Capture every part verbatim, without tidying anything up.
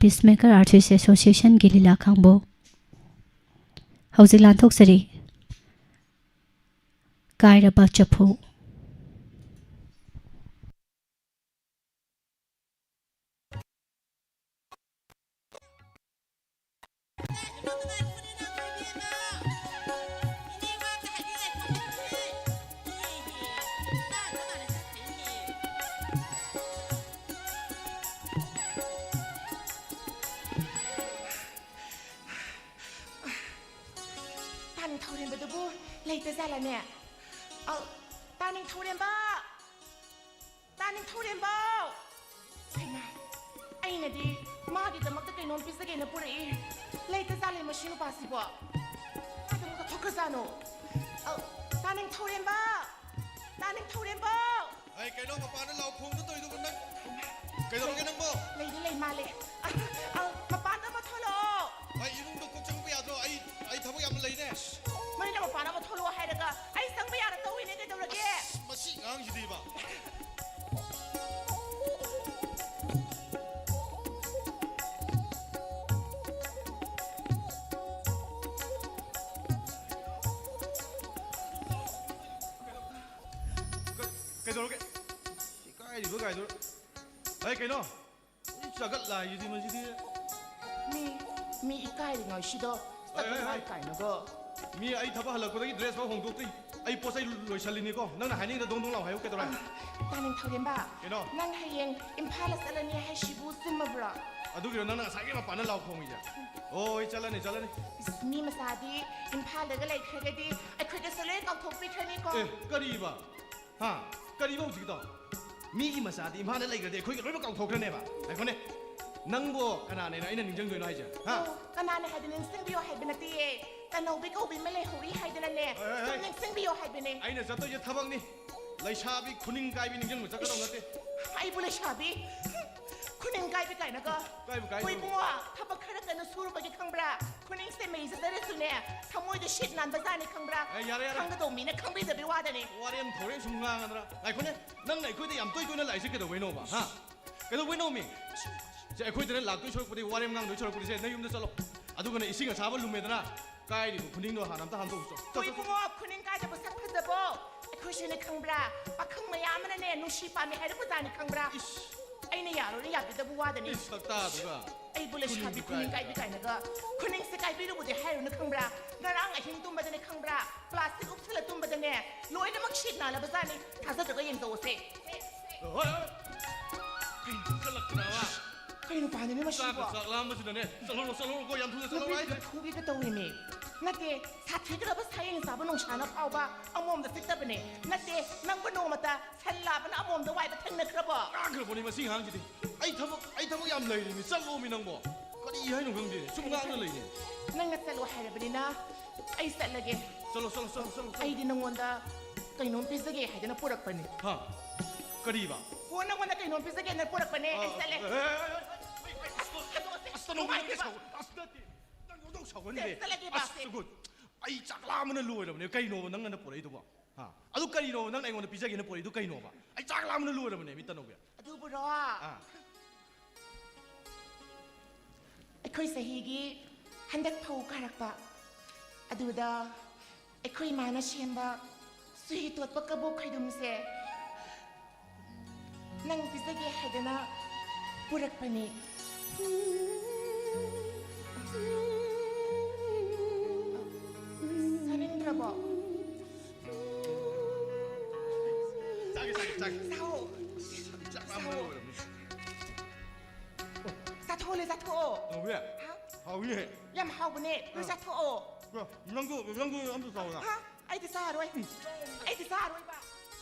Peacemaker Artist Associationꯒꯤ ꯂꯤꯂꯥ ꯈꯥꯡꯕꯣ꯫ ꯍꯧꯖꯤꯛ ꯂꯥꯟꯊꯣꯛꯆꯔꯤ꯫ ꯀꯥꯏꯔꯕ ꯆꯐꯨ꯫ ꯇꯥ ꯅꯤꯡꯊꯧꯔꯦꯝꯕꯗꯨꯕꯨ ꯂꯩꯇ ꯖꯥꯠꯂꯅꯦ? ꯑ, ꯇꯥ ꯅꯤꯡꯊꯧꯔꯦꯝꯕ! ꯇꯥ ꯅꯤꯡꯊꯧꯔꯦꯝꯕ! ꯍꯩꯃꯥ, ꯑꯩꯅꯗꯤ ꯃꯥꯒꯤꯗꯃꯛꯇ ꯀꯩꯅꯣꯝ ꯄꯤꯖꯒꯦꯅ ꯄꯨꯔꯛꯏ꯫ ꯂꯩꯇ ꯖꯥꯠꯂꯦ ꯃꯁꯤ ꯅꯨꯄꯥꯁꯤꯕꯣ? ꯀꯥꯏꯗ ꯑꯃꯨꯛ ꯆꯠꯊꯣꯛꯈ꯭ꯔꯖꯥꯠꯅꯣ? ꯑ, ꯇꯥ ꯅꯤꯡꯊꯧꯔꯦꯝꯕ! ꯇꯥ ꯅꯤꯡꯊꯧꯔꯦꯝꯕ! ꯑꯩ ꯀꯩꯅꯣ ꯃꯄꯥꯟꯗ ꯂꯥꯎ ꯈꯣꯡꯗ ꯇꯧꯔꯤꯗꯨꯕꯨ ꯅꯪ ꯀꯩꯗꯧꯔꯒꯦ ꯅꯪꯕꯣ? ꯂꯩꯗꯤ ꯂꯩ ꯃꯥꯜꯂꯦ꯫ ꯑ, ꯑ, ꯃꯄꯥꯟꯗ ꯑꯃ ꯊꯣꯛꯂꯛꯑꯣ꯫ ꯑꯩ ꯏꯃꯨꯡꯗ ꯀꯣꯛ ꯆꯪꯕ ꯌꯥꯗ꯭ꯔꯣ? ꯑꯩ, ꯑꯩ ꯊꯕꯛ ꯌꯥꯝꯅ ꯂꯩꯅꯦ꯫ ꯃꯩꯅ ꯃꯄꯥꯟ ꯑꯃ ꯊꯣꯛꯂꯛꯑꯣ ꯍꯥꯏꯔꯒ ꯑꯩ ꯆꯪꯕ ꯌꯥꯔꯛꯇꯧꯔꯤꯅꯦ, ꯀꯩꯗꯧꯔꯒꯦ? ꯑꯁ, ꯃꯁꯤ ꯑꯉꯥꯡꯁꯤꯗꯤꯕ꯫ ꯀ-, ꯀꯩꯗꯧꯔꯒꯦ? ꯏꯀꯥꯏꯔꯤꯕ ꯀꯥꯏꯗꯨ꯫ ꯑꯩ ꯀꯩꯅꯣ? ꯆꯒꯠ ꯂꯥꯏꯁꯤꯗꯤ ꯃꯁꯤꯗꯤ꯫ ꯃꯤ, ꯃꯤ ꯏꯀꯥꯏꯔꯤꯉꯩꯁꯤꯗ ꯍꯣꯏ, ꯍꯣꯏ, ꯆꯒꯠ ꯍꯣꯏ꯫ ꯂꯥꯏ ꯀꯥꯏꯅꯒ꯫ ꯃꯤ ꯑꯩ ꯊꯕꯛ ꯍꯜꯂꯛꯄꯗꯒꯤ dress ꯐꯥꯎ ꯍꯣꯡꯗꯣꯛꯇ꯭ꯔꯤ꯫ ꯑꯩ ꯄꯣꯠ ꯆꯩ ꯂꯣꯏꯁꯜꯂꯤꯅꯤꯀꯣ꯫ ꯅꯪꯅ ꯍꯥꯏꯅꯤꯡꯉꯤꯗ ꯗꯣꯡ ꯗꯣꯡ ꯂꯥꯎ ꯍꯥꯏꯌꯨ ꯀꯩꯗꯧꯔꯦ? ꯑ, ꯇꯥ ꯅꯤꯡꯊꯧꯔꯦꯝꯕ, ꯀꯩꯅꯣ? ꯅꯪ ꯍꯌꯦꯡ ꯏꯝꯐꯥꯜꯗ ꯆꯠꯂꯅꯤ ꯍꯥꯏꯁꯤꯕꯨ ꯆꯨꯝꯃꯕ꯭ꯔꯣ? ꯑꯗꯨꯒꯤꯔꯣ ꯅꯪꯅ ꯉꯁꯥꯏꯒꯤ ꯃꯄꯥꯟꯗ ꯂꯥꯎ ꯈꯣꯡꯉꯤꯁꯦ? ꯍꯣꯏ, ꯆꯠꯂꯅꯤ, ꯆꯠꯂꯅꯤ꯫ ꯏꯁ, ꯃꯤ ꯃꯆꯥꯗꯤ ꯏꯝꯐꯥꯜꯗꯒ ꯂꯩꯈ꯭ꯔꯒꯗꯤ ꯑꯩꯈꯣꯏꯗꯁꯨ ꯂꯣꯏ ꯀꯥꯎꯊꯣꯛꯄꯤꯈ꯭ꯔꯅꯤꯀꯣ꯫ ꯑꯦ, ꯀꯔꯤꯕ? ꯍꯥ? ꯀꯔꯤꯕ ꯍꯧꯖꯤꯛꯀꯤꯗꯣ? ꯃꯤꯒꯤ ꯃꯆꯥꯗꯤ ꯏꯝꯐꯥꯜꯗ ꯂꯩꯈ꯭ꯔꯗꯤ ꯑꯩꯈꯣꯏꯒ ꯂꯣꯏꯅꯃꯛ ꯀꯥꯎꯊꯣꯛꯈ꯭ꯔꯅꯦꯕ? ꯉꯥꯏꯈꯣꯅꯦ꯫ ꯅꯪꯕꯨ ꯀꯅꯥꯅꯦꯅ ꯑꯩꯅ ꯅꯤꯡꯁꯤꯡꯗꯣꯏꯅꯣ ꯍꯥꯏꯁꯦ? ꯍꯥ? ꯑꯣ, ꯀꯅꯥꯅ ꯍꯥꯏꯗꯤ ꯅꯤꯡꯁꯤꯡꯕꯤꯌꯣ ꯍꯥꯏꯕ ꯅꯠꯇꯤꯌꯦ꯫ ꯀꯅꯧꯕꯤ ꯀꯧꯕꯤ ꯑꯃ ꯂꯩꯍꯧꯔꯤ ꯍꯥꯏꯗꯅꯅꯦ꯫ ꯍꯣꯏ, ꯍꯣꯏ, ꯁꯨꯝ ꯍꯣꯏ꯫ ꯅꯤꯡꯁꯤꯡꯕꯤꯌꯣ ꯍꯥꯏꯕꯅꯦ꯫ ꯑꯩꯅ ꯆꯠꯇꯣꯏꯁꯦ ꯊꯕꯛꯅꯤ꯫ ꯂꯩꯁꯥꯕꯤ ꯈꯨꯅꯤꯡ ꯀꯥꯏꯕꯤ ꯅꯤꯡꯁꯤꯡꯕ ꯆꯠꯀꯗꯧ ꯅꯠꯇꯦ꯫ ꯑꯩꯕꯨ ꯂꯩꯁꯥꯕꯤ? ꯈꯨꯅꯤꯡ ꯀꯥꯏꯕꯤ ꯀꯥꯏꯅꯒ꯫ ꯀꯥꯏꯕꯨ ꯀꯥꯏꯕ? ꯍꯣꯏ ꯏꯕꯨꯡꯉꯣ, ꯊꯕꯛ ꯈꯔ ꯀꯟꯅ ꯁꯨꯔꯨꯕꯒꯤ ꯈꯪꯕ꯭ꯔꯥ? ꯈꯨꯅꯤꯡꯁꯦ ꯃꯩ ꯆꯠꯆꯔꯁꯨꯅꯦ, ꯊꯃꯣꯏꯗ ꯁꯤꯠ ꯅꯥꯟꯕ ꯖꯥꯠꯅꯤ ꯈꯪꯕ꯭ꯔꯥ? ꯑꯦ, ꯌꯥꯔꯦ, ꯌꯥꯔꯦ꯫ ꯈꯪꯒꯗꯧ ꯃꯤꯅ ꯈꯪꯕꯤꯗꯕꯩ ꯋꯥꯗꯅꯤ꯫ ꯋꯥꯔꯦꯝ ꯊꯧꯔꯦꯝ ꯁꯨꯝ ꯉꯥꯡꯉꯗ꯭ꯔꯥ? ꯉꯥꯏꯈꯣꯅꯦ, ꯅꯪꯅ ꯑꯩꯈꯣꯏꯗ ꯌꯥꯝ ꯇꯣꯏ ꯇꯣꯏꯅ ꯂꯥꯛꯏꯁꯦ ꯀꯩꯗꯧꯕꯩꯅꯣꯕ? ꯍꯥ? ꯀꯩꯗꯧꯕꯩꯅꯣꯃꯤ? ꯁꯦ, ꯑꯩꯈꯣꯏꯗꯅ ꯂꯥꯛꯇꯣꯏ ꯁꯔꯨꯛꯄꯨꯗꯤ, ꯋꯥꯔꯦꯝ ꯉꯥꯡꯗꯣꯏ ꯁꯔꯨꯛꯄꯨꯗꯤ, ꯁꯦ, ꯅꯌꯨꯝꯗ ꯆꯠꯂꯣ꯫ ꯑꯗꯨꯒꯅ ꯏꯁꯤꯡ ꯑꯁꯥꯕ ꯂꯨꯝꯃꯦꯗꯅ, ꯀꯥꯏꯔꯤꯕ ꯈꯨꯅꯤꯡꯗꯣ ꯍꯥꯟꯅ ꯑꯝꯇ ꯍꯥꯝꯗꯣꯛꯎꯆꯣ꯫ ꯆꯣ, ꯍꯣꯏ ꯆꯣ, ꯆꯣ꯫ ꯏꯕꯨꯡꯉꯣ, ꯈꯨꯅꯤꯡ ꯀꯥꯏꯗꯕ ꯁꯛ ꯐꯖꯕꯣ? ꯑꯩꯈꯣꯏꯁꯨꯅꯦ ꯈꯪꯕ꯭ꯔꯥ, ꯄꯥꯈꯪ ꯃꯌꯥꯝ ꯑꯃꯅꯅꯦ ꯅꯨꯡꯁꯤ ꯄꯥꯝꯃꯤ ꯍꯥꯏꯔꯛꯄꯖꯥꯠꯅꯤ ꯈꯪꯕ꯭ꯔꯥ? ꯏꯁ꯫ ꯑꯩꯅ ꯌꯥꯔꯣꯏꯅ ꯌꯥꯕꯤꯗꯕ ꯋꯥꯗꯅꯤ꯫ ꯏꯁ, ꯁꯛꯇꯥꯗꯨꯒ꯫ ꯑꯩꯕꯨ ꯂꯩꯁꯥꯕꯤ ꯈꯨꯅꯤꯡꯗꯤ ꯈꯨꯅꯤꯡ ꯀꯥꯏꯕꯤ ꯀꯥꯏꯅꯒ꯫ ꯈꯨꯅꯤꯡꯁꯦ ꯀꯥꯏꯕꯤꯔꯨꯕꯗꯤ ꯍꯥꯏꯔꯨꯅꯨ ꯈꯪꯕ꯭ꯔꯥ? ꯉꯔꯥꯡ ꯑꯍꯤꯡ ꯇꯨꯝꯕꯗꯅꯦ ꯈꯪꯕ꯭ꯔꯥ, ꯄ꯭ꯂꯥꯁꯇꯤꯛ ꯎꯞꯁꯜꯂ ꯇꯨꯝꯕꯗꯅꯦ ꯂꯣꯏꯅꯃꯛ ꯁꯤꯠ ꯅꯥꯜꯂꯕꯖꯥꯠꯅꯤ꯫ ꯊꯥꯖꯗ꯭ꯔꯒ ꯌꯦꯡꯖꯧꯑꯣꯁꯦ꯫ ꯍꯣꯏ, ꯍꯣꯏ꯫ ꯀꯩꯅꯣ ꯆꯠꯂꯛꯇꯅꯕ? ꯀꯩ ꯅꯨꯄꯥꯅꯣꯅꯦ ꯃꯁꯤꯕꯣ? ꯆꯥꯛꯀ ꯆꯥꯛ ꯂꯥꯝꯕꯁꯤꯗꯅꯦ꯫ ꯆꯠꯍꯧꯔꯣ, ꯆꯠꯍꯧꯔꯣꯀꯣ, ꯌꯥꯝ ꯊꯨꯅ ꯆꯠꯍꯧꯔꯣ ꯅꯨꯄꯤꯁꯤꯗ ꯍꯥꯏꯁꯦ꯫ ꯐꯨꯒꯦꯒ ꯇꯧꯔꯤꯅꯦ꯫ ꯅꯠꯇꯦ, ꯁꯥꯊꯤꯈ꯭ꯔꯕ ꯁꯥꯌꯦꯡ ꯆꯥꯕ ꯅꯨꯡꯁꯥꯅ ꯐꯥꯎꯕ ꯑꯃꯣꯝꯗ ꯆꯤꯛꯇꯕꯅꯦ꯫ ꯅꯠꯇꯦ, ꯅꯪꯕꯨ ꯅꯣꯡꯃꯇ ꯁꯟ ꯂꯥꯕꯅ ꯑꯃꯣꯝꯗ ꯋꯥꯏꯕ ꯊꯦꯡꯅꯈ꯭ꯔꯕꯣ? ꯉꯥꯡꯈ꯭ꯔꯕꯣꯅꯦ ꯃꯁꯤ ꯑꯉꯥꯡꯁꯤꯗꯤ꯫ ꯑꯩ ꯊꯕꯛ, ꯑꯩ ꯊꯕꯛ ꯌꯥꯝ ꯂꯩꯔꯤꯅꯤ, ꯆꯠꯂꯣꯃꯤ ꯅꯪꯕꯣ꯫ ꯀꯔꯤ ꯍꯥꯏꯅꯣ ꯈꯪꯗꯦ, ꯁꯨꯝ ꯉꯥꯡꯅ ꯂꯩꯅꯦ꯫ ꯅꯪꯅ ꯆꯠꯂꯣ ꯍꯥꯏꯔꯕꯅꯤꯅ ꯑꯩ ꯆꯠꯂꯒꯦ꯫ ꯆꯠꯂꯣ, ꯆꯠꯂꯣ, ꯆꯠꯂꯣ, ꯆꯠꯂꯣ, ꯆꯠꯂꯣ꯫ ꯑꯩꯗꯤ ꯅꯉꯣꯟꯗ ꯀꯩꯅꯣꯝ ꯄꯤꯖꯒꯦ ꯍꯥꯏꯗꯅ ꯄꯨꯔꯛꯄꯅꯤ꯫ ꯍꯥ? ꯀꯔꯤꯕ? ꯍꯣ, ꯅꯉꯣꯟꯗ ꯀꯩꯅꯣꯝ ꯄꯤꯖꯒꯦꯅ ꯄꯨꯔꯛꯄꯅꯦ꯫ ꯑꯩ ꯑ, ꯆꯠꯂꯦ꯫ ꯑꯦ, ꯑꯦ, ꯑꯦ, ꯑꯦ, ꯑꯦ, ꯑꯁ, ꯑꯁ, ꯑꯁ, ꯅꯨꯡꯉꯥꯏꯇꯦꯕ꯫ ꯑꯁ, ꯅꯠꯇꯦ꯫ ꯅꯪ ꯌꯣꯟꯊꯣꯛ ꯁꯥꯎꯒꯟꯗꯦ꯫ ꯆꯠꯂꯒꯦ, ꯑꯁ, ꯕꯥꯁꯦ꯫ ꯁꯨꯒꯨꯠ꯫ ꯑꯩ ꯆꯥꯛ ꯂꯥꯝꯕꯅ ꯂꯣꯏꯔꯕꯅꯦ꯫ ꯀꯩꯅꯣꯕ ꯅꯪ ꯑꯩꯉꯣꯟꯗ ꯄꯨꯔꯛꯏꯗꯨꯕꯣ? ꯍꯥ? ꯑꯗꯨ ꯀꯔꯤꯅꯣꯕ ꯅꯪꯅ ꯑꯩꯉꯣꯟꯗ ꯄꯤꯖꯒꯦꯅ ꯄꯨꯔꯛꯏꯗꯨ ꯀꯩꯅꯣꯕ? ꯑꯩ ꯆꯥꯛ ꯂꯥꯝꯕꯅ ꯂꯣꯏꯔꯕꯅꯦ, ꯃꯤ ꯇꯅꯧꯕꯤ꯫ ꯑꯗꯨꯕꯨꯔꯣ? ꯑꯥ꯫ ꯑꯩꯈꯣꯏ ꯆꯍꯤꯒꯤ ꯍꯟꯗꯛ ꯐꯧ ꯀꯥꯔꯛꯄ, ꯑꯗꯨꯗ ꯑꯩꯈꯣꯏ ꯏꯃꯥꯅ ꯁꯦꯝꯕ ꯆꯨꯍꯤ ꯇꯣꯠꯄ ꯀꯕꯣꯛ ꯈꯩꯗꯨꯝꯁꯦ ꯅꯪ ꯄꯤꯖꯒꯦ ꯍꯥꯏꯗꯅ ꯄꯨꯔꯛꯄꯅꯤ꯫ ꯆꯥꯅꯤꯡꯗ꯭ꯔꯕꯣ? ꯆꯥꯒꯦ, ꯆꯥꯒꯦ, ꯆꯥꯒꯦ꯫ ꯆꯥꯎ꯫ ꯆꯥꯛ ꯂꯥꯝꯕꯅ ꯆꯥꯎ꯫ ꯂꯣꯏꯔꯕꯅꯤ꯫ ꯆꯥꯊꯣꯛꯑꯣꯅꯦ, ꯆꯥꯊꯣꯛꯑꯣ꯫ ꯍꯥꯎꯋꯦ? ꯍꯥ? ꯍꯥꯎꯋꯦ꯫ ꯌꯥꯝ ꯍꯥꯎꯕꯅꯦ꯫ ꯂꯣꯏ ꯑꯥ꯫ ꯆꯥꯊꯣꯛꯑꯣ꯫ ꯀꯣ, ꯅꯪꯁꯨ, ꯅꯪꯁꯨ ꯑꯝꯇ ꯆꯥꯎꯅ꯫ ꯍꯥ? ꯑꯩꯗꯤ ꯆꯥꯔꯣꯏ꯫ ꯑꯩꯗꯤ ꯆꯥꯔꯣꯏꯕ꯫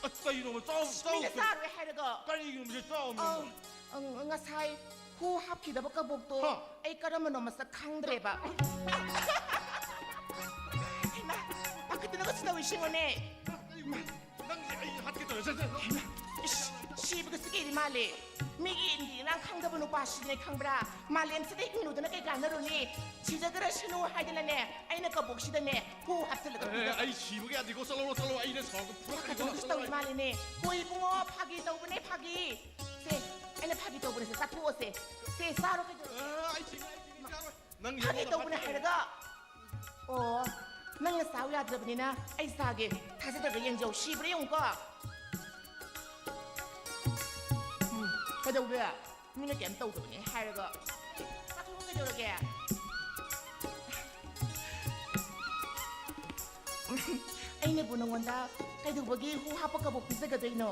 ꯑꯁ, ꯀꯩꯅꯣꯕ? ꯆꯥꯎ, ꯆꯥꯎ꯫ ꯃꯤꯅ ꯆꯥꯔꯣꯏ ꯍꯥꯏꯔꯒ꯫ ꯀꯔꯤꯒꯤꯅꯣ ꯁꯦ? ꯆꯥꯎ, ꯑꯪ, ꯅꯪ꯫ ꯑꯪ, ꯉꯁꯥꯏ ꯍꯨ ꯍꯥꯞꯈꯤꯗꯕ ꯀꯕꯣꯛꯇꯣ ꯍꯥ? ꯑꯩ ꯀꯔꯝꯕꯅꯣ ꯃꯁꯛ ꯈꯪꯗ꯭ꯔꯦꯕ꯫ ꯍꯩꯃꯥ, ꯄꯥꯈꯠꯇꯅꯒꯁꯨ ꯇꯧꯏ ꯁꯤꯉꯣꯅꯦ꯫ ꯅꯪꯁꯦ ꯑꯩ ꯍꯥꯠꯀꯦ ꯇꯧꯔꯦ꯫ ꯁꯦ, ꯁꯦ꯫ ꯏꯁ, ꯁꯤꯕꯒ ꯁꯤꯒꯦꯗꯤ ꯃꯥꯜꯂꯦ꯫ ꯃꯤꯒꯤ ꯏꯟꯗꯤ ꯏꯔꯥꯡ ꯈꯪꯗꯕ ꯅꯨꯄꯥꯁꯤꯗꯤꯅꯦ ꯈꯪꯕ꯭ꯔꯥ? ꯃꯥꯂꯦꯝꯁꯤꯗ ꯍꯤꯡꯂꯨꯗꯅ ꯀꯩ ꯀꯥꯟꯅꯔꯨꯅꯤ? ꯁꯤꯖꯈ꯭ꯔꯁꯅꯨ ꯍꯥꯏꯗꯅꯅꯦ, ꯑꯩꯅ ꯀꯕꯣꯛꯁꯤꯗꯅꯦ ꯍꯨ ꯍꯥꯞꯆꯤꯜꯂꯒ ꯑꯦ, ꯄꯤꯔꯕ꯫ ꯑꯩ ꯁꯤꯕꯒ ꯌꯥꯗꯦꯀꯣ꯫ ꯆꯠꯂꯣ, ꯆꯠꯂꯣ, ꯑꯩꯅ ꯁꯥꯎꯔꯒ ꯐꯨꯔꯛꯀꯅꯤꯀꯣ꯫ ꯄꯥꯈꯠꯇꯅꯒꯁꯨ ꯆꯠꯂꯣ, ꯇꯧꯔꯤ ꯑꯩ ꯃꯥꯜꯂꯦꯅꯦ꯫ ꯍꯣꯏ ꯏꯕꯨꯡꯉꯣ, ꯐꯥꯒꯤ ꯇꯧꯕꯅꯦ, ꯐꯥꯒꯤ꯫ ꯁꯦ, ꯑꯩꯅ ꯐꯥꯒꯤ ꯇꯧꯕꯅꯦ, ꯁꯦ, ꯆꯥꯊꯣꯛꯑꯣꯁꯦ꯫ ꯁꯦ, ꯆꯥꯔꯣ, ꯀꯩꯗꯧꯔꯒꯦ? ꯑ, ꯑꯩ ꯁꯤꯡꯉꯦ, ꯑꯩ ꯁꯤꯡꯉꯦ, ꯆꯥꯔꯣꯏ꯫ ꯅꯪ ꯐꯥꯒꯤ ꯌꯦꯡꯉꯣ, ꯇꯧꯕꯅꯦ ꯐꯥꯒꯤ꯫ ꯍꯥꯏꯔꯒ꯫ ꯑꯣ, ꯅꯪꯅ ꯆꯥꯎ ꯌꯥꯗ꯭ꯔꯕꯅꯤꯅ ꯑꯩ ꯆꯥꯒꯦ꯫ ꯊꯥꯖꯗ꯭ꯔꯒ ꯌꯦꯡꯖꯧ, ꯁꯤꯕ꯭ꯔꯥ ꯌꯦꯡꯉꯨꯀꯣ꯫ ꯎꯝ, ꯀꯩꯗꯧꯒꯦ? ꯃꯤꯅ ꯀꯩꯝ ꯇꯧꯗꯕꯅꯦ ꯍꯥꯏꯔꯒ꯫ ꯆꯥꯊꯣꯛꯑꯣ, ꯀꯩꯗꯧꯔꯒꯦ? ꯑꯩꯅꯕꯨ ꯅꯉꯣꯟꯗ ꯀꯩꯗꯧꯕꯒꯤ ꯍꯨ ꯍꯥꯞꯄ ꯀꯕꯣꯛ ꯄꯤꯖꯒꯗꯣꯏꯅꯣ?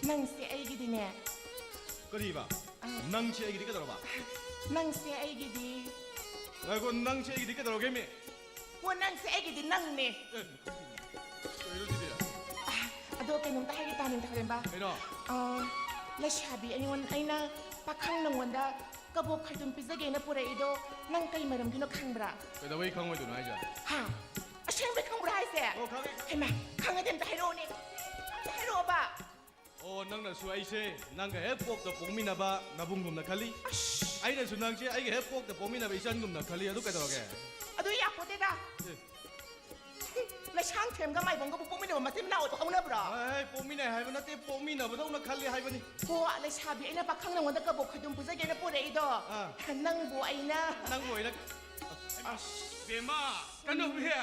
ꯅꯪꯁꯦ ꯑꯩꯒꯤꯗꯤꯅꯦ꯫ ꯀꯔꯤꯕ? ꯑ꯫ ꯅꯪꯁꯦ ꯑꯩꯒꯤꯗꯤ ꯀꯩꯗꯧꯔꯕ? ꯅꯪꯁꯦ ꯑꯩꯒꯤꯗꯤ꯫ ꯉꯥꯏꯈꯣ, ꯅꯪꯁꯦ ꯑꯩꯒꯤꯗꯤ ꯀꯩꯗꯧꯔꯒꯦꯃꯤ? ꯍꯣ, ꯅꯪꯁꯦ ꯑꯩꯒꯤꯗꯤ ꯅꯪꯅꯦ꯫ ꯑꯦ, ꯀꯩꯅꯣ ꯁꯤꯗꯤ? ꯑ, ꯑꯗꯣ ꯀꯩꯅꯣꯝꯇ ꯍꯥꯏꯒꯦ, ꯇꯥꯅꯤꯡ ꯊꯧꯔꯦꯝꯕ꯫ ꯀꯩꯅꯣ? ꯑ, ꯂꯩꯁꯥꯕꯤ ꯑꯩꯉꯣꯟ-, ꯑꯩꯅ ꯄꯥꯈꯪ ꯅꯉꯣꯟꯗ ꯀꯕꯣꯛ ꯈꯥꯏꯗꯨꯝ ꯄꯤꯖꯒꯦꯅ ꯄꯨꯔꯛꯏꯗꯣ ꯅꯪ ꯀꯩ ꯃꯔꯝꯒꯤꯅꯣ ꯈꯪꯕ꯭ꯔꯥ? ꯀꯩꯗꯧꯕꯩ ꯈꯪꯉꯣꯏꯗꯣꯏꯅꯣ ꯍꯥꯏꯁꯦ? ꯍꯥ? ꯑꯁꯦꯡꯕꯩ ꯈꯪꯕ꯭ꯔꯥ ꯍꯥꯏꯁꯦ? ꯑꯣ, ꯈꯪꯉꯦ, ꯈꯪꯉꯦ꯫ ꯍꯩꯃꯥ, ꯈꯪꯉꯗꯤ ꯑꯝꯇ ꯍꯥꯏꯔꯛꯑꯣꯅꯦ꯫ ꯑꯝꯇ ꯍꯥꯏꯔꯛꯑꯣꯕ꯫ ꯑꯣ, ꯅꯪꯅꯁꯨ ꯑꯩꯁꯦ ꯅꯪꯒ ꯍꯦꯛ ꯄꯣꯛꯇ ꯄꯣꯛꯃꯤꯟꯅꯕ ꯅꯕꯨꯡꯒꯨꯝꯅ ꯈꯜꯂꯤ꯫ ꯑꯁ꯫ ꯑꯩꯅꯁꯨ ꯅꯪꯁꯦ ꯑꯩꯒ ꯍꯦꯛ ꯄꯣꯛꯇ ꯄꯣꯛꯃꯤꯟꯅꯕ ꯏꯆꯟꯒꯨꯝꯅ ꯈꯜꯂꯤ꯫ ꯑꯗꯨ ꯀꯩꯗꯧꯔꯒꯦ? ꯑꯗꯨ ꯌꯥꯄꯣꯠꯇꯦꯗ꯫ ꯑꯦ꯫ ꯂꯩꯁꯥꯡ ꯊꯦꯝꯒ ꯃꯥꯏꯕꯝꯒꯕꯨ ꯄꯣꯛꯃꯤꯟꯅꯕ ꯃꯆꯤꯟ ꯃꯅꯥꯎ ꯑꯣꯏꯕ ꯍꯧꯅꯕ꯭ꯔꯣ? ꯑꯦ, ꯄꯣꯛꯃꯤꯟꯅꯩ ꯍꯥꯏꯕ ꯅꯠꯇꯦ, ꯄꯣꯛꯃꯤꯟꯅꯕꯗꯧꯅ ꯈꯜꯂꯤ ꯍꯥꯏꯕꯅꯤ꯫ ꯍꯣ, ꯂꯩꯁꯥꯕꯤ, ꯑꯩꯅ ꯄꯥꯈꯪ ꯅꯉꯣꯟꯗ ꯀꯕꯣꯛ ꯈꯥꯏꯗꯨꯝ ꯄꯨꯖꯒꯦꯅ ꯄꯨꯔꯛꯏꯗꯣ꯫ ꯑꯥ꯫ ꯅꯪꯕꯨ ꯑꯩꯅ ꯅꯪꯕꯨ ꯑꯩꯅ ꯑꯁ꯫ ꯕꯦꯝꯃ, ꯀꯩꯅꯣ ꯍꯦ,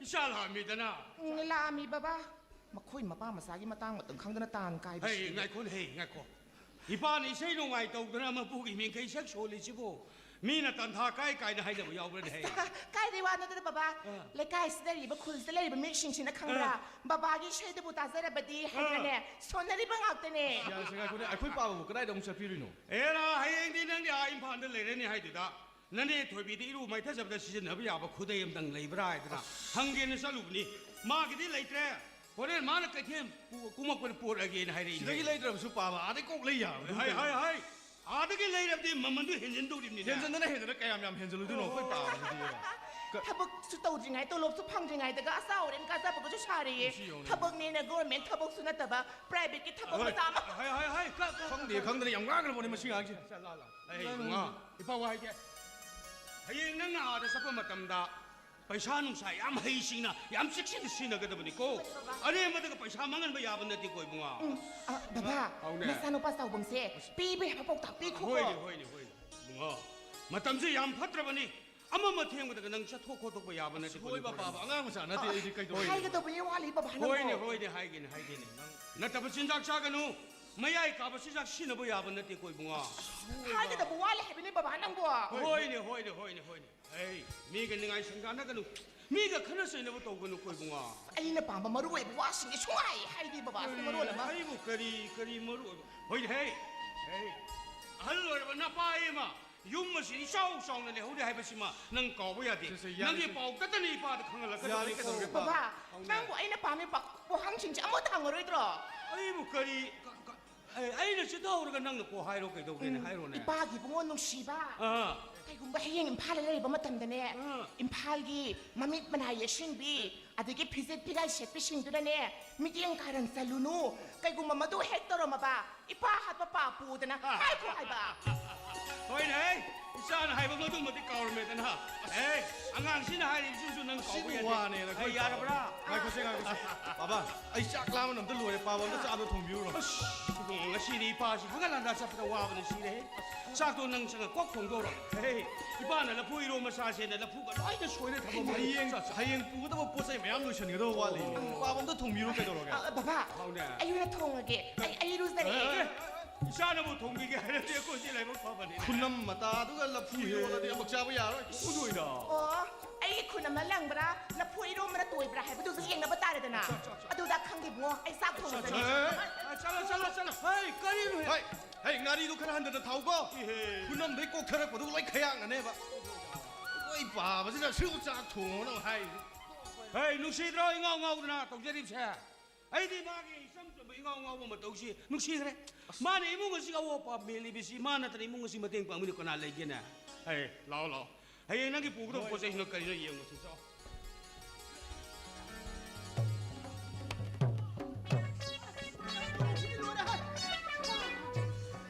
ꯏꯆꯥ ꯂꯥꯛꯑꯝꯃꯤꯗꯅ꯫ ꯎꯝ, ꯂꯥꯛꯑꯝꯃꯤ, ꯕꯕꯥ꯫ ꯃꯈꯣꯏ ꯃꯄꯥ ꯃꯆꯥꯒꯤ ꯃꯇꯥꯡ ꯃꯇꯝ ꯈꯪꯗꯅ ꯇꯥꯟ ꯀꯥꯏꯕꯁꯤ꯫ ꯍꯩ, ꯉꯥꯏꯈꯣꯅꯦ, ꯍꯩ, ꯉꯥꯏꯈꯣ꯫ ꯏꯄꯥꯅ ꯏꯁꯩ ꯅꯣꯡꯃꯥꯏ ꯇꯧꯗꯅ ꯃꯄꯨꯒꯤ ꯃꯤꯡꯈꯩ ꯁꯛ ꯁꯣꯜꯂꯤꯁꯤꯕꯨ ꯃꯤꯅ ꯇꯟꯊꯥ ꯀꯥꯏ ꯀꯥꯏꯅ ꯍꯥꯏꯅꯕ ꯌꯥꯎꯕ꯭ꯔꯅꯦ? ꯍꯩ? ꯀꯥꯏꯗꯩ ꯋꯥꯅꯣꯗꯅ, ꯕꯕꯥ? ꯑꯥ꯫ ꯂꯩꯀꯥꯏꯁꯤꯗ ꯂꯩꯔꯤꯕ, ꯈꯨꯜꯁꯤꯗ ꯂꯩꯔꯤꯕ ꯃꯤꯁꯤꯡꯁꯤꯅ ꯈꯪꯕ꯭ꯔꯥ? ꯑꯥ꯫ ꯕꯕꯥꯒꯤ ꯏꯁꯩꯗꯨꯕꯨ ꯇꯥꯖꯔꯕꯗꯤ ꯑꯥ꯫ ꯍꯥꯏꯗꯅꯅꯦ, ꯁꯣꯟꯅꯔꯤꯕ ꯉꯥꯛꯇꯅꯦ꯫ ꯌꯥꯔꯦꯁꯦ, ꯉꯥꯏꯈꯣꯅꯦ, ꯑꯩꯈꯣꯏ ꯄꯥꯕꯕꯨ ꯀꯗꯥꯏꯗ ꯑꯃꯨꯛ ꯆꯠꯄꯤꯔꯨꯏꯅꯣ? ꯑꯦꯔꯥ, ꯍꯌꯦꯡꯗꯤ ꯅꯪꯗꯤ ꯑꯥ ꯏꯝꯐꯥꯜꯗ ꯂꯩꯔꯅꯤ ꯍꯥꯏꯗꯨꯗ꯫ ꯅꯅꯦ ꯊꯣꯏꯕꯤꯗ ꯏꯔꯨ ꯃꯥꯏꯊꯖꯕꯗ ꯁꯤꯖꯤꯟꯅꯕ ꯌꯥꯕ ꯈꯨꯗꯩ ꯑꯝꯇꯪ ꯂꯩꯕ꯭ꯔꯥ ꯍꯥꯏꯗꯅ ꯍꯪꯒꯦꯅ ꯆꯠꯂꯨꯕꯅꯤ꯫ ꯃꯥꯒꯤꯗꯤ ꯂꯩꯇ꯭ꯔꯦ꯫ ꯍꯣꯔꯦꯟ ꯃꯥꯅ ꯀꯩꯊꯦꯜ ꯄꯨ-, ꯀꯨꯝꯃꯛꯄꯗ ꯄꯨꯔꯛꯑꯒꯦꯅ ꯍꯥꯏꯔꯛꯏꯅꯦ꯫ ꯁꯤꯗꯒꯤ ꯂꯩꯗ꯭ꯔꯕꯁꯨ ꯄꯥꯕ ꯑꯥꯗꯩ ꯀꯣꯛ ꯂꯩ ꯌꯥꯕꯗꯨꯕꯨ ꯍꯥꯏ, ꯀꯩꯅꯣ? ꯍꯥꯏ, ꯍꯥꯏ꯫ ꯑꯥꯗꯒꯤ ꯂꯩꯔꯕꯗꯤ ꯃꯃꯟꯗꯨ ꯍꯦꯟꯖꯤꯟꯗꯧꯔꯤꯕꯅꯤꯅꯦ꯫ ꯍꯦꯟꯖꯤꯟꯗꯅ ꯍꯦꯟꯖꯤꯟꯅ ꯀꯌꯥꯝ ꯌꯥꯝ ꯍꯦꯟꯖꯤꯜꯂꯨꯗꯣꯏꯅꯣ ꯑꯩꯈꯣꯏ ꯄꯥꯕꯁꯤꯗꯤ? ꯀ- ꯊꯕꯛꯁꯨ ꯇꯧꯗ꯭ꯔꯤꯉꯩ, ꯇꯣꯂꯣꯞꯁꯨ ꯐꯪꯗ꯭ꯔꯤꯉꯩꯗꯒ ꯑꯆꯥ ꯑꯣꯔꯦꯟ ꯀꯥꯖꯕꯒꯁꯨ ꯁꯥꯔꯤꯌꯦ꯫ ꯁꯤ ꯌꯦꯡꯉꯨꯅꯦ꯫ ꯊꯕꯛꯅꯦꯅ government ꯊꯕꯛꯁꯨ ꯅꯠꯇꯕ, private ꯀꯤ ꯊꯕꯛ ꯍꯣꯏ꯫ ꯃꯆꯥ ꯑꯃ꯫ ꯍꯥꯏ, ꯍꯥꯏ, ꯍꯥꯏ, ꯀ-, ꯀ-, ꯈꯪꯗꯦ, ꯈꯪꯗꯅ ꯌꯥꯝ ꯉꯥꯡꯈ꯭ꯔꯕꯅꯦ ꯃꯁꯤ ꯑꯉꯥꯡꯁꯦ꯫ ꯆꯠꯂꯣ, ꯂꯥ꯫ ꯑꯩ ꯅꯪ ꯏꯕꯨꯡꯉꯣ, ꯏꯄꯥ ꯋꯥ ꯍꯥꯏꯒꯦ꯫ ꯍꯌꯦꯡ ꯅꯪꯅ ꯑꯥꯗ ꯆꯠꯄ ꯃꯇꯝꯗ ꯄꯩꯁꯥ ꯅꯨꯡꯁꯥ ꯌꯥꯝ ꯍꯩꯁꯤꯡꯅ, ꯌꯥꯝ ꯆꯦꯛꯁꯤꯟꯅ ꯁꯤꯖꯤꯟꯅꯒꯗꯕꯅꯤꯀꯣ꯫ ꯑꯔꯦꯝꯕꯗ ꯄꯩꯁꯥ ꯃꯥꯡꯍꯟꯕ ꯌꯥꯕ ꯅꯠꯇꯦꯀꯣ, ꯏꯕꯨꯡꯉꯣ꯫ ꯎꯝ, ꯑ, ꯕꯕꯥ, ꯍꯥꯎꯅꯦ꯫ ꯅꯆꯥꯅꯨꯄꯥ ꯆꯥꯎꯕꯝꯁꯦ ꯄꯤꯕ ꯌꯥꯕ ꯄꯥꯎꯇꯥꯛ ꯄꯤꯈꯣꯀꯣ꯫ ꯍꯣꯏꯅꯦ, ꯍꯣꯏꯅꯦ, ꯍꯣꯏꯅꯦ꯫ ꯏꯕꯨꯡꯉꯣ, ꯃꯇꯝꯁꯦ ꯌꯥꯝ ꯐꯠꯇ꯭ꯔꯕꯅꯤ꯫ ꯑꯃ ꯑꯃ ꯊꯦꯡꯕꯗ ꯅꯪ ꯆꯠꯊꯣꯛ ꯈꯣꯠꯇꯣꯛꯄ ꯌꯥꯕ ꯅꯠꯇꯦꯀꯣ, ꯍꯣꯏ, ꯅꯪ ꯕꯕꯥ, ꯍꯣꯏꯅꯦ꯫ ꯑꯉꯥꯡ ꯃꯆꯥ ꯅꯠꯇꯦ, ꯑꯩꯗꯤ ꯀꯩꯗꯧꯔꯒꯦ? ꯍꯥꯏꯒꯗꯧꯕꯅꯤ, ꯋꯥꯠꯂꯤ, ꯕꯕꯥ, ꯅꯪꯕꯣ꯫ ꯍꯣꯏꯅꯦ, ꯍꯣꯏꯅꯦ, ꯍꯥꯏꯒꯦꯅꯦ, ꯍꯥꯏꯒꯦꯅꯦ꯫ ꯅꯪ ꯅꯠꯇꯕ ꯆꯤꯟꯖꯥꯛ ꯆꯥꯒꯅꯨ꯫ ꯃꯌꯥꯏ ꯀꯥꯕ ꯆꯤꯟꯖꯥꯛ ꯁꯤꯖꯤꯟꯅꯕ ꯌꯥꯕ ꯅꯠꯇꯦꯀꯣ, ꯏꯕꯨꯡꯉꯣ꯫ ꯍꯥꯏꯒꯗꯕ ꯋꯥꯠꯂꯤ ꯍꯥꯏꯕꯅꯤ, ꯕꯕꯥ, ꯅꯪꯕꯣ꯫ ꯍꯣꯏꯅꯦ, ꯍꯣꯏꯅꯦ, ꯍꯣꯏꯅꯦ, ꯍꯣꯏꯅꯦ꯫ ꯑꯩ ꯃꯤꯒ ꯅꯤꯡꯉꯥꯏ ꯁꯪꯗꯥꯟꯅꯒꯅꯨ꯫ ꯃꯤꯒ ꯈꯠꯅ ꯆꯩꯅꯕ ꯇꯧꯒꯅꯨꯀꯣ, ꯏꯕꯨꯡꯉꯣ꯫ ꯑꯩꯅ ꯄꯥꯝꯕ ꯃꯔꯨ ꯑꯣꯏꯕ ꯋꯥꯁꯤꯡꯁꯦ ꯁꯨꯡꯍꯥꯏ ꯍꯥꯏꯗꯦ, ꯕꯕꯥ, ꯑꯁꯤꯅ ꯃꯔꯣꯜ ꯑꯃ꯫ ꯑꯩꯕꯨ ꯀꯔꯤ, ꯀꯔꯤ ꯃꯔꯨ ꯑꯣꯏꯕ? ꯍꯣꯏꯅꯦ, ꯍꯦ, ꯍꯦ꯫ ꯑꯍꯜ ꯑꯣꯏꯔꯕ ꯅꯄꯥ ꯑꯃ ꯌꯨꯝ ꯑꯁꯤ ꯏꯆꯥꯎ ꯆꯥꯎꯅ ꯂꯩꯍꯧꯔꯤ ꯍꯥꯏꯕꯁꯤꯃ ꯅꯪ ꯀꯥꯎꯕ ꯌꯥꯗꯦ꯫ ꯁꯦ, ꯁꯦ, ꯌꯥꯔꯦ, ꯅꯪꯒꯤ ꯁꯦ꯫ ꯄꯥꯎ ꯇꯠꯇꯅ ꯏꯄꯥꯗ ꯈꯪꯍꯜꯂꯛꯀꯗꯕꯅꯤ꯫ ꯌꯥꯔꯦꯀꯣ꯫ ꯀꯩꯗꯧꯔꯒꯦ? ꯕꯕꯥ, ꯍꯧꯅꯦ꯫ ꯅꯪꯕꯨ ꯑꯩꯅ ꯄꯥꯝꯃꯤ ꯄꯥ-, ꯋꯥꯍꯪꯁꯤꯡꯁꯦ ꯑꯃꯠꯇ ꯍꯪꯉꯔꯣꯏꯗ꯭ꯔꯣ? ꯑꯩꯕꯨ ꯀꯔꯤ, ꯀ-, ꯀ-, ꯑꯦ, ꯑꯩꯅ ꯁꯤꯗ ꯍꯧꯔꯒ ꯅꯪꯅ ꯀꯣ ꯍꯥꯏꯔꯣ, ꯀꯩꯗꯧꯒꯦꯅꯦ? ꯎꯝ, ꯍꯥꯏꯔꯣꯅꯦ꯫ ꯏꯄꯥꯒꯤ ꯏꯕꯨꯡꯉꯣ ꯅꯨꯡꯁꯤꯕ꯫ ꯑꯥ꯫ ꯀꯩꯒꯨꯝꯕ ꯍꯌꯦꯡ ꯏꯝꯐꯥꯜꯗ ꯂꯩꯔꯕ ꯃꯇꯝꯗꯅꯦ, ꯑꯥ꯫ ꯏꯝꯐꯥꯜꯒꯤ ꯃꯃꯤꯠ ꯃꯅꯥ ꯌꯦꯛꯁꯤꯟꯕꯤ, ꯑꯗꯒꯤ ꯐꯤꯖꯦꯠ ꯐꯤꯒꯥꯏ ꯁꯦꯠꯄꯤꯁꯤꯡꯗꯨꯅꯅꯦ, ꯃꯤꯠꯌꯦꯡ ꯀꯥꯔꯟ ꯆꯜꯂꯨꯅꯨ꯫ ꯀꯩꯒꯨꯝꯕ ꯃꯗꯨ ꯍꯦꯛ ꯇꯧꯔꯝꯃꯕ, ꯏꯄꯥ ꯍꯥꯠꯄ ꯄꯥꯞ ꯄꯨꯗꯅ ꯍꯥꯏꯈꯣ ꯍꯥꯏꯕ꯫ ꯍꯣꯏꯅꯦ, ꯍꯦ, ꯏꯆꯥꯅ ꯍꯥꯏꯕ ꯃꯗꯨꯃꯗꯤ ꯀꯥꯎꯔꯝꯃꯦꯗꯅ꯫ ꯑꯦ, ꯑꯉꯥꯡꯁꯤꯅ ꯍꯥꯏꯔꯤꯕꯁꯤꯁꯨ ꯅꯪ ꯀꯥꯎꯕ ꯁꯤꯕꯨ ꯌꯥꯗꯦ꯫ ꯋꯥꯅꯦꯅ ꯑꯩ ꯑꯩꯈꯣꯏ ꯌꯥꯔꯕ꯭ꯔꯥ? ꯉꯥꯏꯈꯣꯁꯦ, ꯉꯥꯏꯈꯣꯁꯦ꯫ ꯕꯥꯕꯥ, ꯑꯩ ꯆꯥꯛ ꯂꯥꯝꯕꯅ ꯑꯝꯇ ꯂꯣꯏꯔꯦ꯫ ꯄꯥꯕ ꯑꯝꯇ ꯆꯥꯗꯣ ꯊꯣꯡꯕꯤꯔꯨꯔꯣ꯫ ꯑꯁ, ꯉꯁꯤꯗꯤ ꯏꯄꯥꯁꯤ ꯍꯪꯒꯠ ꯍꯟꯗ ꯆꯠꯄꯗ ꯋꯥꯕꯅ ꯁꯤꯔꯦ꯫ ꯆꯥꯛꯇꯣ ꯅꯪ ꯆꯪꯉ ꯀꯣꯛ ꯊꯣꯡꯗꯧꯔꯣ꯫ ꯍꯦ, ꯏꯄꯥꯅ ꯂꯐꯨ ꯏꯔꯣꯝꯕ ꯆꯥꯁꯦꯅ ꯂꯐꯨꯒ ꯂꯣꯏꯅ ꯁꯣꯏꯔ ꯊꯝꯃꯝꯃꯦ꯫ ꯍꯌꯦꯡ, ꯆꯥ, ꯆꯥ꯫ ꯍꯌꯦꯡ ꯄꯨꯒꯗꯕ ꯄꯣꯠ ꯆꯩ ꯃꯌꯥꯝ ꯂꯣꯏꯁꯟꯒꯗꯕ ꯋꯥꯠꯂꯤ꯫ ꯑꯣ꯫ ꯄꯥꯕ ꯑꯝꯇ ꯊꯣꯡꯕꯤꯔꯣ ꯀꯩꯗꯧꯔꯒꯦ? ꯑ, ꯕꯕꯥ, ꯍꯥꯎꯅꯦ꯫ ꯑꯩ ꯑꯣꯏꯅ ꯊꯣꯡꯉꯒꯦ꯫ ꯑꯩ, ꯑꯩ ꯏꯔꯨꯖꯔꯦ꯫ ꯑꯦ, ꯏꯆꯥꯅꯕꯨ ꯊꯣꯡꯕꯤꯒꯦ ꯍꯥꯏꯔꯗꯤ ꯑꯩꯈꯣꯏꯗꯤ ꯂꯥꯏꯕꯛ ꯐꯕꯅꯤ꯫ ꯈꯨꯅꯝ ꯃꯇꯥꯗꯨꯒ ꯂꯐꯨ ꯏꯔꯣꯜꯂꯗꯤ ꯑꯃꯨꯛ ꯆꯥꯕ ꯌꯥꯔꯣꯏ꯫ ꯎꯗꯣꯏꯗ꯫ ꯑꯣ, ꯑꯩꯒꯤ ꯈꯨꯅꯝꯅ ꯂꯪꯕ꯭ꯔꯥ, ꯂꯐꯨ ꯏꯔꯣꯝꯕꯅ ꯇꯣꯏꯕ꯭ꯔꯥ ꯍꯥꯏꯕꯗꯨꯁꯨ ꯌꯦꯡꯅꯕ ꯇꯥꯔꯦꯗꯅ꯫ ꯆꯥ, ꯆꯥ, ꯆꯥ꯫ ꯑꯗꯨꯗ ꯈꯪꯗꯦ ꯏꯕꯨꯡꯉꯣ, ꯑꯩ ꯆꯥꯛ ꯊꯣꯡꯉꯒꯅꯤ꯫ ꯆꯥ, ꯆꯥ, ꯆꯥ꯫ ꯑ, ꯆꯠꯂꯣ, ꯆꯠꯂꯣ, ꯆꯠꯂꯣ꯫ ꯍꯩ, ꯀꯔꯤꯅꯣ ꯍꯦ? ꯍꯩ, ꯍꯩ, ꯉꯥꯔꯤꯗꯨ ꯈꯔ ꯍꯟꯊꯅ ꯊꯥꯎꯀꯣ꯫ ꯏꯍꯦ꯫ ꯈꯨꯅꯝꯗꯩ ꯀꯣꯛꯊꯔꯛꯄꯗꯨ ꯂꯣꯏ ꯈꯌꯥꯛꯅꯅꯦꯕ꯫ ꯂꯣꯏ ꯄꯥꯕꯁꯤꯗ ꯁꯤꯕꯨ ꯆꯥꯛ ꯊꯣꯡꯉꯣꯅ ꯍꯥꯏꯔꯤꯁꯦ꯫ ꯍꯩ, ꯅꯨꯡꯁꯤꯗ꯭ꯔꯣ ꯏꯉꯥꯎ ꯉꯥꯎꯗꯅ ꯇꯧꯖꯔꯤꯕꯁꯦ? ꯑꯩꯗꯤ ꯃꯥꯒꯤ ꯏꯆꯝ ꯆꯝꯕ ꯏꯉꯥꯎ ꯉꯥꯎꯕ ꯃꯇꯧꯁꯤ ꯅꯨꯡꯁꯤꯈ꯭ꯔꯦ꯫ ꯃꯥꯅ ꯏꯃꯨꯡ ꯑꯁꯤꯒꯤ ꯑꯋꯥꯕ ꯃꯦꯜꯂꯤꯕꯁꯤ ꯃꯥ ꯅꯠꯇꯅ ꯏꯃꯨꯡ ꯑꯁꯤ ꯃꯇꯦꯡ ꯄꯥꯡꯕꯤꯅ ꯀꯅꯥ ꯂꯩꯒꯦꯅꯦ? ꯑꯦ, ꯂꯥꯛꯑꯣ, ꯂꯥꯛꯑꯣ꯫ ꯍꯌꯦꯡ ꯅꯪꯒꯤ ꯄꯨꯒꯗꯕ ꯄꯣꯠ ꯆꯩꯁꯤꯡꯗꯣ ꯀꯔꯤꯅꯣ ꯌꯦꯡꯉꯨꯁꯤ, ꯆꯣ꯫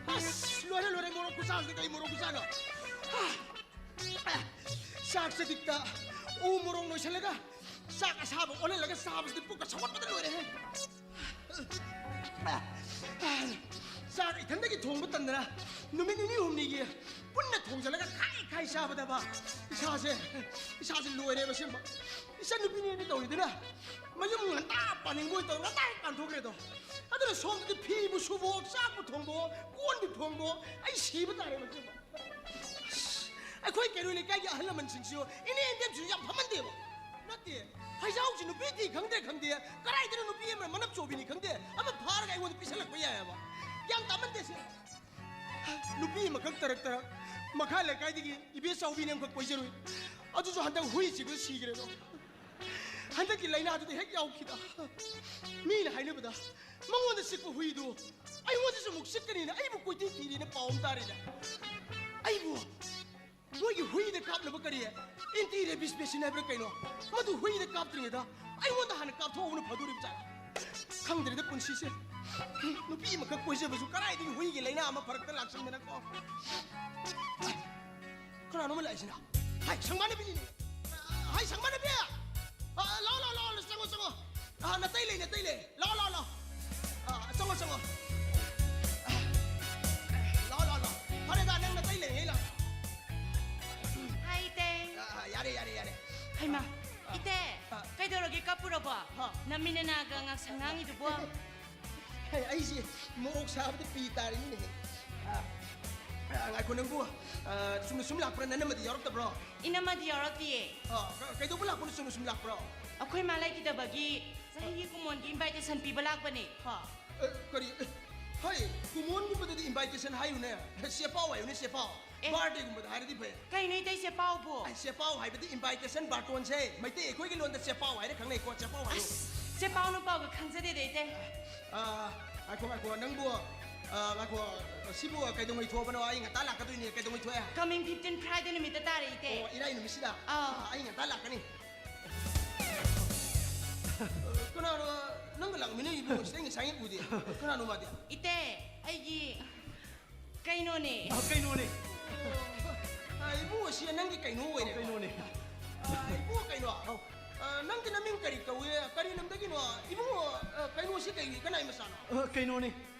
ꯑꯁ, ꯂꯣꯏꯔꯦ, ꯂꯣꯏꯔꯦ, ꯃꯣꯔꯣꯛ ꯈꯨꯆꯥꯁꯤꯗꯤ ꯀꯩ ꯃꯣꯔꯣꯛ ꯈꯨꯆꯥꯅꯣ? ꯆꯥꯛ ꯆꯗꯤꯛꯇ ꯎ ꯃꯣꯔꯣꯛ ꯅꯣꯏꯁꯜꯂꯒ ꯆꯥꯛ ꯑꯁꯥꯕ ꯑꯣꯜꯍꯜꯂꯒ ꯆꯥꯕꯁꯤꯗꯤ ꯄꯨꯛꯀ ꯁꯧꯒꯠꯄꯗ ꯂꯣꯏꯔꯦꯍꯦ꯫ ꯆꯥꯛ ꯏꯊꯟꯗꯒꯤ ꯊꯣꯡꯕ ꯇꯟꯗꯅ ꯅꯨꯃꯤꯠ ꯅꯤꯅꯤ ꯍꯨꯝꯅꯤꯒꯤ ꯄꯨꯟꯅ ꯊꯣꯡꯖꯤꯜꯂꯒ ꯈꯥꯏ ꯈꯥꯏ ꯆꯥꯕꯗꯕ ꯏꯁꯥꯁꯦ, ꯏꯁꯥꯁꯦ ꯂꯣꯏꯔꯦꯕ ꯑꯁꯦꯡꯕ꯫ ꯏꯆꯟ ꯅꯨꯄꯤꯅꯦꯅ ꯇꯧꯔꯤꯗꯨꯅ ꯃꯌꯨꯝ ꯉꯟꯇꯥ ꯄꯥꯅꯤꯡꯕ ꯑꯣꯏ ꯇꯧꯔ ꯉꯟꯇꯥ ꯍꯦꯛ ꯇꯥꯟꯊꯣꯛꯈ꯭ꯔꯦꯗꯣ꯫ ꯑꯗꯨꯅ ꯁꯣꯝꯗꯗꯤ ꯐꯤꯕꯨ ꯁꯨꯕꯣ, ꯆꯥꯛꯄꯨ ꯊꯣꯡꯕꯣ, ꯀꯣꯟꯕꯨ ꯐꯦꯡꯕꯣ, ꯑꯩ ꯁꯤꯕ ꯇꯥꯔꯦꯕ ꯑꯁꯦꯡꯕ꯫ ꯑꯁ, ꯑꯩꯈꯣꯏ ꯀꯩꯔꯣꯏ ꯂꯩꯀꯥꯏꯒꯤ ꯑꯍꯜ ꯂꯃꯟꯁꯤꯡꯁꯤꯁꯨ ꯏꯅꯦꯝ ꯏꯅꯦꯝꯁꯤꯁꯨ ꯌꯥꯝ ꯐꯝꯍꯟꯗꯦꯕ꯫ ꯅꯠꯇꯦ, ꯐꯩꯖꯥꯎꯁꯤ ꯅꯨꯄꯤ ꯊꯤ ꯈꯪꯗ꯭ꯔꯦ ꯈꯪꯗꯦ, ꯀꯗꯥꯏꯗꯅꯣ ꯅꯨꯄꯤ ꯑꯃꯅ ꯃꯅꯞ ꯆꯣꯕꯤꯅꯤ ꯈꯪꯗꯦ, ꯑꯃ ꯐꯥꯔꯒ ꯑꯩꯉꯣꯟꯗ ꯄꯤꯁꯜꯂꯛꯄ ꯌꯥꯏꯑꯕ꯫ ꯒ꯭ꯌꯥꯟ ꯇꯥꯃꯟꯗꯦ ꯁꯤ꯫ ꯅꯨꯄꯤ ꯑꯃꯈꯛ ꯇꯔꯛ ꯇꯔꯛ ꯃꯈꯥ ꯂꯩꯀꯥꯏꯗꯒꯤ ꯏꯕꯦ ꯆꯥꯎꯕꯤꯅꯦ ꯑꯃꯈꯛ ꯀꯣꯏꯖꯔꯨꯏ꯫ ꯑꯗꯨꯁꯨ ꯍꯟꯗꯛ ꯍꯨꯏ ꯆꯤꯛꯄꯗ ꯁꯤꯈ꯭ꯔꯦꯗꯣ꯫ ꯍꯟꯗꯛꯀꯤ ꯂꯥꯏꯅꯥꯗꯨꯗꯤ ꯍꯦꯛ ꯌꯥꯎꯈꯤꯗ꯫ ꯃꯤꯅ ꯍꯥꯏꯅꯕꯗ ꯃꯉꯣꯟꯗ ꯆꯤꯛꯄ ꯍꯨꯏꯗꯨ ꯑꯩꯉꯣꯟꯗꯁꯨ ꯑꯃꯨꯛ ꯆꯤꯛꯀꯅꯤꯅ ꯑꯩꯕꯨ ꯀꯣꯏꯊꯤ ꯊꯤꯔꯤꯅ ꯄꯥꯎ ꯑꯃ ꯇꯥꯔꯤꯅꯦ꯫ ꯑꯩꯕꯨ ꯃꯣꯏꯒꯤ ꯍꯨꯏꯗ ꯀꯥꯞꯅꯕ ꯀꯔꯤ ꯑꯦꯟꯇꯤ ꯔꯦꯕꯤꯁ ꯚꯦꯛꯁꯤꯟ ꯍꯥꯏꯕ꯭ꯔꯥ ꯀꯩꯅꯣ, ꯃꯗꯨ ꯍꯨꯏꯗ ꯀꯥꯞꯇ꯭ꯔꯤꯉꯩꯗ ꯑꯩꯉꯣꯟꯗ ꯍꯥꯟꯅ ꯀꯥꯞꯊꯣꯛꯍꯧꯕꯅ ꯐꯗꯣꯔꯤꯕ ꯖꯥꯠꯂ? ꯈꯪꯗ꯭ꯔꯦꯗ ꯄꯨꯟꯁꯤꯁꯦ꯫ ꯅꯨꯄꯤ ꯑꯃꯈꯛ ꯀꯣꯏꯖꯕꯁꯨ ꯀꯗꯥꯏꯗꯒꯤ ꯍꯨꯏꯒꯤ ꯂꯥꯏꯅꯥ ꯑꯃ ꯐꯔꯛꯇ ꯂꯥꯛꯁꯟꯗꯅꯀꯣ꯫ ꯀꯅꯥꯅꯣ ꯑꯃ ꯂꯥꯛꯏꯁꯤꯅ? ꯍꯥꯏ, ꯁꯪꯕꯥꯅꯕꯤꯅꯤꯅꯦ꯫ ꯍꯥꯏ, ꯁꯪꯕꯥꯅꯕꯤ! ꯑ, ꯂꯥꯎ, ꯂꯥꯎ, ꯂꯥꯎ, ꯆꯪꯉꯣ, ꯆꯪꯉꯣ꯫ ꯑ, ꯅꯇꯩ ꯂꯩ, ꯅꯇꯩ ꯂꯩ꯫ ꯂꯥꯎ, ꯂꯥꯎ, ꯂꯥꯎ꯫ ꯑ, ꯆꯪꯉꯣ, ꯆꯪꯉꯣ꯫ ꯑ, ꯂꯥꯎ, ꯂꯥꯎ, ꯂꯥꯎ꯫ ꯐꯔꯦꯗ, ꯅꯪ ꯅꯇꯩ ꯂꯩꯔꯤꯉꯩ ꯂꯥꯎ꯫ ꯍꯥꯏ, ꯏꯇꯩ꯫ ꯑ, ꯑ, ꯌꯥꯔꯦ, ꯌꯥꯔꯦ, ꯌꯥꯔꯦ꯫ ꯍꯩꯃꯥ, ꯑ, ꯏꯇꯩ, ꯑ꯫ ꯀꯩꯗꯧꯔꯒꯦ ꯀꯞꯄꯨꯔꯕꯣ? ꯍꯥ? ꯅꯃꯤꯠ ꯅꯅꯥꯒ ꯉꯥꯡꯁꯪ ꯉꯥꯡꯉꯤꯗꯨꯕꯣ? ꯍꯩ, ꯑꯩꯁꯦ ꯃꯣꯔꯣꯛ ꯁꯥꯕꯗ ꯄꯤ ꯇꯥꯔꯤꯅꯤꯅꯦꯍꯦ꯫ ꯑ, ꯑ, ꯉꯥꯏꯈꯣ ꯅꯪꯕꯨ, ꯑ, ꯆꯨꯝꯅ ꯁꯨꯝ ꯂꯥꯛꯄ꯭ꯔꯥ? ꯅꯅꯝꯃꯗꯤ ꯌꯥꯎꯔꯛꯇꯕ꯭ꯔꯣ? ꯏꯅꯝꯃꯗꯤ ꯌꯥꯎꯔꯛꯇꯤꯌꯦ꯫ ꯑ, ꯀ-, ꯀꯩꯗꯧꯕ ꯂꯥꯛꯄꯅꯣ ꯆꯨꯝꯅ ꯁꯨꯝ ꯂꯥꯛꯄ꯭ꯔꯣ? ꯑꯩꯈꯣꯏ ꯃꯥ ꯂꯩꯈꯤꯗꯕꯒꯤ ꯆꯍꯤꯒꯤ ꯀꯨꯃꯣꯟꯒꯤ invitation ꯄꯤꯕ ꯂꯥꯛꯄꯅꯦ꯫ ꯍꯥ? ꯑ, ꯀꯔꯤ? ꯑ, ꯍꯩ, ꯀꯨꯃꯣꯟꯒꯨꯝꯕꯗꯗꯤ invitation ꯍꯥꯏꯌꯨꯅꯦ꯫ ꯆꯦꯄꯥꯎ ꯍꯥꯏꯌꯨꯅꯦ, ꯆꯦꯄꯥꯎ꯫ ꯑꯦ꯫ Birthdayꯒꯨꯝꯕꯗ ꯍꯥꯏꯔꯗꯤ ꯐꯩ꯫ ꯀꯩꯅꯣ ꯏꯇꯩ ꯆꯦꯄꯥꯎꯕꯨ? ꯑꯩ ꯆꯦꯄꯥꯎ ꯍꯥꯏꯕꯗꯤ invitation ꯕꯥꯔꯇꯣꯟꯁꯦ꯫ ꯃꯩꯇꯩ ꯑꯩꯈꯣꯏꯒꯤ ꯂꯣꯟꯗ ꯆꯦꯄꯥꯎ ꯍꯥꯏꯅ ꯈꯪꯅꯩꯀꯣ, ꯆꯦꯄꯥꯎ ꯍꯥꯏꯌꯨ꯫ ꯑꯁ, ꯆꯦꯄꯥꯎ ꯅꯨꯄꯥꯎꯒ ꯈꯪꯖꯗꯦꯗ ꯏꯇꯩ꯫ ꯑ, ꯉꯥꯏꯈꯣ, ꯉꯥꯏꯈꯣ, ꯅꯪꯕꯨ, ꯑ, ꯉꯥꯏꯈꯣ, ꯁꯤꯕꯨ ꯀꯩꯗꯧꯉꯩ ꯊꯣꯛꯑꯕꯅꯣ? ꯑꯩ ꯉꯟꯇꯥ ꯂꯥꯛꯀꯗꯣꯏꯅꯦ꯫ ꯀꯩꯗꯧꯉꯩ ꯊꯣꯛꯑꯦ? Coming fifteen Friday ꯅꯨꯃꯤꯠꯇ ꯇꯥꯔꯦ ꯏꯇꯩ꯫ ꯑꯣ, ꯏꯔꯥꯏ ꯅꯨꯃꯤꯠꯁꯤꯗ? ꯑꯥ꯫ ꯑ, ꯑꯩ ꯉꯟꯇꯥ ꯂꯥꯛꯀꯅꯤ꯫ ꯀꯅꯥꯅꯣ ꯅꯪꯒ ꯂꯥꯛꯃꯤꯟꯅꯩ ꯏꯕꯨꯡꯉꯣꯁꯤꯗ? ꯑꯩ ꯉꯁꯥꯏ ꯎꯗꯦ꯫ ꯀꯅꯥꯅꯣ ꯃꯥꯗꯤ? ꯏꯇꯩ, ꯑꯩꯒꯤ ꯀꯩꯅꯣꯅꯦ꯫ ꯑ, ꯀꯩꯅꯣꯅꯦ꯫ ꯑ, ꯏꯕꯨꯡꯉꯣꯁꯤ ꯅꯪꯒꯤ ꯀꯩꯅꯣ ꯑꯣꯏꯔꯦ꯫ ꯀꯩꯅꯣꯅꯦ꯫ ꯑ, ꯏꯕꯨꯡꯉꯣ, ꯀꯩꯅꯣ? ꯑꯧ꯫ ꯑ, ꯅꯪꯗꯤ ꯅꯃꯤꯡ ꯀꯔꯤ ꯀꯧꯏ? ꯀꯔꯤ ꯂꯝꯗꯒꯤꯅꯣ? ꯏꯕꯨꯡꯉꯣ, ꯑ, ꯀꯩꯅꯣꯁꯤ ꯀꯩ, ꯀꯅꯥꯏ ꯃꯆꯥꯅꯣ? ꯑ, ꯀꯩꯅꯣꯅꯦ꯫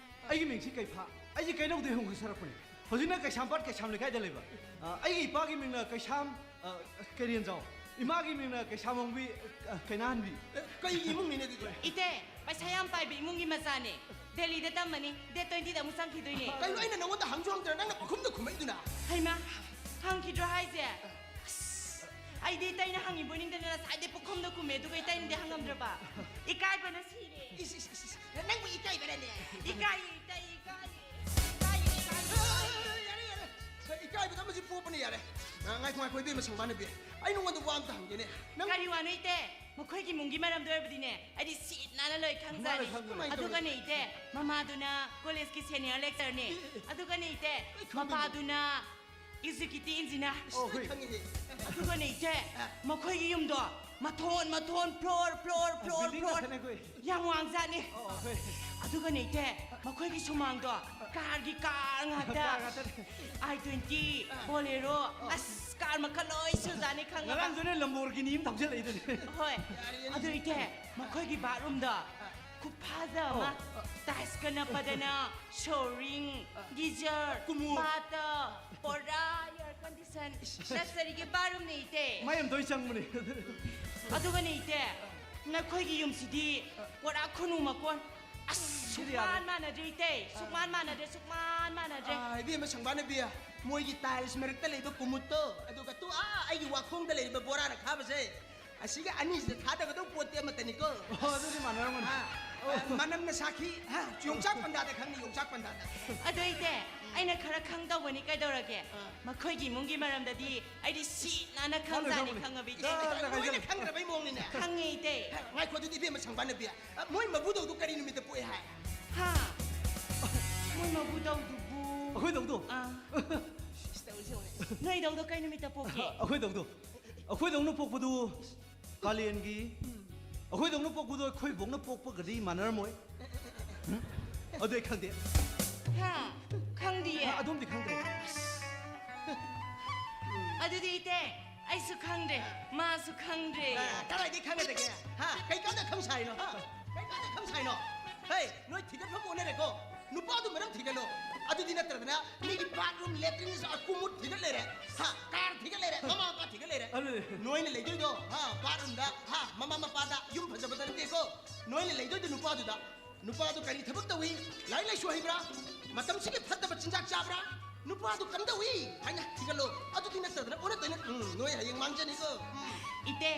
ꯑꯩꯒꯤ ꯃꯤꯡꯁꯤ ꯀꯩꯐꯥ꯫ ꯑꯩꯁꯦ ꯀꯩꯅꯧꯗꯩ ꯍꯣꯡꯗꯣꯛꯆꯔꯛꯄꯅꯦ꯫ ꯍꯧꯖꯤꯛꯅ ꯀꯩꯁꯥꯝꯄꯥꯠ ꯀꯩꯁꯥꯝ ꯂꯩꯀꯥꯏꯗ ꯂꯩꯕ꯫ ꯑ, ꯑꯩꯒꯤ ꯏꯄꯥꯒꯤ ꯃꯤꯡꯅ ꯀꯩꯁꯥꯝ, ꯑ, ꯀꯩꯔꯦꯟꯖꯥꯎ꯫ ꯏꯃꯥꯒꯤ ꯃꯤꯡꯅ ꯀꯩꯁꯥꯃꯣꯡꯕꯤ, ꯑ, ꯀꯩꯅꯥꯍꯟꯕꯤ꯫ ꯑꯦ, ꯀꯩꯒꯤ ꯏꯃꯨꯡꯅꯤꯅꯦ ꯑꯗꯨꯗꯤ? ꯏꯇꯦ, ꯄꯩꯁꯥ ꯌꯥꯝ ꯄꯥꯏꯕ ꯏꯃꯨꯡꯒꯤ ꯃꯆꯥꯅꯦ꯫ ꯗꯦꯜꯂꯤꯗ ꯇꯝꯃꯅꯤ꯫ ꯗꯦꯠ twenty ꯗ ꯑꯃꯨꯛ ꯆꯪꯈꯤꯗꯣꯏꯅꯦ꯫ ꯀꯩꯅꯣ, ꯑꯩꯅ ꯅꯉꯣꯟꯗ ꯍꯪꯁꯨ ꯍꯪꯗꯅ ꯅꯪꯅ ꯄꯪꯈꯨꯝꯗ ꯈꯨꯝꯃꯛꯏꯗꯨꯅ? ꯍꯩꯃꯥ, ꯍꯪꯈꯤꯗ꯭ꯔꯣ ꯍꯥꯏꯁꯦ? ꯑꯁ, ꯑꯩꯗꯤ ꯏꯇꯩꯅ ꯍꯪꯉꯤꯕꯣꯏ ꯅꯤꯡꯗꯅ ꯉꯁꯥꯏꯗꯩ ꯄꯪꯈꯨꯝꯗ ꯈꯨꯝꯃꯦ, ꯑꯗꯨꯒ ꯏꯇꯩꯅꯗꯤ ꯍꯪꯉꯝꯗ꯭ꯔꯕ? ꯏꯀꯥꯏꯕꯅ ꯁꯤꯔꯦ꯫ ꯏꯁ, ꯏꯁ, ꯏꯁ, ꯏꯁ, ꯅꯪꯕꯨ ꯏꯀꯥꯏꯕꯔꯅꯦ? ꯏꯀꯥꯏꯌꯦ, ꯏꯇꯩ, ꯏꯀꯥꯏꯌꯦ, ꯏꯀꯥꯏꯌꯦ, ꯏꯀꯥꯏꯌꯦ꯫ ꯑ, ꯌꯥꯔꯦ, ꯌꯥꯔꯦ꯫ ꯏꯀꯥꯏꯕꯗ ꯑꯃꯁꯨ ꯄꯣꯛꯄꯅꯦ, ꯌꯥꯔꯦ꯫ ꯑ, ꯉꯥꯏꯈꯣ, ꯉꯥꯏꯈꯣ, ꯏꯕꯦꯝꯃ ꯁꯪꯕꯥꯅꯕꯤ, ꯑꯩ ꯅꯉꯣꯟꯗ ꯋꯥ ꯑꯝꯇ ꯍꯪꯒꯦꯅꯦ꯫ ꯅꯪ ꯀꯔꯤ ꯋꯥꯅꯣ, ꯏꯇꯦ? ꯃꯈꯣꯏꯒꯤ ꯏꯃꯨꯡꯒꯤ ꯃꯔꯝꯗ ꯑꯣꯏꯔꯕꯗꯤꯅꯦ, ꯑꯩꯗꯤ ꯁꯤꯠ ꯅꯥꯟꯅ ꯂꯣꯏ ꯈꯪꯖꯥꯅꯤ꯫ ꯃꯥꯅ ꯈꯪꯕꯅꯦ꯫ ꯑꯗꯨꯒꯅꯦ, ꯏꯇꯦ, ꯃꯃꯥꯗꯨꯅ ꯀꯣꯂꯦꯖꯀꯤ ꯁꯦꯅꯤꯌꯔ ꯂꯦꯛꯆꯔꯅꯤ꯫ ꯑꯦ, ꯑꯦ, ꯑꯦ꯫ ꯑꯗꯨꯒꯅꯦ, ꯏꯇꯦ, ꯑꯩ ꯈꯪꯕꯅꯦ꯫ ꯃꯄꯥꯗꯨꯅ ꯑꯦꯛꯖꯤꯀ꯭ꯌꯨꯇꯤꯚ ꯏꯟꯖꯤꯅꯤꯌꯥꯔ꯫ ꯑꯣ, ꯍꯣꯏ꯫ ꯈꯪꯉꯤꯍꯦ꯫ ꯑꯗꯨꯒꯅꯦ, ꯏꯆꯦ, ꯑ꯫ ꯃꯈꯣꯏꯒꯤ ꯌꯨꯝꯗꯣ ꯃꯊꯣꯟ, ꯃꯊꯣꯟ, floor, floor, floor, building floor꯫ ꯉꯥꯛꯇꯅꯦ ꯑꯩꯈꯣꯏ꯫ ꯌꯥꯝ ꯋꯥꯡꯖꯥꯠꯅꯤ꯫ ꯑꯣ, ꯍꯣꯏ꯫ ꯑꯗꯨꯒꯅꯦ, ꯏꯆꯦ, ꯃꯈꯣꯏꯒꯤ ꯁꯨꯃꯥꯡꯗꯣ ꯀꯥꯔꯒꯤ ꯀꯥꯔ ꯉꯥꯛꯇ꯫ ꯀꯥꯔ ꯉꯥꯛꯇꯅꯦ꯫ I twenty, ꯑ꯫ Bolero, ꯑ꯫ ꯑꯁ, ꯀꯥꯔ ꯃꯈꯜ ꯂꯣꯏ ꯁꯨꯖꯥꯠꯅꯤ, ꯈꯪꯉꯕ? ꯉꯔꯥꯡꯁꯨꯅꯦ ꯂꯝꯕꯣꯔꯒꯤꯅꯤ ꯑꯃ ꯊꯧꯖꯤꯜꯂꯛꯏꯗꯨꯅꯦ꯫ ꯍꯣꯏ꯫ ꯌꯥꯔꯦ, ꯌꯥꯔꯦ꯫ ꯑꯗꯨ, ꯏꯆꯦ, ꯃꯈꯣꯏꯒꯤ ꯕꯥꯠꯔꯨꯝꯗꯣ ꯑ꯫ ꯈꯨꯐꯖ ꯑꯃ, ꯑꯣ꯫ ꯇꯥꯏꯜꯁꯀ ꯅꯞꯄꯗꯅ, ꯁꯣꯔꯤꯡ, ꯑ꯫ ꯒꯤꯖꯔ, ꯀꯨꯃꯨ꯫ ꯕꯥꯇ, ꯄꯨꯔꯥ ꯑꯦꯌꯔ ꯀꯟꯗꯤꯁꯟ, ꯏꯁ, ꯏꯁ, ꯏꯁ꯫ ꯂꯛꯖꯔꯤꯒꯤ ꯕꯥꯠꯔꯨꯝꯅꯦ, ꯏꯆꯦ꯫ ꯃꯩ ꯑꯃ ꯇꯣꯏ ꯆꯪꯕꯅꯦ꯫ ꯑꯗꯨꯒꯅꯦ, ꯏꯆꯦ, ꯅꯈꯣꯏꯒꯤ ꯌꯨꯝꯁꯤꯗꯤ ꯄꯨꯔꯥ ꯈꯨꯅꯨ ꯃꯀꯣꯟ꯫ ꯑꯁ, ꯁꯤꯗꯤ ꯌꯥꯗ꯭ꯔꯦ꯫ ꯁꯨꯛꯃꯥꯟ ꯃꯥꯟꯅꯗ꯭ꯔꯦ, ꯏꯆꯦ꯫ ꯁꯨꯛꯃꯥꯟ ꯃꯥꯟꯅꯗ꯭ꯔꯦ, ꯁꯨꯛꯃꯥꯟ ꯃꯥꯟꯅꯗ꯭ꯔꯦ꯫ ꯑꯥ, ꯏꯕꯦꯝꯃ ꯁꯪꯕꯥꯅꯕꯤ, ꯃꯣꯏꯒꯤ ꯇꯥꯏꯜꯁ ꯃꯔꯛꯇ ꯂꯩꯕ ꯀꯨꯃꯨꯠꯇꯣ, ꯑꯗꯨꯒ ꯇꯨ, ꯑꯥ, ꯑꯩꯒꯤ ꯋꯥꯈꯣꯡꯗ ꯂꯩꯔꯤꯕ ꯕꯣꯔꯥꯅ ꯈꯥꯕꯁꯦ, ꯑꯁꯤꯒ ꯑꯅꯤꯁꯤꯗ ꯊꯥꯗꯒꯗꯧ ꯄꯣꯠꯇꯤ ꯑꯃꯠꯇꯅꯤꯀꯣ꯫ ꯑꯣ, ꯑꯗꯨꯗꯤ ꯃꯥꯟꯅꯔꯝꯒꯅꯤ꯫ ꯑꯥ, ꯑꯣ꯫ ꯑꯥ, ꯃꯅꯝꯅ ꯁꯥꯈꯤ꯫ ꯍꯥ, ꯌꯣꯡꯆꯥꯛ ꯄꯟꯊꯥꯗ ꯈꯪꯅꯤ, ꯌꯣꯡꯆꯥꯛ ꯄꯟꯊꯥꯗ꯫ ꯑꯗꯣ, ꯏꯆꯦ, ꯑꯩꯅ ꯈꯔ ꯈꯪꯗꯧꯕꯅꯤ, ꯀꯩꯗꯧꯔꯒꯦ? ꯑꯥ꯫ ꯃꯈꯣꯏꯒꯤ ꯏꯃꯨꯡꯒꯤ ꯃꯔꯝꯗꯗꯤ ꯑꯩꯗꯤ ꯁꯤꯠ ꯅꯥꯟꯅ ꯈꯪꯖꯥꯅꯤ, ꯈꯪꯉꯣꯏ, ꯈꯪꯉꯣꯏ꯫ ꯈꯪꯉꯕ, ꯏꯆꯦ? ꯑꯦ, ꯂꯣꯏꯅ ꯈꯪꯗ꯭ꯔꯕꯩ ꯃꯑꯣꯡꯅꯤꯅꯦ꯫ ꯈꯪꯉꯦ, ꯏꯆꯦ꯫ ꯍꯥ, ꯉꯥꯏꯈꯣ, ꯑꯗꯨꯗꯤ ꯏꯕꯦꯝꯃ ꯁꯪꯕꯥꯅꯕꯤ, ꯑ, ꯃꯣꯏ ꯃꯕꯨꯗꯧꯗꯨ ꯀꯔꯤ ꯅꯨꯃꯤꯠꯇ ꯄꯣꯛꯑꯦ ꯍꯥꯏ? ꯍꯥ? ꯃꯣꯏ ꯃꯕꯨꯗꯧꯗꯨꯕꯨ? ꯑꯩꯈꯣꯏꯗꯧꯗꯣ꯫ ꯑꯥ꯫ ꯁꯤꯁ, ꯇꯧꯔꯤꯁꯦ ꯌꯦꯡꯉꯨꯅꯦ꯫ ꯅꯣꯏꯗꯧꯗꯣ ꯀꯩ ꯅꯨꯃꯤꯠꯇ ꯄꯣꯛꯀꯦ? ꯑꯩꯈꯣꯏꯗꯧꯗꯣ꯫ ꯑꯩꯈꯣꯏꯗꯧꯅ ꯄꯣꯛꯄꯗꯨ ꯀꯥꯂꯦꯟꯒꯤ, ꯑꯩꯈꯣꯏꯗꯧꯅ ꯄꯣꯛꯄꯗꯣ ꯑꯩꯈꯣꯏ ꯕꯣꯛꯅ ꯄꯣꯛꯄꯒꯗꯤ ꯃꯥꯟꯅꯔꯝꯃꯣꯏ꯫ ꯎꯝ? ꯑꯗꯨ ꯑꯩ ꯈꯪꯗꯦ꯫ ꯍꯥ? ꯈꯪꯗꯤꯌꯦ? ꯑ-, ꯑꯗꯨꯝꯗꯤ ꯈꯪꯗ꯭ꯔꯦ꯫ ꯑꯗꯨꯗꯤ, ꯏꯇꯦ, ꯑꯩꯁꯨ ꯈꯪꯗ꯭ꯔꯦ, ꯃꯥꯁꯨ ꯈꯪꯗ꯭ꯔꯦ꯫ ꯑ, ꯀꯗꯥꯏꯗꯒꯤ ꯈꯪꯒꯗꯒꯦ? ꯍꯥ? ꯀꯩꯀꯥꯟꯗ ꯈꯪ ꯁꯥꯏꯅꯣ? ꯍꯥ? ꯀꯩꯀꯥꯟꯗ ꯈꯪ ꯁꯥꯏꯅꯣ? ꯍꯦ, ꯅꯣꯏ ꯊꯤꯒꯠꯐꯝ ꯑꯣꯟꯅꯔꯦꯀꯣ꯫ ꯅꯨꯄꯥꯗꯨ ꯃꯔꯝ ꯊꯤꯒꯠꯂꯣ꯫ ꯑꯗꯨꯗꯤ ꯅꯠꯇ꯭ꯔꯗꯅ ꯃꯤꯒꯤ bathroom, latrine, ꯑꯀꯨꯃꯨꯠ ꯊꯤꯒꯠ ꯂꯩꯔꯦ꯫ ꯍꯥ? Car ꯊꯤꯒꯠ ꯂꯩꯔꯦ꯫ ꯃꯃꯥ ꯃꯄꯥ ꯊꯤꯒꯠ ꯂꯩꯔꯦ꯫ ꯑꯗꯨꯅꯦ꯫ ꯅꯣꯏꯅ ꯂꯩꯗꯣꯏꯗꯣ, ꯍꯥ, bathroomꯗ, ꯍꯥ, ꯃꯃꯥ ꯃꯄꯥꯗ, ꯌꯨꯝ ꯐꯖꯕꯗ ꯅꯠꯇꯦꯀꯣ꯫ ꯅꯣꯏꯅ ꯂꯩꯗꯣꯏꯗꯣ ꯅꯨꯄꯥꯗꯨꯗ꯫ ꯅꯨꯄꯥꯗꯨ ꯀꯔꯤ ꯊꯕꯛ ꯇꯧꯏ? ꯂꯥꯏꯔꯤꯛ ꯂꯥꯏꯁꯨ ꯍꯩꯕ꯭ꯔꯥ? ꯃꯇꯝꯁꯤꯒꯤ ꯐꯠꯇꯕ ꯆꯤꯟꯖꯥꯛ ꯆꯥꯕ꯭ꯔꯥ? ꯅꯨꯄꯥꯗꯨ ꯀꯝꯗꯧꯏ ꯍꯥꯏꯅ ꯊꯤꯒꯠꯂꯣ꯫ ꯑꯗꯨꯗꯤ ꯅꯠꯇꯗꯅ ꯑꯣꯟꯅ ꯇꯩꯅ, ꯎꯝ, ꯅꯣꯏ ꯍꯌꯦꯡ ꯃꯥꯡꯖꯅꯤꯀꯣ꯫ ꯎꯝ꯫ ꯏꯇꯦ,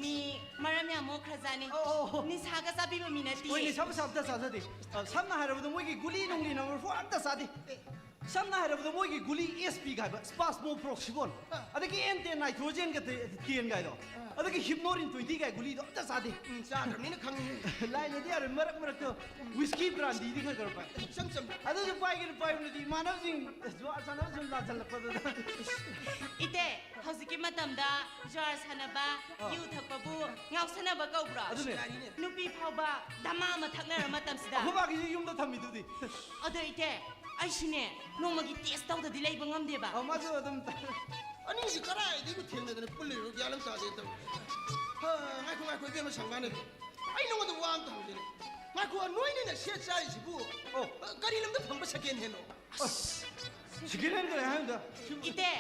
ꯃꯤ ꯃꯔꯝ ꯌꯥꯝ ꯃꯣꯛꯈ꯭ꯔꯖꯥꯠꯅꯤ꯫ ꯑꯣ, ꯑꯣ, ꯑꯣ꯫ ꯅꯤꯁꯥꯒ ꯆꯥꯕꯤꯕ ꯃꯤ ꯅꯠꯇꯤꯌꯦ꯫ ꯍꯣꯏ, ꯅꯤꯁꯥ ꯄꯁꯥ ꯑꯝꯇ ꯆꯥꯖꯗꯦ꯫ ꯑ, ꯁꯝꯅ ꯍꯥꯏꯔꯕꯗ ꯃꯣꯏꯒꯤ ꯒꯨꯂꯤ ꯅꯨꯡꯂꯤ number four ꯑꯝꯇ ꯆꯥꯗꯦ꯫ ꯑꯦ꯫ ꯁꯝꯅ ꯍꯥꯏꯔꯕꯗ ꯃꯣꯏꯒꯤ ꯒꯨꯂꯤ S P ꯀꯥꯏꯕ, spasmoproxyphone, ꯑꯥ꯫ ꯑꯗꯒꯤ N ten nitrogen ꯒ ꯇꯦ-, ten ꯀꯥꯏꯗꯣ, ꯑꯥ꯫ ꯑꯗꯒꯤ Hepnorin twenty ꯀꯥꯏ ꯒꯨꯂꯤꯗꯣ ꯑꯝꯇ ꯆꯥꯗꯦ꯫ ꯎꯝ, ꯆꯥꯗ꯭ꯔꯕꯅꯤꯅ ꯈꯪꯉꯤꯍꯦ꯫ ꯂꯥꯏꯅꯗꯤ ꯌꯥꯔꯣꯏ, ꯃꯔꯛ ꯃꯔꯛꯇ whisky brandyꯗꯤ ꯈꯔ ꯈꯔ ꯄꯥꯏ꯫ ꯏꯆꯝ ꯆꯝꯅ꯫ ꯑꯗꯨꯁꯨ ꯄꯥꯏꯒꯦꯅ ꯄꯥꯏꯕꯅꯗꯤ ꯏꯃꯥꯟꯅꯕꯁꯤꯡ ꯖꯨꯋꯥꯔ ꯁꯥꯟꯅꯕ ꯁꯨꯝ ꯂꯥꯛꯁꯜꯂꯛꯄꯗꯨꯗ꯫ ꯏꯇꯦ, ꯍꯧꯖꯤꯛꯀꯤ ꯃꯇꯝꯗ ꯖꯨꯋꯥꯔ ꯁꯥꯟꯅꯕ, ꯑꯥ꯫ ꯌꯨ ꯊꯛꯄꯕꯨ ꯉꯥꯎꯁꯟꯅꯕ ꯀꯧꯕ꯭ꯔꯣ? ꯑꯗꯨꯅꯦ꯫ ꯌꯥꯔꯤꯅꯦ꯫ ꯅꯨꯄꯤ ꯐꯥꯎꯕ ꯙꯃꯥ ꯑꯃ ꯊꯛꯅꯔ ꯃꯇꯝꯁꯤꯗ꯫ ꯑꯩꯈꯣꯏ ꯕꯥꯒꯤꯁꯨ ꯌꯨꯝꯗ ꯊꯝꯃꯤꯗꯨꯗꯤ꯫ ꯑꯗꯣ ꯏꯇꯦ, ꯑꯩꯁꯨꯅꯦ, ꯅꯣꯡꯃꯒꯤ test ꯇꯧꯗꯗꯤ ꯂꯩꯕ ꯉꯝꯗꯦꯕ꯫ ꯑꯧ, ꯃꯥꯁꯨ ꯑꯗꯨꯝ ꯇ-, ꯑꯅꯤꯁꯤ ꯀꯗꯥꯏꯗꯒꯤ ꯊꯦꯡꯅꯗꯅ ꯄꯨꯜꯂꯤꯅꯣ ꯒ꯭ꯌꯥꯟ ꯑꯃ ꯇꯥꯗꯦ ꯇꯧꯔꯤ꯫ ꯍꯥ, ꯉꯥꯏꯈꯣ, ꯉꯥꯏꯈꯣ, ꯏꯕꯦꯝꯃ ꯁꯪꯕꯥꯅꯗꯤ꯫ ꯑꯩ ꯅꯉꯣꯟꯗ ꯋꯥ ꯑꯝꯇ ꯍꯪꯒꯦꯅꯦ꯫ ꯉꯥꯏꯈꯣ, ꯅꯣꯏꯅꯤꯅ ꯁꯦꯠ ꯆꯥꯔꯤꯁꯤꯕꯨ, ꯑꯣ꯫ ꯀꯔꯤ ꯂꯝꯗ ꯐꯪꯕ second handꯅꯣ? ꯑꯁ, second hand ꯀꯔꯤ ꯍꯥꯏꯅꯣꯗ? ꯏꯇꯦ,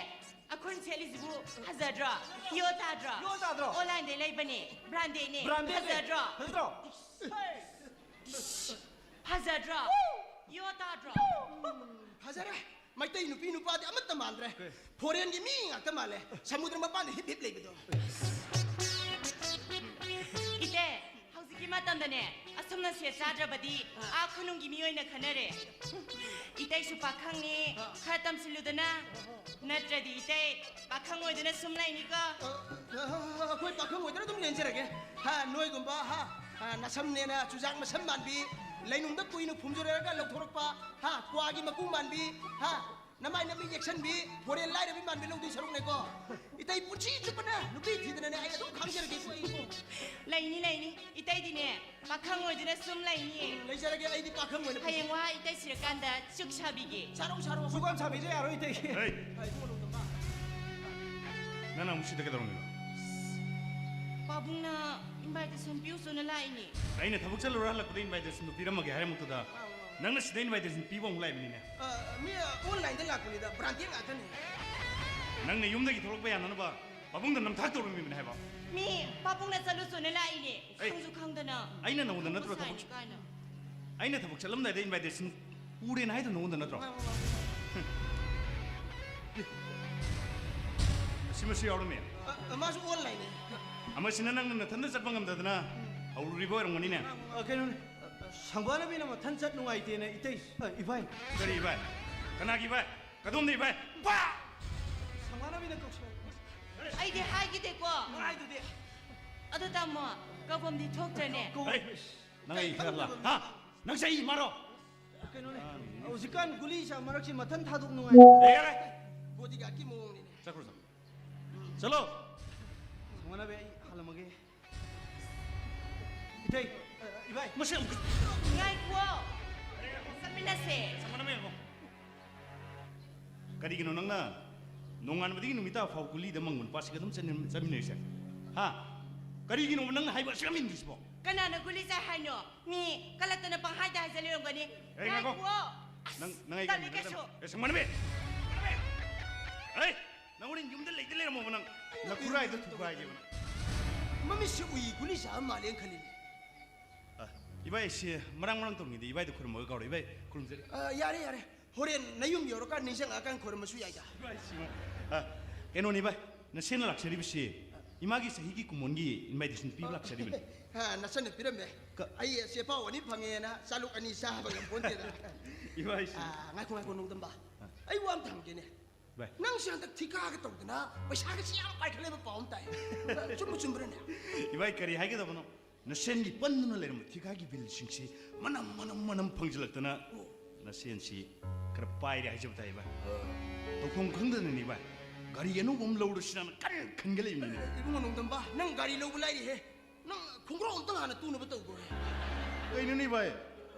ꯑꯩꯈꯣꯏꯅ ꯁꯦꯠꯂꯤꯁꯤꯕꯨ ꯐꯖꯗ꯭ꯔꯣ? ꯌꯣ ꯇꯥꯗ꯭ꯔꯣ? ꯌꯣ ꯇꯥꯗ꯭ꯔꯣ? Onlineꯗꯩ ꯂꯩꯕꯅꯦ, brandedꯅꯦ꯫ Brandedꯅꯦ꯫ ꯐꯖꯗ꯭ꯔꯣ? ꯐꯖꯗ꯭ꯔꯣ? ꯐꯖꯗ꯭ꯔꯣ? ꯌꯣ ꯇꯥꯗ꯭ꯔꯣ? ꯐꯖꯔꯦ꯫ ꯃꯩꯇꯩ ꯅꯨꯄꯤ ꯅꯨꯄꯥꯗꯤ ꯑꯃꯠꯇ ꯃꯥꯟꯗ꯭ꯔꯦ꯫ ꯀꯩ? Foreignꯒꯤ ꯃꯤ ꯉꯥꯛꯇ ꯃꯥꯜꯂꯦ꯫ ꯁꯃꯨꯗ꯭ꯔ ꯃꯄꯥꯟꯗ ꯍꯤꯞ ꯍꯤꯞ ꯂꯩꯕꯗꯣ꯫ ꯏꯇꯦ, ꯍꯧꯖꯤꯛꯀꯤ ꯃꯇꯝꯗꯅꯦ, ꯑꯁꯨꯝꯅ ꯁꯦꯠ ꯆꯥꯗ꯭ꯔꯕꯗꯤ ꯑꯥ ꯈꯨꯅꯨꯡꯒꯤ ꯃꯤꯑꯣꯏꯅ ꯈꯟꯅꯔꯦ꯫ ꯏꯇꯩꯁꯨ ꯄꯥꯈꯪꯅꯤ, ꯑꯥ꯫ ꯈꯔ ꯇꯝꯁꯤꯜꯂꯨꯗꯅ꯫ ꯅꯠꯇ꯭ꯔꯗꯤ ꯏꯇꯩ ꯄꯥꯈꯪ ꯑꯣꯏꯗꯨꯅ ꯁꯨꯝ ꯂꯩꯅꯤꯀꯣ꯫ ꯑ, ꯑ, ꯑ, ꯑꯩꯈꯣꯏ ꯄꯥꯈꯪ ꯑꯣꯏꯗꯨꯅ ꯑꯗꯨꯝ ꯂꯦꯟꯖꯔꯒꯦ꯫ ꯍꯥ, ꯅꯣꯏꯒꯨꯝꯕ, ꯍꯥ, ꯑ, ꯅꯁꯝꯅꯦꯅ ꯆꯨꯖꯥꯛ ꯃꯁꯝ ꯃꯥꯟꯕꯤ, ꯂꯩꯅꯨꯡꯗ ꯀꯨꯏꯅ ꯐꯨꯝꯖꯤꯜꯂꯒ ꯂꯧꯊꯣꯔꯛꯄ, ꯍꯥ, ꯀ꯭ꯋꯥꯒꯤ ꯃꯀꯨ ꯃꯥꯟꯕꯤ, ꯍꯥ, ꯅꯃꯥꯏ ꯅꯃꯤꯠ ꯌꯦꯛꯁꯟꯕꯤ, foreign ꯂꯥꯏꯔꯕꯤ ꯃꯥꯟꯕꯤ ꯂꯧꯗꯣꯏ ꯁꯔꯨꯛꯅꯦꯀꯣ꯫ ꯏꯇꯩ ꯄꯨꯟꯁꯤ ꯆꯨꯞꯄꯅ ꯅꯨꯄꯤ ꯊꯤꯗꯅꯅꯦ ꯑꯩ ꯑꯗꯨꯝ ꯈꯥꯡꯖꯔꯒꯦꯀꯣ ꯑꯩꯀꯣ꯫ ꯂꯩꯅꯤ, ꯂꯩꯅꯤ꯫ ꯏꯇꯩꯗꯤꯅꯦ, ꯄꯥꯈꯪ ꯑꯣꯏꯗꯨꯅ ꯁꯨꯝ ꯂꯩꯅꯤꯌꯦ꯫ ꯂꯩꯖꯔꯒꯦ, ꯑꯩꯗꯤ ꯄꯥꯈꯪ ꯑꯣꯏꯅ ꯍꯌꯦꯡ ꯋꯥ ꯏꯇꯩ ꯁꯤꯔꯀꯥꯟꯗ ꯆꯨꯛ ꯁꯥꯕꯤꯒꯦ꯫ ꯁꯥꯔꯛꯎ, ꯁꯥꯔꯛꯎ꯫ ꯁꯨꯛ ꯌꯥꯝ ꯁꯥꯕꯤꯖ ꯌꯥꯔꯣꯏ, ꯏꯇꯩ꯫ ꯍꯩ! ꯍꯩ, ꯏꯕꯨꯡꯉꯣ, ꯂꯧꯗꯝꯕ꯫ ꯅꯪꯅ ꯑꯃꯨꯛ ꯁꯤꯗ ꯀꯩꯗꯧꯔꯝꯃꯤꯕ? ꯄꯥꯕꯨꯡꯅ invitation ꯄꯤꯌꯨ ꯆꯣꯅ ꯂꯥꯛꯏꯅꯦ꯫ ꯑꯩꯅ ꯊꯕꯛ ꯆꯠꯂꯨꯔ ꯍꯜꯂꯛꯄꯗ invitation ꯗꯨ ꯄꯤꯔꯝꯃꯒꯦ ꯍꯥꯏꯔꯝꯕꯗꯨꯗ, ꯑꯥ, ꯑꯥ꯫ ꯅꯪꯅ ꯁꯤꯗ invitation ꯄꯤꯕ ꯑꯃꯨꯛ ꯂꯥꯛꯏꯕꯅꯤꯅꯦ꯫ ꯑ, ꯃꯤ, ꯑ, online ꯗ ꯂꯥꯛꯄꯅꯤꯗ, branded ꯉꯥꯛꯇꯅꯤ꯫ ꯅꯪꯅ ꯌꯨꯝꯗꯒꯤ ꯊꯣꯛꯂꯛꯄ ꯌꯥꯅꯅꯕ ꯄꯥꯕꯨꯡꯗ ꯅꯝꯊꯥꯛ ꯇꯧꯔꯝꯃꯤꯕꯅꯦ ꯍꯥꯏꯕ꯫ ꯃꯤ ꯄꯥꯕꯨꯡꯅ ꯆꯠꯂꯨ ꯆꯣꯅ ꯂꯥꯛꯏꯅꯦ, ꯑꯩ, ꯈꯪꯁꯨ ꯈꯪꯗꯅ꯫ ꯑꯩꯅ ꯅꯉꯣꯟꯗ ꯅꯠꯇ꯭ꯔꯣ ꯊꯕꯛ ꯁꯥꯏꯅꯤ ꯀꯥꯏꯅ꯫ ꯑꯩꯅ ꯊꯕꯛ ꯆꯠꯂꯝꯗꯥꯏꯗ invitation ꯎꯔꯦꯅ ꯍꯥꯏꯗꯣ ꯅꯉꯣꯟꯗ ꯅꯠꯇ꯭ꯔꯣ? ꯃꯥ, ꯃꯥ, ꯃꯥ꯫ ꯑꯁꯤ ꯃꯁꯤ ꯌꯥꯎꯔꯝꯃꯦ꯫ ꯑ, ꯑ, ꯃꯥꯁꯨ online ꯅꯦ꯫ ꯑꯃꯁꯤꯅ ꯅꯪꯅ ꯅꯊꯟꯗ ꯆꯠꯄ ꯉꯝꯗꯗꯅ ꯍꯧꯔꯨꯔꯤꯕ ꯑꯣꯏꯔꯝꯒꯅꯤꯅꯦ꯫ ꯑ, ꯀꯩꯅꯣꯅꯦ, ꯁꯪꯕꯥꯅꯕꯤꯅ ꯃꯊꯟ ꯆꯠ ꯅꯨꯡꯉꯥꯏꯇꯦꯅ ꯏꯇꯩ, ꯑ, ꯏꯕꯥꯏ꯫ ꯀꯔꯤ ꯏꯕꯥꯏ? ꯀꯅꯥꯒꯤ ꯏꯕꯥꯏ? ꯀꯗꯣꯝꯗ ꯏꯕꯥꯏ? ꯄꯥ! ꯁꯪꯕꯥꯅꯕꯤꯅ ꯀꯧꯁꯜꯂꯛꯄ꯫ ꯑꯩꯗꯤ ꯍꯥꯏꯈꯤꯗꯦꯀꯣ꯫ ꯅꯪ ꯍꯥꯏꯗꯨꯗꯤ꯫ ꯑꯗꯨ ꯇꯥꯃꯣ, ꯀꯧꯐꯝꯗꯤ ꯊꯣꯛꯇ꯭ꯔꯅꯦ? ꯀꯧ-, ꯍꯩ! ꯅꯪ ꯑꯩ ꯈꯔ ꯂꯥ-, ꯍꯥ? ꯅꯪ ꯆꯩ ꯃꯥꯔꯣ? ꯀꯩꯅꯣꯅꯦ, ꯍꯧꯖꯤꯛꯀꯥꯟ ꯒꯨꯂꯤ ꯆꯥ ꯃꯔꯛꯁꯤ ꯃꯊꯟ ꯊꯥꯗꯣꯛ ꯅꯨꯡꯉꯥꯏ꯫ ꯑꯦ, ꯌꯥꯔꯦ꯫ Bodyguard ꯀꯤ ꯃꯑꯣꯡꯅꯤꯅꯦ꯫ ꯆꯠꯈ꯭ꯔꯣ, ꯆꯠꯈ꯭ꯔꯣ꯫ ꯆꯠꯂꯣ꯫ ꯁꯪꯕꯥꯅꯕꯤ, ꯑꯩ ꯍꯜꯂꯝꯃꯒꯦ꯫ ꯏꯇꯩ, ꯑ, ꯏꯕꯥꯏ꯫ ꯃꯁꯤ ꯑꯃꯨꯛ ꯉꯥꯏꯈꯨꯋꯣ꯫ ꯆꯠꯃꯤꯟꯅꯁꯦ꯫ ꯁꯪꯕꯥꯅꯕꯤ, ꯉꯥꯏꯈꯣ꯫ ꯀꯔꯤꯒꯤꯅꯣ ꯅꯪꯅ ꯅꯣꯡꯉꯥꯟꯕꯗꯒꯤ ꯅꯨꯃꯤꯠ ꯇꯥꯕ ꯐꯥꯎ ꯒꯨꯂꯤꯗ ꯃꯪꯕ ꯅꯨꯄꯥꯁꯤꯒ ꯑꯗꯨꯝ ꯆꯠꯃꯤꯟ-, ꯆꯠꯃꯤꯟꯅꯔꯤꯁꯦ? ꯍꯥ? ꯀꯔꯤꯒꯤꯅꯣꯕ ꯅꯪꯅ ꯍꯥꯏꯕ ꯑꯁꯨꯛ ꯌꯥꯝ ꯏꯟꯗ꯭ꯔꯤꯁꯤꯕꯣ? ꯀꯅꯥꯅ ꯒꯨꯂꯤ ꯆꯥꯏ ꯍꯥꯏꯅꯣ? ꯃꯤ ꯀꯂꯛꯇꯅ ꯄꯪꯍꯥꯏꯗ ꯍꯥꯏꯖꯜ ꯂꯩꯔꯝꯒꯅꯤ꯫ ꯑꯦ, ꯉꯥꯏꯈꯣ꯫ ꯉꯥꯏꯈꯨꯋꯣ꯫ ꯑꯁ, ꯅꯪ, ꯅꯪ ꯑꯩ ꯇꯜꯂꯤ ꯀꯩꯅꯣ ꯀꯩꯁꯨ꯫ ꯑꯦ, ꯁꯪꯕꯥꯅꯕꯤ! ꯁꯪꯕꯥꯅꯕꯤ! ꯑꯩ, ꯅꯪ ꯍꯣꯔꯦꯟ ꯌꯨꯝꯗ ꯂꯩꯇ ꯂꯩꯔꯝꯃꯣꯕ ꯅꯪ꯫ ꯂꯐꯨꯔꯥꯏꯗ ꯊꯨꯒꯥꯏꯒꯦꯕ ꯅꯪ꯫ ꯃꯃꯤꯠꯁꯦ ꯎꯏ ꯒꯨꯂꯤ ꯆꯥꯕ ꯃꯥꯜꯂꯦꯅ ꯈꯜꯂꯤꯅꯦ꯫ ꯑ, ꯏꯕꯥꯏ, ꯁꯤ ꯃꯔꯥꯡ ꯃꯔꯥꯡ ꯇꯧꯔꯤꯉꯩꯗ ꯏꯕꯥꯏꯗ ꯈꯨꯔꯨꯝꯃꯒ ꯀꯥꯎꯔꯣ꯫ ꯏꯕꯥꯏ, ꯈꯨꯔꯨꯝꯖꯔꯤ꯫ ꯑ, ꯌꯥꯔꯦ, ꯌꯥꯔꯦ꯫ ꯍꯣꯔꯦꯟ ꯅꯌꯨꯝ ꯌꯧꯔꯀꯥꯟ ꯅꯤꯡꯁꯤꯡꯉꯛꯑꯀꯥꯟ ꯈꯣꯏꯔꯝꯃꯁꯨ ꯌꯥꯏꯗ꯫ ꯏꯕꯥꯏ ꯁꯤꯃ-, ꯑ, ꯀꯩꯅꯣꯅꯤ ꯏꯕꯥꯏ, ꯅꯁꯦꯟꯅ ꯂꯥꯛꯆꯔꯤꯕꯁꯤ ꯏꯃꯥꯒꯤ ꯆꯍꯤꯒꯤ ꯀꯨꯝꯑꯣꯟꯒꯤ invitation ꯄꯤꯕ ꯂꯥꯛꯆꯔꯤꯕꯅꯤ꯫ ꯍꯥ, ꯅꯆꯟꯅ ꯄꯤꯔꯝꯃꯦ꯫ ꯀ- ꯑꯩ ꯆꯦꯄꯥꯎ ꯑꯅꯤ ꯐꯪꯉꯦꯅ ꯆꯥꯂꯨꯛ ꯑꯅꯤ ꯆꯥꯕ ꯉꯝꯄꯣꯟꯇꯦꯗ꯫ ꯏꯕꯥꯏ ꯁꯤ-, ꯑ, ꯉꯥꯏꯈꯣ, ꯉꯥꯏꯈꯣ, ꯅꯣꯡꯗꯝꯕ꯫ ꯑ꯫ ꯑꯩ ꯋꯥ ꯑꯃ ꯍꯪꯒꯦꯅꯦ꯫ ꯏꯕꯥꯏ꯫ ꯅꯪꯁꯦ ꯍꯟꯗꯛ ꯊꯤꯀꯥꯒ ꯇꯧꯗꯅ ꯄꯩꯁꯥꯒꯁꯤ ꯌꯥꯝ ꯄꯥꯏꯈꯠꯂꯦꯕ ꯄꯥꯎ ꯑꯃ ꯇꯥꯏ꯫ ꯆꯨꯝꯕ ꯆꯨꯝꯕ꯭ꯔꯅꯦ? ꯏꯕꯥꯏ, ꯀꯔꯤ ꯍꯥꯏꯒꯗꯕꯅꯣ? ꯅꯁꯦꯟꯒꯤ ꯄꯟꯗꯨꯅ ꯂꯩꯔꯝꯕ ꯊꯤꯀꯥꯒꯤ ꯕꯤꯜꯁꯤꯡꯁꯤ ꯃꯅꯝ, ꯃꯅꯝ, ꯃꯅꯝ ꯐꯪꯖꯤꯜꯂꯛꯇꯅ ꯅꯁꯦꯟꯁꯤ ꯈꯔ ꯄꯥꯏꯔꯦ ꯍꯥꯏꯖꯕ ꯇꯥꯏ, ꯚꯥꯏ꯫ ꯇꯧꯐꯝ ꯈꯪꯗꯅꯅꯤ, ꯚꯥꯏ꯫ ꯒꯥꯔꯤ ꯑꯅꯧꯕ ꯑꯃ ꯂꯧꯔꯁꯤꯔꯥꯅ ꯀꯟꯅ ꯈꯟꯒꯠꯂꯛꯏꯕꯅꯤꯅꯦ꯫ ꯏꯕꯨꯡꯉꯣ ꯅꯣꯡꯗꯝꯕ, ꯅꯪ ꯒꯥꯔꯤ ꯂꯧꯕ ꯂꯥꯏꯔꯤꯍꯦ꯫ ꯅꯪ ꯈꯣꯡꯒ꯭ꯔꯥꯎ ꯑꯝꯇ ꯍꯥꯟꯅ ꯇꯨꯅꯕ ꯇꯧꯈꯣꯍꯦ꯫ ꯀꯩꯅꯣꯅꯦ, ꯚꯥꯏ?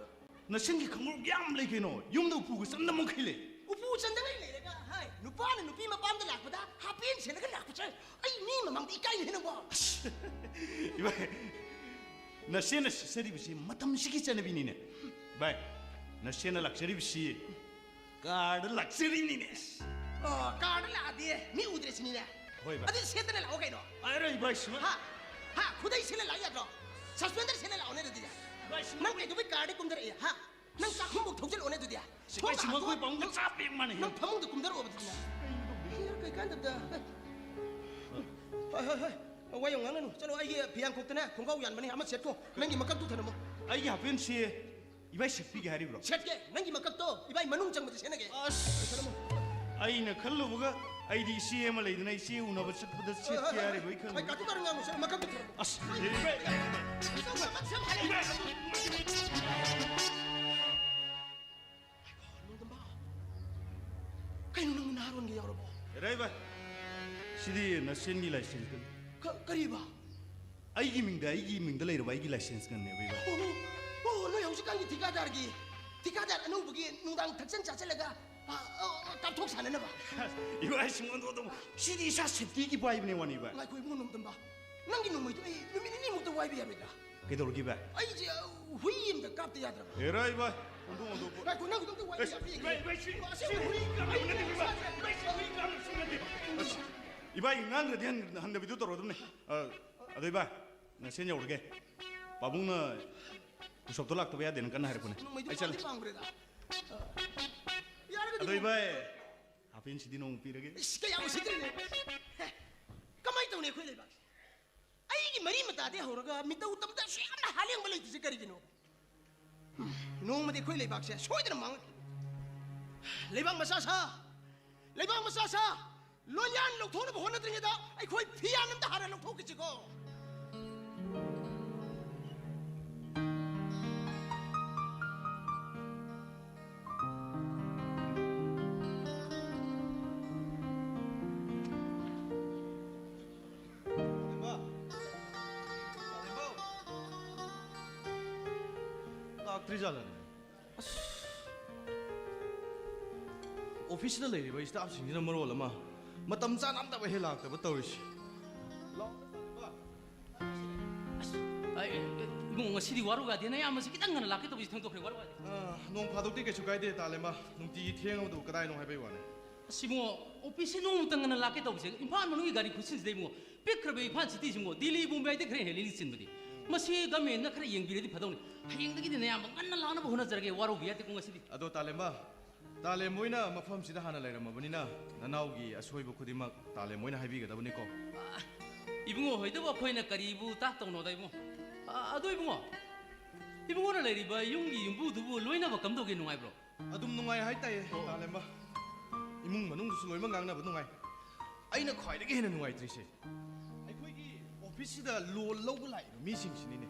ꯅꯁꯦꯟꯒꯤ ꯈꯣꯡꯒ꯭ꯔꯥꯎ ꯌꯥꯝ ꯂꯩ ꯀꯩꯅꯣ꯫ ꯌꯨꯝꯗ ꯎꯄꯨꯒ ꯆꯟꯗ ꯃꯈꯩ ꯂꯩ꯫ ꯎꯄꯨ ꯆꯟꯗꯉꯩ ꯂꯩꯔꯒ, ꯍꯥꯏ, ꯅꯨꯄꯤ ꯅꯨꯄꯥꯅ ꯅꯨꯄꯤ ꯃꯄꯥꯝꯗ ꯂꯥꯛꯄꯗ ꯍꯥꯞꯄꯦꯟ ꯁꯦꯠꯂꯒ ꯂꯥꯛꯄꯁꯦ ꯑꯩ ꯃꯤ ꯃꯃꯥꯡꯗ ꯏꯀꯥꯏꯅꯦ ꯅꯪꯕꯣ꯫ ꯏꯕꯥꯏ, ꯅꯆꯦꯅ ꯁꯦꯠꯆꯔꯤꯕꯁꯤ ꯃꯇꯝꯁꯤꯒꯤ ꯆꯠꯅꯕꯤꯅꯤꯅꯦ꯫ ꯏꯕꯥꯏ, ꯅꯆꯦꯅ ꯂꯥꯛꯆꯔꯤꯕꯁꯤ ꯀꯥꯔꯗ ꯂꯥꯛꯆꯔꯤꯅꯤꯅꯦ꯫ ꯑꯣ, ꯀꯥꯔꯗ ꯂꯥꯛꯑꯗꯤ ꯃꯤ ꯎꯗ꯭ꯔꯦ ꯁꯤꯅꯤꯅꯦ꯫ ꯍꯣꯏ, ꯏꯕꯥꯏ꯫ ꯑꯗꯨꯗꯤ ꯁꯦꯠꯇꯅ ꯂꯥꯛꯑꯣ ꯀꯩꯅꯣ꯫ ꯑꯔꯦ, ꯏꯕꯥꯏ, ꯁꯨꯃꯥꯏ- ꯍꯥ? ꯍꯥ? ꯈꯨꯗꯩ ꯁꯦꯠꯂ ꯂꯥꯛ ꯌꯥꯗ꯭ꯔꯣ? ꯁꯁꯄꯦꯟꯗꯔ ꯁꯦꯠꯂ ꯂꯥꯛꯑꯣꯅꯦ ꯑꯗꯨꯗꯤ꯫ ꯏꯕꯥꯏ, ꯁꯨꯃꯥꯏ- ꯅꯪ ꯀꯩꯗꯧꯕꯩ ꯀꯥꯔꯗ ꯀꯨꯝꯊꯔꯛꯑꯦ? ꯍꯥ? ꯅꯪ ꯆꯥꯛꯈꯨꯝꯐꯧ ꯊꯧꯖꯤꯜꯂꯛꯑꯣꯅꯦ ꯑꯗꯨꯗꯤ꯫ ꯁꯤ ꯏꯕꯥꯏ, ꯁꯨꯃꯥꯏ ꯑꯩꯈꯣꯏ ꯄꯥꯕꯨꯡꯒ ꯆꯞ ꯍꯦꯛ ꯃꯥꯟꯅꯩ꯫ ꯅꯪ ꯐꯃꯨꯡꯗ ꯀꯨꯝꯊꯔꯛꯑꯣꯕ ꯑꯗꯨꯗꯤ ꯅꯪ꯫ ꯀꯩ ꯀꯥꯟꯗꯕꯗ꯫ ꯍꯣꯏ, ꯍꯣꯏ, ꯍꯣꯏ꯫ ꯋꯥ ꯌꯥꯝ ꯉꯥꯡꯅꯅꯨ꯫ ꯆꯠꯂꯣ, ꯑꯩꯒꯤ ꯐꯤꯌꯥꯡꯈꯣꯛꯇꯅꯦ ꯈꯣꯡꯒ꯭ꯔꯥꯎ ꯌꯥꯟꯕꯅꯤ, ꯑꯃ ꯁꯦꯠꯀꯣ꯫ ꯅꯪꯒꯤ ꯃꯀꯛꯇꯨ ꯊꯅꯝꯃꯣ꯫ ꯑꯩꯒꯤ ꯍꯥꯄꯦꯟꯁꯤ ꯏꯕꯥꯏ ꯁꯦꯠꯄꯤꯒꯦ ꯍꯥꯏꯔꯤꯕ꯭ꯔꯣ? ꯁꯦꯠꯀꯦ, ꯅꯪꯒꯤ ꯃꯀꯛꯇꯣ ꯏꯕꯥꯏ ꯃꯅꯨꯡ ꯆꯪꯕꯗ ꯁꯦꯠꯅꯒꯦ꯫ ꯑꯁ, ꯑꯩꯅ ꯈꯜꯂꯨꯕꯒ ꯑꯩꯗꯤ ꯏꯆꯦ ꯑꯃ ꯂꯩꯗꯅ ꯏꯆꯦ ꯎꯅꯕ ꯆꯠꯄꯗ ꯁꯦꯠꯀꯦ ꯍꯥꯏꯔꯤꯕ ꯑꯩ ꯍꯣꯏ, ꯈꯜꯂꯨꯕ꯫ ꯀꯥꯇꯨ ꯀꯥꯔꯟ ꯉꯥꯡꯅꯨ, ꯆꯠꯂꯣ, ꯃꯀꯛꯇꯣ ꯊꯅꯝꯃꯣ꯫ ꯑꯁ, ꯏꯕꯥꯏ, ꯅꯣꯡꯗꯝꯕ꯫ ꯀꯩꯅꯣ ꯅꯪ ꯅꯍꯥꯔꯣꯟꯒ ꯌꯥꯎꯔꯕꯣ? ꯏꯕꯥꯏ, ꯁꯤꯗꯤ ꯅꯆꯦꯟꯒꯤ ꯂꯥꯏꯁꯦꯟꯁꯇꯨꯅꯤ꯫ ꯀ- ꯀꯔꯤꯕ? ꯑꯩꯒꯤ ꯃꯤꯡꯗ, ꯑꯩꯒꯤ ꯃꯤꯡꯗ ꯂꯩꯔꯕ ꯑꯩꯒꯤ ꯂꯥꯏꯁꯦꯟꯁꯀꯅꯦꯕ, ꯏꯕꯥꯏ꯫ ꯑꯣ, ꯑꯣ, ꯅꯣꯏ ꯍꯧꯖꯤꯛꯀꯥꯟꯒꯤ ꯊꯤꯀꯥꯗꯥꯔꯒꯤ, ꯊꯤꯀꯥꯗꯥꯔ ꯑꯅꯧꯕꯒꯤ ꯅꯨꯡꯗꯥꯡ ꯊꯛꯆꯟ ꯆꯥꯁꯜꯂꯒ, ꯑ, ꯑ, ꯀꯥꯞꯊꯣꯛ ꯁꯥꯟꯅꯅꯕ꯫ ꯏꯕꯥꯏ, ꯁꯨꯃꯥꯏꯅ ꯇꯧꯗꯧꯕ꯫ ꯁꯤꯗꯤ ꯏꯁꯥ ꯁꯦꯞꯇꯤꯒꯤ ꯄꯥꯏꯕꯅꯦ ꯋꯥꯅꯤ, ꯏꯕꯥꯏ꯫ ꯉꯥꯏꯈꯣ ꯏꯕꯨꯡꯉꯣ ꯅꯣꯡꯗꯝꯕ, ꯅꯪꯒꯤ ꯅꯣꯡꯃꯩꯗꯣ ꯑꯩ ꯅꯨꯃꯤꯠ ꯅꯤꯅꯤꯃꯨꯛꯇ ꯋꯥꯏꯕ ꯌꯥꯔꯣꯏꯗ꯭ꯔꯥ? ꯀꯩꯗꯧꯔꯒꯦ, ꯏꯕꯥꯏ? ꯑꯩꯁꯦ, ꯑ, ꯍꯨꯏ ꯑꯃꯗ ꯀꯥꯞꯇ ꯌꯥꯗ꯭ꯔꯕ? ꯑꯦꯔꯥ, ꯏꯕꯥꯏ, ꯑꯣꯟꯊꯣꯛ ꯑꯣꯟꯊꯣꯛꯄ꯫ ꯉꯥꯏꯈꯣ, ꯅꯪꯒꯤꯗꯣ ꯑꯝꯇ ꯋꯥꯏꯕ ꯑꯁ, ꯌꯥꯕ꯭ꯔꯥ ꯌꯦꯡꯒꯦ꯫ ꯏꯕꯥꯏ, ꯏꯕꯥꯏ, ꯁꯤ, ꯑꯁꯦꯡꯕ ꯁꯤ ꯍꯨꯏ ꯀꯥꯞꯅꯕ ꯅꯠꯇꯦ, ꯏꯕꯥꯏ꯫ ꯏꯕꯥꯏ, ꯁꯤ ꯍꯨꯏ ꯀꯥꯞꯅꯕꯁꯨ ꯅꯠꯇꯦ꯫ ꯑꯁ, ꯏꯕꯥꯏ, ꯉꯥꯡꯗ꯭ꯔꯗꯤ ꯍꯟ-, ꯍꯟꯗꯕꯤꯗꯨ ꯇꯧꯔꯗꯕꯅꯦ꯫ ꯑ, ꯑꯗꯣ ꯏꯕꯥꯏ, ꯅꯆꯦꯟ ꯌꯧꯔꯒꯦ꯫ ꯄꯥꯕꯨꯡꯅ ꯎꯁꯣꯞꯇꯣ ꯂꯥꯛꯇꯕ ꯌꯥꯗꯦꯅ ꯀꯟꯅ ꯍꯥꯏꯔꯛꯄꯅꯦ꯫ ꯅꯣꯡꯃꯩꯗꯣ ꯑꯩ ꯆꯠꯂꯦ꯫ ꯄꯥꯝꯗꯤ ꯄꯥꯝꯈ꯭ꯔꯦꯗ꯫ ꯑ, ꯌꯥꯔꯒꯗꯤ ꯑꯗꯣ ꯏꯕꯥꯏ, ꯍꯥꯄꯦꯟꯁꯤꯗꯤ ꯅꯣꯡꯃ ꯄꯤꯔꯒꯦ꯫ ꯏꯁ, ꯀꯌꯥ ꯎꯁꯤꯠꯇ꯭ꯔꯤꯅꯦ꯫ ꯍꯦ, ꯀꯃꯥꯏꯅ ꯇꯧꯅꯤ ꯑꯩꯈꯣꯏ ꯂꯩꯕꯥꯛꯁꯦ? ꯑꯩꯒꯤ ꯃꯔꯤ ꯃꯇꯥꯗꯤ ꯍꯧꯔꯒ ꯃꯤꯇꯧ ꯇꯝꯗ ꯑꯁꯨꯛ ꯌꯥꯝꯅ ꯍꯥꯂꯦꯡꯕ ꯂꯩꯇ꯭ꯔꯤꯁꯦ ꯀꯔꯤꯒꯤꯅꯣ? ꯅꯣꯡꯃꯗꯤ ꯑꯩꯈꯣꯏ ꯂꯩꯕꯥꯛꯁꯦ ꯁꯣꯏꯗꯅ ꯃꯥꯡꯉꯛꯈꯤꯅꯤ꯫ ꯂꯩꯕꯥꯛ ꯃꯆꯥ ꯁꯥ, ꯂꯩꯕꯥꯛ ꯃꯆꯥ ꯁꯥ, ꯂꯣꯟꯌꯥꯟ ꯂꯧꯊꯣꯛꯅꯕ ꯍꯣꯠꯅꯗ꯭ꯔꯤꯉꯩꯗ ꯑꯩꯈꯣꯏ ꯐꯤꯌꯥꯟ ꯑꯝꯇ ꯍꯥꯟꯅ ꯂꯧꯊꯣꯛꯈꯤꯁꯤꯀꯣ꯫ ꯂꯥꯛꯇ꯭ꯔꯤꯖꯥꯠꯂꯅꯦ? ꯑꯁ, ꯑꯣꯐꯤꯁꯇ ꯂꯩꯔꯤꯕ ꯁ꯭ꯇꯥꯐꯁꯤꯡꯁꯤꯅ ꯃꯔꯣꯜ ꯑꯃ ꯃꯇꯝ ꯆꯥꯅ ꯑꯝꯇꯕꯨ ꯍꯦꯛ ꯂꯥꯛꯇꯕ ꯇꯧꯔꯤꯁꯤ꯫ ꯑꯁ, ꯑꯩ, ꯏꯕꯨꯡꯉꯣ, ꯉꯁꯤꯗꯤ ꯋꯥꯔꯧ ꯌꯥꯗꯦ꯫ ꯅꯌꯥꯝꯕꯁꯤ ꯈꯤꯇꯪ ꯉꯟꯅ ꯂꯥꯛꯀꯦ ꯇꯧꯕꯁꯤ ꯊꯦꯡꯗꯣꯛꯈ꯭ꯔꯦ, ꯋꯥꯔꯧ ꯌꯥꯗꯦ꯫ ꯑꯥ, ꯅꯣꯡ ꯐꯥꯗꯣꯛꯇꯤ ꯀꯩꯁꯨ ꯀꯥꯏꯗꯦ, ꯇꯥꯂꯦꯝꯕ꯫ ꯅꯨꯡꯇꯤꯒꯤ ꯊꯦꯡꯉꯕꯗꯨ ꯀꯗꯥꯏꯅꯣ ꯍꯥꯏꯕꯩ ꯋꯥꯅꯤ꯫ ꯑꯁ, ꯏꯕꯨꯡꯉꯣ, ꯑꯣꯐꯤꯁꯁꯤ ꯅꯣꯡꯃꯇ ꯉꯟꯅ ꯂꯥꯛꯀꯦ ꯇꯧꯕꯁꯦ, ꯏꯝꯐꯥꯜ ꯃꯅꯨꯡꯒꯤ ꯒꯥꯔꯤ ꯈꯨꯠꯁꯤꯟꯁꯤꯗ, ꯏꯕꯨꯡꯉꯣ, ꯄꯤꯛꯈ꯭ꯔꯕ ꯏꯝꯐꯥꯜ ꯁꯤꯇꯤꯁꯤ, ꯏꯕꯨꯡꯉꯣ, ꯗꯤꯜꯂꯤ, ꯕꯣꯝꯕꯦ ꯍꯥꯏꯗꯤ ꯈꯔ ꯍꯦꯜꯂꯤꯅꯤ ꯆꯤꯟꯕꯗꯤ꯫ ꯃꯁꯤ ꯒꯃꯦꯟꯅ ꯈꯔ ꯌꯦꯡꯕꯤꯔꯗꯤ ꯐꯗꯧꯅꯤ꯫ ꯍꯌꯦꯡꯗꯒꯤꯗꯤ ꯅꯌꯥꯝꯕ ꯉꯟꯅ ꯂꯥꯛꯅꯕ ꯍꯣꯠꯅꯖꯔꯒꯦ, ꯋꯥꯔꯧꯕꯤ ꯌꯥꯗꯦꯀꯣ ꯉꯁꯤꯗꯤ꯫ ꯑꯗꯣ, ꯇꯥꯂꯦꯝꯕ, ꯇꯥꯂꯦꯝꯕ ꯍꯣꯏꯅ ꯃꯐꯝꯁꯤꯗ ꯍꯥꯟꯅ ꯂꯩꯔꯝꯃꯕꯅꯤꯅ, ꯅꯅꯥꯎꯒꯤ ꯑꯁꯣꯏꯕ ꯈꯨꯗꯤꯡꯃꯛ ꯇꯥꯂꯦꯝꯕ ꯍꯣꯏꯅ ꯍꯥꯏꯕꯤꯒꯗꯕꯅꯤꯀꯣ꯫ ꯑ, ꯏꯕꯨꯡꯉꯣ ꯍꯣꯏꯗꯕꯨ ꯑꯩꯈꯣꯏꯅ ꯀꯔꯤꯕꯨ ꯇꯥꯛꯇꯧꯅꯣꯗ, ꯏꯕꯨꯡꯉꯣ? ꯑ, ꯑꯗꯣ, ꯏꯕꯨꯡꯉꯣ, ꯏꯕꯨꯡꯉꯣꯅ ꯂꯩꯔꯤꯕ ꯌꯨꯝꯒꯤ ꯌꯨꯝꯕꯨꯗꯨꯕꯨ ꯂꯣꯏꯅꯕ ꯀꯝꯗꯧꯒꯦ, ꯅꯨꯡꯉꯥꯏꯕ꯭ꯔꯣ? ꯑꯗꯨꯝ ꯅꯨꯡꯉꯥꯏ ꯍꯥꯏꯇꯥꯏꯌꯦ, ꯑꯣ꯫ ꯇꯥꯂꯦꯝꯕ꯫ ꯏꯃꯨꯡ ꯃꯅꯨꯡꯗꯨꯁꯨ ꯂꯣꯏꯅꯃꯛ ꯉꯥꯡꯅꯕ ꯅꯨꯡꯉꯥꯏ꯫ ꯑꯩꯅ ꯈ꯭ꯋꯥꯏꯗꯒꯤ ꯍꯦꯟꯅ ꯅꯨꯡꯉꯥꯏꯇ꯭ꯔꯤꯁꯦ, ꯑꯩꯈꯣꯏꯒꯤ ꯑꯣꯐꯤꯁꯁꯤꯗ ꯂꯣꯟ ꯂꯧꯕ ꯂꯥꯛꯏꯕ ꯃꯤꯁꯤꯡꯁꯤꯅꯤꯅꯦ꯫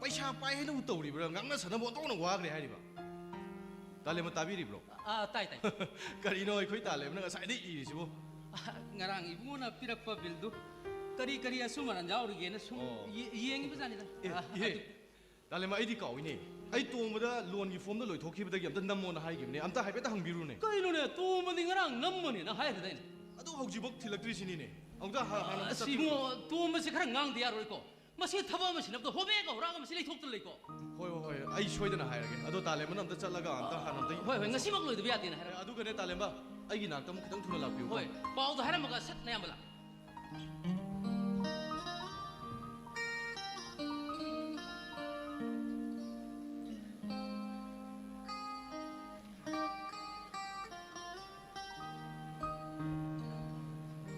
ꯄꯩꯁꯥ ꯄꯥꯏ ꯍꯥꯏꯅꯕꯨ ꯇꯧꯔꯤꯕ꯭ꯔꯥ, ꯉꯥꯡꯅ ꯁꯥꯟꯅꯕ ꯑꯣꯟꯊꯣꯛꯅ ꯋꯥꯈ꯭ꯔꯦ ꯍꯥꯏꯔꯤꯕ꯫ ꯇꯥꯂꯦꯝꯕ, ꯇꯥꯕꯤꯔꯤꯕ꯭ꯔꯣ? ꯑꯥ, ꯇꯥꯏ, ꯇꯥꯏ꯫ ꯀꯔꯤꯅꯣ ꯑꯩꯈꯣꯏ ꯇꯥꯂꯦꯝꯕꯅ ꯉꯁꯥꯏꯗꯩ ꯏꯔꯤꯁꯤꯕꯣ? ꯑꯥ, ꯉꯔꯥꯡ ꯏꯕꯨꯡꯉꯣꯅ ꯄꯤꯔꯛꯄ ꯕꯤꯜꯗꯨ ꯀꯔꯤ ꯀꯔꯤ ꯑꯁꯨꯃꯟ ꯌꯥꯎꯔꯤꯒꯦꯅ ꯁꯨꯝ ꯑꯣ꯫ ꯌꯦ-, ꯌꯦꯡꯉꯤꯕꯖꯥꯠꯅꯤꯗ꯫ ꯑꯦ, ꯑꯥ, ꯏꯍꯦ꯫ ꯑꯗꯨ ꯇꯥꯂꯦꯝꯕ, ꯑꯩꯗꯤ ꯀꯥꯎꯏꯅꯦ꯫ ꯑꯩ ꯇꯣꯝꯕꯗ ꯂꯣꯟꯒꯤ ꯐꯣꯝꯗꯣ ꯂꯣꯏꯊꯣꯛꯈꯤꯕꯗ ꯑꯝꯇ ꯅꯝꯃꯣꯅ ꯍꯥꯏꯈꯤꯕꯅꯦ꯫ ꯑꯝꯇ ꯍꯥꯏꯐꯦꯠꯇ ꯍꯪꯕꯤꯔꯨꯅꯦ꯫ ꯀꯩꯅꯣꯅꯦ, ꯇꯣꯝꯕꯗꯤ ꯉꯔꯥꯡ ꯅꯝꯃꯅꯦꯅ ꯍꯥꯏꯈ꯭ꯔꯗꯥꯏꯅꯦ? ꯑꯗꯨ ꯍꯧꯖꯤꯛꯐꯥꯎ ꯊꯤꯜꯂꯛꯇ꯭ꯔꯤꯁꯤꯅꯤꯅꯦ꯫ ꯑꯃꯨꯛꯇ ꯍ-, ꯍꯥꯟꯅ ꯑꯝꯇ ꯑꯁ, ꯆꯠꯄꯤꯔꯨ꯫ ꯏꯕꯨꯡꯉꯣ, ꯇꯣꯝꯕꯁꯦ ꯈꯔ ꯉꯥꯡꯗ ꯌꯥꯔꯣꯏꯀꯣ꯫ ꯃꯁꯤ ꯊꯕꯛ ꯑꯃ ꯁꯤꯟꯅꯕꯗ ꯍꯣꯕꯦꯒ ꯍꯨꯔꯥꯒ ꯃꯁꯤ ꯂꯩꯊꯣꯛꯇꯅ ꯂꯩꯀꯣ꯫ ꯍꯣꯏ, ꯍꯣꯏ, ꯍꯣꯏ, ꯑꯩ ꯁꯣꯏꯗꯅ ꯍꯥꯏꯔꯒꯦ꯫ ꯑꯗꯣ ꯇꯥꯂꯦꯝꯕꯅ ꯑꯝꯇ ꯆꯠꯂꯒ ꯑꯝꯇ ꯍꯥꯟꯅ ꯑꯝꯇ ꯍꯣꯏ, ꯍꯣꯏ, ꯉꯁꯤꯃꯛ ꯂꯣꯏꯗꯕ ꯌꯥꯗꯦꯅ ꯍꯥꯏꯔꯒꯦ꯫ ꯑꯗꯨꯒꯅꯦ, ꯇꯥꯂꯦꯝꯕ, ꯑꯩꯒꯤ ꯅꯥꯛꯇ ꯑꯃꯨꯛ ꯈꯤꯇꯪ ꯊꯨꯅ ꯂꯥꯛꯄꯤꯌꯨꯀꯣ꯫ ꯍꯣꯏ, ꯄꯥꯎꯗꯣ ꯍꯥꯏꯔꯝꯃꯒ ꯁꯠ ꯅꯌꯥꯝꯕ ꯂꯥꯛ꯫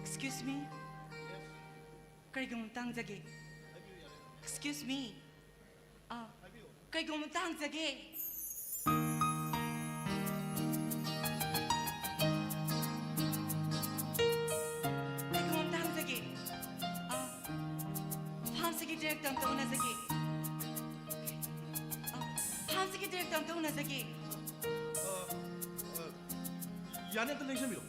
Excuse me. ꯀꯔꯤꯒꯨꯝꯕ ꯑꯃꯇ ꯍꯪꯖꯒꯦ꯫ Excuse me. ꯑꯥ, ꯀꯔꯤꯒꯨꯝꯕ ꯑꯃꯇ ꯍꯪꯖꯒꯦ꯫ ꯀꯔꯤꯒꯨꯝꯕ ꯑꯃꯇ ꯍꯪꯖꯒꯦ꯫ ꯑꯥ, ꯐꯥꯝꯁꯤꯒꯤ ꯗꯤꯔꯦꯛꯇꯔ ꯑꯃꯇ ꯎꯅꯖꯒꯦ꯫ ꯑꯥ, ꯐꯥꯝꯁꯤꯒꯤ ꯗꯤꯔꯦꯛꯇꯔ ꯑꯃꯇ ꯎꯅꯖꯒꯦ꯫ ꯑ, ꯑ, ꯌꯥꯅꯤ, ꯑꯝꯇ ꯂꯦꯡꯁꯤꯟꯕꯤꯔꯣ꯫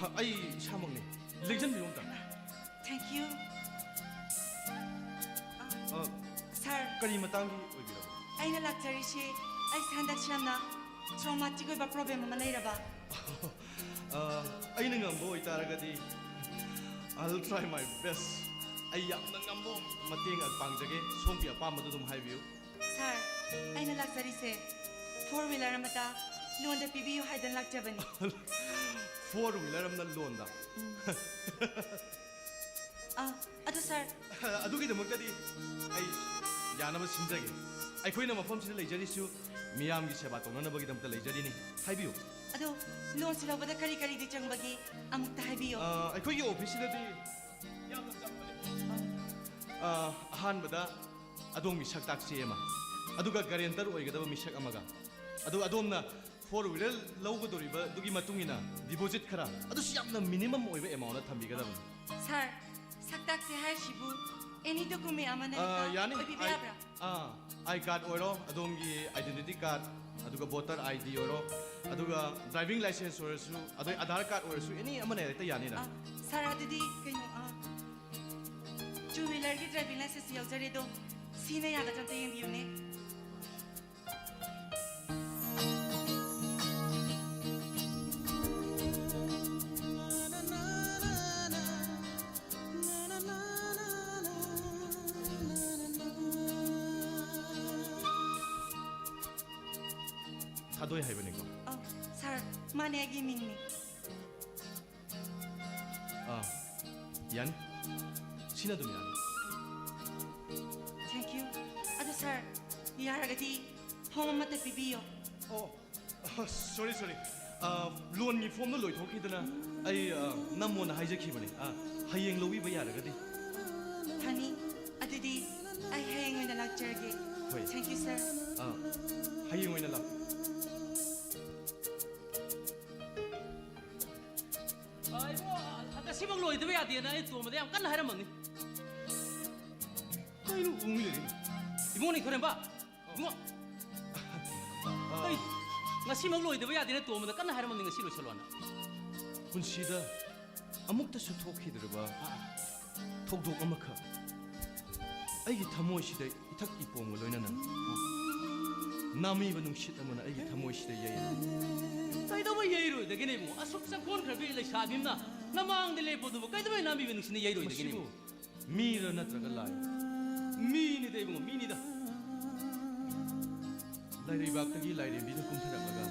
ꯑ, ꯑꯩ ꯏꯁꯥꯃꯛꯅꯤ꯫ ꯂꯦꯡꯁꯤꯟꯕꯤꯔꯣ ꯑꯝꯇ꯫ Thank you. ꯑ, ꯁꯥꯔ, ꯀꯔꯤ ꯃꯇꯥꯡꯒꯤ ꯑꯣꯏꯕꯤꯔꯕ? ꯑꯩꯅ ꯂꯥꯛꯆꯔꯤꯁꯤ, ꯑꯩꯁꯦ ꯍꯟꯗꯛꯁꯦ ꯌꯥꯝꯅ traumatic ꯑꯣꯏꯕ problem ꯑꯃ ꯂꯩꯔꯕ꯫ ꯑ, ꯑꯩꯅ ꯉꯝꯕ ꯑꯣꯏꯇꯥꯔꯒꯗꯤ, I'll try my best. ꯑꯩ ꯌꯥꯝꯅ ꯉꯝꯕ ꯃꯇꯦꯡ ꯄꯥꯡꯖꯒꯦ꯫ ꯁꯣꯝꯒꯤ ꯑꯄꯥꯝꯕꯗꯨ ꯑꯗꯨꯝ ꯍꯥꯏꯕꯤꯌꯨ꯫ ꯁꯥꯔ, ꯑꯩꯅ ꯂꯥꯛꯆꯔꯤꯁꯦ ꯐꯣꯔ ꯋꯤꯂꯔ ꯑꯃꯇ ꯂꯣꯟꯗ ꯄꯤꯕꯤꯌꯨ ꯍꯥꯏꯗꯅ ꯂꯥꯛꯆꯕꯅꯤ꯫ ꯐꯣꯔ ꯋꯤꯂꯔ ꯑꯃꯅ ꯂꯣꯟꯗ? ꯑꯥ, ꯑꯗꯨ ꯁꯥꯔ, ꯑꯗꯨꯒꯤꯗꯃꯛꯇꯗꯤ ꯑꯩ ꯌꯥꯅꯕ ꯁꯤꯟꯖꯒꯦ꯫ ꯑꯩꯈꯣꯏꯅ ꯃꯐꯝꯁꯤꯗ ꯂꯩꯖꯔꯤꯁꯨ ꯃꯤꯌꯥꯝꯒꯤ ꯁꯦꯕꯥ ꯇꯧꯅꯅꯕꯒꯤꯗꯃꯛꯇ ꯂꯩꯖꯔꯤꯅꯤ꯫ ꯍꯥꯏꯕꯤꯌꯨ꯫ ꯑꯗꯣ ꯂꯣꯟꯁꯤ ꯂꯧꯕꯗ ꯀꯔꯤ ꯀꯔꯤꯗꯤ ꯆꯪꯕꯒꯦ? ꯑꯃꯨꯛꯇ ꯍꯥꯏꯕꯤꯌꯨ꯫ ꯑ, ꯑꯩꯈꯣꯏꯒꯤ ꯑꯣꯐꯤꯁꯁꯤꯗꯗꯤ ꯌꯥꯝꯅ ꯆꯝꯕꯅꯤ꯫ ꯑ, ꯑꯍꯥꯟꯕꯗ ꯑꯗꯣꯝꯒꯤ ꯁꯛꯇꯥꯛ ꯆꯦ ꯑꯃ, ꯑꯗꯨꯒ ꯒꯥꯔꯦꯟꯇꯔ ꯑꯣꯏꯒꯗꯕ ꯃꯤꯁꯛ ꯑꯃꯒ, ꯑꯗꯨꯒ ꯑꯗꯣꯝꯅ ꯐꯣꯔ ꯋꯤꯂꯔ ꯂꯧꯒꯗꯧꯔꯤꯕ ꯑꯗꯨꯒꯤ ꯃꯇꯨꯡ ꯏꯟꯅ ꯗꯤꯄꯣꯖꯤꯠ ꯈꯔ, ꯑꯗꯨꯁꯨ ꯌꯥꯝꯅ ꯃꯤꯅꯤꯃꯝ ꯑꯣꯏꯕ ꯑꯦꯃꯥꯎꯟꯗ ꯊꯝꯕꯤꯒꯗꯕꯅꯤ꯫ ꯁꯥꯔ, ꯁꯛꯇꯥꯛꯁꯦ ꯍꯥꯏꯔꯤꯁꯤꯕꯨ ꯑꯦꯅꯤ ꯗꯣꯀꯨꯃꯦꯟ ꯑꯃꯅ ꯑ, ꯍꯦꯛꯇ ꯌꯥꯅꯤ꯫ ꯑꯣꯏꯕꯤꯕ ꯑꯥꯏ-, ꯌꯥꯕ꯭ꯔꯥ? ꯑꯥ, ꯑꯥꯏ ꯀꯥꯔꯗ ꯑꯣꯏꯔꯣ, ꯑꯗꯣꯝꯒꯤ ꯑꯥꯏꯗꯦꯟꯇꯤꯇꯤ ꯀꯥꯔꯗ, ꯑꯗꯨꯒ ꯚꯣꯇꯔ ꯑꯥꯏ ꯗꯤ ꯑꯣꯏꯔꯣ, ꯑꯗꯨꯒ ꯗ꯭ꯔꯥꯏꯚꯤꯡ ꯂꯥꯏꯁꯦꯟꯁ ꯑꯣꯏꯔꯁꯨ, ꯑꯗꯩ ꯑꯙꯥꯔ ꯀꯥꯔꯗ ꯑꯣꯏꯔꯁꯨ, ꯑꯦꯅꯤ ꯑꯃꯅ ꯍꯦꯛꯇ ꯌꯥꯅꯤꯅ꯫ ꯑ, ꯁꯥꯔ, ꯑꯗꯨꯗꯤ ꯀꯩꯅꯣ, ꯑ, ꯇꯨ ꯋꯤꯂꯔꯒꯤ ꯗ꯭ꯔꯥꯏꯚꯤꯡ ꯂꯥꯏꯁꯦꯟꯁ ꯌꯥꯎꯖꯔꯦ, ꯑꯗꯣ ꯁꯤꯅ ꯌꯥꯒꯗ꯭ꯔꯥ ꯑꯝꯇ ꯌꯦꯡꯕꯤꯌꯨꯅꯦ꯫ ꯊꯥꯗꯣꯏ ꯍꯥꯏꯕꯅꯤꯀꯣ? ꯑ, ꯁꯥꯔ, ꯃꯥꯅꯦ, ꯑꯩꯒꯤ ꯃꯤꯡꯅꯦ꯫ ꯑꯥ, ꯌꯥꯅꯤ꯫ ꯁꯤꯅ ꯑꯗꯨꯝ ꯌꯥꯅꯤ꯫ ꯊꯦꯡꯀ꯭ꯌꯨ꯫ ꯑꯗꯣ ꯁꯥꯔ, ꯌꯥꯔꯒꯗꯤ ꯐꯣꯝ ꯑꯃꯠꯇ ꯄꯤꯕꯤꯌꯣ꯫ ꯑꯣ, ꯑ, ꯁꯣꯔꯤ, ꯁꯣꯔꯤ꯫ ꯑ, ꯂꯣꯟꯒꯤ ꯐꯣꯝꯗꯣ ꯂꯣꯏꯊꯣꯛꯈꯤꯗꯅ ꯑꯩ, ꯑ, ꯅꯝꯃꯣꯅ ꯍꯥꯏꯖꯈꯤꯕꯅꯤ꯫ ꯑ, ꯍꯌꯦꯡ ꯂꯧꯕꯤꯕ ꯌꯥꯔꯒꯗꯤ꯫ ꯐꯅꯤ꯫ ꯑꯗꯨꯗꯤ ꯑꯩ ꯍꯌꯦꯡ ꯑꯣꯏꯅ ꯂꯥꯛꯆꯔꯒꯦ꯫ ꯍꯣꯏ꯫ ꯊꯦꯡꯀ꯭ꯌꯨ, ꯁꯥꯔ꯫ ꯑ, ꯍꯌꯦꯡ ꯑꯣꯏꯅ ꯂꯥꯛ- ꯑ, ꯏꯕꯨꯡꯉꯣ, ꯉꯁꯤꯃꯛ ꯂꯣꯏꯗꯕ ꯌꯥꯗꯦꯅ ꯑꯩ ꯇꯣꯝꯕꯗ ꯌꯥꯝ ꯀꯟꯅ ꯍꯥꯏꯔꯝꯃꯕꯅꯤ꯫ ꯀꯩꯅꯣ ꯎꯪ ꯂꯩꯔꯤꯕꯣ? ꯏꯕꯨꯡꯉꯣ ꯅꯤꯡꯊꯧꯔꯦꯝꯕ, ꯏꯕꯨꯡꯉꯣ꯫ ꯑ, ꯀꯩ? ꯉꯁꯤꯃꯛ ꯂꯣꯏꯗꯕ ꯌꯥꯗꯦꯅ ꯇꯣꯝꯕꯗ ꯀꯟꯅ ꯍꯥꯏꯔꯝꯃꯕꯅꯤ, ꯉꯁꯤ ꯂꯣꯏꯁꯜꯂꯣꯅ꯫ ꯄꯨꯟꯁꯤꯗ ꯑꯃꯨꯛꯇꯁꯨ ꯊꯣꯛꯈꯤꯗ꯭ꯔꯤꯕ ꯊꯧꯗꯣꯛ ꯑꯃꯈꯛ ꯑꯩꯒꯤ ꯊꯃꯣꯏꯁꯤꯗ ꯏꯊꯛ ꯏꯄꯣꯝꯒ ꯂꯣꯏꯅꯅ ꯅꯥꯃꯤꯕ ꯅꯨꯡꯁꯤꯠ ꯑꯃꯅ ꯑꯩꯒꯤ ꯊꯃꯣꯏꯁꯤꯗ ꯌꯩꯔꯦ꯫ ꯀꯩꯗꯧꯕꯩ ꯌꯩꯔꯣꯏꯗꯒꯦꯅꯦ ꯏꯕꯨꯡꯉꯣ? ꯑꯁꯨꯛ ꯆꯪꯈꯣꯟꯈ꯭ꯔꯕꯤ ꯂꯩꯁꯥꯕꯤ ꯑꯃꯅ ꯅꯃꯥꯡꯗ ꯂꯦꯞꯄꯗꯨꯕꯨ ꯀꯩꯗꯧꯕꯩ ꯅꯥꯃꯤꯕ ꯅꯨꯡꯁꯤꯠꯅ ꯌꯩꯔꯣꯏꯗꯒꯦꯅꯦ? ꯃꯁꯤꯕꯨ ꯃꯤꯔ ꯅꯠꯇ꯭ꯔꯒ ꯂꯥꯏ? ꯃꯤꯅꯤꯗ ꯏꯕꯨꯡꯉꯣ, ꯃꯤꯅꯤꯗ꯫ ꯂꯥꯏꯔꯩꯕꯥꯛꯇꯒꯤ ꯂꯥꯏꯔꯦꯝꯕꯤꯅ ꯀꯨꯝꯊꯔꯛꯂꯒ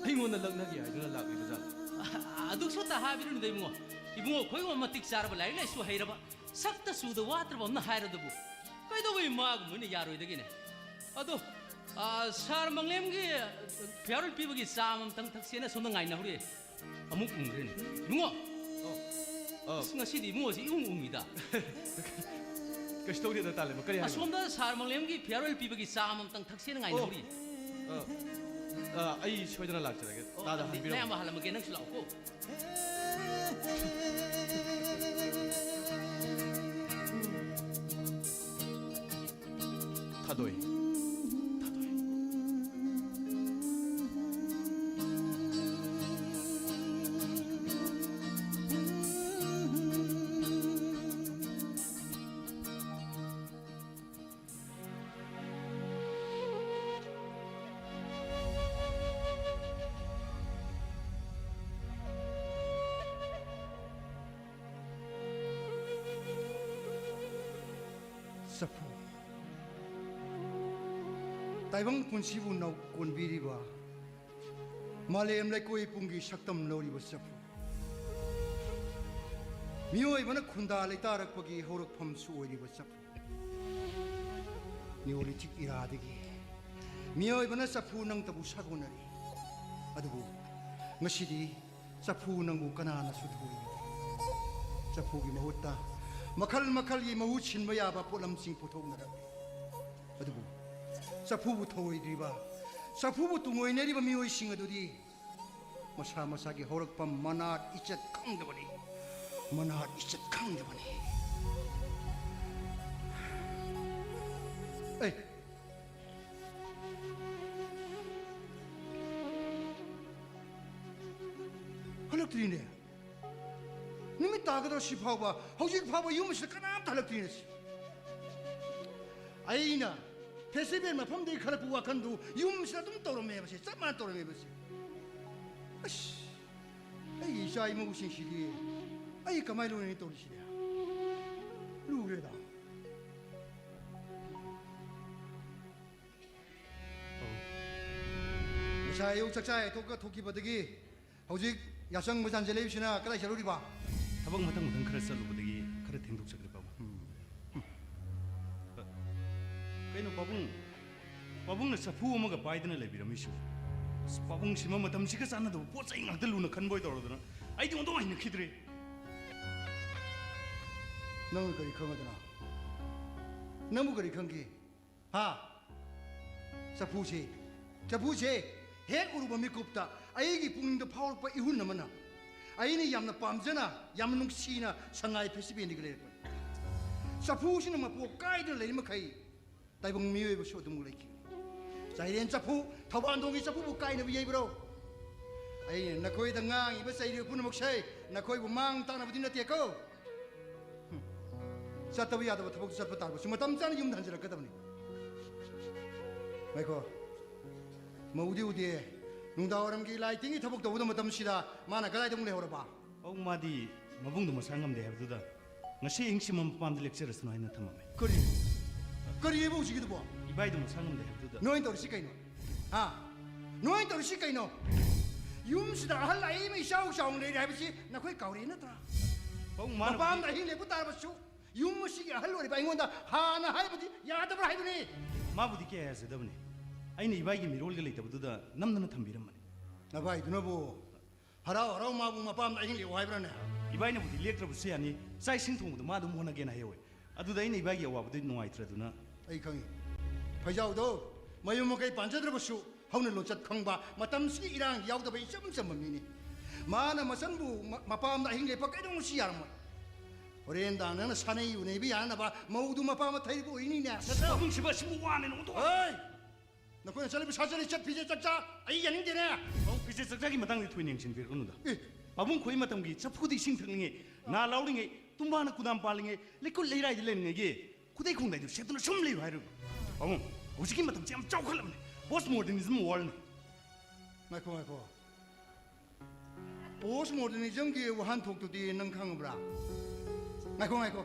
ꯑꯩꯉꯣꯟꯗ ꯂꯛꯅꯒꯦ ꯍꯥꯏꯗꯨꯅ ꯂꯥꯛꯂꯤꯕ ꯖꯥꯠꯂ? ꯑ-, ꯑꯗꯨꯛꯁꯨ ꯇ ꯍꯥꯏꯕꯤꯔꯨꯅꯨꯗ ꯏꯕꯨꯡꯉꯣ꯫ ꯏꯕꯨꯡꯉꯣ, ꯑꯩꯈꯣꯏꯒꯨꯝꯕ ꯃꯇꯤꯛ ꯆꯥꯔꯕ, ꯂꯥꯏꯔꯤꯛ ꯂꯥꯏꯁꯨ ꯍꯩꯔꯕ, ꯁꯛꯇ ꯆꯨꯗ ꯋꯥꯠꯇ꯭ꯔꯕ ꯑꯃꯅ ꯍꯥꯏꯔꯗꯨꯕꯨ ꯀꯩꯗꯧꯕꯩ ꯃꯥꯒꯨꯝꯕ ꯑꯣꯏꯅ ꯌꯥꯔꯣꯏꯗꯒꯦꯅꯦ? ꯑꯗꯣ, ꯑ, ꯁꯥꯔ ꯃꯪꯂꯦꯝꯒꯤ ꯐꯤꯌꯥꯔꯋꯦꯜ ꯄꯤꯕꯒꯤ ꯆꯥ ꯑꯃꯇꯪ ꯊꯛꯁꯦꯅ ꯁꯣꯝꯗ ꯉꯥꯏꯅꯍꯧꯔꯤ꯫ ꯑꯃꯨꯛ ꯎꯪꯈ꯭ꯔꯦꯅꯦ꯫ ꯏꯕꯨꯡꯉꯣ! ꯑꯣ, ꯑꯣ꯫ ꯑꯁ, ꯉꯁꯤꯗꯤ ꯏꯕꯨꯡꯉꯣꯁꯤ ꯏꯎꯪ ꯎꯪꯉꯤꯗ꯫ ꯀꯩꯁꯨ ꯇꯧꯗꯦꯗ, ꯇꯥꯂꯦꯃ꯫ ꯀꯔꯤ ꯍꯥꯏꯕꯅꯣ? ꯑꯁꯣꯝꯗ ꯁꯥꯔ ꯃꯪꯂꯦꯝꯒꯤ ꯐꯤꯌꯥꯔꯋꯦꯜ ꯄꯤꯕꯒꯤ ꯆꯥ ꯑꯃꯇꯪ ꯊꯛꯁꯦꯅ ꯉꯥꯏꯅꯍꯧꯔꯤ꯫ ꯑꯣ, ꯑ, ꯑ, ꯑꯩ ꯁꯣꯏꯗꯅ ꯂꯥꯛꯆꯔꯒꯦ꯫ ꯑꯣ, ꯇꯥꯗ ꯑꯗꯨꯗꯤ ꯍꯟꯕꯤꯔꯝꯃꯣ꯫ ꯅꯌꯥꯝꯕ ꯍꯜꯂꯝꯃꯒꯦ, ꯅꯪꯁꯨ ꯂꯥꯛꯑꯣꯀꯣ꯫ ꯊꯥꯗꯣꯏ꯫ ꯊꯥꯗꯣꯏ꯫ ꯆꯐꯨ꯫ ꯇꯥꯏꯕꯪ ꯄꯨꯟꯁꯤꯕꯨ ꯅꯧ ꯀꯣꯟꯕꯤꯔꯤꯕ, ꯃꯥꯂꯦꯝ ꯂꯩꯀꯣꯏ ꯄꯨꯝꯒꯤ ꯁꯛꯇꯝ ꯂꯧꯔꯤꯕ ꯆꯐꯨ꯫ ꯃꯤꯑꯣꯏꯕꯅ ꯈꯨꯟꯗꯥ ꯂꯩꯇꯥꯔꯛꯄꯒꯤ ꯍꯧꯔꯛꯐꯝꯁꯨ ꯑꯣꯏꯔꯤꯕ ꯆꯐꯨ꯫ ꯅꯤꯌꯣꯂꯤꯊꯤꯛ ꯏꯔꯥꯗꯒꯤ ꯃꯤꯑꯣꯏꯕꯅ ꯆꯐꯨ ꯅꯪꯇꯕꯨ ꯁꯥꯒꯣꯟꯅꯔꯤ꯫ ꯑꯗꯨꯕꯨ ꯉꯁꯤꯗꯤ ꯆꯐꯨ ꯅꯪꯕꯨ ꯀꯅꯥꯅꯁꯨ ꯊꯧꯑꯣꯏꯗꯦ꯫ ꯆꯐꯨꯒꯤ ꯃꯍꯨꯠꯇ ꯃꯈꯜ ꯃꯈꯜꯒꯤ ꯃꯍꯨꯠ ꯁꯤꯟꯕ ꯌꯥꯕ ꯄꯣꯠꯂꯝꯁꯤꯡ ꯄꯨꯊꯣꯛꯅꯔꯛꯂꯤ꯫ ꯑꯗꯨꯕꯨ ꯆꯐꯨꯕꯨ ꯊꯧꯑꯣꯏꯗ꯭ꯔꯤꯕ, ꯆꯐꯨꯕꯨ ꯇꯨꯡꯑꯣꯏꯅꯔꯤꯕ ꯃꯤꯑꯣꯏꯁꯤꯡ ꯑꯗꯨꯗꯤ ꯃꯁꯥ ꯃꯁꯥꯒꯤ ꯍꯧꯔꯛꯐꯝ ꯃꯅꯥꯠ ꯏꯆꯠ ꯈꯪꯗꯕꯅꯤ꯫ ꯃꯅꯥꯠ ꯏꯆꯠ ꯈꯪꯗꯕꯅꯤ꯫ ꯑꯦ! ꯍꯜꯂꯛꯇ꯭ꯔꯤꯅꯦ꯫ ꯅꯨꯃꯤꯠ ꯇꯥꯒꯗꯧꯔ ꯁꯤ ꯐꯥꯎꯕ, ꯍꯧꯖꯤꯛ ꯐꯥꯎꯕ ꯌꯨꯝ ꯑꯁꯤꯗ ꯀꯅꯥꯝꯇ ꯍꯜꯂꯛꯇ꯭ꯔꯤꯅꯦ ꯁꯤ꯫ ꯑꯩꯅ ꯐꯦꯁꯇꯤꯚꯦꯜ ꯃꯐꯝꯗꯒꯤ ꯈꯜꯂꯛꯄ ꯋꯥꯈꯜꯗꯨ ꯌꯨꯝꯁꯤꯗ ꯑꯗꯨꯝ ꯇꯧꯔꯝꯃꯦꯕꯁꯦ, ꯆꯞ ꯃꯥꯟꯅ ꯇꯧꯔꯝꯃꯦꯕꯁꯦ꯫ ꯑꯁ, ꯑꯩꯒꯤ ꯏꯆꯥ ꯏꯃꯧꯁꯤꯡꯁꯤꯗꯤ ꯑꯩ ꯀꯃꯥꯏꯅ ꯂꯣꯏꯅꯅꯤ ꯇꯧꯔꯤꯁꯤꯗꯤ? ꯂꯨꯔꯦꯗ꯫ ꯉꯁꯥꯏ ꯑꯌꯨꯛ ꯆꯥꯛꯆꯥ ꯍꯦꯛ ꯇꯣꯛꯑꯒ ꯊꯣꯛꯈꯤꯕꯗꯒꯤ ꯍꯧꯖꯤꯛ ꯌꯥꯆꯪꯕ ꯆꯥꯟꯖ ꯂꯩꯕꯁꯤꯅ ꯀꯗꯥꯏ ꯆꯠꯂꯨꯔꯤꯕ? ꯊꯕꯛ ꯃꯊꯪ ꯃꯊꯪ ꯈꯔ ꯆꯠꯂꯨꯕꯗꯒꯤ ꯈꯔ ꯊꯦꯡꯗꯣꯛꯆꯈ꯭ꯔꯦ, ꯄꯥꯕꯨꯡ꯫ ꯀꯩꯅꯣ, ꯄꯥꯕꯨꯡ? ꯄꯥꯕꯨꯡꯅ ꯆꯐꯨ ꯑꯃꯒ ꯄꯥꯏꯗꯅ ꯂꯩꯕꯤꯔꯝꯃꯤꯁꯤꯕꯨ? ꯑꯁ, ꯄꯥꯕꯨꯡꯁꯤꯃ ꯃꯇꯝꯁꯤꯒ ꯆꯥꯟꯅꯗꯕ ꯄꯣꯠ ꯆꯩ ꯉꯥꯛꯇ ꯂꯨꯅ ꯈꯟꯕ ꯑꯣꯏ ꯇꯧꯔꯗꯅ ꯑꯩꯗꯤ ꯑꯣꯟꯊꯣꯛ ꯍꯩꯅꯈꯤꯗ꯭ꯔꯦ꯫ ꯅꯪꯅ ꯀꯔꯤ ꯈꯪꯒꯗꯅ? ꯅꯪꯕꯨ ꯀꯔꯤ ꯈꯪꯒꯦ? ꯍꯥ? ꯆꯐꯨꯁꯦ, ꯆꯐꯨꯁꯦ ꯍꯦꯛ ꯎꯔꯨꯕ ꯃꯤꯀꯨꯞꯇ ꯑꯩꯒꯤ ꯄꯨꯛꯅꯤꯡꯗ ꯐꯥꯎꯔꯛꯄ ꯏꯍꯨꯟ ꯑꯃꯅ ꯑꯩꯅ ꯌꯥꯝꯅ ꯄꯥꯝꯖꯅ, ꯌꯥꯝꯅ ꯅꯨꯡꯁꯤꯅ ꯁꯉꯥꯏ ꯐꯦꯁꯇꯤꯚꯦꯜꯗꯒꯤ ꯂꯩꯔꯛꯄꯅꯤ꯫ ꯆꯐꯨꯁꯤꯅ ꯃꯄꯣꯛ ꯀꯥꯏꯗꯅ ꯂꯩꯔꯤ ꯃꯈꯩ ꯇꯥꯏꯕꯪ ꯃꯤꯑꯣꯏꯕꯁꯨ ꯑꯗꯨꯃꯛ ꯂꯩꯈꯤꯕꯅꯤ꯫ ꯆꯥꯏꯔꯦꯟ ꯆꯐꯨ, ꯊꯧꯕꯥꯟꯗꯣꯡꯒꯤ ꯆꯐꯨꯕꯨ ꯀꯥꯏꯅꯕ ꯌꯩꯕ꯭ꯔꯣ? ꯑꯩꯅ ꯅꯈꯣꯏꯗ ꯉꯥꯡꯉꯤꯕ ꯆꯩꯔꯤꯕ ꯄꯨꯝꯅꯃꯛꯁꯦ ꯅꯈꯣꯏꯕꯨ ꯃꯥꯡ ꯇꯥꯛꯅꯕꯗꯤ ꯅꯠꯇꯦꯀꯣ꯫ ꯍꯨꯝ꯫ ꯆꯠꯇꯕ ꯌꯥꯗꯕ ꯊꯕꯛꯇꯨ ꯆꯠꯄ ꯇꯥꯔꯕꯁꯨ ꯃꯇꯝ ꯆꯥꯅ ꯌꯨꯝꯗ ꯍꯟꯖꯤꯜꯂꯛꯀꯗꯕꯅꯤ꯫ ꯉꯥꯏꯈꯣ꯫ ꯃꯧꯗꯤ ꯎꯗꯦ꯫ ꯅꯨꯡꯗꯥꯡꯋꯥꯏꯔꯝꯒꯤ ꯂꯥꯏ ꯇꯤꯟꯒꯤ ꯊꯕꯛ ꯇꯧꯕꯗ ꯃꯇꯝꯁꯤꯗ ꯃꯥꯅ ꯀꯗꯥꯏꯗ ꯑꯃꯨꯛ ꯂꯩꯍꯧꯔꯕ? ꯑꯧ, ꯃꯥꯗꯤ ꯃꯕꯨꯡꯗꯣ ꯃꯁꯥ ꯉꯝꯗꯦ ꯍꯥꯏꯕꯗꯨꯗ ꯉꯁꯤ ꯑꯍꯤꯡꯁꯤꯃ ꯃꯄꯥꯝꯗ ꯂꯦꯛꯆꯔꯁꯅꯨ ꯍꯥꯏꯅ ꯊꯝꯃꯝꯃꯦ꯫ ꯀꯔꯤ? ꯀꯔꯤ ꯍꯥꯏꯕ ꯍꯧꯖꯤꯛꯀꯤꯗꯨꯕꯣ? ꯏꯕꯥꯏꯗꯣ ꯃꯁꯥ ꯉꯝꯗꯦ ꯍꯥꯏꯕꯗꯨꯗ꯫ ꯅꯣꯏꯅ ꯇꯧꯔꯤꯁꯤ ꯀꯩꯅꯣ? ꯍꯥ? ꯅꯣꯏꯅ ꯇꯧꯔꯤꯁꯤ ꯀꯩꯅꯣ? ꯌꯨꯝꯁꯤꯗ ꯑꯍꯜ ꯑꯏꯕ ꯏꯆꯥꯎ ꯆꯥꯎꯅ ꯂꯩꯔꯦ ꯍꯥꯏꯕꯁꯤ ꯅꯈꯣꯏ ꯀꯥꯎꯔꯦ ꯅꯠꯇ꯭ꯔꯥ? ꯄꯥꯕꯨꯡ, ꯃꯥꯅ ꯃꯄꯥꯝꯗ ꯑꯍꯤꯡ ꯂꯦꯛꯄ ꯇꯥꯔꯕꯁꯨ ꯌꯨꯝ ꯑꯁꯤꯒꯤ ꯑꯍꯜ ꯑꯣꯏꯔꯤꯕ ꯑꯩꯉꯣꯟꯗ ꯍꯥꯟꯅ ꯍꯥꯏꯕꯗꯤ ꯌꯥꯗꯕ꯭ꯔꯥ ꯍꯥꯏꯕꯅꯤ꯫ ꯃꯥꯕꯨꯗꯤ ꯀꯌꯥ ꯌꯥꯖꯗꯕꯅꯤ꯫ ꯑꯩꯅ ꯏꯕꯥꯏꯒꯤ ꯃꯤꯔꯣꯜꯒ ꯂꯩꯇꯕꯗꯨꯗ ꯅꯝꯗꯅ ꯊꯝꯕꯤꯔꯝꯕꯅꯤ꯫ ꯅꯚꯥꯏꯗꯨꯅꯕꯨ ꯍꯔꯥꯎ ꯍꯔꯥꯎ ꯃꯥꯕꯨ ꯃꯄꯥꯝꯗ ꯑꯍꯤꯡ ꯂꯦꯛꯑꯣ ꯍꯥꯏꯕ꯭ꯔꯥꯅꯦ? ꯏꯕꯥꯏꯅꯕꯨꯗꯤ ꯂꯦꯛꯇ꯭ꯔꯕꯁꯨ ꯌꯥꯅꯤ, ꯆꯥꯛ ꯏꯁꯤꯡ ꯊꯣꯡꯕꯗꯣ ꯃꯥ ꯑꯗꯨꯝ ꯍꯣꯠꯅꯒꯦꯅ ꯍꯥꯏꯍꯧꯋꯦ꯫ ꯑꯗꯨꯗ ꯑꯩꯅ ꯏꯕꯥꯏꯒꯤ ꯑꯋꯥꯕꯗꯨ ꯅꯨꯡꯉꯥꯏꯇ꯭ꯔꯗꯨꯅ꯫ ꯑꯩ ꯈꯪꯉꯤ꯫ ꯐꯩꯖꯥꯎꯗꯣ ꯃꯌꯨꯝ ꯃꯀꯩ ꯄꯥꯟꯖꯗ꯭ꯔꯕꯁꯨ ꯍꯧꯅ ꯂꯣꯟꯆꯠ ꯈꯪꯕ, ꯃꯇꯝꯁꯤꯒꯤ ꯏꯔꯥꯡ ꯌꯥꯎꯗꯕ ꯏꯆꯝ ꯆꯝꯕ ꯃꯤꯅꯤ꯫ ꯃꯥꯅ ꯃꯆꯟꯕꯨ ꯃ-, ꯃꯄꯥꯝꯗ ꯑꯍꯤꯡ ꯂꯦꯛꯄ ꯀꯩꯗꯧꯉꯩꯁꯨ ꯌꯥꯔꯝꯃꯣꯏ꯫ ꯍꯣꯔꯦꯟ ꯗꯥꯡ ꯅꯪꯅ ꯁꯥꯅꯩ ꯎꯅꯩꯕ ꯌꯥꯅꯅꯕ ꯃꯧꯗꯨ ꯃꯄꯥꯝꯗ ꯊꯩꯔꯤꯕ ꯑꯣꯏꯅꯤꯅꯦ, ꯅꯠꯇ꯭ꯔꯣ? ꯄꯥꯕꯨꯡꯁꯤꯕꯨ ꯑꯁꯤꯕꯨ ꯋꯥꯅꯦꯅ ꯑꯣꯟꯊꯣꯛ- ꯍꯣꯏ! ꯅꯈꯣꯏꯅ ꯆꯠꯂꯤꯕ ꯁꯥ ꯆꯠꯂꯤ ꯆꯠ ꯐꯤꯖꯦꯠ ꯆꯛꯆꯥ ꯑꯩ ꯌꯥꯅꯤꯡꯗꯦꯅꯦ꯫ ꯄꯥꯕꯨꯡ, ꯐꯤꯖꯦꯠ ꯆꯛꯆꯥꯒꯤ ꯃꯇꯥꯡꯗꯤ ꯊꯣꯏꯅ ꯌꯦꯡꯁꯤꯟꯕꯤꯔꯛꯀꯅꯨꯗ꯫ ꯑꯦ! ꯄꯥꯕꯨꯡ ꯈꯣꯏ ꯃꯇꯝꯒꯤ ꯆꯐꯨꯗ ꯏꯁꯤꯡ ꯊꯛꯅꯤꯡꯉꯦ, ꯅꯥ ꯂꯥꯎꯔꯤꯉꯩ, ꯇꯨꯝꯕꯥꯅ ꯀꯨꯗꯥꯝ ꯄꯥꯜꯂꯤꯉꯩ, ꯂꯩꯀꯨꯠ ꯂꯩꯔꯥꯏꯗ ꯂꯩꯔꯤꯉꯩꯒꯤ ꯈꯨꯗꯩ ꯈꯣꯡꯗꯥꯏꯗꯨ ꯁꯦꯠꯇꯨꯅ ꯁꯨꯝ ꯂꯩꯌꯨ ꯍꯥꯏꯔꯤꯕ? ꯄꯥꯕꯨꯡ, ꯍꯧꯖꯤꯛꯀꯤ ꯃꯇꯝꯁꯦ ꯌꯥꯝ ꯆꯥꯎꯈꯠꯂꯕꯅꯦ, ꯄꯣꯁ ꯃꯣꯗꯔꯅꯤꯖꯝ ꯋꯥꯔꯜꯅꯦ꯫ ꯉꯥꯏꯈꯣ, ꯉꯥꯏꯈꯣ꯫ ꯄꯣꯁ ꯃꯣꯗꯔꯅꯤꯖꯝꯒꯤ ꯋꯥꯍꯟꯊꯣꯛꯇꯨꯗꯤ ꯅꯪ ꯈꯪꯉꯕ꯭ꯔꯥ? ꯉꯥꯏꯈꯣ, ꯉꯥꯏꯈꯣ꯫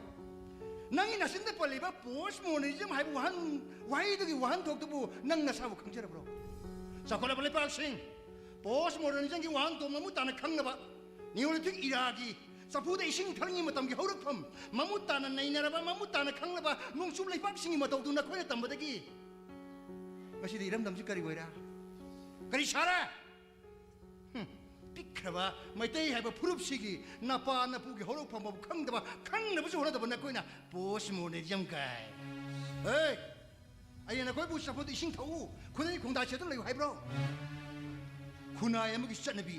ꯅꯪꯒꯤ ꯅꯆꯤꯟꯗ ꯄꯜꯂꯤꯕ ꯄꯣꯁ ꯃꯣꯗꯔꯅꯤꯖꯝ ꯍꯥꯏꯕ ꯋꯥꯍꯟ-, ꯋꯥꯍꯩꯗꯨꯒꯤ ꯋꯥꯍꯟꯊꯣꯛꯇꯨꯕꯨ ꯅꯪ ꯅꯁꯥꯕꯨ ꯈꯪꯖꯔꯕ꯭ꯔꯣ? ꯆꯥꯎꯈꯠꯂꯕ ꯂꯩꯄꯥꯛꯁꯤꯡ, ꯄꯣꯁ ꯃꯣꯗꯔꯅꯤꯖꯝꯒꯤ ꯋꯥꯍꯟꯊꯣꯛ ꯃꯃꯨꯠ ꯇꯥꯅ ꯈꯪꯅꯕ, ꯅꯤꯌꯣꯂꯤꯊꯤꯛ ꯏꯔꯥꯒꯤ ꯆꯐꯨꯗ ꯏꯁꯤꯡ ꯊꯛꯂꯤꯉꯩ ꯃꯇꯝꯒꯤ ꯍꯧꯔꯛꯐꯝ, ꯃꯃꯨꯠ ꯇꯥꯅ ꯅꯩꯅꯔꯕ, ꯃꯃꯨꯠ ꯇꯥꯅ ꯈꯪꯂꯕ ꯅꯣꯡꯆꯨꯞ ꯂꯩꯄꯥꯛꯁꯤꯡꯒꯤ ꯃꯇꯧꯗꯨ ꯅꯈꯣꯏꯅ ꯇꯝꯕꯗꯒꯤ ꯉꯁꯤꯗꯤ ꯏꯔꯝꯗꯝꯁꯤ ꯀꯔꯤ ꯑꯣꯏꯔꯦ? ꯀꯔꯤ ꯁꯥꯔꯦ? ꯍꯨꯝ, ꯄꯤꯛꯈ꯭ꯔꯕ ꯃꯩꯇꯩ ꯍꯥꯏꯕ ꯐꯨꯔꯨꯞꯁꯤꯒꯤ ꯅꯄꯥ ꯅꯄꯨꯒꯤ ꯍꯧꯔꯛꯐꯝ ꯐꯥꯎ ꯈꯪꯗꯕ, ꯈꯪꯅꯕꯁꯨ ꯍꯣꯠꯅꯗꯕ ꯅꯈꯣꯏꯅ ꯄꯣꯁ ꯃꯣꯗꯔꯅꯤꯖꯝ ꯀꯥꯏ꯫ ꯍꯦ! ꯑꯩꯅ ꯅꯈꯣꯏꯕꯨ ꯆꯐꯨꯗ ꯏꯁꯤꯡ ꯊꯛꯎ, ꯈꯨꯗꯩ ꯈꯣꯡꯗꯥ ꯁꯦꯠꯇꯨꯅ ꯂꯩꯌꯨ ꯍꯥꯏꯕ꯭ꯔꯣ? ꯈꯨꯟꯅꯥꯏ ꯑꯃꯒꯤ ꯆꯠꯅꯕꯤ,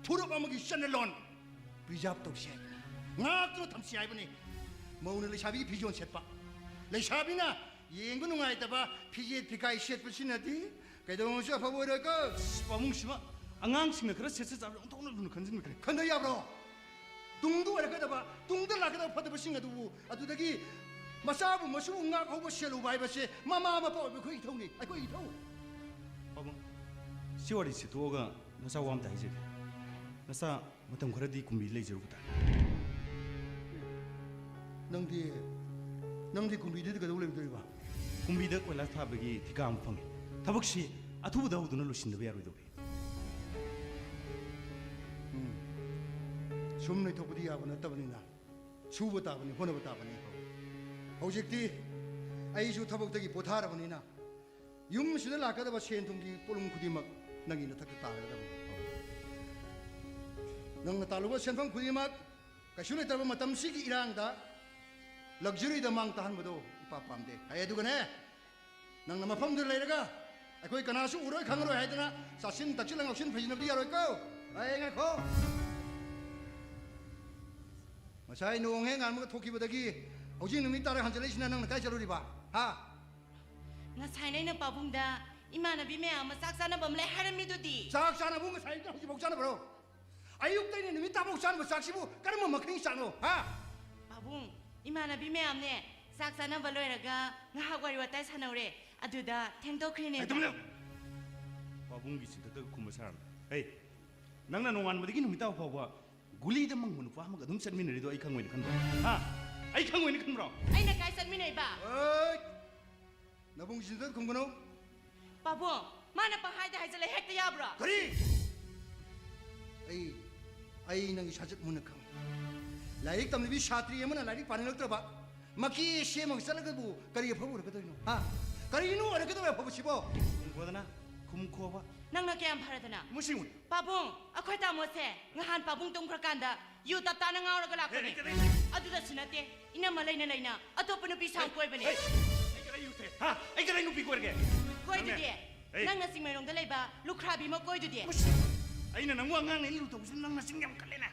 ꯐꯨꯔꯨꯞ ꯑꯃꯒꯤ ꯆꯠꯅꯂꯣꯟ ꯄ꯭ꯔꯤꯖꯥꯕ ꯇꯧꯁꯤ ꯍꯥꯏꯕꯅꯤ, ꯉꯥꯛꯇꯨꯅ ꯊꯝꯁꯤ ꯍꯥꯏꯕꯅꯤ꯫ ꯃꯧꯅ ꯂꯩꯁꯥꯕꯤꯒꯤ ꯐꯤꯖꯣꯜ ꯁꯦꯠꯄ, ꯂꯩꯁꯥꯕꯤꯅ ꯌꯦꯡꯕ ꯅꯨꯡꯉꯥꯏꯇꯕ ꯐꯤꯖꯦꯠ ꯐꯤꯀꯥꯏ ꯁꯦꯠꯄꯁꯤꯅꯗꯤ ꯀꯩꯗꯧꯅꯨꯡꯁꯨ ꯑꯐꯕ ꯑꯣꯏꯔꯣꯏꯀꯣ꯫ ꯑꯁ, ꯄꯥꯕꯨꯡꯁꯤꯃ ꯑꯉꯥꯡꯁꯤꯡꯅ ꯈꯔ ꯁꯦꯠꯆ ꯆꯥꯕ ꯑꯣꯟꯊꯣꯛꯅ ꯂꯨꯅ ꯈꯟꯖꯤꯟꯈ꯭ꯔꯦ꯫ ꯈꯟꯗ ꯌꯥꯕ꯭ꯔꯣ? ꯇꯨꯡꯗ ꯑꯣꯏꯔꯛꯀꯗꯕ, ꯇꯨꯡꯗ ꯂꯥꯛꯀꯗꯕ ꯐꯠꯇꯕꯁꯤꯡ ꯑꯗꯨꯕꯨ, ꯑꯗꯨꯗꯒꯤ ꯃꯆꯥꯕꯨ ꯃꯁꯨꯕꯨ ꯉꯥꯛꯍꯧꯕ ꯁꯦꯜꯂꯨꯕ ꯍꯥꯏꯕꯁꯦ ꯃꯃꯥ ꯃꯄꯥ ꯑꯣꯏꯕ ꯑꯩꯈꯣꯏꯒꯤ ꯏꯊꯧꯅꯤ, ꯑꯩꯈꯣꯏꯒꯤ ꯏꯊꯧ꯫ ꯄꯥꯕꯨꯡ, ꯁꯤ ꯋꯥꯔꯤꯁꯤ ꯇꯣꯛꯑꯒ ꯅꯆꯥ ꯋꯥ ꯑꯝꯇ ꯍꯥꯏꯖꯒꯦ꯫ ꯅꯆꯥ ꯃꯇꯝ ꯈꯔꯗꯤ ꯀꯨꯝꯕꯤ ꯂꯩꯖꯔꯨꯕ ꯇꯥꯔꯦ꯫ ꯅꯪꯗꯤ, ꯅꯪꯗꯤ ꯀꯨꯝꯕꯤꯗꯨꯗꯤ ꯀꯩꯗꯧ ꯂꯩꯗꯣꯔꯤꯕ? ꯀꯨꯝꯕꯤꯗ ꯀꯣꯏꯂꯥꯁ ꯊꯥꯕꯒꯤ ꯊꯤꯀꯥ ꯑꯃ ꯐꯪꯉꯦ꯫ ꯊꯕꯛꯁꯤ ꯑꯊꯨꯕꯗ ꯍꯧꯗꯨꯅ ꯂꯣꯏꯁꯤꯟꯗꯕ ꯌꯥꯔꯣꯏꯗꯧꯔꯤ꯫ ꯎꯝ꯫ ꯁꯨꯝ ꯂꯩꯊꯣꯛꯄꯗꯤ ꯌꯥꯕ ꯅꯠꯇꯕꯅꯤꯅ, ꯁꯨꯕ ꯇꯥꯕꯅꯤ, ꯍꯣꯠꯅꯕ ꯇꯥꯕꯅꯤ꯫ ꯍꯧꯖꯤꯛꯇꯤ ꯑꯩꯁꯨ ꯊꯕꯛꯇꯒꯤ ꯄꯣꯊꯥꯔꯕꯅꯤꯅ, ꯌꯨꯝꯁꯤꯗ ꯂꯥꯛꯀꯗꯕ ꯁꯦꯟ ꯊꯨꯝꯒꯤ ꯄꯣꯠꯂꯨꯝ ꯈꯨꯗꯤꯡꯃꯛ ꯅꯪꯒꯤ ꯅꯊꯛꯇ ꯇꯥꯔꯒꯗꯕꯅꯤ꯫ ꯅꯪꯅ ꯇꯥꯜꯂꯨꯕ ꯁꯦꯟꯐꯝ ꯈꯨꯗꯤꯡꯃꯛ ꯀꯩꯁꯨ ꯂꯩꯇ꯭ꯔꯕ ꯃꯇꯝꯁꯤꯒꯤ ꯏꯔꯥꯡꯗ ꯂꯛꯖꯔꯤꯗ ꯃꯥꯡ ꯇꯥꯍꯟꯕꯗꯣ ꯏꯄꯥ ꯄꯥꯝꯗꯦ꯫ ꯍꯥꯏ ꯑꯗꯨꯒꯅꯦ, ꯅꯪꯅ ꯃꯐꯝꯗꯨꯗ ꯂꯩꯔꯒ ꯑꯩꯈꯣꯏ ꯀꯅꯥꯁꯨ ꯎꯔꯣꯏ ꯈꯪꯉꯔꯣꯏ ꯍꯥꯏꯗꯅ ꯆꯥꯁꯤꯟ ꯊꯛꯆꯤꯜꯂ ꯉꯥꯎꯁꯤꯟ ꯐꯩꯖꯤꯟꯅꯕꯗꯤ ꯌꯥꯔꯣꯏꯀꯣ꯫ ꯑꯩ ꯉꯥꯏꯈꯣ꯫ ꯉꯁꯥꯏ ꯅꯣꯡ ꯍꯦꯛ ꯉꯥꯟꯕꯒ ꯊꯣꯛꯈꯤꯕꯗꯒꯤ ꯍꯧꯖꯤꯛ ꯅꯨꯃꯤꯠ ꯇꯥꯔ ꯍꯟꯖꯤꯜꯂꯛꯏꯁꯤꯅ ꯅꯪꯅ ꯀꯥꯏ ꯆꯠꯂꯨꯔꯤꯕ? ꯍꯥ? ꯉꯁꯥꯏꯅ ꯑꯩꯅ ꯄꯥꯕꯨꯡꯗ ꯏꯃꯥꯟꯅꯕꯤ ꯃꯌꯥꯝ ꯑꯃ ꯆꯥꯛ ꯆꯥꯅꯕ ꯑꯃ ꯂꯩ ꯍꯥꯏꯔꯝꯃꯤꯗꯨꯗꯤ꯫ ꯆꯥꯛ ꯆꯥꯅꯕ ꯉꯁꯥꯏꯗ ꯍꯧꯖꯤꯛꯐꯥꯎ ꯆꯥꯅꯕ꯭ꯔꯣ? ꯑꯌꯨꯛꯇꯩꯅ ꯅꯨꯃꯤꯠ ꯇꯥꯐꯥꯎ ꯆꯥꯅꯕ ꯆꯥꯛꯁꯤꯕꯨ ꯀꯔꯝꯕ ꯃꯈꯜꯒꯤ ꯆꯥꯛꯅꯣ? ꯍꯥ? ꯄꯥꯕꯨꯡ, ꯏꯃꯥꯟꯅꯕꯤ ꯃꯌꯥꯝꯅꯦ ꯆꯥꯛ ꯆꯥꯅꯕ ꯂꯣꯏꯔꯒ ꯉꯥꯏꯍꯥꯛ ꯋꯥꯔꯤ ꯋꯥꯇꯥꯏ ꯁꯥꯟꯅꯧꯔꯦ꯫ ꯑꯗꯨꯗ ꯊꯦꯡꯗꯣꯛꯈ꯭ꯔꯦꯅꯦ꯫ ꯑꯩ ꯇꯨꯃꯤꯟ ꯂꯩꯌꯨ꯫ ꯄꯥꯕꯨꯡꯒꯤ ꯆꯤꯟꯊꯛꯇꯒ ꯈꯨꯝꯕ ꯁꯥꯔꯝꯃꯤ꯫ ꯍꯩ, ꯅꯪꯅ ꯅꯣꯡꯉꯥꯟꯕꯗꯒꯤ ꯅꯨꯃꯤꯠ ꯇꯥꯕ ꯐꯥꯎꯕ ꯒꯨꯂꯤꯗ ꯃꯪꯕ ꯅꯨꯄꯥ ꯑꯃꯒ ꯑꯗꯨꯝ ꯆꯠꯃꯤꯟꯅꯔꯤꯗꯣ ꯑꯩ ꯈꯪꯉꯣꯏꯅ ꯈꯟꯕ꯭ꯔꯣ? ꯍꯥ? ꯑꯩ ꯈꯪꯉꯣꯏꯅ ꯈꯟꯕ꯭ꯔꯣ? ꯑꯩꯅ ꯀꯥꯏ ꯆꯠꯃꯤꯟꯅꯩꯕ? ꯑꯩ! ꯅꯕꯨꯡ ꯆꯤꯟꯊꯛꯇ ꯈꯨꯝꯒꯅꯨ꯫ ꯄꯥꯕꯨꯡ, ꯃꯥꯅ ꯄꯪꯍꯥꯏꯗ ꯍꯥꯏꯖꯜꯂꯦ, ꯍꯦꯛꯇ ꯌꯥꯕ꯭ꯔꯣ? ꯀꯔꯤ? ꯑꯩ, ꯑꯩ ꯅꯪꯒꯤ ꯁꯥꯖꯠ ꯃꯨꯟꯅ ꯈꯪꯉꯤ꯫ ꯂꯥꯏꯔꯤꯛ ꯇꯝꯂꯤꯕꯤ ꯁꯥꯇ꯭ꯔꯤ ꯑꯃꯅ ꯂꯥꯏꯔꯤꯛ ꯄꯥꯅꯤꯡꯂꯛꯇ꯭ꯔꯕ, ꯃꯀꯤ ꯁꯦꯝꯃꯒ ꯆꯠꯂꯒꯕꯨ ꯀꯔꯤ ꯑꯐꯕ ꯑꯣꯏꯔꯛꯀꯗꯣꯏꯅꯣ? ꯍꯥ? ꯀꯔꯤꯅꯣ ꯑꯣꯏꯔꯛꯀꯗꯧꯔꯤꯕ ꯑꯐꯕꯁꯤꯕꯣ? ꯈꯨꯝꯈꯣꯗꯅ, ꯈꯨꯝꯈꯣꯕ꯫ ꯅꯪꯅ ꯀꯌꯥꯝ ꯐꯔꯗꯅ? ꯃꯁꯤꯡ ꯄꯥꯕꯨꯡ, ꯑꯩꯈꯣꯏ ꯇꯥꯃꯣꯁꯦ ꯉꯍꯥꯟ ꯄꯥꯕꯨꯡ ꯇꯨꯝꯈ꯭ꯔꯀꯥꯟꯗ ꯌꯨ ꯇꯞꯇꯥꯅ ꯉꯥꯎꯔꯒ ꯂꯥꯛꯄꯅꯦ꯫ ꯍꯦ, ꯍꯦ, ꯍꯦ꯫ ꯑꯗꯨꯗꯁꯨ ꯅꯠꯇꯦ, ꯏꯅꯝꯃ ꯂꯩꯅ ꯂꯩꯅ ꯑꯇꯣꯞꯄ ꯅꯨꯄꯤ ꯁꯥꯡ ꯀꯣꯏꯕꯅꯦ꯫ ꯍꯦ, ꯑꯩ ꯀꯗꯥꯏ ꯌꯨ ꯊꯛꯑꯦ? ꯍꯥ? ꯑꯩ ꯀꯗꯥꯏ ꯅꯨꯄꯤ ꯀꯣꯏꯔꯒꯦ? ꯀꯣꯏꯗꯨꯗꯤ꯫ ꯅꯪꯅꯦ? ꯍꯦ꯫ ꯅꯪꯅ ꯆꯤꯡꯃꯩꯔꯣꯡꯗ ꯂꯩꯕ ꯂꯨꯈ꯭ꯔꯥꯕꯤ ꯑꯃ ꯀꯣꯏꯗꯨꯗꯤ꯫ ꯃꯁꯤ, ꯑꯩꯅ ꯅꯪꯕꯨ ꯑꯉꯥꯡꯅꯦ ꯂꯨ ꯇꯧꯕꯁꯤꯗ ꯅꯪ ꯅꯆꯤꯟ ꯌꯥꯝ ꯀꯜꯂꯦꯅꯦ꯫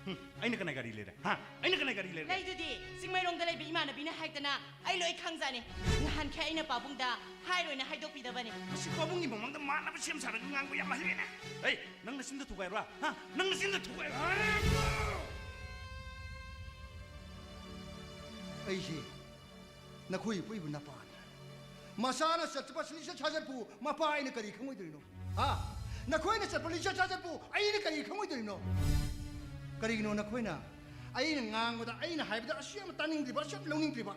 ꯍꯨꯝ, ꯑꯩꯅ ꯀꯅꯥ ꯒꯥꯔꯤ ꯂꯩꯔꯦ? ꯍꯥ? ꯑꯩꯅ ꯀꯅꯥ ꯒꯥꯔꯤ ꯂꯩꯔꯦ? ꯂꯩꯗꯨꯗꯤ, ꯆꯤꯡꯃꯩꯔꯣꯡꯗ ꯂꯩꯕ ꯏꯃꯥꯟꯅꯕꯤꯅ ꯍꯥꯏꯗꯅ ꯑꯩ ꯂꯣꯏ ꯈꯪꯖꯥꯅꯤ꯫ ꯅꯍꯥꯟꯈꯩ ꯑꯩꯅ ꯄꯥꯕꯨꯡꯗ ꯍꯥꯏꯔꯣꯏꯅ ꯍꯥꯏꯗꯣꯛꯄꯤꯗꯕꯅꯤ꯫ ꯃꯁꯤ ꯄꯥꯕꯨꯡꯒꯤ ꯃꯃꯥꯡꯗ ꯃꯥꯟꯅꯕ ꯁꯦꯝ ꯁꯥꯔꯒ ꯉꯥꯡꯕ ꯌꯥꯝ ꯍꯩꯔꯦꯅꯦ꯫ ꯑꯩ, ꯅꯪ ꯅꯆꯤꯟꯗ ꯊꯨꯒꯥꯏꯔꯣ, ꯍꯥ? ꯅꯪ ꯅꯆꯤꯟꯗ ꯊꯨꯒꯥꯏꯔꯣ꯫ ꯑꯩꯁꯤ ꯅꯈꯣꯏ ꯏꯄꯨ ꯏꯕꯨ ꯅꯄꯥꯅꯤ꯫ ꯃꯆꯥꯅ ꯆꯠꯄ ꯂꯤꯆꯠ ꯁꯥꯖꯠꯄꯨ ꯃꯄꯥ ꯑꯩꯅ ꯀꯔꯤ ꯈꯪꯉꯣꯏꯗꯣꯔꯤꯅꯣ? ꯍꯥ? ꯅꯈꯣꯏꯅ ꯆꯠꯄ ꯂꯤꯆꯠ ꯁꯥꯖꯠꯄꯨ ꯑꯩꯅ ꯀꯔꯤ ꯈꯪꯉꯣꯏꯗꯣꯔꯤꯅꯣ? ꯀꯔꯤꯒꯤꯅꯣ ꯅꯈꯣꯏꯅ ꯑꯩꯅ ꯉꯥꯡꯕꯗ, ꯑꯩꯅ ꯍꯥꯏꯕꯗ ꯑꯁꯨꯛ ꯌꯥꯝꯅ ꯇꯥꯅꯤꯡꯗ꯭ꯔꯤꯕ, ꯑꯁꯨꯛ ꯌꯥꯝꯅ ꯂꯧꯅꯤꯡꯗ꯭ꯔꯤꯕ?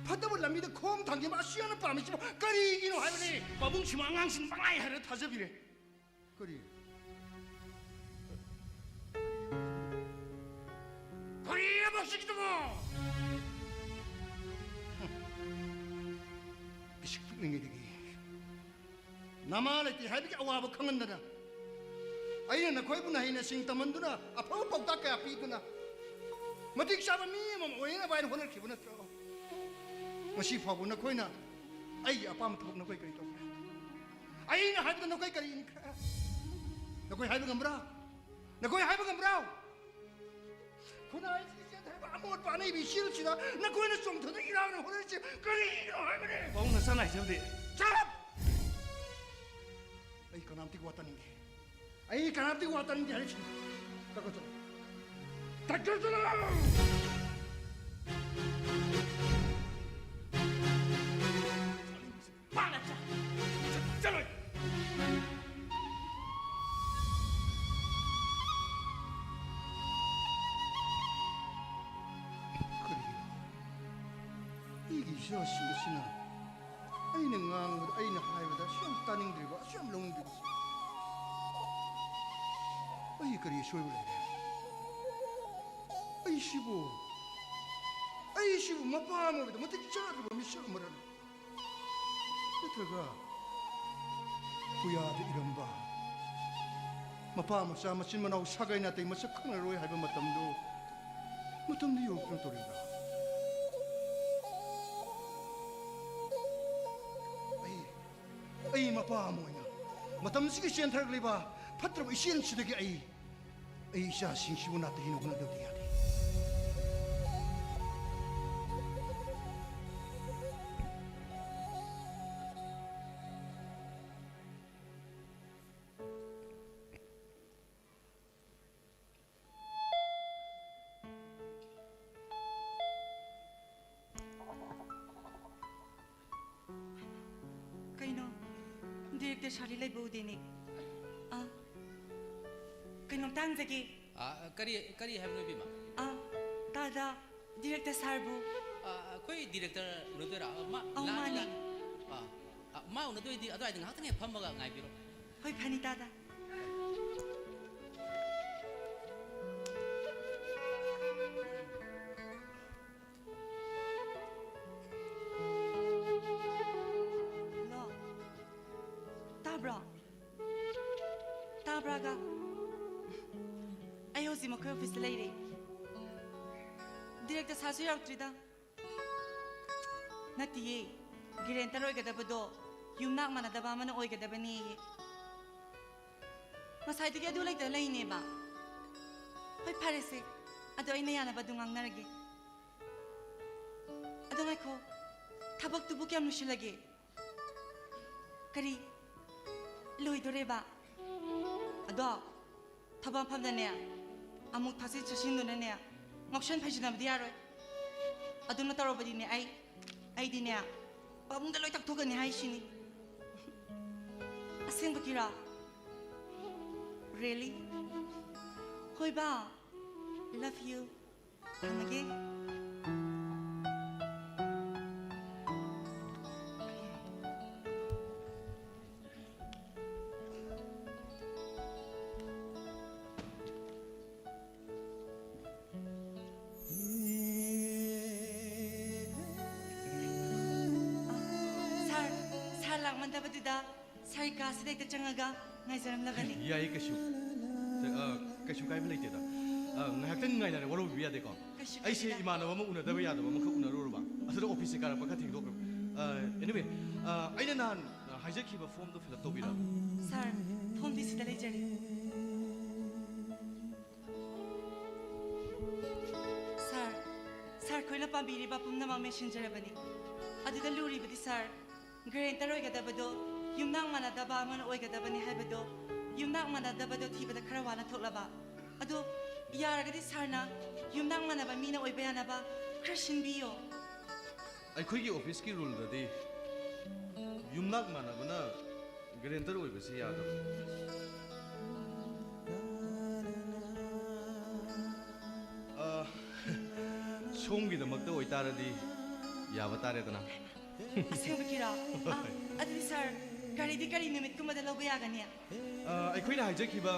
ꯐꯠꯇꯕ ꯂꯝꯕꯤꯗ ꯈꯣꯡ ꯊꯥꯡꯖꯤꯟꯕ ꯑꯁꯨꯛ ꯌꯥꯝꯅ ꯄꯥꯝꯃꯤꯁꯤꯕꯨ ꯀꯔꯤꯒꯤꯅꯣ ꯍꯥꯏꯕꯅꯤ? ꯄꯥꯕꯨꯡꯁꯤꯃ ꯑꯉꯥꯡꯁꯤꯡ ꯄꯪꯍꯥꯏ ꯍꯥꯏꯔ ꯊꯥꯖꯕꯤꯔꯦ꯫ ꯀꯔꯤ? ꯀꯔꯤꯑꯕ ꯁꯤꯒꯤꯗꯨꯕꯣ? ꯄꯤꯁꯤꯛ ꯄꯤꯛꯂꯤꯉꯩꯗꯒꯤ ꯅꯃꯥ ꯂꯩꯇꯦ ꯍꯥꯏꯕꯒꯤ ꯑꯋꯥꯕ ꯈꯪꯍꯟꯗꯅ, ꯑꯩꯅ ꯅꯈꯣꯏꯕꯨ ꯅꯍꯩ ꯅꯁꯤꯡ ꯇꯝꯍꯟꯗꯨꯅ, ꯑꯐꯕ ꯄꯥꯎꯇꯥꯛ ꯀꯌꯥ ꯄꯤꯗꯨꯅ, ꯃꯇꯤꯛ ꯆꯥꯕ ꯃꯤ ꯑꯃ ꯑꯣꯏꯅꯕ ꯍꯥꯏꯅ ꯍꯣꯠꯅꯈꯤꯕ ꯅꯠꯇ꯭ꯔꯣ? ꯉꯁꯤ ꯐꯥꯎꯕ ꯅꯈꯣꯏꯅ ꯑꯩꯒꯤ ꯑꯄꯥꯝꯕ ꯊꯕꯛ ꯅꯈꯣꯏ ꯀꯔꯤ ꯇꯧꯈ꯭ꯔꯦ? ꯑꯩꯅ ꯍꯥꯏꯕꯗ ꯅꯈꯣꯏ ꯀꯔꯤ ꯏꯟꯈ꯭ꯔꯦ? ꯅꯈꯣꯏ ꯍꯥꯏꯕ ꯉꯝꯕ꯭ꯔꯥ? ꯅꯈꯣꯏ ꯍꯥꯏꯕ ꯉꯝꯕ꯭ꯔꯥ? ꯈꯨꯟꯅꯥꯏꯁꯤ ꯆꯦꯟꯊꯔꯕ ꯑꯃꯣꯠꯄ ꯑꯅꯩꯕꯤ ꯏꯆꯦꯜꯁꯤꯗ ꯅꯈꯣꯏꯅ ꯆꯣꯡꯊꯗꯨꯅ ꯏꯔꯥꯡꯅ ꯍꯣꯠꯅꯔꯤꯁꯤ ꯀꯔꯤꯒꯤꯅꯣ ꯍꯥꯏꯕꯅꯦ? ꯄꯥꯕꯨꯡ ꯅꯆꯥ ꯅꯥꯏꯖꯕꯗꯤ꯫ Shut up! ꯑꯩ ꯀꯅꯥꯝꯇꯒꯤ ꯋꯥ ꯇꯥꯅꯤꯡꯗꯦ꯫ ꯑꯩ ꯀꯅꯥꯝꯇꯒꯤ ꯋꯥ ꯇꯥꯅꯤꯡꯗꯦ ꯍꯥꯏꯔꯤꯁꯤꯅꯤ꯫ ꯀꯛꯀ ꯆꯠꯂꯣ꯫ ꯀꯛꯀ ꯆꯠꯂꯣ! ꯏꯆꯥꯁꯤꯡ ꯑꯁꯤꯅ ꯑꯩꯅ ꯉꯥꯡꯕꯗ, ꯑꯩꯅ ꯍꯥꯏꯕꯗ ꯑꯁꯨꯛ ꯌꯥꯝ ꯇꯥꯅꯤꯡꯗ꯭ꯔꯤꯕ, ꯑꯁꯨꯛ ꯌꯥꯝ ꯂꯧꯅꯤꯡꯗ꯭ꯔꯤꯕꯁꯤ, ꯑꯩ ꯀꯔꯤ ꯑꯁꯣꯏꯕ ꯂꯩꯔꯦ? ꯑꯩꯁꯤꯕꯨ, ꯑꯩꯁꯤꯕꯨ ꯃꯄꯥ ꯑꯃ ꯑꯣꯏꯕꯗ ꯃꯇꯤꯛ ꯆꯥꯗ꯭ꯔꯕ ꯃꯤꯁꯛ ꯑꯃꯔꯅꯦ? ꯅꯠꯇ꯭ꯔꯒ ꯄꯨꯌꯥꯗ ꯏꯔꯝꯕ "ꯃꯄꯥ ꯃꯆꯥ ꯃꯆꯤꯟ ꯃꯅꯥꯎ ꯁꯥꯒꯩ ꯅꯥꯇꯩ ꯃꯁꯛ ꯈꯪꯅꯔꯣꯏ" ꯍꯥꯏꯕ ꯃꯇꯝꯗꯨ, ꯃꯇꯝꯗꯨ ꯌꯧꯔꯛꯇꯨꯅ ꯇꯧꯔꯤꯕ꯭ꯔꯥ? ꯑꯩ, ꯑꯩ ꯃꯄꯥ ꯑꯃ ꯑꯣꯏꯅ ꯃꯇꯝꯁꯤꯒꯤ ꯆꯦꯟꯊꯔꯛꯂꯤꯕ ꯐꯠꯇ꯭ꯔꯕ ꯏꯆꯦꯜꯁꯤꯗꯒꯤ ꯑꯩ, ꯑꯩ ꯏꯆꯥꯁꯤꯡꯁꯤꯕꯨ ꯅꯥꯇꯩ ꯅꯧꯅꯗꯕꯗꯤ ꯌꯥꯗꯦ꯫ ꯀꯩꯅꯣ? ꯗꯤꯔꯦꯛꯇꯔ ꯁꯥꯔꯂꯤ ꯂꯩꯕ ꯎꯗꯦꯅꯦ꯫ ꯑꯥ, ꯀꯩꯅꯣꯝꯇ ꯍꯪꯖꯒꯦ꯫ ꯑꯥ, ꯀꯔꯤ, ꯀꯔꯤ ꯍꯥꯏꯕꯅꯣ, ꯏꯕꯦꯝꯃ? ꯑꯥ, ꯇꯥꯗ, ꯗꯤꯔꯦꯛꯇꯔ ꯁꯥꯔꯕꯨ? ꯑꯥ, ꯑꯩꯈꯣꯏ ꯗꯤꯔꯦꯛꯇꯔ ꯎꯅꯗꯣꯏꯔꯥ? ꯃꯥ ꯑꯧ, ꯂꯥꯛꯑꯅꯤ, ꯃꯥꯅꯦ꯫ ꯂꯥꯛꯑꯅꯤ꯫ ꯑꯥ, ꯑꯥ, ꯃꯥ ꯎꯅꯗꯣꯏꯗꯤ ꯑꯗꯨꯋꯥꯏꯗ ꯉꯥꯏꯍꯥꯛꯇꯪ ꯍꯦꯛ ꯐꯝꯃꯒ ꯉꯥꯏꯕꯤꯔꯣ꯫ ꯍꯣꯏ, ꯐꯅꯤ ꯇꯥꯗ꯫ ꯍꯜꯂꯣ, ꯇꯥꯕ꯭ꯔꯣ? ꯇꯥꯕ꯭ꯔꯥꯒ? ꯑꯩ ꯍꯧꯖꯤꯛ ꯃꯈꯣꯏ ꯑꯣꯐꯤꯁꯇ ꯂꯩꯔꯦ꯫ ꯗꯤꯔꯦꯛꯇꯔ ꯁꯥꯔꯁꯨ ꯌꯧꯔꯛꯇ꯭ꯔꯤꯗ꯫ ꯅꯠꯇꯤꯌꯦ, ꯒꯦꯔꯦꯟꯇꯔ ꯑꯣꯏꯒꯗꯕꯗꯣ ꯌꯨꯝꯅꯥꯛ ꯃꯥꯟꯅꯗꯕ ꯑꯃꯅ ꯑꯣꯏꯒꯗꯕꯅꯦꯌꯦ꯫ ꯉꯁꯥꯏꯗꯒꯤ ꯑꯗꯨ ꯂꯩꯇ ꯂꯩꯅꯦꯕ꯫ ꯍꯣꯏ, ꯐꯔꯦꯁꯦ, ꯑꯗꯣ ꯑꯩꯅ ꯌꯥꯅꯕ ꯑꯗꯨꯝ ꯉꯥꯡꯅꯔꯒꯦ꯫ ꯑꯗꯣ ꯉꯥꯏꯈꯣ, ꯊꯕꯛꯇꯨꯕꯨ ꯀꯌꯥꯝ ꯂꯣꯏꯁꯤꯜꯂꯒꯦ? ꯀꯔꯤ? ꯂꯣꯏꯗꯣꯔꯦꯕ? ꯑꯗꯣ ꯊꯕꯛ ꯃꯐꯝꯗꯅꯦ ꯑꯃꯨꯛ ꯊꯛꯆꯤꯟ ꯆꯥꯁꯤꯟꯗꯨꯅꯅꯦ ꯉꯥꯎꯁꯟ ꯐꯩꯖꯤꯟꯅꯕꯗꯤ ꯌꯥꯔꯣꯏ꯫ ꯑꯗꯨꯅ ꯇꯧꯔꯕꯗꯤꯅꯦ ꯑꯩ, ꯑꯩꯗꯤꯅꯦ ꯄꯥꯕꯨꯡꯗ ꯂꯣꯏ ꯇꯥꯛꯊꯣꯛꯀꯅꯤ ꯍꯥꯏꯁꯤꯅꯤ꯫ ꯑꯁꯦꯡꯕꯒꯤꯔꯣ? Really? ꯍꯣꯏꯕ, love you꯫ ꯊꯝꯃꯒꯦ꯫ ꯌꯥꯟꯗꯕꯗꯨꯗ ꯁꯥꯔ ꯀꯥꯁꯤꯗ ꯍꯦꯛꯇ ꯆꯪꯉꯒ ꯉꯥꯏꯖꯔꯝꯂꯕꯅꯤ꯫ ꯌꯥꯏꯌꯦ, ꯀꯩꯁꯨ ꯑ, ꯀꯩꯁꯨ ꯀꯥꯏꯕ ꯂꯩꯇꯦꯗ꯫ ꯑ, ꯉꯥꯏꯍꯥꯛꯇꯪ ꯉꯥꯏꯅꯔꯦ, ꯋꯥꯔꯧꯕꯤꯕ ꯌꯥꯗꯦꯀꯣ꯫ ꯀꯩꯁꯨ ꯑꯩꯁꯦ ꯀꯥꯏꯗꯦꯗ꯫ ꯏꯃꯥꯟꯅꯕ ꯑꯃ ꯎꯅꯗꯕ ꯌꯥꯗꯕ ꯑꯃꯈꯛ ꯎꯅꯔꯨꯔꯕ, ꯑꯗꯨꯗ ꯑꯣꯐꯤꯁꯁꯦ ꯀꯥꯔꯛꯄ ꯈꯔ ꯊꯦꯡꯗꯣꯛꯈ꯭ꯔꯦ꯫ ꯑꯦꯅꯤꯋꯦ, ꯑꯩꯅ ꯅꯍꯥꯟ ꯑ, ꯍꯥꯏꯖꯈꯤꯕ ꯐꯣꯝꯗꯣ ꯐꯤꯜ ꯑꯞ ꯇꯧꯕꯤꯔꯣ꯫ ꯁꯥꯔ, ꯐꯣꯝꯗꯤ ꯁꯤꯗ ꯂꯩꯖꯔꯦ꯫ ꯁꯥꯔ, ꯁꯥꯔ ꯈꯣꯏꯅ ꯄꯥꯝꯕꯤꯔꯤꯕ ꯄꯨꯝꯅꯃꯛ ꯃꯦꯟꯁꯤꯟꯖꯔꯕꯅꯤ꯫ ꯑꯗꯨꯗ ꯂꯨꯔꯤꯕꯗꯤ ꯁꯥꯔ, ꯒ꯭ꯔꯦꯟꯇꯔ ꯑꯣꯏꯒꯗꯕꯗꯣ ꯌꯨꯝꯅꯥꯛ ꯃꯥꯟꯅꯗꯕ ꯑꯃꯅ ꯑꯣꯏꯒꯗꯕꯅꯤ ꯍꯥꯏꯕꯗꯣ, ꯌꯨꯝꯅꯥꯛ ꯃꯥꯟꯅꯗꯕꯗꯣ ꯊꯤꯕꯗ ꯈꯔ ꯋꯥꯅ ꯊꯣꯛꯂꯕ꯫ ꯑꯗꯣ ꯌꯥꯔꯒꯗꯤ ꯁꯥꯔꯅ ꯌꯨꯝꯅꯥꯛ ꯃꯥꯟꯅꯕ ꯃꯤꯅ ꯑꯣꯏꯕ ꯌꯥꯅꯕ ꯈꯔ ꯁꯤꯟꯕꯤꯌꯣ꯫ ꯑꯩꯈꯣꯏꯒꯤ ꯑꯣꯐꯤꯁꯀꯤ ꯔꯨꯜꯗꯗꯤ ꯌꯨꯝꯅꯥꯛ ꯃꯥꯟꯅꯕꯅ ꯒ꯭ꯔꯦꯟꯇꯔ ꯑꯣꯏꯕꯁꯤ ꯌꯥꯗꯕ꯫ ꯑ, ꯁꯣꯝꯒꯤꯗꯃꯛꯇ ꯑꯣꯏꯇꯥꯔꯗꯤ ꯌꯥꯕ ꯇꯥꯔꯦꯗꯅ꯫ ꯑꯁꯦꯡꯕꯒꯤꯔꯣ? ꯑ, ꯑꯗꯨꯗꯤ ꯁꯥꯔ, ꯒꯥꯔꯤꯗꯤ ꯀꯔꯤ ꯅꯨꯃꯤꯠꯀꯨꯝꯕꯗ ꯂꯧꯕ ꯌꯥꯒꯅꯤ? ꯑ, ꯑꯩꯈꯣꯏꯅ ꯍꯥꯏꯖꯈꯤꯕ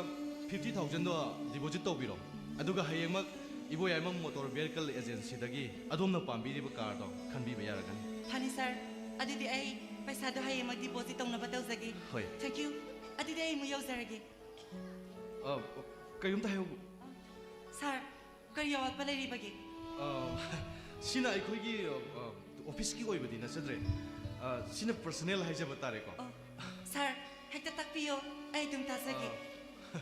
ꯐꯤꯐꯇꯤ ꯊꯥꯎꯖꯟꯗꯣ ꯗꯤꯄꯣꯖꯤꯠ ꯇꯧꯕꯤꯔꯣ, ꯑꯗꯨꯒ ꯍꯌꯦꯡꯃꯛ ꯏꯕꯣꯌꯥꯏꯃ ꯃꯣꯇꯣꯔ ꯚꯦꯍꯤꯀꯜ ꯑꯦꯖꯦꯟꯁꯤꯗꯒꯤ ꯑꯗꯣꯝꯅ ꯄꯥꯝꯕꯤꯔꯤꯕ ꯀꯥꯔꯗꯣ ꯈꯟꯕꯤꯕ ꯌꯥꯔꯒꯅꯤ꯫ ꯐꯅꯤ ꯁꯥꯔ, ꯑꯗꯨꯗꯤ ꯑꯩ ꯄꯩꯁꯥꯗꯣ ꯍꯌꯦꯡꯃꯛ ꯗꯤꯄꯣꯖꯤꯠ ꯇꯧꯅꯕ ꯇꯧꯖꯒꯦ꯫ ꯍꯣꯏ꯫ ꯊꯦꯡꯀ꯭ꯌꯨ꯫ ꯑꯗꯨꯗꯤ ꯑꯩ ꯑꯃꯨꯛ ꯌꯧꯖꯔꯒꯦ꯫ ꯑ, ꯀꯔꯤꯒꯨꯝꯇ ꯍꯥꯏꯍꯧ꯫ ꯁꯥꯔ, ꯀꯔꯤ ꯑꯋꯥꯠꯄ ꯂꯩꯔꯤꯕꯒꯦ? ꯑ, ꯁꯤꯅ ꯑꯩꯈꯣꯏꯒꯤ ꯑ, ꯑ, ꯑꯣꯐꯤꯁꯀꯤ ꯑꯣꯏꯕꯗꯤ ꯅꯠꯆꯗ꯭ꯔꯦ꯫ ꯑ, ꯁꯤꯅ ꯄꯔꯁꯅꯦꯜ ꯍꯥꯏꯖꯕ ꯇꯥꯔꯦꯀꯣ꯫ ꯑꯣ, ꯁꯥꯔ, ꯍꯦꯛꯇ ꯇꯥꯛꯄꯤꯌꯣ, ꯑꯩ ꯑꯗꯨꯝ ꯇꯥꯖꯒꯦ꯫ ꯑ,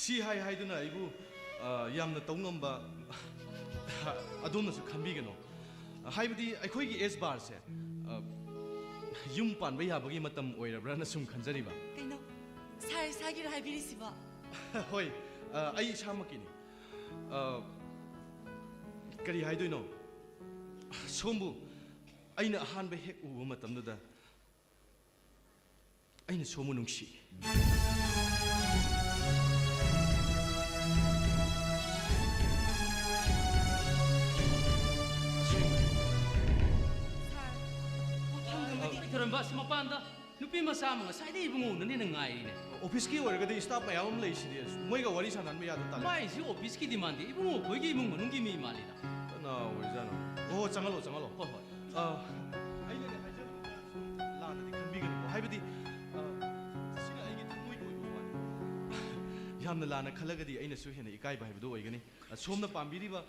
ꯁꯤ ꯍꯥꯏ ꯍꯥꯏꯗꯨꯅ ꯑꯩꯕꯨ ꯑ, ꯌꯥꯝꯅ ꯇꯧ ꯉꯝꯕ ꯑꯗꯣꯝꯅꯁꯨ ꯈꯟꯕꯤꯒꯅꯨ꯫ ꯍꯥꯏꯕꯗꯤ ꯑꯩꯈꯣꯏꯒꯤ ꯑꯦꯖ ꯕꯥꯔꯁꯦ ꯑ, ꯌꯨꯝ ꯄꯥꯟꯕ ꯌꯥꯕꯒꯤ ꯃꯇꯝ ꯑꯣꯏꯔꯕ꯭ꯔꯥꯅ ꯁꯨꯝ ꯈꯟꯖꯔꯤꯕ꯫ ꯀꯩꯅꯣ, ꯁꯥꯔ ꯏꯁꯥꯒꯤꯔꯣ ꯍꯥꯏꯕꯤꯔꯤꯁꯤꯕꯣ? ꯍꯣꯏ, ꯑ, ꯑꯩ ꯏꯁꯥꯃꯛꯀꯤꯅꯤ꯫ ꯑ, ꯀꯔꯤ ꯍꯥꯏꯗꯣꯏꯅꯣ? ꯁꯣꯝꯕꯨ ꯑꯩꯅ ꯑꯍꯥꯟꯕ ꯍꯦꯛ ꯎꯕ ꯃꯇꯝꯗꯨꯗ ꯑꯩꯅ ꯁꯣꯝꯕꯨ ꯅꯨꯡꯁꯤ꯫ ꯁꯥꯔ, ꯋꯥꯐꯝꯗꯨꯃꯗꯤ ꯊꯣꯏꯔꯝꯕ, ꯑꯁꯤ ꯃꯄꯥꯟꯗ ꯅꯨꯄꯤ ꯃꯆꯥ ꯑꯃ ꯉꯁꯥꯏꯗꯩ ꯏꯕꯨꯡꯉꯣ ꯎꯅꯅꯦꯅ ꯉꯥꯏꯔꯤꯅꯦ꯫ ꯑꯣꯐꯤꯁꯀꯤ ꯑꯣꯏꯔꯒꯗꯤ ꯁ꯭ꯇꯥꯐ ꯃꯌꯥꯝ ꯑꯃ ꯂꯩꯁꯤꯗꯤ, ꯑꯁ, ꯃꯣꯏꯒ ꯋꯥꯔꯤ ꯁꯥꯟꯅꯍꯟꯕ ꯌꯥꯗ ꯇꯥꯔꯦ꯫ ꯃꯥꯏꯁꯤ ꯑꯣꯐꯤꯁꯀꯤꯗꯤ ꯃꯥꯟꯗꯦ, ꯏꯕꯨꯡꯉꯣ ꯑꯩꯈꯣꯏꯒꯤ ꯏꯃꯨꯡ ꯃꯅꯨꯡꯒꯤ ꯃꯤ ꯃꯥꯜꯂꯤꯗ꯫ ꯀꯅꯥ ꯑꯣꯏꯖꯥꯠꯅꯣ? ꯑꯣ, ꯆꯪꯍꯜꯂꯣ, ꯆꯪꯍꯜꯂꯣ꯫ ꯍꯣꯏ, ꯍꯣꯏ꯫ ꯑ, ꯑꯩꯅꯅꯦ ꯍꯥꯏꯖꯕꯗꯨꯗ ꯁꯨꯝ ꯂꯥꯟꯅꯗꯤ ꯈꯟꯕꯤꯒꯅꯨꯀꯣ꯫ ꯍꯥꯏꯕꯗꯤ, ꯑ, ꯁꯤꯅ ꯑꯩꯒꯤ ꯊꯃꯣꯏꯒꯤ ꯑꯣꯏꯕ ꯋꯥꯅꯤ꯫ ꯌꯥꯝꯅ ꯂꯥꯟꯅ ꯈꯜꯂꯒꯗꯤ ꯑꯩꯅꯁꯨ ꯍꯦꯟꯅ ꯏꯀꯥꯏꯕ ꯍꯥꯏꯕꯗꯨ ꯑꯣꯏꯒꯅꯤ꯫ ꯑ, ꯁꯣꯝꯅ ꯄꯥꯝꯕꯤꯔꯤꯕ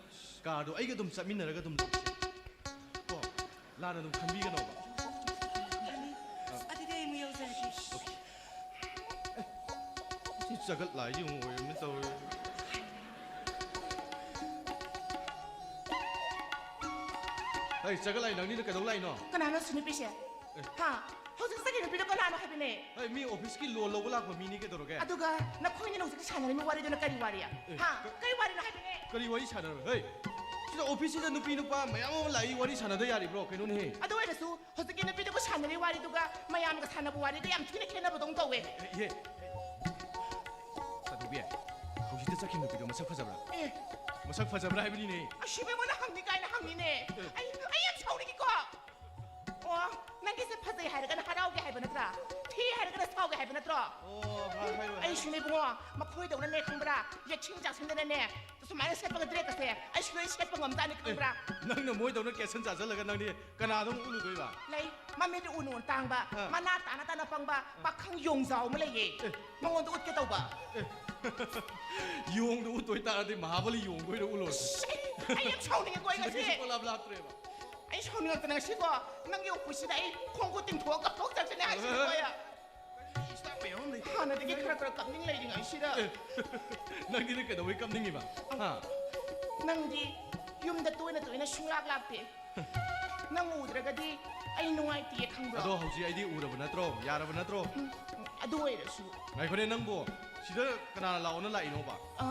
ꯀꯥꯔꯗꯣ ꯑꯩꯒ ꯑꯗꯨꯝ ꯆꯠꯃꯤꯟꯅꯔꯒ ꯑꯗꯨꯝ ꯂꯧꯁꯦ꯫ ꯀꯣ, ꯂꯥꯟꯅ ꯑꯗꯨꯝ ꯈꯟꯕꯤꯒꯅꯣꯕ꯫ ꯑꯗꯨꯗꯤ ꯑꯩ ꯑꯃꯨꯛ ꯌꯧꯖꯔꯒꯦ꯫ ꯁꯤ ꯆꯒꯠ ꯂꯥꯏꯗꯤ ꯑꯃꯨꯛ ꯑꯣꯏꯔꯝꯅꯤ ꯇꯧꯔꯤ꯫ ꯍꯩ, ꯆꯒꯠ ꯂꯥꯏ, ꯅꯪꯅꯤꯅ ꯀꯩꯗꯧ ꯂꯥꯛꯏꯅꯣ? ꯀꯅꯥꯅꯣ ꯑꯁꯤ ꯅꯨꯄꯤꯁꯦ? ꯑꯦ꯫ ꯍꯥ? ꯍꯧꯖꯤꯛ ꯆꯠꯈꯤ ꯅꯨꯄꯤꯗꯣ ꯀꯅꯥꯅꯣ ꯍꯥꯏꯕꯅꯦ? ꯍꯩ, ꯃꯤ ꯑꯣꯐꯤꯁꯀꯤ ꯂꯣꯟ ꯂꯧꯕ ꯂꯥꯛꯄ ꯃꯤꯅꯤ, ꯀꯩꯗꯧꯔꯒꯦ? ꯑꯗꯨꯒ ꯅꯈꯣꯏꯅꯤꯅ ꯍꯧꯖꯤꯛ ꯁꯥꯟꯅꯔꯤꯕ ꯋꯥꯔꯤꯗꯨꯅ ꯀꯔꯤ ꯋꯥꯔꯤ? ꯑꯦ, ꯍꯥ? ꯀ- ꯀꯔꯤ ꯋꯥꯔꯤꯅꯣ ꯍꯥꯏꯕꯅꯦ? ꯀꯔꯤ ꯋꯥꯔꯤ ꯁꯥꯟꯅꯔꯣꯏ? ꯍꯩ, ꯁꯤꯗ ꯑꯣꯐꯤꯁꯁꯤꯗ ꯅꯨꯄꯤ ꯅꯨꯄꯥ ꯃꯌꯥꯝ ꯑꯃ ꯂꯥꯛꯏ, ꯋꯥꯔꯤ ꯁꯥꯟꯅꯗ ꯌꯥꯔꯤꯕ꯭ꯔꯣ? ꯀꯩꯅꯣꯅꯦꯍꯦ? ꯑꯗꯨ ꯑꯣꯏꯔꯁꯨ ꯍꯧꯖꯤꯛꯀꯤ ꯅꯨꯄꯤꯗꯨꯒ ꯁꯥꯟꯅꯔꯤ ꯋꯥꯔꯤꯗꯨꯒ ꯃꯌꯥꯝꯒ ꯁꯥꯟꯅꯕ ꯋꯥꯔꯤꯒ ꯌꯥꯝ ꯊꯤꯅ ꯈꯦꯠꯅꯕꯗꯧꯅ ꯇꯧꯋꯦ꯫ ꯑꯦ, ꯏꯍꯦ, ꯆꯥꯟꯗꯣꯕꯤ, ꯍꯧꯖꯤꯛꯇ ꯆꯠꯈꯤꯕ ꯅꯨꯄꯤꯗꯣ ꯃꯁꯛ ꯐꯖꯕ꯭ꯔꯥ? ꯑꯦ꯫ ꯃꯁꯛ ꯐꯖꯕ꯭ꯔꯥ ꯍꯥꯏꯕꯅꯤꯅꯦ꯫ ꯑꯁꯤꯕ ꯑꯩꯉꯣꯟꯗ ꯍꯪꯅꯤ ꯀꯥꯏꯅ ꯍꯪꯉꯤꯅꯦ꯫ ꯑꯦ꯫ ꯑꯩ, ꯑꯩ ꯌꯥꯝ ꯁꯥꯎꯅꯤꯡꯉꯤꯀꯣ꯫ ꯑꯣ, ꯅꯪꯒꯤꯁꯦ ꯐꯖꯩ ꯍꯥꯏꯔꯒꯅ ꯍꯔꯥꯎꯒꯦ ꯍꯥꯏꯕ ꯅꯠꯇ꯭ꯔꯥ? ꯊꯤ ꯍꯥꯏꯔꯒꯅ ꯁꯥꯎꯒꯦ ꯍꯥꯏꯕ ꯅꯠꯇ꯭ꯔꯣ? ꯑꯣ, ꯍꯥꯏꯔꯣ, ꯍꯥꯏꯔꯣ, ꯍꯥꯏꯔꯣ꯫ ꯑꯩꯁꯨꯅꯦ ꯏꯕꯨꯡꯉꯣ, ꯃꯈꯣꯏꯗꯧꯅꯅꯦ ꯈꯪꯕ꯭ꯔꯥ? ꯌꯦꯠꯁꯤꯟ ꯆꯥꯁꯤꯟꯗꯅꯅꯦ, ꯁꯨꯃꯥꯏꯅ ꯁꯦꯠꯄꯒ ꯗ꯭ꯔꯦꯁꯀꯁꯦ ꯑꯩꯁꯨ ꯂꯣꯏ ꯁꯦꯠꯄ ꯉꯝꯖꯥꯠꯅꯤ ꯑꯦ, ꯈꯪꯕ꯭ꯔꯥ? ꯅꯪꯅ ꯃꯣꯏꯗꯧꯅ ꯀꯦꯠꯁꯟ ꯆꯥꯁꯤꯜꯂꯒ ꯅꯪꯗꯤ ꯀꯅꯥꯗ ꯑꯃꯨꯛ ꯎꯠꯂꯨꯗꯣꯏꯕ? ꯂꯩ, ꯃꯃꯤꯠ ꯎꯅ ꯎꯅ ꯇꯥꯡꯕ, ꯑꯥ꯫ ꯃꯅꯥ ꯇꯥꯅ ꯇꯥꯅ ꯄꯪꯕ, ꯄꯥꯈꯪ ꯌꯣꯡꯖꯥꯎ ꯑꯃ ꯂꯩꯌꯦ꯫ ꯑꯦ꯫ ꯃꯉꯣꯟꯗ ꯎꯠꯀꯦ ꯇꯧꯕ꯫ ꯑꯦ꯫ ꯌꯣꯡꯗꯣ ꯎꯠꯇꯣꯏ ꯇꯥꯔꯗꯤ ꯃꯍꯥꯕꯂꯤ ꯌꯣꯡꯗꯣ ꯑꯣꯏꯅ ꯎꯠꯂꯣ꯫ ꯑꯁ, ꯑꯩ, ꯑꯩ ꯌꯥꯝ ꯁꯥꯎꯅꯤꯡꯉꯦꯀꯣ ꯑꯩ ꯁꯤꯗꯒꯤ ꯉꯁꯤ꯫ ꯁꯨꯡꯂꯥꯞ ꯂꯥꯞꯇ꯭ꯔꯦꯕ꯫ ꯑꯩ ꯁꯥꯎꯅꯤꯡꯉꯛꯇꯅ ꯉꯁꯤꯀꯣ, ꯅꯪꯒꯤ ꯎꯄꯨꯁꯤꯗ ꯑꯩ ꯈꯣꯡ ꯈꯨꯠ ꯇꯤꯡꯊꯣꯛꯑꯒ ꯀꯞꯊꯣꯛꯆꯔꯛꯁꯅꯤ ꯍꯥꯏꯁꯤꯅꯤꯀꯣ ꯑꯩ꯫ ꯀꯔꯤ ꯏꯁꯇꯥꯐ ꯃꯌꯥꯝ ꯑꯃ ꯂꯩ꯫ ꯍꯥꯟꯅꯗꯒꯤ ꯈꯔ ꯈꯔ ꯀꯞꯅꯤꯡ ꯂꯩꯔꯤꯉꯩꯁꯤꯗ꯫ ꯑꯦ, ꯅꯪꯗꯤ ꯀꯩꯗꯧꯕꯩ ꯀꯞꯅꯤꯡꯉꯤꯕ? ꯍꯥ? ꯅꯪꯗꯤ ꯌꯨꯝꯗ ꯇꯣꯏꯅ ꯇꯣꯏꯅ ꯁꯨꯡꯂꯥꯛ ꯂꯥꯛꯇꯦ꯫ ꯅꯪ ꯎꯗ꯭ꯔꯒꯗꯤ ꯑꯩ ꯅꯨꯡꯉꯥꯏꯇꯦ ꯈꯪꯕ꯭ꯔꯣ? ꯑꯗꯣ ꯍꯧꯖꯤꯛ ꯑꯩꯗꯤ ꯎꯔꯕ ꯅꯠꯇ꯭ꯔꯣ? ꯌꯥꯔꯕ ꯅꯠꯇ꯭ꯔꯣ? ꯎꯝ, ꯑꯗꯨ ꯑꯣꯏꯔꯁꯨ꯫ ꯉꯥꯏꯈꯣꯅꯦ ꯅꯪꯕꯨ, ꯁꯤꯗ ꯀꯅꯥꯅ ꯂꯥꯛꯑꯣꯅ ꯂꯥꯛꯏꯅꯣꯕ? ꯑ,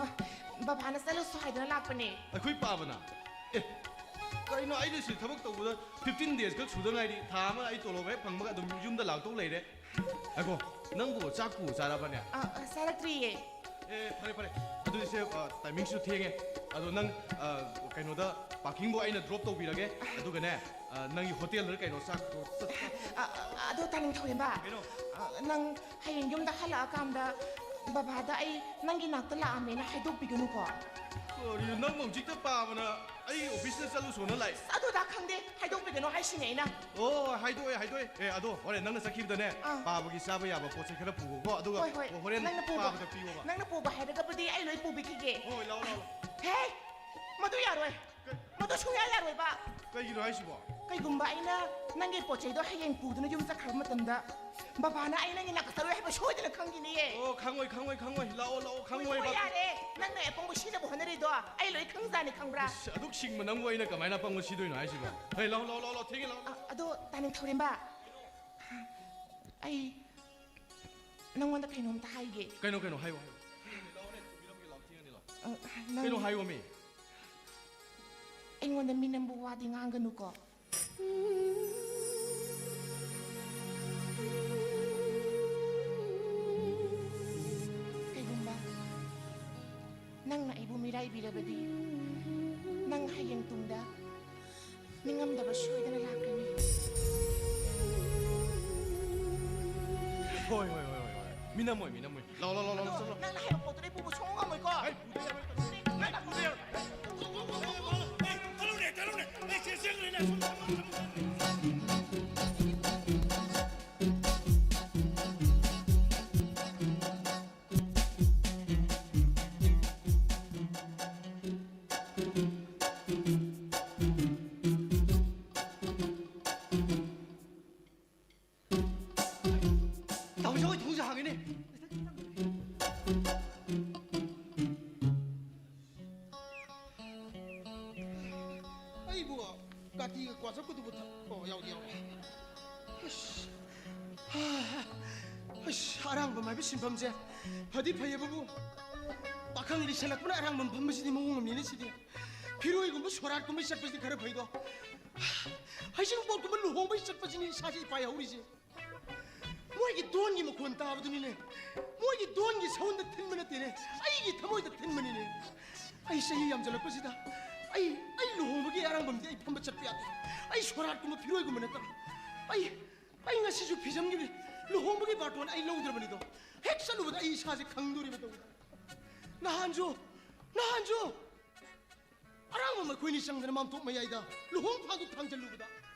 ꯕꯕꯥꯅ ꯆꯠꯂꯨꯁꯨ ꯍꯥꯏꯗꯅ ꯂꯥꯛꯄꯅꯦ꯫ ꯑꯩꯈꯣꯏ ꯄꯥꯕꯅ? ꯑꯦ, ꯀꯩꯅꯣ, ꯑꯩꯅ ꯁꯤ ꯊꯕꯛ ꯇꯧꯕꯗ fifteen days ꯈꯛ ꯁꯨꯗ ꯉꯥꯏꯔꯤ, ꯊꯥ ꯑꯃ ꯑꯩ ꯇꯣꯂꯣꯞ ꯍꯦꯛ ꯐꯪꯕꯒ ꯑꯗꯨꯝ ꯌꯨꯝꯗ ꯂꯥꯛꯇꯧ ꯂꯩꯔꯦ꯫ ꯉꯥꯏꯈꯣ, ꯅꯪꯕꯨ ꯆꯥꯛꯄꯨ ꯆꯥꯔꯕꯅꯦ? ꯑ, ꯑ, ꯆꯥꯔꯛꯇ꯭ꯔꯤꯌꯦ꯫ ꯑꯦ, ꯐꯔꯦ, ꯐꯔꯦ꯫ ꯑꯗꯨꯗꯤ ꯁꯦ, ꯑ, ꯇꯥꯏꯃꯤꯡꯁꯨ ꯊꯦꯡꯉꯦ꯫ ꯑꯗꯣ ꯅꯪ, ꯑ, ꯀꯩꯅꯣꯗ, ꯄꯥꯔꯀꯤꯡꯕꯨ ꯑꯩꯅ ꯗ꯭ꯔꯣꯞ ꯇꯧꯕꯤꯔꯒꯦ꯫ ꯑꯗꯨꯒꯅꯦ, ꯑ, ꯅꯪꯒꯤ ꯍꯣꯇꯦꯜꯗ ꯀꯩꯅꯣ ꯆꯥꯛꯇꯣ ꯆꯠ- ꯑ, ꯑ, ꯑꯗꯣ ꯇꯥꯅꯤꯡꯊꯧꯔꯦꯝꯕ, ꯀꯩꯅꯣ? ꯑ, ꯅꯪ ꯍꯌꯦꯡ ꯌꯨꯝꯗ ꯍꯜꯂꯛꯑꯀꯥꯟꯗ ꯕꯕꯥꯗ ꯑꯩ ꯅꯪꯒꯤ ꯅꯥꯛꯇ ꯂꯥꯛꯑꯝꯃꯦꯅ ꯍꯥꯏꯗꯣꯛꯄꯤꯒꯅꯨꯀꯣ꯫ ꯀꯔꯤꯅꯣ, ꯅꯪ ꯍꯧꯖꯤꯛꯇ ꯄꯥꯕꯅ ꯑꯩ ꯑꯣꯐꯤꯁ ꯁꯤꯗ ꯆꯠꯂꯨ ꯁꯣꯅ ꯂꯥꯛꯑꯦ꯫ ꯑꯁ, ꯑꯗꯨꯗ ꯈꯪꯗꯦ, ꯍꯥꯏꯗꯣꯛꯄꯤꯒꯅꯣ ꯍꯥꯏꯁꯤꯅꯦ ꯑꯩꯅ꯫ ꯑꯣ, ꯍꯥꯏꯗꯣꯛꯑꯦ, ꯍꯥꯏꯗꯣꯛꯑꯦ꯫ ꯑꯦ, ꯑꯗꯣ ꯍꯣꯔꯦꯟ ꯅꯪꯅ ꯆꯠꯈꯤꯕꯗꯅꯦ, ꯑꯥ꯫ ꯄꯥꯕꯒꯤ ꯆꯥꯕ ꯌꯥꯕ ꯄꯣꯠ ꯆꯩ ꯈꯔ ꯄꯨꯒꯣꯀꯣ, ꯑꯗꯨꯒ ꯍꯣꯏ, ꯍꯣꯏ꯫ ꯍꯣꯔꯦꯟ ꯅꯪꯅ ꯄꯨꯕ, ꯄꯥꯕꯗ ꯄꯤꯌꯣꯕ꯫ ꯅꯪꯅ ꯄꯨꯕ ꯍꯥꯏꯔꯒꯕꯨꯗꯤ ꯑꯩ ꯂꯣꯏ ꯄꯨꯕꯤꯈꯤꯒꯦ꯫ ꯍꯣꯏ, ꯂꯥꯛꯑꯣ, ꯂꯥꯛꯑꯣ꯫ ꯍꯦ! ꯃꯗꯨ ꯌꯥꯔꯣꯏ꯫ ꯀꯩ? ꯃꯗꯨ ꯁꯨꯡꯌꯥ ꯌꯥꯔꯣꯏꯕ꯫ ꯀꯩꯒꯤꯅꯣ ꯍꯥꯏꯁꯤꯕꯣ? ꯀꯩꯒꯨꯝꯕ ꯑꯩꯅ ꯅꯪꯒꯤ ꯄꯣꯠ ꯆꯩꯗꯣ ꯍꯌꯦꯡ ꯄꯨꯗꯨꯅ ꯌꯨꯝ ꯆꯠꯈ꯭ꯔꯕ ꯃꯇꯝꯗ ꯕꯕꯥꯅ ꯑꯩ ꯅꯪꯒꯤ ꯅꯥꯛꯇ ꯆꯠꯂꯣꯏ ꯍꯥꯏꯕ ꯁꯣꯏꯗꯅ ꯈꯪꯈꯤꯅꯤꯌꯦ꯫ ꯑꯣ, ꯈꯪꯉꯣꯏ, ꯈꯪꯉꯣꯏ, ꯈꯪꯉꯣꯏ꯫ ꯂꯥꯛꯑꯣ, ꯂꯥꯛꯑꯣ, ꯍꯣꯏ, ꯈꯪꯉꯣꯏꯕ꯫ ꯍꯣꯏ, ꯌꯥꯔꯦ꯫ ꯅꯪꯅ ꯑꯄꯪꯕ ꯁꯤꯅꯕ ꯍꯣꯠꯅꯔꯤꯗꯣ ꯑꯩ ꯂꯣꯏ ꯈꯪꯖꯥꯅꯤ, ꯈꯪꯕ꯭ꯔꯥ? ꯏꯁ, ꯑꯗꯨꯛ ꯁꯤꯡꯕ ꯅꯪꯕꯨ ꯑꯩꯅ ꯀꯃꯥꯏꯅ ꯑꯄꯪꯕ ꯁꯤꯗꯣꯏꯅꯣ ꯍꯥꯏꯁꯤꯕꯣ? ꯍꯦ, ꯂꯥꯛꯑꯣ, ꯂꯥꯛꯑꯣ, ꯂꯥꯛꯑꯣ, ꯂꯥꯛꯑꯣ, ꯊꯦꯡꯉꯦ, ꯂꯥꯛꯑꯣ꯫ ꯑ, ꯑꯗꯣ ꯇꯥ ꯅꯤꯡꯊꯧꯔꯦꯝꯕ, ꯑꯩ ꯅꯪꯉꯣꯟꯗ ꯀꯩꯅꯣꯝꯇ ꯍꯥꯏꯒꯦ꯫ ꯀꯩꯅꯣ, ꯀꯩꯅꯣ? ꯍꯥꯏꯌꯣ, ꯍꯥꯏꯌꯣ꯫ ꯊꯦꯡꯉꯦ, ꯂꯥꯛꯑꯣꯅꯦ, ꯊꯤꯟꯕꯤꯔꯝꯒꯦ, ꯂꯥꯛꯑꯣ, ꯊꯦꯡꯉꯅꯤ, ꯂꯥꯛꯑꯣ꯫ ꯑ, ꯅꯪ ꯀꯩꯅꯣ ꯍꯥꯏꯌꯣꯃꯤ? ꯑꯩꯉꯣꯟꯗ ꯃꯤ ꯅꯝꯕꯨ ꯋꯥꯗꯤ ꯉꯥꯡꯒꯅꯨꯀꯣ꯫ ꯀꯩꯒꯨꯝꯕ ꯅꯪꯅ ꯑꯩꯕꯨ ꯃꯤꯔꯥꯏꯕꯤꯔꯕꯗꯤ, ꯅꯪ ꯍꯌꯦꯡ ꯇꯨꯡꯗ ꯅꯤꯡꯉꯝꯗꯕ ꯁꯣꯏꯗꯅ ꯂꯥꯛꯀꯅꯤ꯫ ꯍꯣꯏ, ꯍꯣꯏ, ꯍꯣꯏ, ꯍꯣꯏ, ꯍꯣꯏ꯫ ꯃꯤ ꯅꯝꯃꯣꯏ, ꯃꯤ ꯅꯝꯃꯣꯏ꯫ ꯂꯥꯎ, ꯂꯥꯎ, ꯂꯥꯎ, ꯂꯥꯎ, ꯑꯗꯣ ꯆꯠꯂꯣ꯫ ꯅꯪꯅ ꯍꯥꯏꯕ ꯄꯣꯠꯇꯨꯗꯤ ꯄꯨꯕ ꯁꯨꯡꯉꯝ ꯉꯝꯃꯣꯏꯀꯣ꯫ ꯑꯩ ꯄꯨꯗ ꯌꯥꯔꯣꯏ, ꯇꯜꯂꯨꯅꯦ꯫ ꯑꯩ ꯄꯨꯗ ꯌꯥꯔꯣꯏ꯫ ꯑꯩ ꯇꯜꯂꯨꯅꯦ, ꯇꯜꯂꯨꯅꯦ꯫ ꯑꯩ ꯆꯦ ꯆꯦꯜꯂꯨꯅꯦ, ꯑꯁꯣꯝꯗ ꯊꯕꯛ ꯑꯃ ꯂꯩ꯫ ꯇꯥꯃꯣ ꯍꯣꯏ ꯊꯣꯡꯁꯦ ꯍꯥꯡꯉꯤꯅꯦ꯫ ꯑꯩꯕꯨ ꯀꯥꯇꯤꯒ ꯀ꯭ꯋꯥꯆꯞꯀꯗꯨꯕꯨ ꯊ-, ꯑꯣ, ꯌꯥꯎꯗꯤ ꯌꯥꯎꯔꯦ꯫ ꯑꯁ꯫ ꯑꯁ, ꯑꯔꯥꯡꯕꯝ ꯍꯥꯏꯕ ꯁꯤꯟꯐꯝꯁꯦ ꯐꯗꯤ ꯐꯩꯌꯦꯕꯕꯨ, ꯄꯥꯈꯪ ꯂꯤꯁꯜꯂꯛꯄꯅ ꯑꯔꯥꯡꯕꯝ ꯐꯝꯕꯁꯤꯗꯤ ꯃꯑꯣꯡ ꯑꯃꯅꯤꯅꯦ ꯁꯤꯗꯤ꯫ ꯐꯤꯔꯣꯏꯒꯨꯝꯕ ꯁꯣꯔꯥꯠꯀꯨꯝꯕꯩ ꯆꯠꯄꯁꯤꯗꯤ ꯈꯔ ꯐꯩꯗꯣ, ꯍꯩꯖꯤꯡꯄꯣꯠꯀꯨꯝꯕ ꯂꯨꯍꯣꯡꯕꯩ ꯆꯠꯄꯁꯤꯅꯤ ꯏꯁꯥꯁꯦ ꯏꯄꯥꯏ ꯍꯧꯔꯤꯁꯦ꯫ ꯃꯣꯏꯒꯤ ꯙꯣꯟꯒꯤ ꯃꯈꯣꯟ ꯇꯥꯕꯗꯨꯅꯤꯅꯦ꯫ ꯃꯣꯏꯒꯤ ꯙꯣꯟꯒꯤ ꯁꯥꯎꯟꯗ ꯊꯤꯟꯕ ꯅꯠꯇꯦꯅꯦ, ꯑꯩꯒꯤ ꯊꯃꯣꯏꯗ ꯊꯤꯟꯕꯅꯤꯅꯦ꯫ ꯑꯩ ꯆꯍꯤ ꯌꯥꯝꯖꯜꯂꯛꯄꯁꯤꯗ ꯑꯩ, ꯑꯩ ꯂꯨꯍꯣꯡꯕꯒꯤ ꯑꯔꯥꯡꯕꯝꯗꯤ ꯑꯩ ꯐꯝꯕ ꯆꯠꯄ ꯌꯥꯗꯦ꯫ ꯑꯩ ꯁꯣꯔꯥꯠꯀꯨꯝꯕ ꯐꯤꯔꯣꯏꯒꯨꯝꯕ ꯅꯠꯇꯕ꯫ ꯑꯩ, ꯑꯩ ꯉꯁꯤꯁꯨ ꯐꯤꯖꯝꯒꯤ ꯂꯨꯍꯣꯡꯕꯒꯤ ꯕꯥꯔꯇꯣꯟ ꯑꯩ ꯂꯧꯗ꯭ꯔꯕꯅꯤꯗꯣ꯫ ꯍꯦꯛ ꯆꯠꯂꯨꯕꯗ ꯑꯩ ꯏꯁꯥꯁꯦ ꯈꯪꯗꯣꯔꯤꯕ ꯇꯧꯔꯤꯗꯣ꯫ ꯅꯍꯥꯟꯁꯨ, ꯅꯍꯥꯟꯁꯨ ꯑꯔꯥꯡꯕꯝ ꯃꯈꯣꯏꯅꯤ ꯆꯪꯗꯅ ꯃꯥꯝꯇꯣꯞ ꯃꯌꯥꯏꯗ ꯂꯨꯍꯣꯡ ꯐꯥꯡꯗꯨ ꯊꯥꯡꯖꯜꯂꯨꯕꯗ,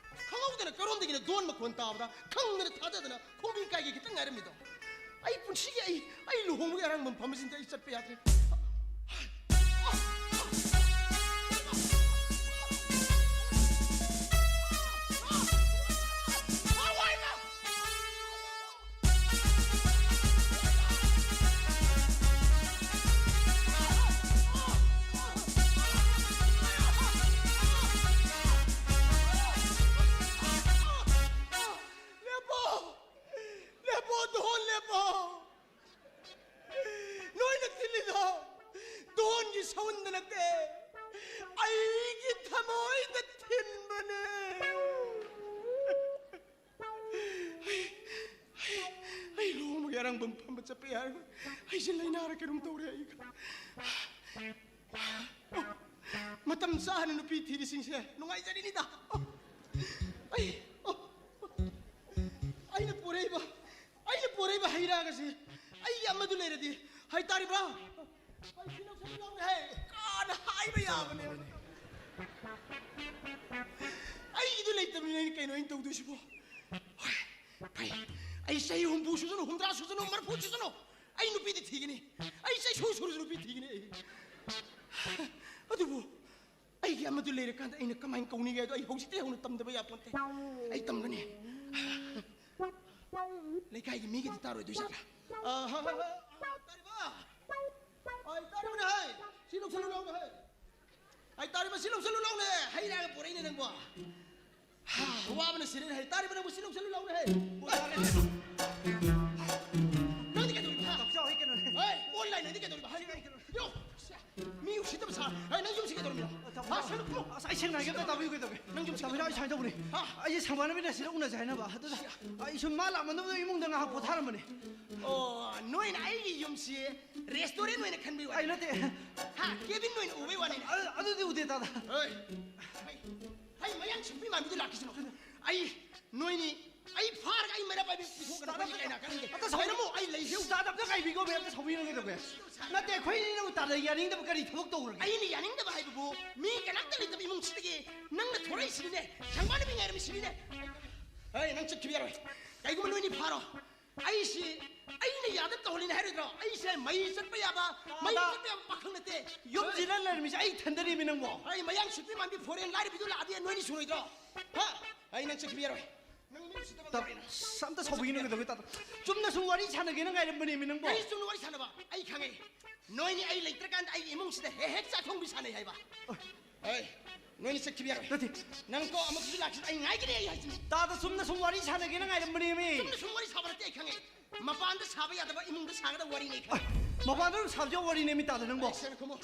ꯈꯪꯍꯧꯗꯅ ꯀꯔꯣꯝꯗꯒꯤꯅ ꯗꯣꯟ ꯃꯈꯣꯟ ꯇꯥꯕꯗ, ꯈꯪꯗꯅ ꯊꯥꯖꯗꯅ ꯈꯣꯡꯕꯤ ꯀꯥꯏꯒꯦ ꯈꯤꯇꯪ ꯉꯥꯏꯔꯝꯃꯤꯗꯣ꯫ ꯑꯩ ꯄꯨꯟꯁꯤꯒꯤ ꯑꯩ, ꯑꯩ ꯂꯨꯍꯣꯡꯕꯒꯤ ꯑꯔꯥꯡꯕꯝ ꯐꯝꯕꯁꯤꯗ ꯑꯩ ꯆꯠꯄ ꯌꯥꯗ꯭ꯔꯦ꯫ ꯂꯦꯞꯄꯣ! ꯂꯦꯞꯄꯣ, ꯗꯣꯟ, ꯂꯦꯞꯄꯣ! ꯅꯣꯏꯅ ꯊꯤꯜꯂꯤꯗꯣ ꯗꯣꯟꯒꯤ ꯁꯎꯟꯗ ꯅꯠꯇꯦ, ꯑꯩꯒꯤ ꯊꯃꯣꯏꯗ ꯊꯤꯟꯕꯅꯦ꯫ ꯑꯩ, ꯑꯩ, ꯑꯩ ꯂꯨꯍꯣꯡꯕꯒꯤ ꯑꯔꯥꯡꯕꯝ ꯐꯝꯕ ꯆꯠꯄ ꯌꯥꯔꯣꯏ꯫ ꯑꯩꯁꯦ ꯂꯥꯏꯅꯥꯔ ꯀꯩꯅꯣꯝ ꯇꯧꯔꯦ ꯑꯩ꯫ ꯃꯇꯝ ꯆꯥꯅ ꯅꯨꯄꯤ ꯊꯤꯔꯤꯁꯤꯡꯁꯦ ꯅꯨꯡꯉꯥꯏꯖꯔꯤꯅꯤꯗ꯫ ꯑꯩ, ꯑꯩꯅ ꯄꯨꯔꯛꯏꯕ, ꯑꯩꯅ ꯄꯨꯔꯛꯏꯕ ꯍꯩ ꯔꯥꯒꯁꯦ ꯑꯩꯒꯤ ꯑꯃꯗꯨ ꯂꯩꯔꯗꯤ ꯍꯥꯏꯇꯥꯔꯤꯕ꯭ꯔꯥ? ꯑꯩ ꯁꯤ ꯂꯧꯁꯜꯂꯨ ꯂꯥꯎꯅꯦ ꯍꯦ꯫ ꯀꯥꯅ ꯍꯥꯏꯕ ꯌꯥꯕꯅꯦ꯫ ꯑꯩꯒꯤꯗꯨ ꯂꯩꯇꯕꯅꯤꯅ ꯑꯩꯅ ꯀꯩꯅꯣ ꯑꯩꯅ ꯇꯧꯗꯣꯏꯁꯤꯕꯣ? ꯍꯣꯏ, ꯐꯩ꯫ ꯑꯩ ꯆꯍꯤ ꯍꯨꯝꯐꯨ ꯁꯨꯖꯅꯨ, ꯍꯨꯝꯗ꯭ꯔꯥ ꯁꯨꯖꯅꯨ, ꯃꯔꯤꯐꯨ ꯁꯨꯖꯅꯨ, ꯑꯩ ꯅꯨꯄꯤꯗꯤ ꯊꯤꯒꯅꯤ꯫ ꯑꯩ ꯆꯍꯤ ꯁꯨ ꯁꯨꯔꯁꯨ ꯅꯨꯄꯤ ꯊꯤꯒꯅꯤ ꯑꯩ꯫ ꯑꯗꯨꯕꯨ ꯑꯩꯒꯤ ꯑꯃꯗꯨ ꯂꯩꯔꯀꯥꯟꯗ ꯑꯩꯅ ꯀꯃꯥꯏꯅ ꯀꯧꯅꯤꯒꯦ ꯍꯥꯏꯗꯣ ꯑꯩ ꯍꯧꯖꯤꯛꯇꯤ ꯍꯧꯅ ꯇꯝꯗꯕ ꯌꯥꯄꯣꯟꯇꯦ꯫ ꯑꯩ ꯇꯝꯒꯅꯤ꯫ ꯂꯩꯀꯥꯏꯒꯤ ꯃꯤꯒꯗꯤ ꯇꯥꯔꯣꯏꯗꯣꯏ ꯖꯥꯠꯂꯥ? ꯑ, ꯍ, ꯍ, ꯍ, ꯑ, ꯇꯥꯔꯤꯕ? ꯑ, ꯇꯥꯔꯤꯕꯅꯦ ꯍꯥꯏ꯫ ꯁꯤ ꯂꯧꯁꯜꯂꯨ ꯂꯥꯎꯅꯦ ꯍꯥꯏ꯫ ꯑꯩ ꯇꯥꯔꯤꯕ ꯁꯤ ꯂꯧꯁꯜꯂꯨ ꯂꯥꯎꯅꯦ꯫ ꯍꯩ ꯔꯥꯒ ꯄꯨꯔꯛꯏꯅꯦ ꯅꯪꯕꯣ꯫ ꯍꯥ, ꯋꯥꯕꯅ ꯁꯤꯔꯦꯅꯦ ꯍꯥꯏ꯫ ꯇꯥꯔꯤꯕ ꯅꯪꯕꯨ ꯁꯤ ꯂꯧꯁꯜꯂꯨ ꯂꯥꯎꯅꯦ ꯍꯥꯏ꯫ ꯄꯣꯠ ꯇꯥꯔꯦ꯫ ꯅꯪꯗꯤ ꯀꯩꯗꯧꯔꯤꯕ? ꯇꯥꯃꯣꯆꯧ, ꯑꯩ ꯀꯩꯅꯣꯅꯦ꯫ ꯍꯦ, ꯄꯣꯠ ꯂꯩ ꯅꯪꯗꯤ ꯀꯩꯗꯧꯔꯤꯕ? ꯁꯤ ꯑꯩ ꯀꯩꯅꯣꯅꯦ꯫ ꯌꯣ, ꯁꯤ, ꯃꯤ ꯎꯁꯤꯠꯇꯕ ꯁꯥ-, ꯍꯦ, ꯅꯪ ꯌꯨꯝꯁꯤ ꯀꯩꯗꯧꯔꯝꯃꯤꯅꯣ? ꯇꯥꯃꯣ, ꯍꯥ, ꯁꯤ ꯂꯧꯁꯜꯂꯨ꯫ ꯑꯁ, ꯑꯩ ꯁꯦꯡꯅ ꯍꯥꯏꯒꯦ ꯑꯝꯇ ꯇꯥꯕꯤꯌꯨ ꯀꯩꯗꯧꯒꯦ? ꯅꯪ ꯌꯨꯝꯁꯤ ꯇꯥꯃꯣ, ꯀꯩꯗꯧꯔꯝꯃꯤꯅꯣ? ꯑꯩ ꯁꯨꯃꯥꯏꯅ ꯇꯧꯕꯅꯦ꯫ ꯍꯥ? ꯑꯩꯁꯦ ꯁꯪꯕꯥꯅꯕꯤꯅ ꯁꯤꯗ ꯎꯅꯁꯦ ꯍꯥꯏꯅꯕ꯫ ꯑꯗꯨꯗ ꯑꯩ ꯁꯨꯝ ꯃꯥ ꯂꯥꯛꯃꯟꯗꯕꯗ ꯏꯃꯨꯡꯗ ꯉꯥꯏꯍꯥꯛ ꯄꯣꯊꯥꯔꯝꯕꯅꯦ꯫ ꯑꯣ, ꯅꯣꯏꯅ ꯑꯩꯒꯤ ꯌꯨꯝꯁꯤ restaurant ꯑꯣꯏꯅ ꯈꯟꯕꯩ ꯋꯥꯅꯤ꯫ ꯑꯩ ꯅꯠꯇꯦ꯫ ꯍꯥ, cabin ꯑꯣꯏꯅ ꯎꯕꯩ ꯋꯥꯅꯤꯅꯦ꯫ ꯑ-, ꯑꯗꯨꯗꯤ ꯎꯗꯦ, ꯇꯥꯗ꯫ ꯍꯣꯏ꯫ ꯍꯩ, ꯍꯩ, ꯃꯌꯥꯡ ꯁꯤꯡꯕꯤ ꯃꯥꯟꯕꯤꯗꯨ ꯂꯥꯛꯈꯤꯁꯅꯨ꯫ ꯑꯩ ꯅꯣꯏꯅꯤ ꯑꯩ ꯐꯥꯔꯒ ꯑꯩ ꯃꯩꯔꯥ ꯄꯥꯏꯕꯤ ꯄꯤꯊꯣꯛꯀꯅꯤ꯫ ꯑꯩꯈꯣꯏꯒꯤ ꯀꯩꯅꯥ ꯈꯪꯗꯦ꯫ ꯑꯝꯇ ꯁꯥꯎꯕꯤꯔꯝꯃꯣ꯫ ꯑꯩ ꯂꯩ ꯍꯦꯛ ꯇꯥꯗ ꯑꯝꯇ ꯉꯥꯏꯕꯤꯈꯣ, ꯃꯌꯥꯝ ꯑꯝꯇ ꯁꯥꯎꯕꯤꯔꯝꯒꯦ ꯇꯧꯒꯦ꯫ ꯅꯠꯇꯦ, ꯑꯩꯈꯣꯏ ꯑꯅꯤꯅꯕꯨ ꯇꯥꯗ ꯌꯥꯅꯤꯡꯗꯕ ꯀꯔꯤ ꯊꯕꯛ ꯇꯧꯔꯒꯦ? ꯑꯩꯅ ꯌꯥꯅꯤꯡꯗꯕ ꯍꯥꯏꯕꯕꯨ ꯃꯤ ꯀꯅꯥꯝꯇ ꯂꯩꯇꯕ ꯏꯃꯨꯡꯁꯤꯗꯒꯤ ꯅꯪꯅ ꯊꯣꯔꯛꯏꯁꯤꯅꯤꯅꯦ꯫ ꯁꯪꯕꯥꯅꯕꯤ ꯉꯥꯏꯔꯝꯃꯤꯁꯤꯅꯤꯅꯦ꯫ ꯍꯩ, ꯅꯪ ꯆꯠꯈꯤꯕ ꯌꯥꯔꯣꯏ꯫ ꯀꯩꯒꯨꯝꯕ ꯅꯣꯏꯅꯤ ꯐꯥꯔꯣ꯫ ꯑꯩꯁꯤ, ꯑꯩꯅ ꯌꯥꯗ ꯇꯧꯍꯜꯂꯤꯅꯦ ꯍꯥꯏꯔꯣꯏꯗ꯭ꯔꯣ? ꯑꯩꯁꯦ ꯃꯩ ꯆꯠꯄ ꯌꯥꯕ, ꯃꯩ ꯇꯥꯗ꯫ ꯆꯠꯄ ꯌꯥꯕ ꯄꯥꯈꯪ ꯅꯠꯇꯦ꯫ ꯌꯨꯝꯁꯤꯗ ꯂꯩꯔꯝꯃꯤꯁꯦ ꯑꯩ ꯏꯊꯟꯗꯅꯦꯃꯤ ꯅꯪꯕꯣ꯫ ꯑꯩ ꯃꯌꯥꯡ ꯁꯤꯠꯄꯤ ꯃꯥꯟꯕꯤ ꯐꯣꯔꯦꯟ ꯂꯥꯏꯔꯕꯤꯗꯨ ꯂꯥꯛꯑꯗꯤ ꯅꯣꯏꯅꯤ ꯁꯨꯔꯣꯏꯗ꯭ꯔꯣ? ꯍꯥ? ꯑꯩ ꯅꯪ ꯆꯠꯈꯤꯕ ꯌꯥꯔꯣꯏ꯫ ꯅꯪ ꯃꯤ ꯎꯁꯤꯠꯇꯕ ꯇꯥ-, ꯇꯧꯔꯦ ꯅꯪ꯫ ꯑꯁ, ꯑꯝꯇ ꯁꯥꯎꯕꯤꯒꯅꯨ ꯀꯩꯗꯧꯒꯦ ꯇꯥꯗ? ꯆꯨꯝꯅ ꯁꯨꯝ ꯋꯥꯔꯤ ꯁꯥꯟꯅꯒꯦꯅ ꯉꯥꯏꯔꯝꯕꯅꯦꯃꯤ ꯅꯪꯕꯣ꯫ ꯀꯔꯤ ꯆꯨꯝꯅ ꯋꯥꯔꯤ ꯁꯥꯟꯅꯕ? ꯑꯩ ꯈꯪꯉꯦ꯫ ꯅꯣꯏꯅꯤ ꯑꯩ ꯂꯩꯇ꯭ꯔꯀꯥꯟꯗ ꯑꯩꯒꯤ ꯏꯃꯨꯡꯁꯤꯗ ꯍꯦꯛ ꯍꯦꯛ ꯆꯥꯛ ꯊꯣꯡꯕꯤ ꯁꯥꯟꯅꯩ ꯍꯥꯏꯕ꯫ ꯑꯣꯏ꯫ ꯑꯩ, ꯅꯣꯏꯅꯤ ꯆꯠꯈꯤꯕ ꯌꯥꯔꯣꯏ꯫ ꯅꯠꯇꯦ꯫ ꯅꯪ ꯀꯣ ꯑꯃꯨꯛꯁꯨ ꯂꯥꯛꯈꯤꯅꯨ, ꯑꯩ ꯉꯥꯏꯒꯅꯤ ꯑꯩ ꯍꯥꯏꯁꯤꯅꯤ꯫ ꯇꯥꯗ ꯆꯨꯝꯅ ꯁꯨꯝ ꯋꯥꯔꯤ ꯁꯥꯟꯅꯒꯦꯅ ꯉꯥꯏꯔꯝꯕꯅꯦꯃꯤ꯫ ꯆꯨꯝꯅ ꯁꯨꯝ ꯋꯥꯔꯤ ꯁꯥꯕ ꯅꯠꯇꯦ ꯑꯩ ꯈꯪꯉꯦ꯫ ꯃꯄꯥꯟꯗ ꯁꯥꯕ ꯌꯥꯗꯕ ꯏꯃꯨꯡꯗ ꯁꯥꯒꯗꯕ ꯋꯥꯔꯤꯅꯦ ꯑꯩ ꯈꯪꯉꯦ꯫ ꯑꯩ, ꯃꯄꯥꯟꯗ ꯑꯗꯨꯝ ꯁꯥꯕ ꯌꯥꯕ ꯋꯥꯔꯤꯅꯦꯃꯤ ꯇꯥꯗ ꯅꯪꯕꯣ꯫ ꯑꯩ ꯁꯦꯡꯅ ꯈꯨꯝꯃꯣ꯫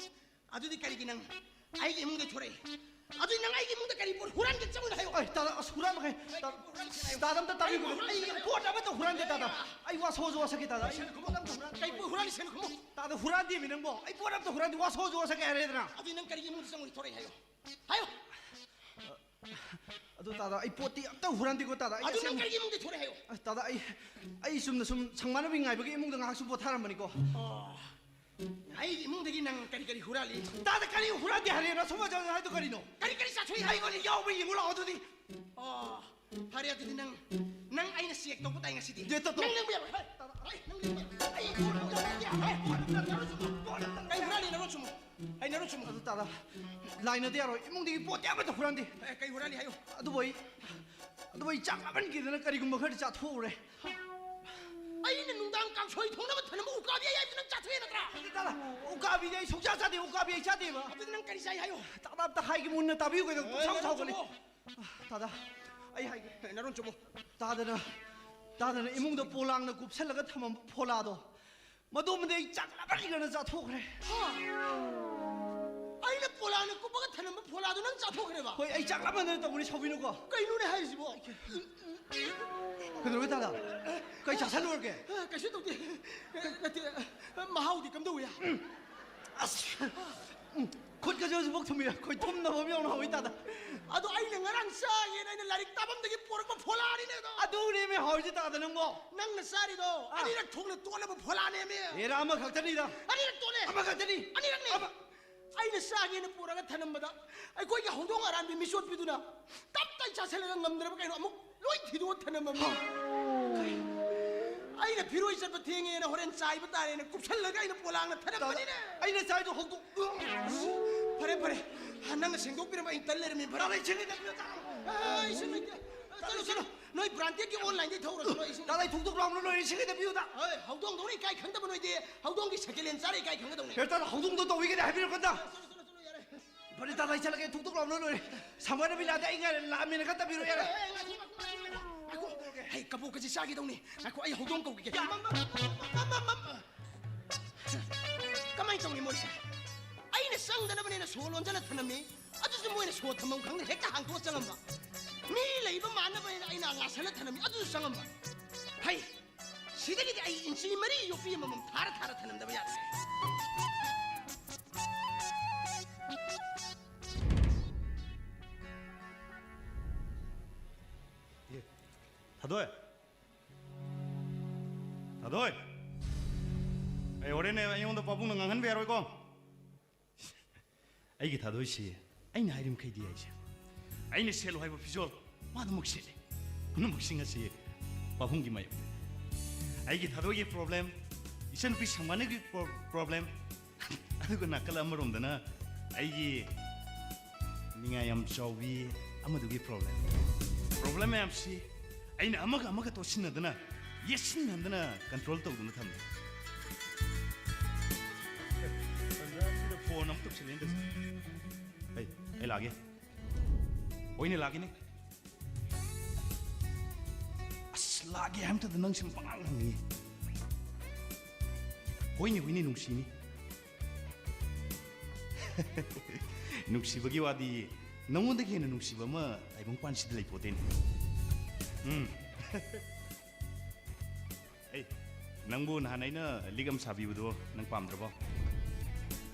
ꯑꯗꯨꯗꯤ ꯀꯔꯤꯒꯤ ꯅꯪ ꯑꯩꯒꯤ ꯏꯃꯨꯡꯗ ꯊꯣꯔꯛꯏ? ꯑꯗꯨꯗꯤ ꯅꯪ ꯑꯩꯒꯤ ꯏꯃꯨꯡꯗ ꯀꯔꯤ ꯄꯣꯠ ꯍꯨꯔꯥꯟꯒꯦ ꯆꯪꯉꯨꯅ ꯍꯥꯏꯌꯣ꯫ ꯑꯩ ꯇꯥꯗ, ꯑꯁ, ꯍꯨꯔꯥꯟꯕ ꯀꯩ-, ꯇꯥ-, ꯇꯥꯗ ꯑꯝꯇ ꯇꯥꯕꯤꯌꯨ꯫ ꯑꯩ ꯄꯣꯠ ꯑꯃꯠꯇ ꯍꯨꯔꯥꯟꯗꯦ ꯇꯥꯗ꯫ ꯑꯩ ꯋꯥ ꯁꯣꯖ ꯋꯥꯁꯛꯀꯦ ꯇꯥꯗ꯫ ꯑꯩ ꯄꯣꯠ ꯑꯝꯇ ꯍꯨꯔꯥꯟꯗꯦ꯫ ꯀꯩ ꯄꯣꯠ ꯍꯨꯔꯥꯟꯂꯤ ꯁꯦꯡꯅ ꯈꯨꯝꯃꯣ꯫ ꯇꯥꯗ ꯍꯨꯔꯥꯟꯗꯦꯃꯤ ꯅꯪꯕꯣ꯫ ꯑꯩ ꯄꯣꯠ ꯑꯝꯇ ꯍꯨꯔꯥꯟꯗꯦ, ꯋꯥ ꯁꯣꯖ ꯋꯥꯁꯛꯀꯦ ꯍꯥꯏꯔꯦꯗꯅ꯫ ꯑꯗꯨꯗꯤ ꯅꯪ ꯀꯔꯤꯒꯤ ꯏꯃꯨꯡꯗ ꯆꯪꯉꯨꯅ ꯊꯣꯔꯛꯏ ꯍꯥꯏꯌꯣ꯫ ꯍꯥꯏꯌꯣ꯫ ꯑꯗꯨ ꯇꯥꯗ, ꯑꯩ ꯄꯣꯠꯇꯤ ꯑꯝꯇ ꯍꯨꯔꯥꯟꯗꯦꯀꯣ ꯇꯥꯗ꯫ ꯑꯩ ꯑꯗꯨ ꯅꯪ ꯑꯁꯦꯡꯕ-, ꯀꯔꯤꯒꯤ ꯏꯃꯨꯡꯗ ꯊꯣꯔꯛꯏ ꯍꯥꯏꯌꯣ꯫ ꯑꯁ, ꯇꯥꯗ, ꯑꯩ, ꯑꯩ ꯆꯨꯝꯅ ꯁꯨꯝ ꯁꯪꯕꯥꯅꯕꯤ ꯉꯥꯏꯕꯒꯤ ꯏꯃꯨꯡꯗ ꯉꯥꯏꯍꯥꯛ ꯁꯨꯝ ꯄꯣꯊꯥꯔꯝꯕꯅꯤꯀꯣ꯫ ꯑꯣ꯫ ꯑꯩꯒꯤ ꯏꯃꯨꯡꯗꯒꯤ ꯅꯪ ꯀꯔꯤ ꯀꯔꯤ ꯍꯨꯔꯥꯜꯂꯤ? ꯇꯥꯗ, ꯀꯔꯤ ꯍꯨꯔꯥꯟꯗꯦ ꯍꯥꯏꯔꯦꯅ ꯁꯨꯝ ꯍꯥꯏꯗꯣ ꯀꯔꯤꯅꯣ? ꯀꯔꯤ ꯀꯔꯤ ꯆꯥꯊꯣꯛꯏ ꯍꯥꯏꯌꯣ? ꯑꯩꯉꯣꯟꯗ ꯌꯥꯎꯕ꯭ꯔꯥ ꯌꯦꯡꯉꯨ ꯂꯥꯛꯑꯣ ꯑꯗꯨꯗꯤ꯫ ꯑꯣ, ꯐꯔꯦ ꯑꯗꯨꯗꯤ ꯅꯪ, ꯅꯪ ꯑꯩꯅ ꯆꯦꯛ ꯇꯧꯕ ꯇꯥꯏ ꯉꯁꯤꯗꯤ꯫ ꯗꯦ ꯇꯧ, ꯇꯧ꯫ ꯅꯪ ꯂꯦꯡꯕ ꯌꯥꯔꯣꯏ꯫ ꯍꯦ, ꯇꯥꯗ, ꯍꯦ, ꯅꯪ ꯂꯦꯡꯕ ꯌꯥꯔꯣꯏ꯫ ꯑꯩ ꯄꯣꯠ ꯑꯝꯇ ꯂꯩꯇꯦ꯫ ꯍꯦ, ꯄꯣꯠ ꯑꯝꯇ ꯂꯩꯇꯦ꯫ ꯀꯩ ꯍꯨꯔꯥꯜꯂꯤ ꯅꯔꯣꯟ ꯆꯨꯝꯃꯨ꯫ ꯑꯩ ꯅꯔꯣꯟ ꯆꯨꯝꯃꯨ꯫ ꯑꯗꯨ ꯇꯥꯗ, ꯂꯥꯏꯅꯗ ꯌꯥꯔꯣꯏ꯫ ꯏꯃꯨꯡꯗꯒꯤ ꯄꯣꯠꯇꯤ ꯑꯃꯠꯇ ꯍꯨꯔꯥꯟꯗꯦ꯫ ꯑꯦ, ꯀꯩ ꯍꯨꯔꯥꯜꯂꯤ ꯍꯥꯏꯌꯨ꯫ ꯑꯗꯨꯕꯨ ꯑꯩ, ꯑꯗꯨꯕꯨ ꯑꯩ ꯆꯥꯛ ꯂꯥꯝꯃꯟꯈꯤꯗꯅ ꯀꯔꯤꯒꯨꯝꯕ ꯈꯔꯗꯤ ꯆꯥꯊꯣꯛꯎꯔꯦ꯫ ꯑꯩꯅ ꯅꯨꯡꯗꯥꯡ ꯀꯥꯡꯁꯣꯏ ꯊꯣꯡꯅꯕ ꯊꯅꯝꯕ ꯎꯀꯥꯕꯤ ꯑꯌꯥꯏꯕꯗꯨ ꯅꯪ ꯆꯥꯊꯣꯛꯑꯦ ꯅꯠꯇ꯭ꯔꯥ? ꯇꯥꯗ, ꯎꯀꯥꯕꯤꯗꯤ ꯑꯩ ꯁꯨꯡꯆꯥ ꯆꯥꯗꯦ, ꯎꯀꯥꯕꯤ ꯑꯩ ꯆꯥꯗꯦꯕ꯫ ꯑꯗꯨꯗꯤ ꯅꯪ ꯀꯔꯤ ꯆꯥꯏ ꯍꯥꯏꯌꯨ? ꯇꯥꯗ ꯑꯝꯇ ꯍꯥꯏꯒꯦ ꯃꯨꯟꯅ ꯇꯥꯕꯤꯌꯨ ꯀꯩꯅꯣ, ꯑꯦ, ꯄꯨꯡꯁꯥꯎ ꯅꯔꯣꯟ ꯁꯥꯎꯒꯅꯤ꯫ ꯆꯨꯝꯃꯣ꯫ ꯇꯥꯗ, ꯑꯩ ꯍꯥꯏꯒꯦ꯫ ꯑꯦ, ꯅꯔꯣꯟ ꯆꯨꯝꯃꯣ꯫ ꯇꯥꯗꯅ, ꯇꯥꯗꯅ ꯏꯃꯨꯡꯗ ꯄꯣꯂꯥꯡꯅ ꯀꯨꯞꯁꯜꯂꯒ ꯊꯝꯃꯝꯕ ꯐꯣꯂꯥꯗꯣ, ꯃꯗꯨꯃꯗꯤ ꯑꯩ ꯆꯥꯛ ꯂꯥꯝꯃꯟꯈꯤꯗꯅ ꯆꯥꯊꯣꯛꯈ꯭ꯔꯦ꯫ ꯍꯥ? ꯑꯩꯅ ꯄꯣꯂꯥꯡꯅ ꯀꯨꯞꯄꯒ ꯊꯅꯝꯕ ꯐꯣꯂꯥꯗꯣ ꯅꯪ ꯆꯥꯊꯣꯛꯈ꯭ꯔꯦꯕ? ꯍꯣꯏ, ꯑꯩ ꯆꯥꯛ ꯂꯥꯝꯃꯟꯗꯅ ꯇꯧꯕꯅꯤ, ꯁꯥꯎꯕꯤꯅꯨꯀꯣ꯫ ꯀꯩꯅꯣꯅꯦ ꯍꯥꯏꯔꯤꯁꯤꯕꯣ? ꯀꯩꯗꯧꯔꯒꯦ ꯇꯥꯗ? ꯀꯩ ꯆꯥꯁꯜꯂꯨꯔꯒꯦ? ꯑ, ꯀꯩꯁꯨ ꯇꯧꯗꯦ꯫ ꯑ, ꯅꯠꯇꯦ, ꯑ, ꯃꯍꯥꯎꯗꯤ ꯀꯝꯗꯧꯋꯤ? ꯑꯁ! ꯎꯝ, ꯈꯨꯠꯀꯁꯨ ꯍꯧꯖꯤꯛꯐꯥꯎ ꯊꯨꯝꯃꯤ, ꯑꯩꯈꯣꯏ ꯊꯨꯝꯅꯕ ꯑꯃ ꯌꯥꯎꯅ ꯍꯧꯏ ꯇꯥꯗ꯫ ꯑꯗꯣ ꯑꯩꯅ ꯉꯔꯥꯡ ꯆꯥꯒꯦꯅ ꯑꯩꯅ ꯂꯥꯏꯔꯤꯛ ꯇꯥꯐꯝꯗꯒꯤ ꯄꯣꯔꯛꯄ ꯐꯣꯂꯥꯅꯤꯅꯦ ꯑꯗꯣ꯫ ꯑꯗꯨꯅꯦꯃꯤ ꯍꯧꯔꯤꯁꯦ ꯇꯥꯗ ꯅꯪꯕꯣ꯫ ꯅꯪꯅ ꯆꯥꯔꯤꯗꯣ ꯑꯥ꯫ ꯑꯅꯤꯔꯛ ꯊꯣꯛꯅ ꯇꯣꯠꯂꯕ ꯐꯣꯂꯥꯅꯦꯃꯤ꯫ ꯑꯦꯔꯥ ꯑꯃꯈꯛꯇꯅꯤꯗ꯫ ꯑꯅꯤꯔꯛ ꯇꯣꯠꯂꯦ꯫ ꯑꯃꯈꯛꯇꯅꯤ꯫ ꯑꯅꯤꯔꯛꯅꯤ꯫ ꯑꯃ-, ꯑꯩꯅ ꯆꯥꯒꯦꯅ ꯄꯨꯔꯒ ꯊꯅꯝꯕꯗ ꯑꯩꯈꯣꯏꯒꯤ ꯍꯧꯗꯣꯡ ꯑꯔꯥꯟꯕꯤ ꯃꯤꯆꯣꯠꯄꯤꯗꯨꯅ ꯇꯞ ꯇꯥꯏ ꯆꯥꯁꯤꯜꯂꯒ ꯉꯝꯗ꯭ꯔꯕ ꯀꯩꯅꯣ ꯑꯃꯨꯛ ꯂꯣꯏ ꯊꯤꯗꯣꯛꯑ ꯊꯅꯝꯃꯝꯃꯤ꯫ ꯑꯩꯅ ꯐꯤꯔꯣꯏ ꯆꯠꯄ ꯊꯦꯡꯉꯦꯅ ꯍꯣꯔꯦꯟ ꯆꯥꯏꯕ ꯇꯥꯔꯦꯅ ꯀꯨꯞꯁꯜꯂꯒ ꯑꯩꯅ ꯄꯣꯂꯥꯡꯅ ꯊꯅꯝꯕꯅꯤꯅꯦ꯫ ꯑꯩꯅ ꯆꯥꯏꯗꯣ ꯍꯧꯗꯣꯡ꯫ ꯐꯔꯦ, ꯐꯔꯦ꯫ ꯅꯪꯅ ꯁꯦꯡꯗꯣꯛꯄꯤꯔꯝꯕ ꯑꯩ ꯇꯜ ꯂꯩꯔꯝꯃꯤ꯫ ꯐꯔꯦ꯫ ꯇꯥꯗ, ꯏꯁꯤꯡ ꯈꯤꯇ ꯄꯤꯌꯨ, ꯇꯥꯗ꯫ ꯑꯥ, ꯏꯁꯤꯡ ꯂꯩꯇꯦ꯫ ꯆꯠꯂꯨ, ꯆꯠꯂꯨ꯫ ꯅꯣꯏ ꯕ꯭ꯔꯥꯟꯇꯦꯠꯀꯤ ꯑꯣꯟꯂꯥꯏꯟꯗꯩ ꯊꯧꯔꯁꯨ ꯅꯣꯏ ꯏꯁꯤꯡ꯫ ꯇꯥꯗ, ꯑꯩ ꯊꯨꯛ ꯊꯨꯛ ꯂꯥꯎꯅ ꯂꯣꯏꯔꯦ, ꯏꯁꯤꯡ ꯈꯤꯇ ꯄꯤꯌꯨꯗ꯫ ꯍꯣꯏ, ꯍꯧꯗꯣꯡꯗꯧꯅ ꯏꯀꯥꯏ ꯈꯪꯗꯕ ꯅꯣꯏꯗꯤ꯫ ꯍꯧꯗꯣꯡꯒꯤ ꯁꯦꯀꯦꯟ ꯍꯦꯟ ꯆꯥꯔ ꯏꯀꯥꯏ ꯈꯪꯒꯗꯧꯅꯦ꯫ ꯍꯦ, ꯇꯥꯗ, ꯍꯧꯗꯣꯡꯗꯣ ꯇꯧꯏꯒꯗꯤ ꯍꯥꯏꯕꯤꯔꯛꯀꯅꯨꯗ꯫ ꯆꯠꯂꯨ, ꯆꯠꯂꯨ, ꯆꯠꯂꯨ, ꯌꯥꯔꯦ꯫ ꯐꯔꯦ, ꯇꯥꯗ, ꯑꯩ ꯆꯠꯂꯒꯦ, ꯊꯨꯛ ꯊꯨꯛ ꯂꯥꯎꯅ ꯂꯣꯏꯔꯦ꯫ ꯁꯪꯕꯥꯅꯕꯤ ꯂꯥꯛꯑꯗꯤ ꯑꯩ ꯉꯥꯏꯔꯦ, ꯂꯥꯛꯑꯃꯦꯅ ꯈꯛꯇ ꯄꯤꯔꯛꯑꯣ, ꯌꯥꯔꯦ꯫ ꯑꯦ, ꯑꯦ, ꯉꯥꯏꯈꯣ, ꯉꯥꯏꯈꯣ, ꯉꯥꯏꯈꯣ, ꯉꯥꯏꯈꯣ꯫ ꯍꯩ, ꯀꯕꯣꯛꯀꯁꯦ ꯆꯥꯒꯦ ꯇꯧꯅꯤ꯫ ꯉꯥꯏꯈꯣ, ꯑꯩ ꯍꯧꯗꯣꯡ ꯀꯧꯈꯤꯒꯦ꯫ ꯃꯝ, ꯃꯝ, ꯃꯝ, ꯃꯝ, ꯃꯝ꯫ ꯀꯃꯥꯏꯅ ꯇꯧꯅꯤ ꯃꯣꯏꯁꯦ? ꯑꯩꯅ ꯆꯪꯗꯅꯕꯅꯦꯅ ꯁꯣ ꯂꯣꯟꯖꯜꯂ ꯊꯅꯝꯃꯤ꯫ ꯑꯗꯨꯁꯨ ꯃꯣꯏꯅ ꯁꯣ ꯊꯝꯐꯝ ꯈꯪꯗꯅ ꯍꯦꯛꯇ ꯍꯥꯡꯇꯣꯛꯑ ꯆꯪꯉꯝꯕ꯫ ꯃꯤ ꯂꯩꯕ ꯃꯥꯟꯅꯕꯅꯦꯅ ꯑꯩꯅ ꯉꯥꯁꯜꯂ ꯊꯅꯝꯃꯤ꯫ ꯑꯗꯨꯁꯨ ꯆꯪꯉꯝꯕ꯫ ꯍꯩ, ꯁꯤꯗꯒꯤꯗꯤ ꯑꯩ ꯏꯟꯆꯤ ꯃꯔꯤ ꯌꯣꯠꯄꯤ ꯑꯃꯃꯝ ꯊꯥꯔ ꯊꯥꯔ ꯊꯅꯝꯗꯕ ꯌꯥꯗ꯭ꯔꯦ꯫ ꯑꯦ, ꯊꯥꯗꯣꯏ꯫ ꯊꯥꯗꯣꯏ꯫ ꯑꯩ ꯍꯣꯔꯦꯟꯅꯦ ꯑꯩꯉꯣꯟꯗ ꯄꯥꯕꯨꯡꯅ ꯉꯥꯡꯍꯟꯕ ꯌꯥꯔꯣꯏꯀꯣ꯫ ꯑꯩꯒꯤ ꯊꯥꯗꯣꯏꯁꯤ ꯑꯩꯅ ꯍꯥꯏꯔꯤꯃꯈꯩꯗꯤ ꯍꯥꯏꯁꯦ꯫ ꯑꯩꯅ ꯁꯦꯠꯂꯨ ꯍꯥꯏꯕ ꯐꯤꯖꯣꯜ ꯃꯥ ꯑꯗꯨꯃꯛ ꯁꯦꯠꯂꯤ꯫ ꯄꯨꯝꯅꯃꯛꯁꯤꯡ ꯑꯁꯤ ꯄꯥꯕꯨꯡꯒꯤ ꯃꯥꯌꯣꯛꯇ꯫ ꯑꯩꯒꯤ ꯊꯥꯗꯣꯏꯒꯤ ꯄ꯭ꯔꯣꯕ꯭ꯂꯦꯝ, ꯏꯆꯟꯅꯨꯄꯤ ꯁꯪꯕꯥꯅꯒꯤ ꯄ꯭ꯔꯣ-, ꯄ꯭ꯔꯣꯕ꯭ꯂꯦꯝ, ꯑꯗꯨꯒ ꯅꯥꯀꯜ ꯑꯃꯔꯣꯝꯗꯅ ꯑꯩꯒꯤ ꯅꯤꯡꯉꯥꯏ ꯌꯥꯝ ꯆꯥꯎꯕꯤ ꯑꯃꯗꯨꯒꯤ ꯄ꯭ꯔꯣꯕ꯭ꯂꯦꯝ꯫ ꯄ꯭ꯔꯣꯕ꯭ꯂꯦꯝ ꯃꯌꯥꯝꯁꯤ ꯑꯩꯅ ꯑꯃꯒ ꯑꯃꯒ ꯇꯣꯠꯁꯤꯟꯅꯗꯅ, ꯌꯦꯠꯁꯤꯟꯅꯗꯅ ꯀꯟꯇ꯭ꯔꯣꯜ ꯇꯧꯗꯨꯅ ꯊꯝꯃꯤ꯫ ꯇꯟꯖꯥꯁꯤꯗ ꯐꯣꯟ ꯑꯃꯨꯛ ꯇꯧꯁꯤꯜꯂꯛꯑꯦ ꯇꯧꯔꯤꯁꯦ꯫ ꯑꯩ, ꯑꯩ ꯂꯥꯛꯑꯒꯦ꯫ ꯍꯣꯏꯅꯦ, ꯂꯥꯛꯀꯦꯅꯦ꯫ ꯑꯁ, ꯂꯥꯛꯀꯦ ꯍꯥꯏꯕ ꯃꯇꯝꯗ ꯅꯪ ꯁꯨꯝ ꯄꯉꯥꯡ ꯍꯪꯉꯤ꯫ ꯍꯣꯏꯅꯦ, ꯍꯣꯏꯅꯦ, ꯅꯨꯡꯁꯤꯅꯤ꯫ ꯅꯨꯡꯁꯤꯕꯒꯤ ꯋꯥꯗꯤ ꯅꯉꯣꯟꯗꯒꯤ ꯍꯦꯟꯅ ꯅꯨꯡꯁꯤꯕ ꯑꯃ ꯇꯥꯏꯕꯪꯄꯥꯟꯁꯤꯗ ꯂꯩꯄꯣꯠꯇꯦꯅꯦ꯫ ꯎꯝ꯫ ꯑꯩ, ꯅꯪꯕꯨ ꯅꯍꯥꯟ ꯑꯩꯅ ꯂꯤꯛ ꯑꯃ ꯁꯥꯕꯤꯕꯗꯣ ꯅꯪ ꯄꯥꯝꯗ꯭ꯔꯕꯣ?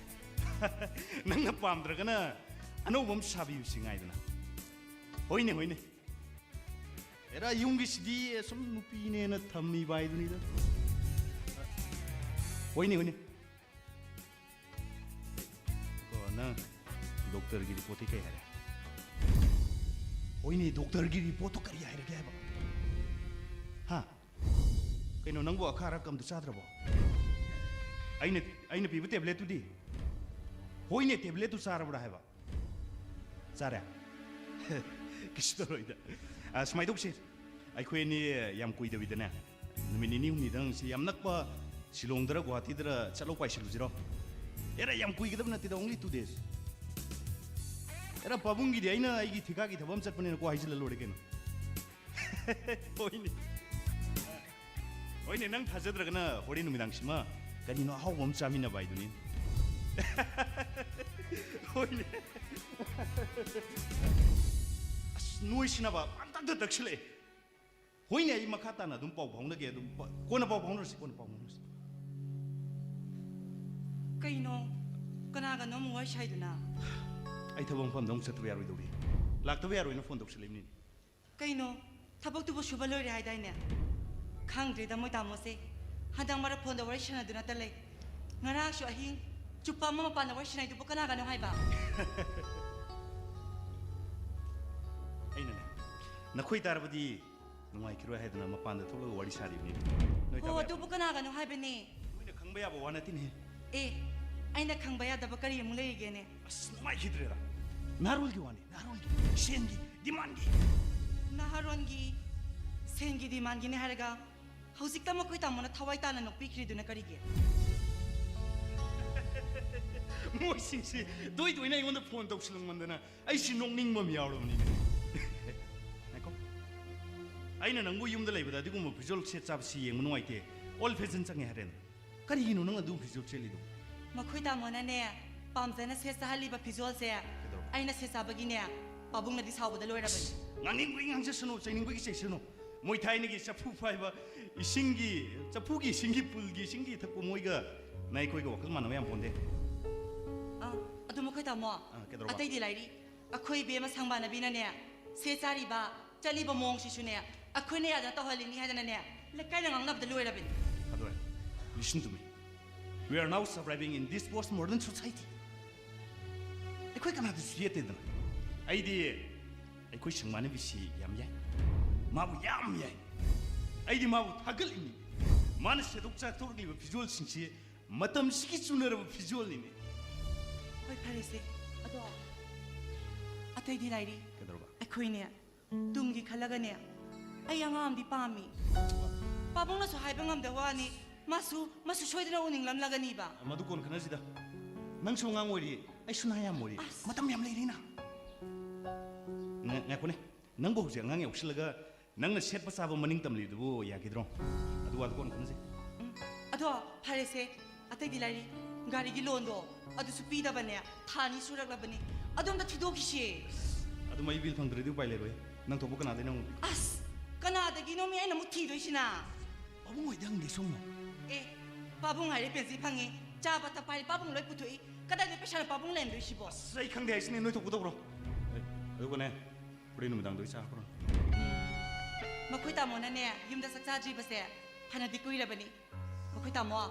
ꯅꯪꯅ ꯄꯥꯝꯗ꯭ꯔꯒꯅ ꯑꯅꯧꯕ ꯑꯃ ꯁꯥꯕꯤꯌꯨꯁꯤ ꯉꯥꯏꯗꯅ꯫ ꯍꯣꯏꯅꯦ, ꯍꯣꯏꯅꯦ꯫ ꯑꯦꯔꯥ, ꯌꯨꯝꯒꯤꯁꯤꯗꯤ ꯁꯨꯝ ꯅꯨꯄꯤꯅꯦꯅ ꯊꯝꯃꯤꯕ ꯍꯥꯏꯗꯨꯅꯤꯗ꯫ ꯍꯣꯏꯅꯦ, ꯍꯣꯏꯅꯦ꯫ ꯀꯣ, ꯅꯪ ꯗꯣꯛꯇꯔꯒꯤ ꯔꯤꯄꯣꯔꯠꯇꯤ ꯀꯩ ꯍꯥꯏꯔꯦ? ꯍꯣꯏꯅꯦ, ꯗꯣꯛꯇꯔꯒꯤ ꯔꯤꯄꯣꯔꯠꯇꯣ ꯀꯔꯤ ꯍꯥꯏꯔꯒꯦ ꯍꯥꯏꯕ? ꯍꯥ? ꯀꯩꯅꯣ, ꯅꯪꯕꯨ ꯑꯈꯥ ꯑꯔꯛ ꯑꯝꯇ ꯆꯥꯗ꯭ꯔꯕꯣ? ꯑꯩꯅ, ꯑꯩꯅ ꯄꯤꯕ ꯇꯦꯕ꯭ꯂꯦꯠꯇꯨꯗꯤ? ꯍꯣꯏꯅꯦ, ꯇꯦꯕ꯭ꯂꯦꯠꯇꯨ ꯆꯥꯔꯕ꯭ꯔꯥ ꯍꯥꯏꯕ? ꯆꯥꯔꯦ? ꯀꯩꯁꯨ ꯇꯧꯔꯣꯏꯗ꯫ ꯑ, ꯁꯨꯃꯥꯏꯅ ꯇꯧꯁꯦ꯫ ꯑꯩꯈꯣꯏ ꯑꯅꯤ ꯌꯥꯝ ꯀꯨꯏꯗꯕꯤꯗꯅꯦ, ꯅꯨꯃꯤꯠ ꯅꯤꯅꯤ ꯍꯨꯝꯅꯤꯗꯪ ꯁꯤ ꯌꯥꯝ ꯅꯛꯄ ꯁꯤꯂꯣꯡꯗꯔ ꯒꯨꯍꯥꯇꯤꯗꯔ ꯆꯠꯂꯧ ꯄꯥꯏꯁꯤꯜꯂꯨꯁꯤꯔꯣ? ꯑꯦꯔꯥ, ꯌꯥꯝ ꯀꯨꯏꯒꯗꯕ ꯅꯠꯇꯦꯗ, only two days꯫ ꯑꯦꯔꯥ, ꯄꯥꯕꯨꯡꯒꯤꯗꯤ ꯑꯩꯅ ꯑꯩꯒꯤ ꯊꯤꯀꯥꯒꯤ ꯊꯕꯛ ꯑꯃ ꯆꯠꯄꯅꯤꯅ ꯀꯣ ꯍꯥꯏꯖꯤꯜꯂ ꯂꯣꯏꯔꯦ ꯀꯩꯅꯣ꯫ ꯍꯣꯏꯅꯦ꯫ ꯍꯣꯏꯅꯦ, ꯅꯪ ꯊꯥꯖꯗ꯭ꯔꯒꯅ ꯍꯣꯔꯦꯟ ꯅꯨꯃꯤꯗꯥꯡꯁꯤꯃ ꯀꯔꯤꯅꯣ ꯑꯍꯥꯎꯕ ꯑꯃ ꯆꯥꯃꯤꯟꯅꯕ ꯍꯥꯏꯗꯨꯅꯤ꯫ ꯍꯣꯏꯅꯦ꯫ ꯑꯁ, ꯅꯣꯏꯁꯤꯅꯕ ꯄꯪꯇꯛꯇ ꯇꯛꯁꯤꯜꯂꯛꯑꯦ꯫ ꯍꯣꯏꯅꯦ, ꯑꯩ ꯃꯈꯥ ꯇꯥꯅ ꯑꯗꯨꯝ ꯄꯥꯎ ꯐꯥꯎꯅꯒꯦ, ꯑꯗꯨꯝ ꯄ-, ꯀꯣꯟꯅ ꯄꯥꯎ ꯐꯥꯎꯅꯔꯁꯤ, ꯀꯣꯟꯅ ꯄꯥꯎ ꯐꯥꯎꯅꯔꯁꯤ꯫ ꯀꯩꯅꯣ? ꯀꯅꯥꯒꯅꯣ ꯑꯃꯨꯛ ꯋꯥꯔꯤ ꯁꯥꯏꯗꯨꯅ? ꯑꯩ ꯊꯕꯛ ꯃꯐꯝꯗ ꯑꯃꯨꯛ ꯆꯠꯇꯕ ꯌꯥꯔꯣꯏꯗꯧꯔꯤ꯫ ꯂꯥꯛꯇꯕ ꯌꯥꯔꯣꯏꯅ ꯐꯣꯟ ꯇꯧꯁꯤꯜꯂꯛꯏꯕꯅꯤꯅꯦ꯫ ꯀꯩꯅꯣ? ꯊꯕꯛꯇꯨꯕꯨ ꯁꯨꯕ ꯂꯣꯏꯔꯦ ꯍꯥꯏꯗꯥꯏꯅꯦ? ꯈꯪꯗ꯭ꯔꯦꯗ ꯃꯣꯏ ꯇꯥꯃꯣꯁꯦ꯫ ꯍꯟꯗꯛ ꯃꯔꯛ ꯐꯣꯟꯗ ꯋꯥꯔꯤ ꯁꯥꯟꯅꯗꯨꯅꯇ ꯂꯩ꯫ ꯉꯔꯥꯡꯁꯨ ꯑꯍꯤꯡ ꯆꯨꯞꯄ ꯑꯃ ꯃꯄꯥꯟꯗ ꯋꯥꯔꯤ ꯁꯥꯟꯅꯩꯗꯨꯕꯨ ꯀꯅꯥꯒꯅꯣ ꯍꯥꯏꯕ? ꯑꯩꯅꯅꯦ, ꯅꯈꯣꯏ ꯇꯥꯔꯕꯗꯤ ꯅꯨꯡꯉꯥꯏꯈꯤꯔꯣꯏ ꯍꯥꯏꯗꯅ ꯃꯄꯥꯟꯗ ꯊꯣꯛꯂꯒ ꯋꯥꯔꯤ ꯁꯥꯔꯤꯕꯅꯤ꯫ ꯅꯣꯏ ꯍꯣ, ꯇꯥꯕ ꯌꯥꯕ? ꯑꯗꯨꯕꯨ ꯀꯅꯥꯒꯅꯣ ꯍꯥꯏꯕꯅꯦ? ꯅꯣꯏꯅ ꯈꯪꯕ ꯌꯥꯕ ꯋꯥ ꯅꯠꯇꯦꯅꯦ꯫ ꯑꯦ, ꯑꯩꯅ ꯈꯪꯕ ꯌꯥꯗꯕ ꯀꯔꯤ ꯑꯃꯨꯛ ꯂꯩꯔꯤꯒꯦꯅꯦ? ꯑꯁ, ꯅꯨꯡꯉꯥꯏꯈꯤꯗ꯭ꯔꯦꯗ꯫ ꯅꯍꯥꯔꯣꯜꯒꯤ ꯋꯥꯅꯤ, ꯅꯍꯥꯔꯣꯜꯒꯤ꯫ ꯁꯦꯟꯒꯤ ꯗꯤꯃꯥꯟꯒꯤ꯫ ꯅꯍꯥꯔꯣꯟꯒꯤ ꯁꯦꯟꯒꯤ ꯗꯤꯃꯥꯟꯒꯤꯅꯦ ꯍꯥꯏꯔꯒ ꯍꯧꯖꯤꯛꯇ ꯃꯈꯣꯏ ꯇꯥꯃꯣꯅ ꯊꯋꯥꯏ ꯇꯥꯅ ꯅꯣꯛꯄꯤꯈ꯭ꯔꯤꯗꯨꯅ ꯀꯔꯤꯒꯤ? ꯃꯣꯏꯁꯤꯡꯁꯤ ꯇꯣꯏ ꯇꯣꯏꯅ ꯑꯩꯉꯣꯟꯗ ꯐꯣꯟ ꯇꯧꯁꯤꯜꯂꯛꯃꯟꯗꯅ ꯑꯩꯁꯤ ꯅꯣꯛꯅꯤꯡꯕ ꯑꯃ ꯌꯥꯎꯔꯕꯅꯤꯅꯦ꯫ ꯉꯥꯏꯈꯣ꯫ ꯑꯩꯅ ꯅꯪꯕꯨ ꯌꯨꯝꯗ ꯂꯩꯕꯗ ꯑꯗꯨꯒꯨꯝꯕ ꯐꯤꯖꯣꯜ ꯁꯦꯠ ꯆꯥꯕꯁꯤ ꯌꯦꯡꯕ ꯅꯨꯡꯉꯥꯏꯇꯦ꯫ Old fashion ꯆꯪꯉꯦ ꯍꯥꯏꯔꯦꯅ꯫ ꯀꯔꯤꯒꯤꯅꯣ ꯅꯪ ꯑꯗꯨꯒꯨꯝꯕ ꯐꯤꯖꯣꯜ ꯁꯦꯠꯂꯤꯗꯣ? ꯃꯈꯣꯏ ꯇꯥꯃꯣꯅꯅꯦ, ꯄꯥꯝꯖꯅ ꯁꯦꯠ ꯆꯥꯍꯜꯂꯤꯕ ꯐꯤꯖꯣꯜꯁꯦ ꯀꯩꯗꯧꯔꯕ? ꯑꯩꯅ ꯁꯦꯠ ꯆꯥꯕꯒꯤꯅꯦ, ꯄꯥꯕꯨꯡꯅꯗꯤ ꯁꯥꯎꯕꯗ ꯂꯣꯏꯔꯕꯅꯤ꯫ ꯉꯥꯡꯅꯤꯡꯕꯒꯤ ꯉꯥꯡꯖꯁꯅꯨ, ꯆꯩꯅꯤꯡꯕꯒꯤ ꯆꯩꯁꯅꯨ꯫ ꯃꯣꯏ ꯊꯥꯏꯅꯒꯤ ꯆꯐꯨ ꯐꯥꯏꯕ, ꯏꯁꯤꯡꯒꯤ, ꯆꯐꯨꯒꯤ ꯏꯁꯤꯡꯒꯤ ꯄꯨꯜꯒꯤ ꯏꯁꯤꯡꯒꯤ ꯊꯛꯄ ꯃꯣꯏꯒ ꯅ ꯑꯩꯈꯣꯏꯒ ꯋꯥꯈꯜ ꯃꯥꯟꯅꯕ ꯌꯥꯝ ꯄꯣꯟꯗꯦ꯫ ꯇꯥꯃꯣ, ꯑꯥ, ꯀꯩꯗꯧꯔꯕ? ꯑꯇꯩꯗꯤ ꯂꯥꯏꯔꯤ꯫ ꯑꯩꯈꯣꯏ ꯏꯕꯦꯝꯃ ꯁꯪꯕꯥꯅꯕꯤꯅꯅꯦ, ꯁꯦ ꯆꯥꯔꯤꯕ, ꯆꯠꯂꯤꯕ ꯃꯑꯣꯡꯁꯤꯁꯨꯅꯦ, ꯑꯩꯈꯣꯏꯅ ꯌꯥꯗꯅ ꯇꯧꯍꯜꯂꯤꯅꯤ ꯍꯥꯏꯗꯅꯅꯦ, ꯂꯩꯀꯥꯏꯗ ꯉꯥꯡꯅꯕꯗ ꯂꯣꯏꯔꯕꯅꯤ꯫ ꯑꯗꯣ, listen to me. We are now surviving in this postmodern society. ꯑꯩꯈꯣꯏ ꯀꯅꯥꯗꯁꯨ ꯌꯦꯠꯇꯦꯗꯅ꯫ ꯑꯩꯗꯤ ꯑꯩꯈꯣꯏ ꯁꯪꯕꯥꯅꯕꯤꯁꯤ ꯌꯥꯝ ꯌꯥꯏ꯫ ꯃꯥꯕꯨ ꯌꯥꯝ ꯌꯥꯏ꯫ ꯑꯩꯗꯤ ꯃꯥꯕꯨ ꯊꯥꯒꯠꯂꯤꯅꯤ꯫ ꯃꯥꯅ ꯁꯦꯠꯊꯣꯛ ꯆꯥꯊꯣꯔꯛꯂꯤꯕ ꯐꯤꯖꯣꯜꯁꯤꯡꯁꯤ ꯃꯇꯝꯁꯤꯒꯤ ꯆꯨꯅꯔꯕ ꯐꯤꯖꯣꯜꯅꯤꯅꯦ꯫ ꯍꯣꯏ, ꯐꯔꯦꯁꯦ꯫ ꯑꯗꯣ ꯑꯇꯩꯗꯤ ꯂꯥꯏꯔꯤ꯫ ꯀꯩꯗꯧꯔꯕ? ꯑꯩꯈꯣꯏꯅꯦ, ꯇꯨꯡꯒꯤ ꯈꯜꯂꯒꯅꯦ, ꯑꯩ ꯑꯉꯥꯡ ꯑꯃꯗꯤ ꯄꯥꯝꯃꯤ꯫ ꯄꯥꯕꯨꯡꯅꯁꯨ ꯍꯥꯏꯕ ꯉꯝꯗꯕ ꯋꯥꯅꯤ꯫ ꯃꯥꯁꯨ, ꯃꯥꯁꯨ ꯁꯣꯏꯗꯅ ꯎꯅꯤꯡꯂꯝꯂꯒꯅꯤꯕ꯫ ꯃꯗꯨ ꯀꯣꯟ ꯈꯟꯅꯁꯤꯗ꯫ ꯅꯪꯁꯨ ꯑꯉꯥꯡ ꯑꯣꯏꯔꯤ, ꯑꯩꯁꯨ ꯅꯍꯥ ꯌꯥꯝ ꯑꯣꯏꯔꯤ꯫ ꯑꯁ꯫ ꯃꯇꯝ ꯌꯥꯝ ꯂꯩꯔꯤꯅ꯫ ꯉ-, ꯉꯥꯏꯈꯣꯅꯦ꯫ ꯅꯪꯕꯨ ꯍꯧꯖꯤꯛ ꯑꯉꯥꯡ ꯌꯥꯎꯁꯤꯜꯂꯒ ꯅꯪꯅ ꯁꯦꯠꯄ ꯆꯥꯕ ꯃꯅꯤꯡ ꯇꯝꯂꯤꯗꯨꯕꯨ ꯌꯥꯈꯤꯗ꯭ꯔꯣ? ꯑꯗꯨ ꯋꯥꯗꯨ ꯀꯣꯟꯅ ꯈꯟꯅꯁꯤ꯫ ꯎꯝ, ꯑꯗꯣ ꯐꯔꯦꯁꯦ, ꯑꯇꯩꯗꯤ ꯂꯥꯏꯔꯤ꯫ ꯒꯥꯔꯤꯒꯤ ꯂꯣꯟꯗꯣ ꯑꯗꯨꯁꯨ ꯄꯤꯗꯕꯅꯦ ꯊꯥ ꯑꯅꯤ ꯁꯨꯔꯛꯂꯕꯅꯤ꯫ ꯑꯗꯣ ꯑꯝꯇ ꯊꯤꯗꯣꯛꯈꯤꯁꯦ꯫ ꯑꯗꯨꯝ ꯑꯩ ꯕꯤꯜ ꯐꯪꯗ꯭ꯔꯗꯤ ꯎꯄꯥꯏ ꯂꯩꯔꯣꯏ꯫ ꯅꯪ ꯊꯣꯛꯄ ꯀꯅꯥꯗꯩꯅꯣ ꯑꯃꯨꯛ? ꯑꯁ, ꯀꯅꯥꯗꯒꯤꯅꯣ ꯃꯤ ꯑꯩꯅ ꯑꯃꯨꯛ ꯊꯤꯗꯣꯏꯁꯤꯅ? ꯄꯥꯕꯨꯡ ꯍꯣꯏꯗ ꯍꯪꯒꯦ ꯁꯣꯝꯅ꯫ ꯑꯦ, ꯄꯥꯕꯨꯡ ꯍꯥꯏꯔꯦ ꯄꯦꯟꯁꯤ ꯐꯪꯉꯤ꯫ ꯆꯥꯕ ꯊꯛꯄ ꯍꯥꯏꯔꯦ ꯄꯥꯕꯨꯡ ꯂꯣꯏ ꯄꯨꯊꯣꯛꯏ꯫ ꯀꯗꯥꯏꯗꯩ ꯄꯩꯁꯥꯅ ꯄꯥꯕꯨꯡ ꯂꯩꯔꯝꯗꯣꯏꯁꯤꯕꯣ? ꯑꯁ, ꯑꯩ ꯈꯪꯗꯦ ꯍꯥꯏꯁꯤꯅꯦ, ꯅꯣꯏ ꯊꯣꯛꯄ ꯇꯧꯔꯣ꯫ ꯑꯦ, ꯑꯗꯨꯒꯅꯦ, ꯍꯣꯔꯦꯟ ꯅꯨꯃꯤꯗꯥꯡꯗ ꯑꯩ ꯆꯥ ꯍꯥꯞꯄꯨꯔꯣ꯫ ꯃꯈꯣꯏ ꯇꯥꯃꯣꯅꯅꯦ, ꯌꯨꯝꯗ ꯆꯥꯛ ꯆꯥꯗ꯭ꯔꯤꯕꯁꯦ ꯐꯅꯗꯤ ꯀꯨꯏꯔꯕꯅꯤ꯫ ꯃꯈꯣꯏ ꯇꯥꯃꯣ,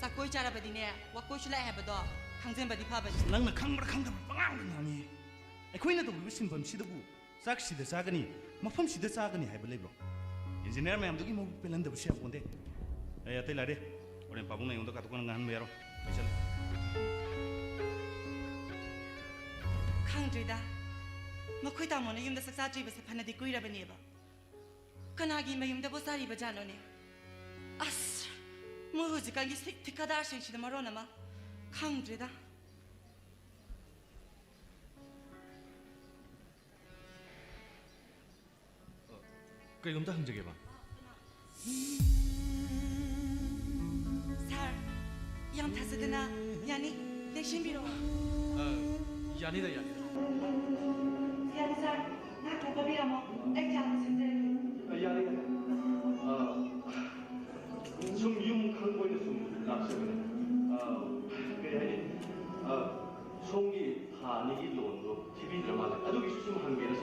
ꯆꯥꯛꯀꯣꯏ ꯆꯥꯔꯕꯗꯤꯅꯦ, ꯋꯥꯀꯣꯏꯁꯨ ꯂꯥꯛꯑꯦ ꯍꯥꯏꯕꯗꯣ ꯈꯪꯖꯟꯕꯗꯤ ꯐꯕꯅꯤ꯫ ꯅꯪꯅ ꯈꯪꯕ꯭ꯔꯥ ꯈꯪꯗꯕ꯭ꯔꯥ ꯄꯉꯥꯡꯗ ꯉꯥꯡꯉꯤ꯫ ꯑꯩꯈꯣꯏꯅ ꯇꯧꯔꯤꯕ ꯁꯤꯟꯐꯝꯁꯤꯗꯕꯨ ꯆꯥꯛ ꯁꯤꯗ ꯆꯥꯒꯅꯤ, ꯃꯐꯝ ꯁꯤꯗ ꯆꯥꯒꯅꯤ ꯍꯥꯏꯕ ꯂꯩꯕ꯭ꯔꯣ? ꯏꯟꯖꯤꯅꯤꯌꯥꯔ ꯃꯌꯥꯝꯗꯨꯒꯤ ꯃꯕꯨꯛ ꯄꯦꯜꯍꯟꯗꯕꯁꯨ ꯌꯥꯄꯣꯟꯇꯦ꯫ ꯑꯩ ꯑꯇꯩ ꯂꯥꯏꯔꯦ, ꯍꯣꯔꯦꯟ ꯄꯥꯕꯨꯡꯅ ꯑꯩꯉꯣꯟꯗ ꯀꯥꯇꯨ ꯀꯥꯔꯟ ꯉꯥꯡꯍꯟꯕ ꯌꯥꯔꯣꯏ꯫ ꯑꯩ ꯆꯠꯂꯦ꯫ ꯈꯪꯗ꯭ꯔꯦꯗ, ꯃꯈꯣꯏ ꯇꯥꯃꯣꯅ ꯌꯨꯝꯗ ꯆꯥꯛ ꯆꯥꯗ꯭ꯔꯤꯕꯁꯦ ꯐꯅꯗꯤ ꯀꯨꯏꯔꯕꯅꯦꯕ꯫ ꯀꯅꯥꯒꯤ ꯃꯌꯨꯝꯗꯕꯨ ꯆꯥꯔꯤꯕ ꯖꯥꯠꯅꯣꯅꯦ? ꯑꯁ, ꯃꯣꯏ ꯍꯧꯖꯤꯛꯀꯥꯟꯒꯤ ꯁꯤꯛ ꯊꯤꯀꯥꯗꯥꯔꯁꯤꯡꯁꯤꯅ ꯃꯔꯣꯟ ꯑꯃ꯫ ꯈꯪꯗ꯭ꯔꯦꯗ꯫ ꯀꯩꯅꯣꯝꯇ ꯍꯪꯖꯒꯦꯕ꯫ ꯁꯥꯔ, ꯌꯥꯝ ꯊꯥꯖꯗꯅ, ꯌꯥꯅꯤ, ꯂꯦꯡꯁꯤꯟꯕꯤꯔꯛꯑꯣ꯫ ꯑ, ꯌꯥꯅꯤꯗ, ꯌꯥꯅꯤꯗ꯫ ꯌꯥꯅꯤ, ꯁꯥꯔ, ꯉꯥꯏꯍꯥꯛꯇꯪ ꯄꯣꯊꯥꯕꯤꯔꯝꯃꯣ, ꯑꯩ ꯆꯥ ꯑꯃ ꯁꯦꯝꯖꯔꯒꯦ꯫ ꯑ, ꯌꯥꯅꯤ, ꯌꯥꯅꯤ꯫ ꯑ, ꯁꯨꯝ ꯌꯨꯝ ꯈꯪꯕ ꯑꯣꯏꯅ ꯁꯨꯝ ꯂꯥꯛꯆꯕꯅꯤ꯫ ꯑ, ꯀꯩ ꯍꯥꯏꯅꯤ? ꯑ,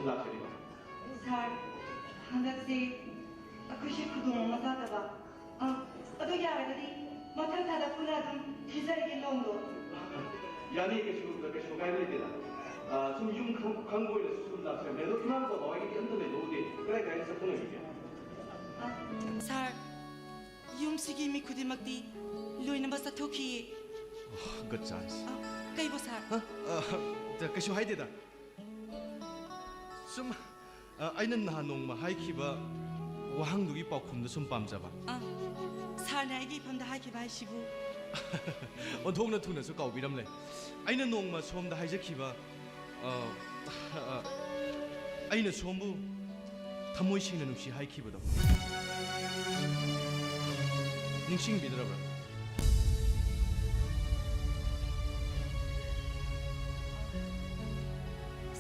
ꯂꯥꯛꯆꯔꯤꯕ? ꯁꯥꯔ, ꯍꯟꯗꯛꯁꯤ ꯑꯩꯈꯣꯏꯁꯦ ꯈꯨꯗꯣꯡ ꯑꯃ ꯆꯥꯗꯕ꯫ ꯑ, ꯑꯗꯨ ꯌꯥꯔꯒꯗꯤ ꯃꯊꯪ ꯊꯥꯗ ꯄꯨꯟꯅ ꯑꯗꯨꯝ ꯊꯤꯖꯔꯒꯦ ꯂꯣꯟꯗꯣ꯫ ꯌꯥꯅꯤ, ꯀꯩꯁꯨ ꯀꯩꯁꯨ ꯑꯀꯥꯏꯕ ꯂꯩꯇꯦꯗ꯫ ꯑ, ꯁꯨꯝ ꯌꯨꯝ ꯈꯪ- ꯈꯪꯕ ꯑꯣꯏꯅꯁꯨ ꯁꯨꯝ ꯂꯥꯛꯆꯕꯅꯦ꯫ ꯑꯗꯣ ꯏꯃꯥ ꯕꯕꯥ ꯍꯣꯏꯒꯤꯗꯤ ꯑꯝꯇ ꯂꯩꯍꯧꯗꯦ꯫ ꯀꯗꯥꯏ ꯀꯗꯥꯏꯗ ꯆꯠꯄ ꯑꯣꯏꯕꯤꯒꯦ? ꯁꯥꯔ, ꯌꯨꯝꯁꯤꯒꯤ ꯃꯤ ꯈꯨꯗꯤꯡꯃꯛꯇꯤ ꯂꯣꯏꯅꯃꯛ ꯆꯠꯊꯣꯛꯈꯤꯌꯦ꯫ Good chance. ꯑ, ꯀꯩꯕꯣ ꯁꯥꯔ? ꯍ? ꯑ, ꯀꯩꯁꯨ ꯍꯥꯏꯗꯦꯗ꯫ ꯁꯨꯝ ꯑ, ꯑꯩꯅ ꯅꯍꯥꯟ ꯅꯣꯡꯃ ꯍꯥꯏꯈꯤꯕ ꯋꯥꯍꯪꯗꯨꯒꯤ ꯄꯥꯎꯈꯨꯝꯗꯨ ꯁꯨꯝ ꯄꯥꯝꯖꯕ꯫ ꯑ, ꯁꯥꯔꯅ ꯑꯩꯒꯤ ꯏꯐꯝꯗ ꯍꯥꯏꯈꯤꯕ ꯍꯥꯏꯁꯤꯕꯨ? ꯑꯣꯟꯊꯣꯛꯅ ꯊꯨꯅꯁꯨ ꯀꯥꯎꯕꯤꯔꯝꯂꯦ꯫ ꯑꯩꯅ ꯅꯣꯡꯃ ꯁꯣꯝꯗ ꯍꯥꯏꯖꯈꯤꯕ, ꯑ, ꯑ, ꯑꯩꯅ ꯁꯣꯝꯕꯨ ꯊꯃꯣꯏ ꯁꯦꯡꯅ ꯅꯨꯡꯁꯤ ꯍꯥꯏꯈꯤꯕꯗꯣ꯫ ꯅꯤꯡꯁꯤꯡꯕꯤꯗ꯭ꯔꯕ꯭ꯔꯥ?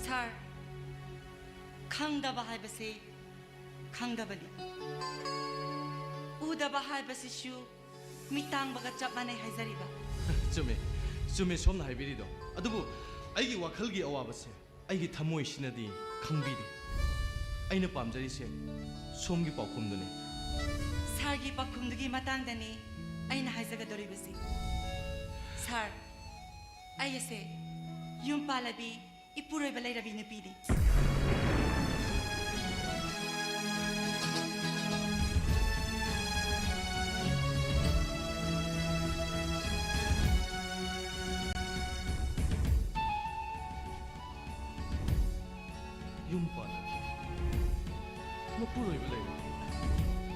ꯁꯥꯔ, ꯈꯪꯗꯕ ꯍꯥꯏꯕꯁꯤ ꯈꯪꯗꯕꯅꯤ꯫ ꯎꯗꯕ ꯍꯥꯏꯕꯁꯤꯁꯨ ꯃꯤꯠ ꯇꯥꯡꯕꯒ ꯆꯞ ꯃꯥꯟꯅꯩ ꯍꯥꯏꯖꯔꯤꯕ꯫ ꯆꯨꯝꯃꯦ, ꯆꯨꯝꯃꯦ ꯁꯣꯝꯅ ꯍꯥꯏꯕꯤꯔꯤꯗꯣ꯫ ꯑꯗꯨꯕꯨ ꯑꯩꯒꯤ ꯋꯥꯈꯜꯒꯤ ꯑꯋꯥꯕꯁꯦ ꯑꯩꯒꯤ ꯊꯃꯣꯏꯁꯤꯅꯗꯤ ꯈꯪꯕꯤꯗꯦ꯫ ꯑꯩꯅ ꯄꯥꯝꯖꯔꯤꯁꯦ ꯁꯣꯝꯒꯤ ꯄꯥꯎꯈꯨꯝꯗꯨꯅꯤ꯫ ꯁꯥꯔꯒꯤ ꯄꯥꯎꯈꯨꯝꯗꯨꯒꯤ ꯃꯇꯥꯡꯗꯅꯤ ꯑꯩꯅ ꯍꯥꯏꯖꯒꯗꯧꯔꯤꯕꯁꯤ꯫ ꯁꯥꯔ, ꯑꯩ ꯑꯁꯦ ꯌꯨꯝ ꯄꯥꯜꯂꯕꯤ ꯏꯄꯨꯔꯣꯏꯕ ꯂꯩꯔꯕꯤ ꯅꯨꯄꯤꯅꯤ꯫ ꯌꯨꯝ ꯄꯥꯜꯂꯕꯤ, ꯃꯄꯨꯔꯣꯏꯕ ꯂꯩꯔꯕꯤ꯫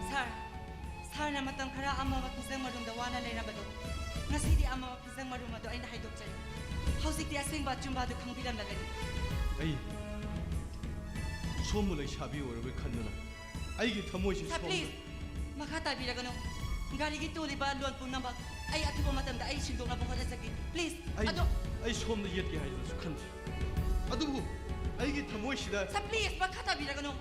ꯁꯥꯔ, ꯁꯥꯔꯅ ꯃꯇꯝ ꯈꯔ ꯑꯃꯝꯕ ꯐꯤꯖꯪ ꯃꯔꯨꯝꯗ ꯋꯥꯅ ꯂꯩꯔꯝꯕꯗꯣ, ꯉꯁꯤꯗꯤ ꯑꯃꯝꯕ ꯐꯤꯖꯪ ꯃꯔꯨꯝ ꯑꯗꯣ ꯑꯩꯅ ꯍꯥꯏꯗꯣꯛꯆꯔꯦ꯫ ꯍꯧꯖꯤꯛꯇꯤ ꯑꯁꯦꯡꯕ ꯑꯆꯨꯝꯕ ꯑꯗꯨ ꯈꯪꯕꯤꯔꯝꯂꯒꯅꯤ꯫ ꯑꯩ ꯁꯣꯝꯕꯨ ꯂꯩꯁꯥꯕꯤ ꯑꯣꯏꯔꯕꯣꯏ ꯈꯟꯗꯨꯅ ꯑꯩꯒꯤ ꯊꯃꯣꯏꯁꯤ ꯁꯥꯔ, ꯁꯣꯝꯗ please, ꯃꯈꯥ ꯇꯥꯕꯤꯔꯒꯅꯨ꯫ ꯒꯥꯔꯤꯒꯤ ꯇꯣꯜꯂꯤꯕ ꯂꯣꯟ ꯄꯨꯝꯅꯃꯛ ꯑꯩ ꯑꯊꯨꯕ ꯃꯇꯝꯗ ꯑꯩ ꯁꯤꯡꯗꯣꯛꯅꯕ ꯍꯣꯠꯅꯖꯒꯦ꯫ Please, ꯑꯩ ꯑꯗꯣ ꯑꯩ ꯁꯣꯝꯗ ꯌꯦꯠꯀꯦ ꯍꯥꯏꯗꯨꯅꯁꯨ ꯈꯟꯗꯦ꯫ ꯑꯗꯨꯕꯨ ꯑꯩꯒꯤ ꯊꯃꯣꯏꯁꯤꯗ ꯁꯥꯔ, please, ꯃꯈꯥ ꯇꯥꯕꯤꯔꯒꯅꯨ꯫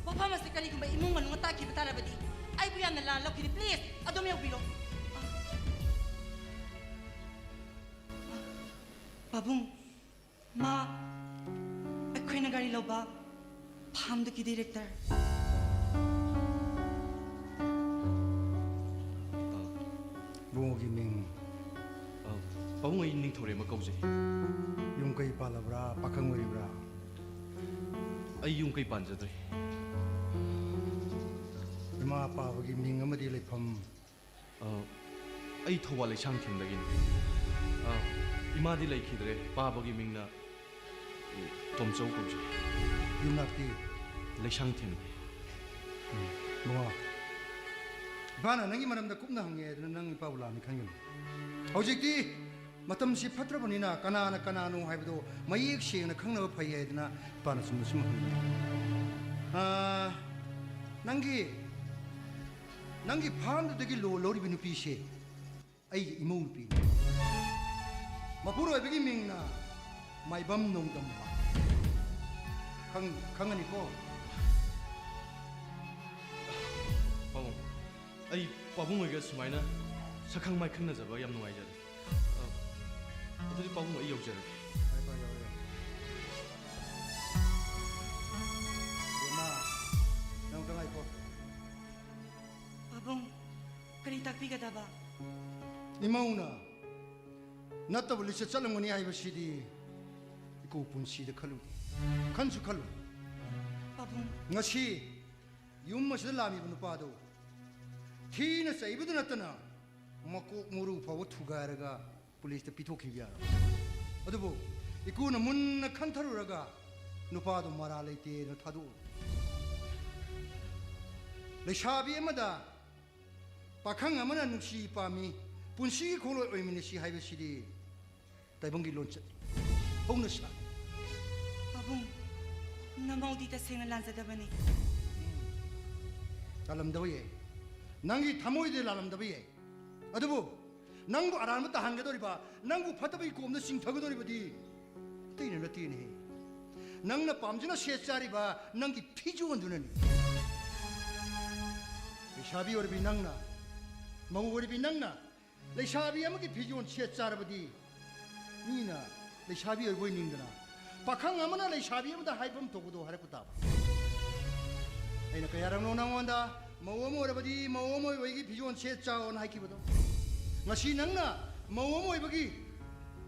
ꯋꯥꯐꯝ ꯑꯁꯤ ꯀꯔꯤꯒꯨꯝꯕ ꯏꯃꯨꯡ ꯃꯅꯨꯡꯅ ꯇꯥꯈꯤꯕ ꯇꯥꯔꯕꯗꯤ ꯑꯩꯕꯨ ꯌꯥꯝꯅ ꯂꯥꯟꯅ ꯂꯧꯈꯤꯅꯤ꯫ Please, ꯑꯗꯨꯝ ꯌꯧꯕꯤꯔꯣ꯫ ꯄꯥꯕꯨꯡ, ꯃꯥ ꯑꯩꯈꯣꯏꯅ ꯒꯥꯔꯤ ꯂꯧꯕ ꯐꯥꯝꯗꯨꯒꯤ ꯗꯤꯔꯦꯛꯇꯔ꯫ ꯏꯕꯨꯡꯉꯣꯒꯤ ꯃꯤꯡ? ꯑ, ꯄꯥꯕꯨꯡ, ꯑꯩ ꯅꯤꯡꯊꯧꯔꯦꯝꯕ ꯀꯧꯖꯩ꯫ ꯌꯨꯝ ꯀꯩ ꯄꯥꯜꯂꯕ꯭ꯔꯥ? ꯄꯥꯈꯪ ꯑꯣꯏꯔꯤꯕ꯭ꯔꯥ? ꯑꯩ ꯌꯨꯝ ꯀꯩ ꯄꯥꯟꯖꯗ꯭ꯔꯤ꯫ ꯏꯃꯥ ꯄꯥꯕꯒꯤ ꯃꯤꯡ ꯑꯃꯗꯤ ꯂꯩꯐꯝ? ꯑ, ꯑꯩ ꯊꯧꯕꯥꯜ ꯂꯩꯁꯥꯡꯊꯦꯝꯗꯒꯤꯅꯤ꯫ ꯑ, ꯏꯃꯥꯗꯤ ꯂꯩꯈꯤꯗ꯭ꯔꯦ꯫ ꯄꯥꯕꯒꯤ ꯃꯤꯡꯅ, ꯑ, ꯇꯣꯝꯆꯧ ꯀꯧꯖꯩ꯫ ꯌꯨꯝꯅꯥꯛꯇꯤ? ꯂꯩꯁꯥꯡꯊꯦꯝ꯫ ꯎꯝ, ꯏꯕꯨꯡꯉꯣ, ꯏꯄꯥꯅ ꯅꯪꯒꯤ ꯃꯔꯝꯗ ꯀꯨꯞꯅ ꯍꯪꯉꯦ ꯍꯥꯏꯗꯅ ꯅꯪ ꯏꯄꯥꯕꯨ ꯂꯥꯟꯅ ꯈꯟꯒꯅꯨ꯫ ꯍꯧꯖꯤꯛꯇꯤ ꯃꯇꯝꯁꯤ ꯐꯠꯇ꯭ꯔꯕꯅꯤꯅ ꯀꯅꯥꯅ ꯀꯅꯥꯅꯣ ꯍꯥꯏꯕꯗꯣ ꯃꯌꯦꯛ ꯁꯦꯡꯅ ꯈꯪꯅꯕ ꯐꯩ ꯍꯥꯏꯗꯅ ꯏꯄꯥꯅ ꯆꯨꯝꯅ ꯁꯨꯝ ꯍꯪꯕꯅꯤ꯫ ꯑꯥ, ꯅꯪꯒꯤ, ꯅꯪꯒꯤ ꯐꯥꯝꯗꯨꯗꯒꯤ ꯂꯣ ꯂꯧꯔꯤꯕ ꯅꯨꯄꯤꯁꯦ ꯑꯩꯒꯤ ꯏꯃꯧ ꯅꯨꯄꯤꯅꯤ꯫ ꯃꯄꯨꯔꯣꯏꯕꯒꯤ ꯃꯤꯡꯅ ꯃꯥꯏꯕꯝ ꯅꯣꯡꯗꯝꯕ꯫ ꯈꯪ-, ꯈꯪꯉꯅꯤꯀꯣ? ꯄꯥꯕꯨꯡ, ꯑꯩ ꯄꯥꯕꯨꯡ ꯍꯣꯏꯒ ꯁꯨꯃꯥꯏꯅ ꯁꯛꯈꯪ ꯃꯥꯏꯈꯪꯅꯖꯕ ꯌꯥꯝ ꯅꯨꯡꯉꯥꯏꯖꯔꯦ꯫ ꯑ, ꯑꯗꯨꯗꯤ ꯄꯥꯕꯨꯡ, ꯑꯩ ꯌꯧꯖꯔꯒꯦ꯫ ꯐꯔꯦ, ꯐꯔꯦ, ꯌꯧꯔꯣ, ꯌꯧꯔꯣ꯫ ꯕꯦꯝꯃ, ꯅꯪ ꯑꯝꯇ ꯉꯥꯏꯈꯣ꯫ ꯄꯥꯕꯨꯡ, ꯀꯔꯤ ꯇꯥꯛꯄꯤꯒꯗꯕ? ꯏꯃꯧꯅ ꯅꯠꯇꯕ ꯂꯤꯁꯇ ꯆꯠꯂꯝꯒꯅꯤ ꯍꯥꯏꯕꯁꯤꯗꯤ ꯏꯀꯣ ꯄꯨꯟꯁꯤꯗ ꯈꯜꯂꯨꯗꯦ, ꯈꯟꯁꯨ ꯈꯜꯂꯨ꯫ ꯄꯥꯕꯨꯡ꯫ ꯉꯁꯤ ꯌꯨꯝ ꯑꯁꯤꯗ ꯂꯥꯛꯂꯤꯕ ꯅꯨꯄꯥꯗꯨ ꯊꯤꯅ ꯆꯩꯕꯗ ꯅꯠꯇꯅ ꯃꯀꯣꯛ ꯃꯔꯨ ꯐꯥꯎꯕ ꯊꯨꯒꯥꯏꯔꯒ ꯄꯨꯂꯤꯁꯇ ꯄꯤꯊꯣꯛꯈꯤꯕ ꯌꯥꯔꯕ꯫ ꯑꯗꯨꯕꯨ ꯏꯀꯨꯅ ꯃꯨꯟꯅ ꯈꯟꯊꯔꯨꯔꯒ ꯅꯨꯄꯥꯗꯨ ꯃꯔꯥ ꯂꯩꯇꯦꯅ ꯊꯥꯗꯣꯛꯎ꯫ ꯂꯩꯁꯥꯕꯤ ꯑꯃꯗ ꯄꯥꯈꯪ ꯑꯃꯅ ꯅꯨꯡꯁꯤ ꯄꯥꯝꯃꯤ, ꯄꯨꯟꯁꯤꯒꯤ ꯈꯣꯡꯂꯣꯏ ꯑꯣꯏꯃꯤꯟꯅꯁꯤ ꯍꯥꯏꯕꯁꯤꯗꯤ ꯇꯥꯏꯕꯪꯒꯤ ꯂꯣꯟꯆꯠ ꯍꯧꯅ ꯁꯥ꯫ ꯄꯥꯕꯨꯡ, ꯅꯃꯧꯗꯤ ꯇꯁꯦꯡꯅ ꯂꯥꯟꯖꯗꯕꯅꯤ꯫ ꯂꯥꯜꯂꯝꯗꯕ ꯌꯥꯏ, ꯅꯪꯒꯤ ꯊꯃꯣꯏꯗꯤ ꯂꯥꯜꯂꯝꯗꯕ ꯌꯥꯏ, ꯑꯗꯨꯕꯨ ꯅꯪꯕꯨ ꯑꯔꯥꯟꯕ ꯇꯥꯍꯟꯒꯗꯧꯔꯤꯕ, ꯅꯪꯕꯨ ꯐꯠꯇꯕꯒꯤ ꯀꯣꯝꯗ ꯆꯤꯡꯊꯒꯗꯧꯔꯤꯕꯗꯤ ꯑꯇꯩꯅ ꯅꯠꯇꯦꯅꯦꯍꯦ, ꯅꯪꯅ ꯄꯥꯝꯖꯅ ꯁꯦꯠ ꯆꯥꯔꯤꯕ ꯅꯪꯒꯤ ꯐꯤꯖꯣꯜꯗꯨꯅꯅꯤ꯫ ꯂꯩꯁꯥꯕꯤ ꯑꯣꯏꯔꯕꯤ ꯅꯪꯅ, ꯃꯧ ꯑꯣꯏꯔꯕꯤ ꯅꯪꯅ ꯂꯩꯁꯥꯕꯤ ꯑꯃꯒꯤ ꯐꯤꯖꯣꯜ ꯁꯦꯠ ꯆꯥꯔꯕꯗꯤ ꯃꯤꯅ ꯂꯩꯁꯥꯕꯤ ꯑꯣꯏꯕꯣꯏ ꯅꯤꯡꯗꯅ ꯄꯥꯈꯪ ꯑꯃꯅ ꯂꯩꯁꯥꯕꯤ ꯑꯃꯗ ꯍꯥꯏꯐꯝ ꯊꯣꯛꯄꯗꯣ ꯍꯥꯏꯔꯛꯄ ꯇꯥꯕ꯫ ꯑꯩꯅ ꯀꯌꯥꯔꯛꯅꯣ ꯅꯪꯉꯣꯟꯗ ꯃꯧ ꯑꯃ ꯑꯣꯏꯔꯕꯗꯤ ꯃꯧ ꯑꯃ ꯑꯣꯏꯕꯒꯤ ꯐꯤꯖꯣꯜ ꯁꯦꯠ ꯆꯥꯎꯅ ꯍꯥꯏꯈꯤꯕꯗꯣ? ꯉꯁꯤ ꯅꯪꯅ ꯃꯧ ꯑꯃ ꯑꯣꯏꯕꯒꯤ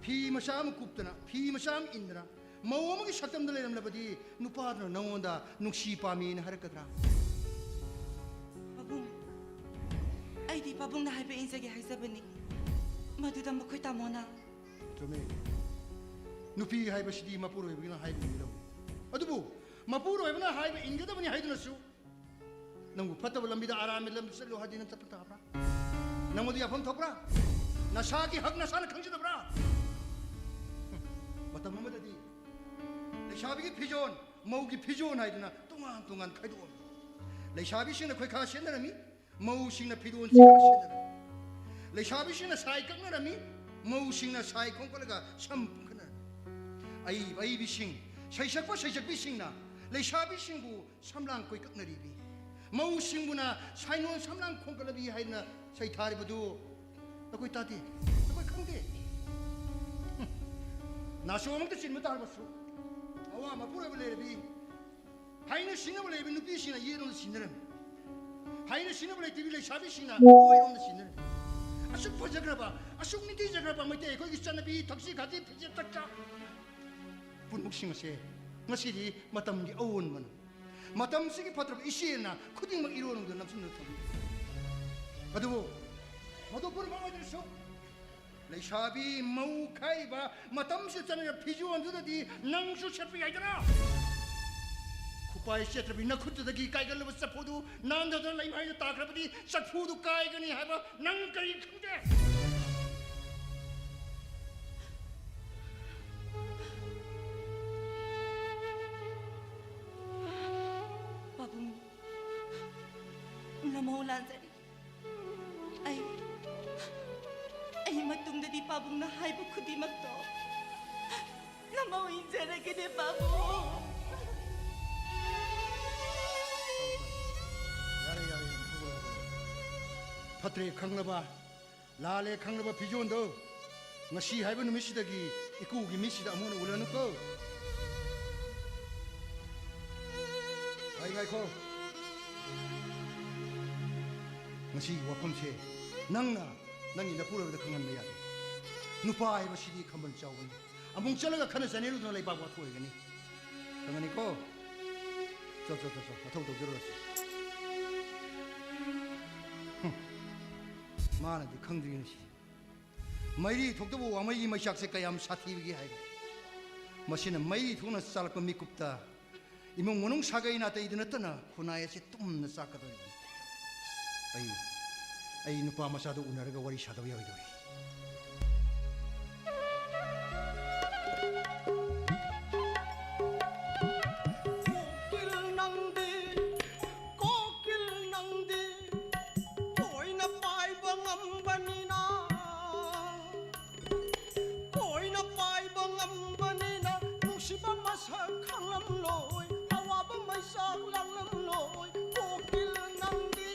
ꯐꯤ ꯃꯆꯥ ꯑꯃ ꯀꯨꯞꯇꯅ, ꯐꯤ ꯃꯆꯥ ꯑꯃ ꯏꯟꯗꯅ, ꯃꯧ ꯑꯃꯒꯤ ꯁꯛꯇꯝꯗ ꯂꯩꯔꯝꯂꯕꯗꯤ ꯅꯨꯄꯥꯗꯨꯅ ꯅꯪꯉꯣꯟꯗ ꯅꯨꯡꯁꯤ ꯄꯥꯝꯃꯤꯅ ꯍꯥꯏꯔꯛꯀꯗ꯭ꯔꯥ? ꯄꯥꯕꯨꯡ, ꯑꯩꯗꯤ ꯄꯥꯕꯨꯡꯅ ꯍꯥꯏꯕ ꯏꯟꯖꯒꯦ ꯍꯥꯏꯖꯕꯅꯤ꯫ ꯃꯗꯨꯗ ꯃꯈꯣꯏ ꯇꯥꯃꯣꯅ ꯆꯨꯝꯃꯤ꯫ ꯅꯨꯄꯤ ꯍꯥꯏꯕꯁꯤꯗꯤ ꯃꯄꯨꯔꯣꯏꯕꯒꯤꯅ ꯍꯥꯏꯕ ꯏꯟꯒꯗꯕꯅꯤ꯫ ꯑꯗꯨꯕꯨ ꯃꯄꯨꯔꯣꯏꯕꯅ ꯍꯥꯏꯕ ꯏꯟꯒꯗꯕꯅꯤ ꯍꯥꯏꯗꯨꯅꯁꯨ ꯅꯪꯕꯨ ꯐꯠꯇꯕ ꯂꯝꯕꯤꯗ, ꯑꯔꯥꯟꯕ ꯂꯝꯕꯤꯗ ꯆꯠꯂꯨ ꯍꯥꯏꯗꯤ ꯅꯪ ꯆꯠꯄ ꯇꯥꯕ꯭ꯔꯥ? ꯅꯪꯉꯣꯟꯗ ꯌꯥꯐꯝ ꯊꯣꯛꯄ꯭ꯔꯥ? ꯅꯁꯥꯒꯤ ꯍꯛ ꯅꯁꯥꯅ ꯈꯪꯖꯗꯕ꯭ꯔꯥ? ꯃꯇꯝ ꯑꯃꯗꯗꯤ ꯂꯩꯁꯥꯕꯤꯒꯤ ꯐꯤꯖꯣꯜ, ꯃꯧꯒꯤ ꯐꯤꯖꯣꯜ ꯍꯥꯏꯗꯨꯅ ꯇꯣꯉꯥꯟ ꯇꯣꯉꯥꯟ ꯈꯥꯏꯗꯣꯛꯑꯝꯃꯤ꯫ ꯂꯩꯁꯥꯕꯤꯁꯤꯡꯅ ꯈꯣꯏꯈꯥ ꯁꯦꯠꯅꯔꯝꯃꯤ, ꯃꯧꯁꯤꯡꯅ ꯐꯤꯔꯣꯜ ꯁꯦꯠꯅꯔꯝꯃꯤ꯫ ꯂꯩꯁꯥꯕꯤꯁꯤꯡꯅ ꯁꯥꯏ ꯀꯛꯅꯔꯝꯃꯤ, ꯃꯧꯁꯤꯡꯅ ꯁꯥꯏ ꯈꯣꯝꯀꯠꯂꯒ ꯁꯝ ꯄꯨꯟꯈꯠꯅꯔꯝꯃꯤ꯫ ꯑꯏꯕ ꯑꯏꯕꯤꯁꯤꯡ, ꯁꯩꯁꯛꯄ ꯁꯩꯁꯛꯄꯤꯁꯤꯡꯅ ꯂꯩꯁꯥꯕꯤꯁꯤꯡꯕꯨ ꯁꯝꯂꯥꯡ ꯀꯣꯏꯀꯛꯅꯔꯤꯕꯤ, ꯃꯧꯁꯤꯡꯕꯨꯅ ꯁꯥꯏꯅꯣꯟ ꯁꯝꯂꯥꯡ ꯈꯣꯝꯀꯠꯂꯕꯤ ꯍꯥꯏꯗꯨꯅ ꯁꯩꯊꯥꯔꯤꯕꯗꯨ ꯅꯈꯣꯏ ꯇꯥꯗꯦ, ꯅꯈꯣꯏ ꯈꯪꯗꯦ꯫ ꯍꯨꯝ꯫ ꯅꯥꯆꯣꯝꯃꯛꯇ ꯆꯤꯟꯕ ꯇꯥꯔꯕꯁꯨ, ꯃꯋꯥ ꯃꯄꯨꯔꯣꯏꯕ ꯂꯩꯔꯕꯤ, ꯍꯥꯏꯅ ꯁꯤꯡꯅꯕ ꯂꯩꯕ ꯅꯨꯄꯤꯁꯤꯡꯅ ꯌꯦꯠꯂꯣꯝꯗ ꯁꯤꯟꯅꯔꯝꯃꯤ꯫ ꯍꯥꯏꯅ ꯁꯤꯡꯅꯕ ꯂꯩꯇꯕꯤ ꯂꯩꯁꯥꯕꯤꯁꯤꯡꯅ ꯑꯣꯏꯔꯣꯝꯗ ꯁꯤꯟꯅꯔꯝꯃꯤ꯫ ꯑꯁꯨꯛ ꯐꯖꯈ꯭ꯔꯕ, ꯑꯁꯨꯛ ꯅꯤꯡꯊꯤꯖꯈ꯭ꯔꯕ ꯃꯩꯇꯩ ꯑꯩꯈꯣꯏꯒꯤ ꯆꯠꯅꯕꯤ, ꯊꯛꯁꯤ ꯈꯥꯁꯤ, ꯐꯤꯖꯦꯠ ꯆꯛꯆꯥ ꯄꯨꯝꯅꯃꯛꯁꯤꯡ ꯑꯁꯦ ꯉꯁꯤꯗꯤ ꯃꯇꯝꯒꯤ ꯑꯑꯣꯟꯕꯅ, ꯃꯇꯝꯁꯤꯒꯤ ꯐꯠꯇ꯭ꯔꯕ ꯏꯆꯦꯜꯅ ꯈꯨꯗꯤꯡꯃꯛ ꯏꯔꯣꯟꯗ ꯅꯝꯁꯤꯟꯗꯨꯅ ꯊꯝꯃꯤ꯫ ꯑꯗꯨꯕꯨ ꯃꯗꯨ ꯄꯨꯝꯅꯃꯛ ꯑꯣꯏꯗ꯭ꯔꯁꯨ, ꯂꯩꯁꯥꯕꯤ ꯃꯧ ꯈꯥꯏꯕ ꯃꯇꯝꯁꯤꯗ ꯆꯠꯅꯔꯤꯕ ꯐꯤꯖꯣꯜꯗꯨꯗꯗꯤ ꯅꯪꯁꯨ ꯁꯦꯠꯄ ꯌꯥꯏꯗꯅ? ꯈꯨꯄꯥꯏ ꯁꯦꯠꯇ꯭ꯔꯕꯤ ꯅꯈꯨꯠꯇꯨꯗꯒꯤ ꯀꯥꯏꯒꯜꯂꯕ ꯆꯐꯨꯗꯨ ꯅꯥꯟꯊꯗꯨꯅ ꯂꯩꯃꯥꯏꯗ ꯇꯥꯈ꯭ꯔꯕꯗꯤ ꯆꯐꯨꯗꯨ ꯀꯥꯏꯒꯅꯤ ꯍꯥꯏꯕ ꯅꯪ ꯀꯔꯤ ꯈꯪꯒꯦ? ꯄꯥꯕꯨꯡ, ꯅꯃꯧ ꯂꯥꯟꯖꯔꯦ꯫ ꯑꯩ, ꯑꯩ ꯃꯇꯨꯡꯗꯗꯤ ꯄꯥꯕꯨꯡꯅ ꯍꯥꯏꯕ ꯈꯨꯗꯤꯡꯃꯛꯇꯣ ꯅꯃꯧ ꯏꯟꯖꯔꯒꯦꯅꯦ, ꯄꯥꯕꯨꯡ꯫ ꯌꯥꯔꯦ, ꯌꯥꯔꯦ, ꯌꯥꯔꯦ꯫ ꯐꯠꯇ꯭ꯔꯦ ꯈꯪꯂꯕ, ꯂꯥꯜꯂꯦ ꯈꯪꯂꯕ ꯐꯤꯖꯣꯜꯗꯣ ꯉꯁꯤ ꯍꯥꯏꯕ ꯅꯨꯃꯤꯠꯁꯤꯗꯒꯤ ꯏꯀꯨꯒꯤ ꯃꯤꯠꯁꯤꯗ ꯑꯃꯨꯛ ꯍꯟꯅ ꯎꯍꯜꯂꯅꯨꯀꯣ꯫ ꯑꯩ ꯉꯥꯏꯈꯣ꯫ ꯉꯁꯤꯒꯤ ꯋꯥꯐꯝꯁꯦ ꯅꯪꯅ ꯅꯪꯒꯤ ꯅꯄꯨꯔꯣꯏꯕꯗ ꯈꯪꯍꯟꯕ ꯌꯥꯗꯦ꯫ ꯅꯨꯄꯥ ꯍꯥꯏꯕꯁꯤꯗꯤ ꯈꯝꯕꯜ ꯆꯥꯎꯕꯅꯤ꯫ ꯑꯃꯨꯛ ꯆꯠꯂꯒ ꯈꯠꯅ ꯆꯩꯅꯔꯨꯗꯅ ꯂꯩꯕꯥꯛ ꯋꯥꯊꯣꯛ ꯑꯣꯏꯒꯅꯤ꯫ ꯈꯪꯉꯅꯤꯀꯣ? ꯆꯣ, ꯆꯣ, ꯆꯣ, ꯆꯣ, ꯃꯊꯧ ꯇꯧꯖꯔꯨꯔꯁꯤ꯫ ꯍꯨꯝ꯫ ꯃꯥꯅꯗꯤ ꯈꯪꯗ꯭ꯔꯤꯅꯤ ꯁꯤ꯫ ꯃꯩꯔꯤ ꯊꯣꯛꯇꯕ ꯋꯥꯃꯩꯒꯤ ꯃꯩꯆꯥꯛꯁꯦ ꯀꯌꯥꯝ ꯁꯥꯊꯤꯕꯒꯦ ꯍꯥꯏꯕ꯫ ꯃꯁꯤꯅ ꯃꯩꯔꯤ ꯊꯣꯛꯅ ꯆꯥꯜꯂꯛꯄ ꯃꯤꯀꯨꯞꯇ ꯏꯃꯨꯡ ꯃꯅꯨꯡ ꯁꯥꯒꯩ ꯅꯥꯇꯩꯗ ꯅꯠꯇꯅ ꯈꯨꯟꯅꯥꯏ ꯑꯁꯤ ꯇꯨꯝꯅ ꯆꯥꯛꯀꯗꯧꯔꯤꯕꯅꯤ꯫ ꯑꯩ, ꯑꯩ ꯅꯨꯄꯥ ꯃꯆꯥꯗꯨ ꯎꯅꯔꯒ ꯋꯥꯔꯤ ꯁꯥꯗꯕ ꯌꯥꯔꯣꯏꯗꯧꯔꯤ꯫ ꯀꯣꯀꯤꯜ ꯅꯪꯗꯤ, ꯀꯣꯀꯤꯜ ꯅꯪꯗꯤ, ꯇꯣꯏꯅ ꯄꯥꯏꯕ ꯉꯝꯕꯅꯤꯅ, ꯇꯣꯏꯅ ꯄꯥꯏꯕ ꯉꯝꯕꯅꯤꯅ, ꯅꯨꯡꯁꯤꯕ ꯃꯁꯛ ꯈꯪꯂꯝꯂꯣꯏ, ꯑꯋꯥꯕ ꯃꯩꯆꯥꯛ ꯂꯥꯡꯂꯝꯂꯣꯏ, ꯀꯣꯀꯤꯜ ꯅꯪꯗꯤ꯫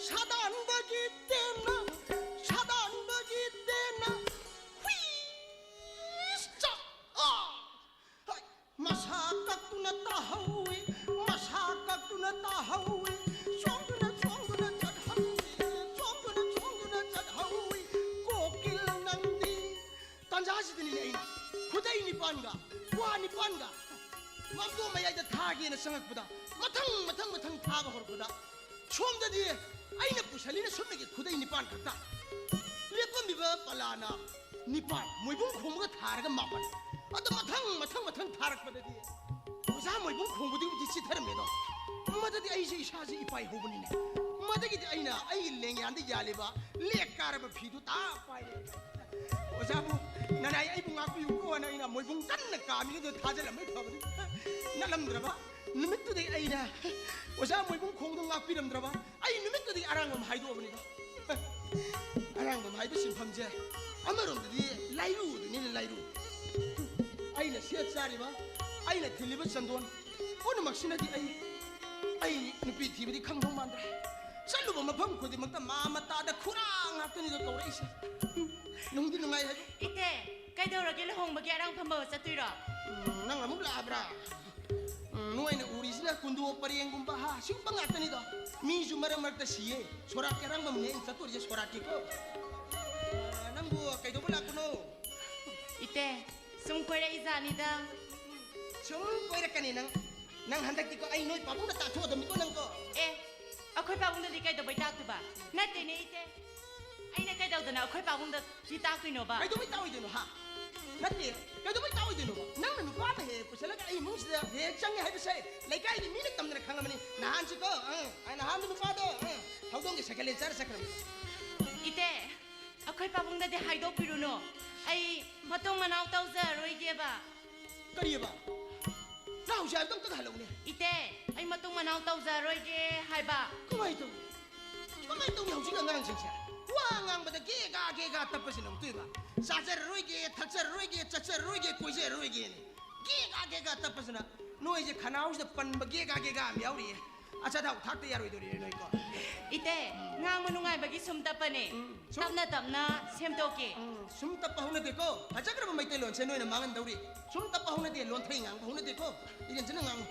ꯁꯥꯗꯥꯟꯕꯒꯤ ꯇꯦꯟꯅ, ꯁꯥꯗꯥꯟꯕꯒꯤ ꯇꯦꯟꯅ, ꯍꯨꯏꯁ ꯆꯥ! ꯑꯥ! ꯍꯩ! ꯃꯁꯥ ꯀꯛꯇꯨꯅ ꯇꯥꯍꯧꯏ, ꯃꯁꯥ ꯀꯛꯇꯨꯅ ꯇꯥꯍꯧꯏ, ꯆꯣꯡꯗꯨꯅ ꯆꯣꯡꯗꯨꯅ ꯆꯠꯍꯧꯏ, ꯆꯣꯡꯗꯨꯅ ꯆꯣꯡꯗꯨꯅ ꯆꯠꯍꯧꯏ, ꯀꯣꯀꯤꯜ ꯅꯪꯗꯤ꯫ ꯇꯥꯟꯖꯥꯁꯤꯗꯅꯤꯅꯦ ꯑꯩꯅ ꯈꯨꯗꯩ ꯅꯤꯄꯥꯟꯒ ꯋꯥ ꯅꯤꯄꯥꯟꯒ ꯃꯥꯡꯒꯣꯜ ꯃꯌꯥꯏꯗ ꯊꯥꯒꯦꯅ ꯆꯪꯉꯛꯄꯗ, ꯃꯊꯪ ꯃꯊꯪ ꯃꯊꯪ ꯊꯥꯕ ꯍꯧꯔꯛꯄꯗ, ꯁꯣꯝꯗꯗꯤ ꯑꯩꯅ ꯄꯨꯁꯜꯂꯤꯅ ꯁꯨꯞꯅꯒꯤ ꯈꯨꯗꯩ ꯅꯤꯄꯥꯟ ꯈꯛꯇ, ꯂꯦꯞꯄꯝꯃꯤꯕ ꯄꯂꯥꯅ ꯅꯤꯄꯥꯟ, ꯃꯣꯏꯕꯨꯡ ꯈꯣꯡꯕꯒ ꯊꯥꯔꯒ ꯃꯥꯄꯟ꯫ ꯑꯗꯣ ꯃꯊꯪ ꯃꯊꯪ ꯃꯊꯪ ꯊꯥꯔꯛꯄꯗꯗꯤ ꯑꯣꯖꯥ ꯃꯣꯏꯕꯨꯡ ꯈꯣꯡꯕꯗꯨꯕꯨꯗꯤ ꯆꯤꯊꯔꯝꯃꯦꯗꯣ, ꯃꯗꯨꯗꯤ ꯑꯩꯁꯦ ꯏꯁꯥꯁꯦ ꯏꯄꯥꯏ ꯍꯧꯕꯅꯤꯅꯦ꯫ ꯃꯗꯒꯤꯗꯤ ꯑꯩꯅ ꯑꯩꯒꯤ ꯂꯦꯡꯌꯥꯟꯗ ꯌꯥꯜꯂꯤꯕ ꯂꯦꯛ ꯀꯥꯔꯕ ꯐꯤꯗꯨ ꯇꯥ ꯄꯥꯏꯔꯦ꯫ ꯑꯣꯖꯥꯕꯨ, ꯅꯅꯥꯏ ꯑꯩꯕꯨ ꯉꯥꯛꯄꯤꯌꯨꯀꯣꯅ ꯑꯩꯅ ꯃꯣꯏꯕꯨꯡ ꯀꯟꯅ ꯀꯥꯝꯃꯤꯗꯨꯗ ꯊꯥꯖꯤꯜꯂꯝꯃꯦ ꯐꯕꯅꯤ꯫ ꯅꯠꯂꯝꯗ꯭ꯔꯕ ꯅꯨꯃꯤꯠꯇꯨꯗꯩ ꯑꯩꯅ ꯑꯣꯖꯥ ꯃꯣꯏꯕꯨꯡ ꯈꯣꯡꯗꯣ ꯉꯥꯛꯄꯤꯔꯝꯗ꯭ꯔꯕ ꯑꯩ ꯅꯨꯃꯤꯠꯇꯨꯗꯤ ꯑꯔꯥꯡꯕꯝ ꯍꯥꯏꯗꯣꯛꯑꯕꯅꯤꯗ꯫ ꯑꯔꯥꯡꯕꯝ ꯍꯥꯏꯕ ꯁꯤꯟꯐꯝꯁꯦ ꯑꯃꯔꯣꯝꯗꯗꯤ ꯂꯥꯏꯔꯨꯗꯨꯅꯤꯅꯦ, ꯂꯥꯏꯔꯨ꯫ ꯑꯩꯅ ꯁꯦꯠ ꯆꯥꯔꯤꯕ, ꯑꯩꯅ ꯊꯤꯜꯂꯤꯕ ꯆꯟꯗꯣꯟ ꯄꯨꯝꯅꯃꯛꯁꯤꯅꯗꯤ ꯑꯩ, ꯑꯩ ꯅꯨꯄꯤ ꯊꯤꯕꯗꯤ ꯈꯪꯗꯧ ꯃꯥꯟꯗ꯭ꯔꯦ꯫ ꯆꯠꯂꯨꯕ ꯃꯐꯝ ꯈꯨꯗꯤꯡꯃꯛꯇ ꯃꯥ ꯃꯇꯥꯗ ꯈꯨꯔꯥ ꯉꯥꯛꯇꯅꯤꯗ ꯀꯧꯔꯛꯏꯁꯦ꯫ ꯅꯨꯡꯗꯤ ꯅꯨꯡꯉꯥꯏ ꯍꯥꯏꯕ꯫ ꯏꯇꯦ, ꯀꯩꯗꯧꯔꯒꯦ? ꯂꯨꯍꯣꯡꯕꯒꯤ ꯑꯔꯥꯡ ꯐꯝꯕ ꯆꯠꯇꯣꯏꯔꯣ? ꯎꯝ, ꯅꯪ ꯑꯃꯨꯛ ꯂꯥꯛꯑꯕ꯭ꯔꯥ? ꯎꯝ, ꯅꯣꯏꯅ ꯎꯔꯤꯁꯤꯅ ꯀꯨꯟꯗꯣ ꯄꯔꯦꯡꯒꯨꯝꯕ, ꯍꯥ, ꯁꯤꯒꯨꯝꯕ ꯉꯥꯛꯇꯅꯤꯗꯣ꯫ ꯃꯤꯁꯨ ꯃꯔꯛ ꯃꯔꯛꯇ ꯁꯤꯌꯦ꯫ ꯁꯣꯔꯥꯠꯀꯤ ꯑꯔꯥꯡꯕꯝꯅꯦ ꯑꯩꯅ ꯆꯠꯇꯣꯔꯤꯁꯦ, ꯁꯣꯔꯥꯠꯀꯤꯀꯣ꯫ ꯑ, ꯅꯪꯕꯨ ꯀꯩꯗꯧꯕ ꯂꯥꯛꯄꯅꯣ? ꯏꯇꯦ, ꯁꯨꯝ ꯀꯣꯏꯔꯛꯏꯖꯥꯠꯅꯤꯗ꯫ ꯁꯨꯝ ꯀꯣꯏꯔꯛꯀꯅꯤ ꯅꯪ꯫ ꯅꯪ ꯍꯟꯗꯛꯇꯤꯀꯣ, ꯑꯩ ꯅꯣꯏ ꯄꯥꯕꯨꯡꯗ ꯇꯥꯛꯊꯣꯛꯑꯗꯕꯅꯤꯀꯣ ꯅꯪꯀꯣ꯫ ꯑꯦ, ꯑꯩꯈꯣꯏ ꯄꯥꯕꯨꯡꯗꯗꯤ ꯀꯩꯗꯧꯕꯩ ꯇꯥꯛꯇꯣꯏꯕ? ꯅꯠꯇꯦꯅꯦ, ꯏꯇꯦ꯫ ꯑꯩꯅ ꯀꯩꯗꯧꯗꯅ ꯑꯩꯈꯣꯏ ꯄꯥꯕꯨꯡꯗꯗꯤ ꯇꯥꯛꯇꯣꯏꯅꯣꯕ? ꯀꯩꯗꯧꯕꯩ ꯇꯥꯛꯑꯣꯏꯗꯣꯏꯅꯣ, ꯍꯥ? ꯅꯠꯇꯦ, ꯀꯩꯗꯧꯕꯩ ꯇꯥꯛꯑꯣꯏꯗꯣꯏꯅꯣꯕ? ꯅꯪꯅ ꯅꯨꯄꯥ ꯑꯃ ꯍꯦꯛ ꯍꯦꯛ ꯄꯨꯁꯜꯂꯒ ꯑꯩ ꯏꯃꯨꯡꯁꯤꯗ ꯍꯦꯛ ꯍꯦꯛ ꯆꯪꯉꯦ ꯍꯥꯏꯕꯁꯦ ꯂꯩꯀꯥꯏꯒꯤ ꯃꯤꯅ ꯇꯝꯗꯅ ꯈꯪꯉꯕꯅꯤ꯫ ꯅꯍꯥꯟꯁꯨꯀꯣ, ꯑ, ꯑ, ꯅꯍꯥꯟꯗꯣ ꯅꯨꯄꯥꯗꯣ, ꯑ, ꯍꯧꯗꯣꯡꯒꯤ ꯁꯦꯀꯦꯟ ꯍꯦꯟ ꯆꯥꯔ ꯆꯠꯈ꯭ꯔꯕꯅꯤ꯫ ꯏꯇꯦ, ꯑꯩꯈꯣꯏ ꯄꯥꯕꯨꯡꯗꯗꯤ ꯍꯥꯏꯗꯣꯛꯄꯤꯔꯨꯅꯨ꯫ ꯑꯩ ꯃꯇꯨꯡ ꯃꯅꯥꯎ ꯇꯧꯖꯔꯣꯏꯒꯦꯕ꯫ ꯀꯔꯤꯑꯕ? ꯅꯪ ꯍꯧꯖꯤꯛ ꯍꯥꯏꯕꯗꯣ ꯑꯝꯇꯒ ꯍꯜꯂꯛꯎꯅꯦ꯫ ꯏꯇꯦ, ꯑꯩ ꯃꯇꯨꯡ ꯃꯅꯥꯎ ꯇꯧꯖꯔꯣꯏꯒꯦ ꯍꯥꯏꯕ꯫ ꯀꯃꯥꯏꯅ ꯇꯧꯅꯤ? ꯀꯃꯥꯏꯅ ꯇꯧꯅꯤ ꯍꯧꯖꯤꯛ ꯑꯉꯥꯡꯁꯤꯡꯁꯦ? ꯋꯥ ꯉꯥꯡꯕꯗ ꯒꯦꯒꯥ ꯒꯦꯒꯥ ꯇꯞꯄꯁꯤꯅ ꯑꯃꯨꯛꯇꯣꯏꯕ꯫ ꯆꯥꯖꯔꯔꯣꯏꯒꯦ, ꯊꯛꯆꯔꯔꯣꯏꯒꯦ, ꯆꯠꯆꯔꯔꯣꯏꯒꯦ, ꯀꯣꯏꯖꯔꯔꯣꯏꯒꯦꯅ ꯒꯦꯒꯥ ꯒꯦꯒꯥ ꯇꯞꯄꯁꯤꯅ ꯅꯣꯏꯁꯦ ꯈꯅꯥꯎꯁꯤꯗ ꯄꯟꯕ ꯒꯦꯒꯥ ꯒꯦꯒꯥ ꯑꯃ ꯌꯥꯎꯔꯤꯌꯦ꯫ ꯑꯆꯥꯊꯥꯎ ꯊꯥꯛꯇ ꯌꯥꯔꯣꯏꯗꯣꯔꯤꯅꯦ ꯅꯣꯏꯀꯣ꯫ ꯏꯇꯦ, ꯉꯥꯡꯕ ꯅꯨꯡꯉꯥꯏꯕꯒꯤ ꯁꯨꯝ ꯇꯞꯄꯅꯦ꯫ ꯎꯝ, ꯁꯨꯝ ꯇꯞꯅ ꯇꯞꯅ ꯁꯦꯝꯗꯣꯛꯀꯦ꯫ ꯎꯝ, ꯁꯨꯝ ꯇꯞꯄ ꯍꯧꯅꯗꯦꯀꯣ꯫ ꯐꯖꯈ꯭ꯔꯕ ꯃꯩꯇꯩꯂꯣꯟꯁꯦ ꯅꯣꯏꯅ ꯃꯥꯡꯍꯟꯗꯧꯔꯤ꯫ ꯁꯨꯝ ꯇꯞꯄ ꯍꯧꯅꯗꯦ, ꯂꯣꯟꯊꯩ ꯉꯥꯡꯕ ꯍꯧꯅꯗꯦꯀꯣ꯫ ꯏꯔꯦꯟꯖꯅ ꯉꯥꯡꯉꯨ꯫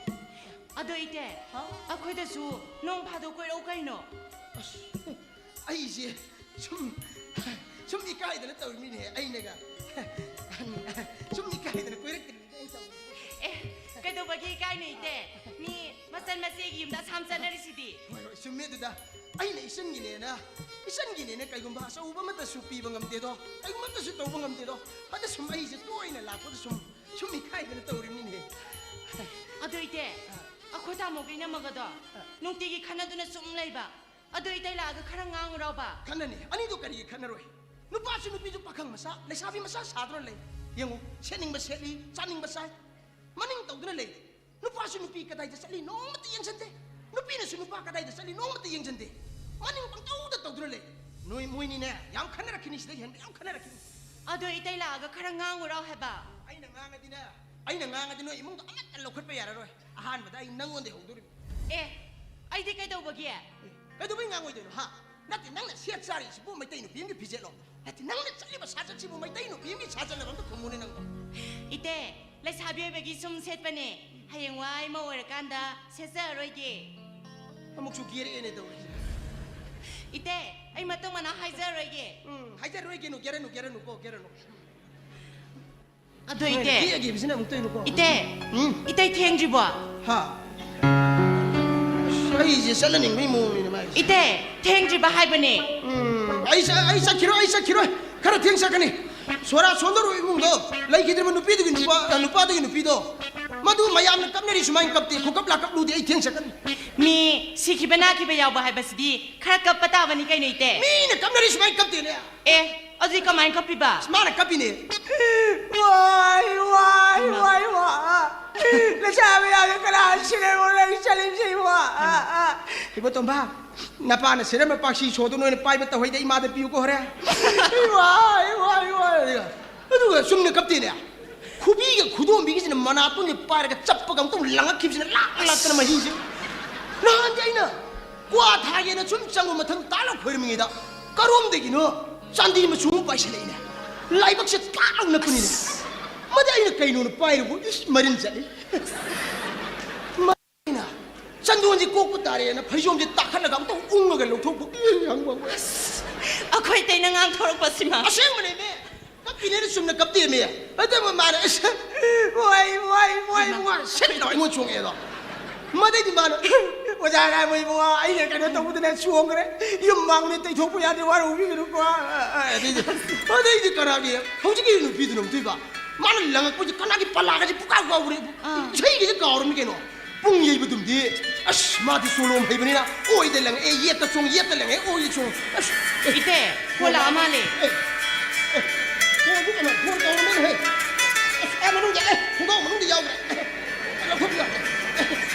ꯑꯗꯣ ꯏꯇꯦ, ꯍꯥ? ꯑꯩꯈꯣꯏꯗꯁꯨ ꯅꯣꯡ ꯐꯥꯗꯣꯛ ꯀꯣꯏꯔꯛꯎ ꯀꯩꯅꯣ꯫ ꯑꯁ, ꯑꯩꯁꯦ ꯁꯨꯝ, ꯁꯨꯝ ꯏꯀꯥꯏꯗꯅ ꯇꯧꯔꯤꯃꯤꯅꯦ ꯑꯩꯅꯒ꯫ ꯁꯨꯝ ꯏꯀꯥꯏꯗꯅ ꯀꯣꯏꯔꯛꯇ꯭ꯔꯤꯅꯤꯅꯦ ꯑꯩ ꯇꯧꯔꯤꯁꯦ꯫ ꯑꯦ, ꯀꯩꯗꯧꯕꯒꯤ ꯏꯀꯥꯏꯅꯣ ꯏꯇꯦ? ꯃꯤ ꯃꯆꯟ ꯃꯆꯦꯒꯤ ꯌꯨꯝꯗ ꯑꯁꯥꯝ ꯆꯠꯅꯔꯤꯁꯤꯗꯤ꯫ ꯍꯣꯏ, ꯍꯣꯏ, ꯆꯨꯝꯃꯦ ꯑꯗꯨꯗ꯫ ꯑꯩꯅ ꯏꯆꯟꯒꯤꯅꯦꯅ, ꯏꯆꯟꯒꯤꯅꯦꯅ ꯀꯩꯒꯨꯝꯕ ꯑꯆꯧꯕ ꯑꯃꯠꯇꯁꯨ ꯄꯤꯕ ꯉꯝꯗꯦꯗꯣ, ꯀꯩꯒꯨꯝꯕ ꯑꯃꯠꯇꯁꯨ ꯇꯧꯕ ꯉꯝꯗꯦꯗꯣ꯫ ꯑꯗ ꯁꯨꯝ ꯑꯩꯁꯦ ꯇꯣꯏꯅ ꯂꯥꯛꯄꯗ ꯁꯨꯝ, ꯁꯨꯝ ꯏꯀꯥꯏꯗꯅ ꯇꯧꯔꯤꯃꯤꯅꯦ꯫ ꯑꯗꯨ ꯏꯇꯦ, ꯑꯥ꯫ ꯑꯩꯈꯣꯏ ꯇꯥꯃꯣꯒ ꯏꯅꯝꯃꯒꯗꯣ ꯑꯥ꯫ ꯅꯨꯡꯇꯤꯒꯤ ꯈꯠꯅꯗꯨꯅ ꯁꯨꯝ ꯂꯩꯕ꯫ ꯑꯗꯨ ꯏꯇꯩ ꯂꯥꯛꯑꯒ ꯈꯔ ꯉꯥꯡꯉꯨꯔꯣꯕ꯫ ꯈꯠꯅꯅꯤ? ꯑꯅꯤꯗꯨ ꯀꯔꯤꯒꯤ ꯈꯠꯅꯔꯣꯏ? ꯅꯨꯄꯥꯁꯨ ꯅꯨꯄꯤꯁꯨ ꯄꯥꯈꯪ ꯃꯆꯥ, ꯂꯩꯁꯥꯕꯤ ꯃꯆꯥ ꯁꯥꯗꯨꯅ ꯂꯩ꯫ ꯌꯦꯡꯉꯨ, ꯁꯦꯠꯅꯤꯡꯕ ꯁꯦꯠꯂꯤ, ꯆꯥꯅꯤꯡꯕ ꯆꯥꯏ, ꯃꯅꯤꯡ ꯇꯧꯗꯨꯅ ꯂꯩ꯫ ꯅꯨꯄꯥꯁꯨ ꯅꯨꯄꯤ ꯀꯗꯥꯏꯗ ꯆꯠꯂꯤ ꯅꯣꯡꯃꯇ ꯌꯦꯡꯁꯤꯟꯗꯦ꯫ ꯅꯨꯄꯤꯅꯁꯨ ꯅꯨꯄꯥ ꯀꯗꯥꯏꯗ ꯆꯠꯂꯤ ꯅꯣꯡꯃꯇ ꯌꯦꯡꯁꯤꯟꯗꯦ꯫ ꯃꯅꯤꯡ ꯄꯪꯇꯧꯗ ꯇꯧꯗꯨꯅ ꯂꯩ꯫ ꯅꯣꯏ ꯃꯣꯏꯅꯤꯅꯦ ꯌꯥꯝ ꯈꯠꯅꯔꯛꯈꯤꯅꯤ, ꯁꯤꯗꯩ ꯍꯦꯟꯕ ꯌꯥꯝ ꯈꯠꯅꯔꯛꯈꯤꯅꯤ꯫ ꯑꯗꯣ ꯏꯇꯩ ꯂꯥꯛꯑꯒ ꯈꯔ ꯉꯥꯡꯉꯨꯔꯣ ꯍꯥꯏꯕ꯫ ꯑꯩꯅ ꯉꯥꯡꯉꯗꯤꯅꯦ, ꯑꯩꯅ ꯉꯥꯡꯉꯗꯤ ꯅꯣꯏ ꯏꯃꯨꯡꯗꯣ ꯑꯃꯠꯇ ꯂꯧꯈꯠꯄ ꯌꯥꯔꯔꯣꯏ꯫ ꯑꯍꯥꯟꯕꯗ ꯑꯩ ꯅꯪꯉꯣꯟꯗꯩ ꯍꯧꯗꯣꯔꯤꯕꯅꯤ꯫ ꯑꯦ, ꯑꯩꯗꯤ ꯀꯩꯗꯧꯕꯒꯤ? ꯑꯦ, ꯀꯩꯗꯧꯕꯩ ꯉꯥꯡꯉꯣꯏꯗꯣꯏꯅꯣ, ꯍꯥ? ꯅꯠꯇꯦ, ꯅꯪꯅ ꯁꯦꯠ ꯆꯥꯔꯤꯁꯤꯕꯨ ꯃꯩꯇꯩ ꯅꯨꯄꯤ ꯑꯃꯒꯤ ꯐꯤꯖꯦꯠꯂꯣ? ꯅꯠꯇꯦ, ꯅꯪꯅ ꯆꯠꯂꯤꯕ ꯁꯥꯖꯠꯁꯤꯕꯨ ꯃꯩꯇꯩ ꯅꯨꯄꯤ ꯑꯃꯒꯤ ꯁꯥꯖꯠꯂꯕ? ꯑꯝꯇ ꯈꯨꯝꯃꯨꯅꯦ ꯅꯪꯕꯣ꯫ ꯏꯇꯩ, ꯂꯩꯁꯥꯕꯤ ꯑꯣꯏꯕꯒꯤ ꯁꯨꯝ ꯁꯦꯠꯄꯅꯦ꯫ ꯍꯌꯦꯡꯋꯥꯏ ꯃꯧ ꯑꯣꯏꯔꯀꯥꯟꯗ ꯁꯦꯠꯆꯔꯔꯣꯏꯒꯦ꯫ ꯑꯃꯨꯛꯁꯨ ꯀꯦꯔꯛꯑꯦꯅꯦ ꯇꯧꯔꯤꯁꯦ꯫ ꯏꯇꯩ, ꯑꯩ ꯃꯇꯨꯡ ꯃꯅꯥꯎ ꯍꯥꯏꯖꯔꯣꯏꯒꯦ꯫ ꯎꯝ, ꯍꯥꯏꯖꯔꯣꯏꯒꯦꯅꯨ, ꯀꯦꯔꯅꯨ, ꯀꯦꯔꯅꯨ ꯀꯣ, ꯀꯦꯔꯅꯨ꯫ ꯑꯗꯣ ꯏꯇꯩ, ꯀꯦꯒꯤꯕꯁꯤꯅ ꯑꯃꯨꯛ ꯇꯧꯏꯅꯨꯀꯣ꯫ ꯏꯇꯩ, ꯎꯝ, ꯏꯇꯩ ꯊꯦꯡꯗ꯭ꯔꯤꯕꯣ? ꯍꯥ? ꯑꯩꯁꯦ ꯆꯠꯍꯟꯅꯤꯡꯕꯒꯤ ꯃꯑꯣꯡꯅꯤꯅꯦ ꯃꯥꯏꯁꯦ꯫ ꯏꯇꯩ, ꯊꯦꯡꯗ꯭ꯔꯤꯕ ꯍꯥꯏꯕꯅꯦ꯫ ꯎꯝ, ꯑꯩ ꯆ- ꯑꯩ ꯆꯠꯈꯤꯔꯣꯏ, ꯑꯩ ꯆꯠꯈꯤꯔꯣꯏ꯫ ꯈꯔ ꯊꯦꯡ ꯆꯠꯀꯅꯤ꯫ ꯁꯣꯔꯥ ꯁꯣꯟꯗꯧꯔꯕ ꯏꯃꯨꯡꯗꯣ, ꯂꯩꯈꯤꯗ꯭ꯔꯕ ꯅꯨꯄꯤꯗꯨꯒꯤ ꯅꯨꯄꯥ, ꯑ, ꯅꯨꯄꯥꯗꯨꯒꯤ ꯅꯨꯄꯤꯗꯣ, ꯃꯗꯨ ꯃꯌꯥꯝꯅ ꯀꯞꯅꯔꯤ ꯁꯨꯃꯥꯏꯅ ꯀꯞꯇꯦ꯫ ꯈꯨꯀꯞ ꯂꯥꯀꯞ ꯂꯨꯗꯦ꯫ ꯑꯩ ꯊꯦꯡ ꯆꯠꯀꯅꯤ꯫ ꯃꯤ ꯁꯤꯈꯤꯕ ꯅꯥꯈꯤꯕ ꯌꯥꯎꯕ ꯍꯥꯏꯕꯁꯤꯗꯤ ꯈꯔ ꯀꯞꯄ ꯇꯥꯕꯅꯤ ꯀꯩꯅꯣ ꯏꯇꯩ꯫ ꯃꯤꯅ ꯀꯞꯅꯔꯤ ꯁꯨꯃꯥꯏꯅ ꯀꯞꯇꯦꯅꯦ꯫ ꯑꯦ, ꯑꯗꯨꯗꯤ ꯀꯃꯥꯏꯅ ꯀꯞꯄꯤꯕ? ꯃꯥꯅ ꯀꯞꯄꯤꯅꯦ꯫ ꯋꯥꯏ ꯋꯥꯏ ꯋꯥꯏ ꯋꯥ ꯂꯩꯁꯥꯕꯤ ꯌꯥꯝꯅ ꯀꯅꯥ ꯁꯤꯔꯦ ꯂꯩ ꯆꯠꯂꯤꯁꯤ ꯋꯥ ꯏꯕꯣ ꯇꯣꯝꯕ, ꯅꯄꯥꯅ ꯁꯤꯔꯝꯕ ꯄꯥꯛꯁꯤ ꯁꯣꯗꯣ ꯅꯣꯏꯅ ꯄꯥꯏꯕ ꯇꯧꯍꯩꯗ, ꯏꯃꯥꯗ ꯄꯤꯌꯨꯀꯣ ꯍꯣꯔꯦꯟ꯫ ꯋꯥꯏ ꯋꯥꯏ ꯋꯥꯏ ꯑꯗꯨꯒ ꯆꯨꯝꯅ ꯀꯞꯇꯦꯅꯦ꯫ ꯈꯨꯕꯤꯒ ꯈꯨꯗꯣꯝꯕꯤꯒꯁꯤꯅ ꯃꯅꯥꯇꯣꯟꯁꯦ ꯄꯥꯏꯔꯒ ꯆꯞꯄꯒ ꯑꯃꯨꯛꯇꯪ ꯂꯪꯉꯛꯈꯤꯕꯁꯤꯅ ꯂꯥꯛ ꯂꯥꯛꯇꯅ ꯃꯍꯤꯁꯦ꯫ ꯅꯍꯥꯟꯗꯤ ꯑꯩꯅ ꯀ꯭ꯋꯥ ꯊꯥꯒꯦꯅ ꯁꯨꯝ ꯆꯪꯕ ꯃꯊꯪ ꯇꯥꯜꯂ ꯈꯣꯏꯔꯝꯃꯤꯉꯩꯗ ꯀꯔꯣꯝꯗꯒꯤꯅꯣ ꯆꯥꯟꯗꯤ ꯃꯆꯨ ꯑꯃ ꯄꯥꯏꯁꯤꯜꯂꯛꯏꯅꯦ꯫ ꯂꯥꯏꯕꯛꯁꯦ ꯇꯥꯛ ꯂꯥꯎ ꯅꯞꯄꯅꯤꯅꯦ꯫ ꯃꯗꯤ ꯑꯩꯅ ꯀꯩꯅꯣꯅ ꯄꯥꯏꯔꯨꯕꯨ ꯏꯁ ꯃꯔꯤꯟ ꯆꯠꯂꯤ꯫ ꯑꯩꯅ ꯆꯟꯗꯣꯟꯁꯤ ꯀꯣꯛꯄ ꯇꯥꯔꯦꯅ ꯐꯩꯖꯣꯝꯁꯦ ꯇꯥꯈꯠꯂꯒ ꯑꯃꯨꯛꯇꯪ ꯎꯪꯉꯒ ꯂꯧꯊꯣꯛꯄ꯫ ꯏ, ꯍꯪꯕ, ꯍꯪꯕ꯫ ꯑꯩꯈꯣꯏ ꯏꯇꯩꯅ ꯉꯥꯡꯊꯣꯔꯛꯄꯁꯤꯃ꯫ ꯑꯁꯦꯡꯕꯅꯦꯃꯦ꯫ ꯀꯞꯄꯤꯅꯦꯅ ꯆꯨꯝꯅ ꯀꯞꯇꯦꯃꯦ꯫ ꯑꯗꯨꯕꯨ ꯃꯥꯅ ꯑꯁ, ꯋꯥꯏ, ꯋꯥꯏ, ꯋꯥꯏ, ꯋꯥꯏ, ꯁꯤꯠ ꯂꯥꯎ ꯑꯩꯉꯣꯟꯗ ꯆꯣꯡꯉꯛꯑꯦꯗꯣ꯫ ꯃꯗꯩꯗꯤ ꯃꯥꯅ, ꯑꯣꯖꯥ ꯉꯥꯏꯕ ꯏꯕꯨꯡꯉꯣ, ꯑꯩꯅ ꯀꯩꯅꯣ ꯇꯧꯕꯗꯅꯦ ꯆꯣꯡꯈ꯭ꯔꯦ꯫ ꯌꯨꯝ ꯃꯥꯡꯅꯦ ꯇꯩꯊꯣꯛꯄ ꯌꯥꯗꯦ, ꯋꯥꯔꯧꯕꯤꯒꯅꯨꯀꯣ꯫ ꯑꯗꯩꯗꯤ, ꯑꯗꯩꯗꯤ ꯀꯅꯥꯒꯤ, ꯍꯧꯖꯤꯛꯀꯤ ꯅꯨꯄꯤꯗꯨꯅ ꯑꯃꯨꯛꯇꯣꯏꯕ꯫ ꯃꯥꯅ ꯂꯪꯉꯛꯄꯁꯦ ꯀꯅꯥꯒꯤ ꯄꯂꯥꯒꯁꯦ ꯄꯨꯀꯥꯎ ꯀꯥꯎꯈ꯭ꯔꯦ꯫ ꯏꯁꯩꯒꯁꯦ ꯀꯥꯎꯔꯕꯅꯤ ꯀꯩꯅꯣ꯫ ꯄꯨꯡ ꯌꯩꯕꯗꯨꯝꯗꯤ ꯑꯁ, ꯃꯥꯗꯤ ꯆꯣꯂꯣꯝ ꯍꯩꯕꯅꯤꯅ ꯑꯣꯏꯗ ꯂꯪꯉꯛꯑꯦ, ꯌꯦꯠꯇ ꯆꯣꯡ, ꯌꯦꯠꯇ ꯂꯪꯉꯛꯑꯦ, ꯑꯣꯏꯗ ꯆꯣꯡ꯫ ꯑꯁ, ꯑꯦ, ꯏꯇꯩ, ꯐꯣꯟ ꯂꯥꯛꯑ ꯃꯥꯜꯂꯦ꯫ ꯑꯦ, ꯑꯦ, ꯐꯣꯟꯗꯨ ꯀꯩꯅꯣ, ꯐꯣꯟ ꯇꯧꯔꯝꯃꯦꯅꯦꯍꯦ꯫ ꯑꯁ, ꯑꯥ ꯃꯅꯨꯡꯗ, ꯑꯦ, ꯈꯣꯡꯒ꯭ꯔꯥꯎ ꯃꯅꯨꯡꯗ ꯌꯥꯎꯈ꯭ꯔꯦ꯫ ꯑꯦ, ꯂꯧꯊꯣꯛꯄ ꯌꯥꯗ꯭ꯔꯦ꯫ ꯑꯦ,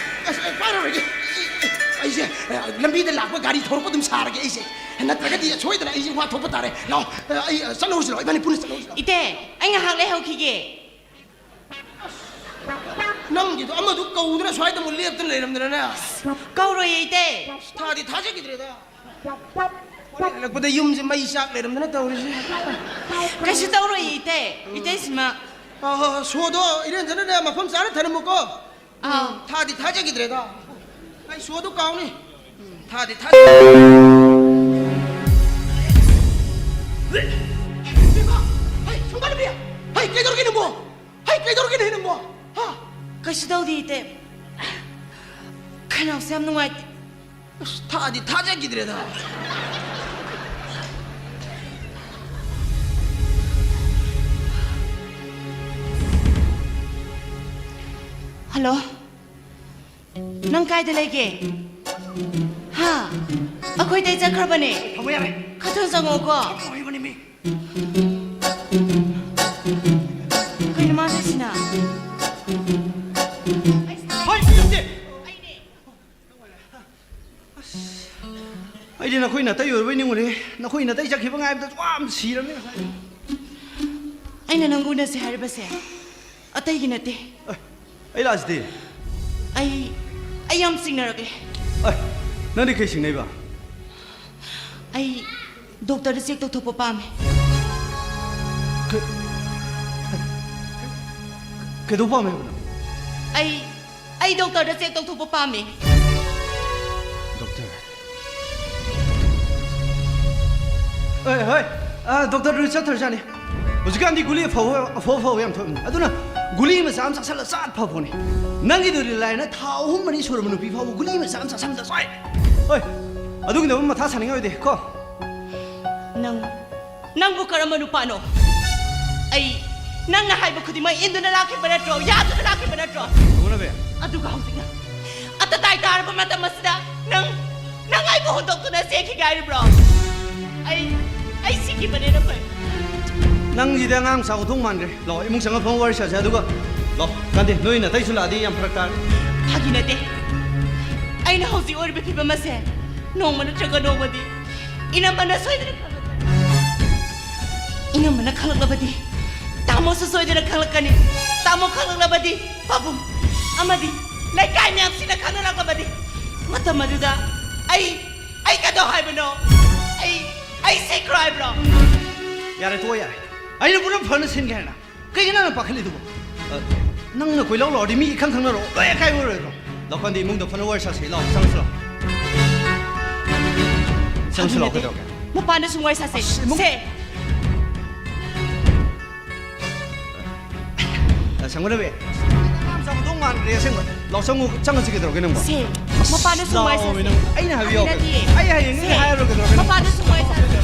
ꯑꯁ, ꯑꯩ ꯄꯥꯏꯔꯔꯣꯏꯒꯦ꯫ ꯑꯩ, ꯑꯩ, ꯑꯩꯁꯦ, ꯑꯦ, ꯂꯝꯕꯤꯗ ꯂꯥꯛꯄ ꯒꯥꯔꯤ ꯊꯧꯔꯛꯄ ꯑꯗꯨꯝ ꯁꯥꯔꯒꯦ ꯑꯩꯁꯦ꯫ ꯅꯠꯇ꯭ꯔꯒꯗꯤ ꯁꯣꯏꯗꯅ ꯑꯩꯁꯦ ꯋꯥ ꯊꯣꯛꯄ ꯇꯥꯔꯦ꯫ ꯂꯥꯛꯑꯣ, ꯑꯦ, ꯑꯩ, ꯑꯦ, ꯆꯠꯂꯨꯔꯁꯤ ꯂꯥꯛꯑꯣ, ꯏꯕꯥꯅꯤ ꯄꯨꯟꯅ ꯆꯠꯂꯨꯔꯁꯤ ꯂꯥꯛꯑꯣ꯫ ꯏꯇꯩ, ꯑꯩ ꯉꯥꯏꯍꯥꯛ ꯂꯩꯍꯧꯈꯤꯒꯦ꯫ ꯅꯪꯒꯤꯗꯣ ꯑꯃꯗꯨ ꯀꯧꯗꯅ ꯁ꯭ꯋꯥꯏꯗ ꯑꯃꯨꯛ ꯂꯦꯞꯇꯅ ꯂꯩꯔꯝꯗꯅꯅꯦ꯫ ꯀꯧꯔꯣꯏꯌꯦ ꯏꯇꯩ꯫ ꯊꯥꯗꯤ ꯊꯥꯖꯈꯤꯗ꯭ꯔꯦꯗ꯫ ꯍꯣꯔꯦꯟ ꯍꯜꯂꯛꯄꯗ ꯌꯨꯝꯁꯦ ꯃꯩ ꯆꯥꯛ ꯂꯩꯔꯝꯗꯅ ꯇꯧꯔꯤꯁꯦ꯫ ꯀꯩꯁꯨ ꯇꯧꯔꯣꯏꯌꯦ ꯏꯇꯩ꯫ ꯏꯇꯩꯁꯤꯃ꯫ ꯑ, ꯁꯣꯗꯣ ꯏꯔꯦꯟꯖꯅꯅꯦ ꯃꯐꯝ ꯆꯥꯅ ꯊꯅꯝꯃꯨꯀꯣ꯫ ꯑꯥ꯫ ꯊꯥꯗꯤ ꯊꯥꯖꯈꯤꯗ꯭ꯔꯦꯗ꯫ ꯑꯩ ꯁꯣꯗꯣ ꯀꯥꯎꯅꯤ꯫ ꯊꯥꯗꯤ ꯊꯥ ꯍꯩ, ꯁꯪꯕꯥꯂꯝꯕꯤ! ꯍꯩ, ꯀꯩꯗꯧꯔꯒꯦ ꯅꯪꯕꯣ? ꯍꯩ, ꯀꯩꯗꯧꯔꯒꯦꯅꯦ ꯅꯪꯕꯣ? ꯍꯥ? ꯀꯩꯁꯨ ꯇꯧꯗꯦ, ꯏꯇꯩ꯫ ꯈꯅꯥꯎꯁꯦ ꯌꯥꯝ ꯅꯨꯡꯉꯥꯏꯇꯦ꯫ ꯑꯁ, ꯊꯥꯗꯤ ꯊꯥꯖꯈꯤꯗ꯭ꯔꯦꯗ꯫ ꯍꯜꯂꯣ꯫ ꯅꯪ ꯀꯥꯏꯗ ꯂꯩꯒꯦ? ꯍꯥ? ꯑꯩꯈꯣꯏꯗꯩ ꯆꯠꯈ꯭ꯔꯕꯅꯦ꯫ ꯊꯝꯃꯣ ꯌꯥꯔꯦ꯫ ꯈꯇꯪ ꯆꯪꯉꯛꯑꯣꯀꯣ꯫ ꯊꯝꯃꯣ ꯍꯥꯏꯕꯅꯦꯃꯤ꯫ ꯀꯩꯅꯣ ꯃꯥ ꯇꯧꯏꯁꯤꯅ? ꯍꯣꯏ, ꯄꯤꯔꯛꯀꯦ꯫ ꯑꯁ, ꯑꯩꯗꯤ ꯅꯈꯣꯏ ꯅꯥꯇꯩ ꯑꯣꯏꯔꯕꯣꯏ ꯅꯤꯡꯉꯨꯔꯦ꯫ ꯅꯈꯣꯏ ꯅꯥꯇꯩ ꯆꯠꯈꯤꯕ ꯉꯥꯏꯕꯗ ꯋꯥ ꯑꯃ ꯁꯤꯔꯕꯅꯤ ꯉꯁꯥꯏ꯫ ꯑꯩꯅ ꯅꯪ ꯎꯅꯁꯦ ꯍꯥꯏꯔꯤꯕꯁꯦ ꯑꯇꯩꯒꯤ ꯅꯠꯇꯦ꯫ ꯑꯦ, ꯑꯩ ꯂꯥꯛꯑꯁꯤꯗꯤ꯫ ꯑꯩ, ꯑꯩ ꯌꯥꯝ ꯆꯤꯡꯅꯔꯛꯂꯦ꯫ ꯑꯦ, ꯅꯪꯗꯤ ꯀꯩ ꯆꯤꯡꯅꯩꯕ? ꯑꯩ, ꯗꯣꯛꯇꯔꯗ ꯆꯦꯛ ꯇꯧꯊꯣꯛꯄ ꯄꯥꯝꯃꯦ꯫ ꯀꯩ-, ꯀꯩꯗꯧꯕ ꯄꯥꯝꯃꯦ ꯍꯥꯏꯕꯅꯣ? ꯑꯩ, ꯑꯩ ꯗꯣꯛꯇꯔꯗ ꯆꯦꯛ ꯇꯧꯊꯣꯛꯄ ꯄꯥꯝꯃꯦ꯫ ꯗꯣꯛꯇꯔ? ꯑꯦ, ꯍꯣꯏ꯫ ꯑ, ꯗꯣꯛꯇꯔꯗꯨ ꯆꯠꯇ꯭ꯔꯖꯥꯠꯅꯤ꯫ ꯍꯧꯖꯤꯛꯀꯥꯟꯗꯤ ꯒꯨꯂꯤ ꯑꯐꯕ, ꯑꯐ ꯑꯐꯕ ꯌꯥꯝ ꯊꯣꯛꯑꯕꯅꯤ꯫ ꯑꯗꯨꯅ ꯒꯨꯂꯤ ꯃꯆꯥ ꯑꯃ ꯆꯥꯁꯜꯂ ꯆꯥꯠ ꯐꯕꯅꯤ꯫ ꯅꯪꯒꯤꯗꯨꯗꯤ ꯂꯥꯏꯅ ꯊꯥ ꯑꯍꯨꯝ ꯃꯔꯤ ꯁꯨꯔꯕ ꯅꯨꯄꯤ ꯐꯥꯎꯕ ꯒꯨꯂꯤ ꯃꯆꯥ ꯑꯃ ꯆꯥꯁꯟꯕꯗ ꯁꯣꯏ꯫ ꯍꯣꯏ, ꯑꯗꯨꯒꯤꯗꯃꯛ ꯃꯊꯥ ꯁꯥꯅꯤꯡꯉꯥꯏ ꯑꯣꯏꯗꯦ ꯀꯣ꯫ ꯅꯪ, ꯅꯪꯕꯨ ꯀꯔꯝꯕ ꯅꯨꯄꯥꯅꯣ? ꯑꯩ ꯅꯪꯅ ꯍꯥꯏꯕ ꯈꯨꯗꯤꯡꯃꯛ ꯏꯟꯗꯨꯅ ꯂꯥꯛꯈꯤꯕ ꯅꯠꯇ꯭ꯔꯣ? ꯌꯥꯗꯨꯅ ꯂꯥꯛꯈꯤꯕ ꯅꯠꯇ꯭ꯔꯣ? ꯇꯧꯅꯕꯤ꯫ ꯑꯗꯨꯒ ꯍꯧꯖꯤꯛꯅ ꯑꯇ ꯇꯥꯏ ꯇꯥꯔꯕ ꯃꯇꯝ ꯑꯁꯤꯗ ꯅꯪ, ꯅꯪ ꯑꯩꯕꯨ ꯍꯨꯟꯗꯣꯛꯇꯨꯅ ꯆꯦꯟꯈꯤꯒꯦ ꯍꯥꯏꯔꯤꯕ꯭ꯔꯣ? ꯑꯩ, ꯑꯩ ꯁꯤꯈꯤꯕꯅꯦꯅ ꯐꯩ꯫ ꯅꯪꯁꯤꯗꯤ ꯑꯉꯥꯡ ꯃꯆꯥ ꯈꯨꯊꯣꯡ ꯃꯥꯟꯈ꯭ꯔꯦ꯫ ꯂꯥꯛꯑꯣ, ꯏꯃꯨꯡ ꯆꯪꯉ ꯐꯝꯃ ꯋꯥꯔꯤ ꯁꯥꯁꯦ꯫ ꯑꯗꯨꯒ ꯂꯥꯛꯑꯣ, ꯀꯥꯟꯗꯦ, ꯅꯣꯏ ꯅꯥꯇꯩꯁꯨ ꯂꯥꯛꯑꯗꯤ ꯌꯥꯝ ꯐꯔꯛ ꯇꯥꯔꯦ꯫ ꯐꯥꯒꯤ ꯅꯠꯇꯦ꯫ ꯑꯩꯅ ꯍꯧꯖꯤꯛ ꯑꯣꯏꯔꯤꯕ ꯐꯤꯕꯝ ꯑꯁꯦ ꯅꯣꯡꯃ ꯅꯠꯇ꯭ꯔꯒ ꯅꯣꯡꯃꯗꯤ ꯏꯅꯝꯃꯅ ꯁꯣꯏꯗꯅ ꯈꯪꯂꯛꯀꯅꯤ꯫ ꯏꯅꯝꯃꯅ ꯈꯪꯂꯛꯂꯕꯗꯤ ꯇꯥꯃꯣꯁꯨ ꯁꯣꯏꯗꯅ ꯈꯪꯂꯛꯀꯅꯤ꯫ ꯇꯥꯃꯣ ꯈꯪꯂꯛꯂꯕꯗꯤ ꯄꯥꯕꯨꯡ ꯑꯃꯗꯤ ꯂꯩꯀꯥꯏ ꯃꯌꯥꯝꯁꯤꯅ ꯈꯪꯅꯔꯛꯂꯕꯗꯤ ꯃꯇꯝ ꯑꯗꯨꯗ ꯑꯩ, ꯑꯩ ꯀꯩꯗꯧ ꯍꯥꯏꯕꯅꯣ? ꯑꯩ, ꯑꯩ ꯁꯤꯈ꯭ꯔꯣ ꯍꯥꯏꯕ꯭ꯔꯣ? ꯌꯥꯔꯦ, ꯇꯣꯛꯑꯣ, ꯌꯥꯔꯦ꯫ ꯑꯩꯅ ꯄꯨꯔꯥ ꯐꯅ ꯁꯤꯟꯒꯦ ꯍꯥꯏꯅ꯫ ꯀꯩꯒꯤꯅꯣ ꯅꯪꯅ ꯄꯥꯈꯠꯂꯤꯗꯨꯕꯣ? ꯑ, ꯅꯪꯅ ꯀꯣꯏꯂꯥꯎ ꯂꯥꯎꯔꯗꯤ ꯃꯤ ꯏꯈꯪ ꯈꯪꯅꯔꯣ, ꯂꯣꯏ ꯑꯀꯥꯏꯕ ꯑꯣꯏꯔꯣꯏꯗ꯭ꯔꯣ? ꯂꯧꯈꯣꯟꯗꯤ ꯏꯃꯨꯡꯗ ꯐꯅ ꯋꯥꯔꯤ ꯁꯥꯁꯤ꯫ ꯂꯥꯎ, ꯆꯪꯁꯤ ꯂꯥꯎ꯫ ꯆꯪꯁꯤ ꯂꯥꯎ, ꯐꯝꯃꯤꯟꯅꯗꯦ꯫ ꯀꯩꯗꯧꯔꯒꯦ? ꯃꯄꯥꯟꯗ ꯁꯨꯝ ꯋꯥꯔꯤ ꯁꯥꯁꯦ꯫ ꯑꯁ, ꯏꯃꯨꯡ- ꯁꯦ꯫ ꯑ, ꯁꯪꯒꯨꯅꯕꯤ, ꯌꯥꯝ ꯆꯥꯎꯗꯧ ꯃꯥꯟꯈ꯭ꯔꯦ ꯑꯁꯦꯡꯕ꯫ ꯂꯥꯎ, ꯆꯪꯉꯨ, ꯆꯪꯉꯁꯤ ꯀꯩꯗꯧꯔꯒꯦ ꯅꯪꯕꯣ? ꯁꯦ, ꯃꯄꯥꯟꯗ ꯁꯨꯝ ꯋꯥꯔꯤ ꯂꯥꯎ, ꯁꯥꯁꯦ꯫ ꯅꯪ, ꯑꯩꯅ ꯍꯥꯏꯕꯤꯌꯣ꯫ ꯍꯩꯅꯗꯤꯌꯦ꯫ ꯑꯩ ꯍꯌꯦꯡ ꯁꯦ, ꯍꯥꯏꯔꯔꯣꯏ ꯀꯩꯗꯧꯔꯒꯦ ꯅꯪ? ꯃꯄꯥꯟꯗ ꯁꯨꯝ ꯋꯥꯔꯤ ꯁꯥꯁꯦ꯫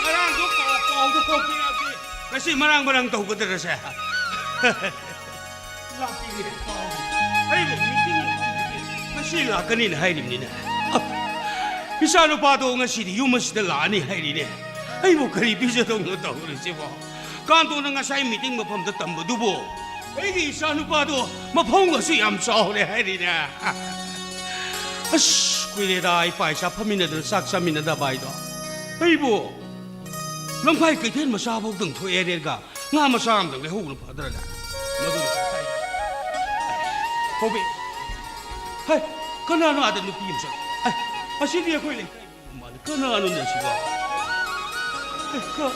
ꯉꯔꯥꯡꯗꯣ ꯀꯥꯎ-, ꯀꯥꯎꯗ ꯀꯣꯛꯄ ꯌꯥꯗꯦ꯫ ꯉꯁꯤ ꯃꯔꯥꯡ ꯃꯔꯥꯡ ꯇꯧꯒꯗ꯭ꯔꯁꯦ? ꯂꯥꯛꯄꯤꯔꯦ, ꯀꯥꯎꯔꯦ꯫ ꯑꯩꯕꯨ meeting ꯃꯐꯝꯗꯒꯤ ꯉꯁꯤ ꯂꯥꯛꯀꯅꯤꯅ ꯍꯥꯏꯔꯤꯕꯅꯤꯅꯦ꯫ ꯑ, ꯏꯆꯥꯅꯨꯄꯥꯗꯣ ꯉꯁꯤꯗꯤ ꯌꯨꯝ ꯑꯁꯤꯗ ꯂꯥꯛꯑꯅꯤ ꯍꯥꯏꯔꯤꯅꯦ꯫ ꯑꯩꯕꯨ ꯀꯔꯤ ꯄꯤꯖꯗꯧꯅꯣ ꯇꯧꯔꯤꯁꯤꯕꯣ? ꯀꯥꯟꯇꯣꯅ ꯉꯁꯥꯏ meeting ꯃꯐꯝꯗ ꯇꯝꯕꯗꯨꯕꯨ ꯑꯩꯒꯤ ꯏꯆꯥꯅꯨꯄꯥꯗꯣ ꯃꯐꯝꯒꯁꯨ ꯌꯥꯝ ꯆꯥꯎꯔꯦ ꯍꯥꯏꯔꯤꯅꯦ꯫ ꯑꯁ, ꯀꯨꯏꯔꯦꯗ ꯏꯄꯥ ꯏꯆꯥ ꯐꯝꯃꯤꯟꯅꯗꯅ ꯆꯥꯛ ꯆꯥꯃꯤꯟꯅꯗꯕ ꯍꯥꯏꯗꯣ꯫ ꯑꯩꯕꯨ ꯂꯝꯈꯥꯏ ꯀꯩꯊꯦꯜ ꯃꯆꯥꯐꯧꯗꯪ ꯊꯣꯛꯑꯦ ꯍꯥꯏꯔꯒ ꯉꯥ ꯃꯆꯥ ꯑꯃꯗꯪ ꯂꯩꯍꯧꯕꯅ ꯐꯗ꯭ꯔꯅꯦ? ꯃꯗꯨꯅ ꯐꯩ꯫ ꯍꯣꯕꯤ꯫ ꯍꯩ, ꯀꯅꯥꯅꯣ ꯑꯥꯗ ꯅꯨꯄꯤ ꯑꯃ ꯆꯠꯂꯤ? ꯍꯩ, ꯑꯁꯤꯗꯤ ꯑꯩꯈꯣꯏ ꯂꯩꯀꯥꯏꯒꯤ ꯃꯥꯜꯂꯤ꯫ ꯀꯅꯥꯅꯣꯅꯦ ꯑꯁꯤꯕꯣ? ꯍꯩ, ꯀ-,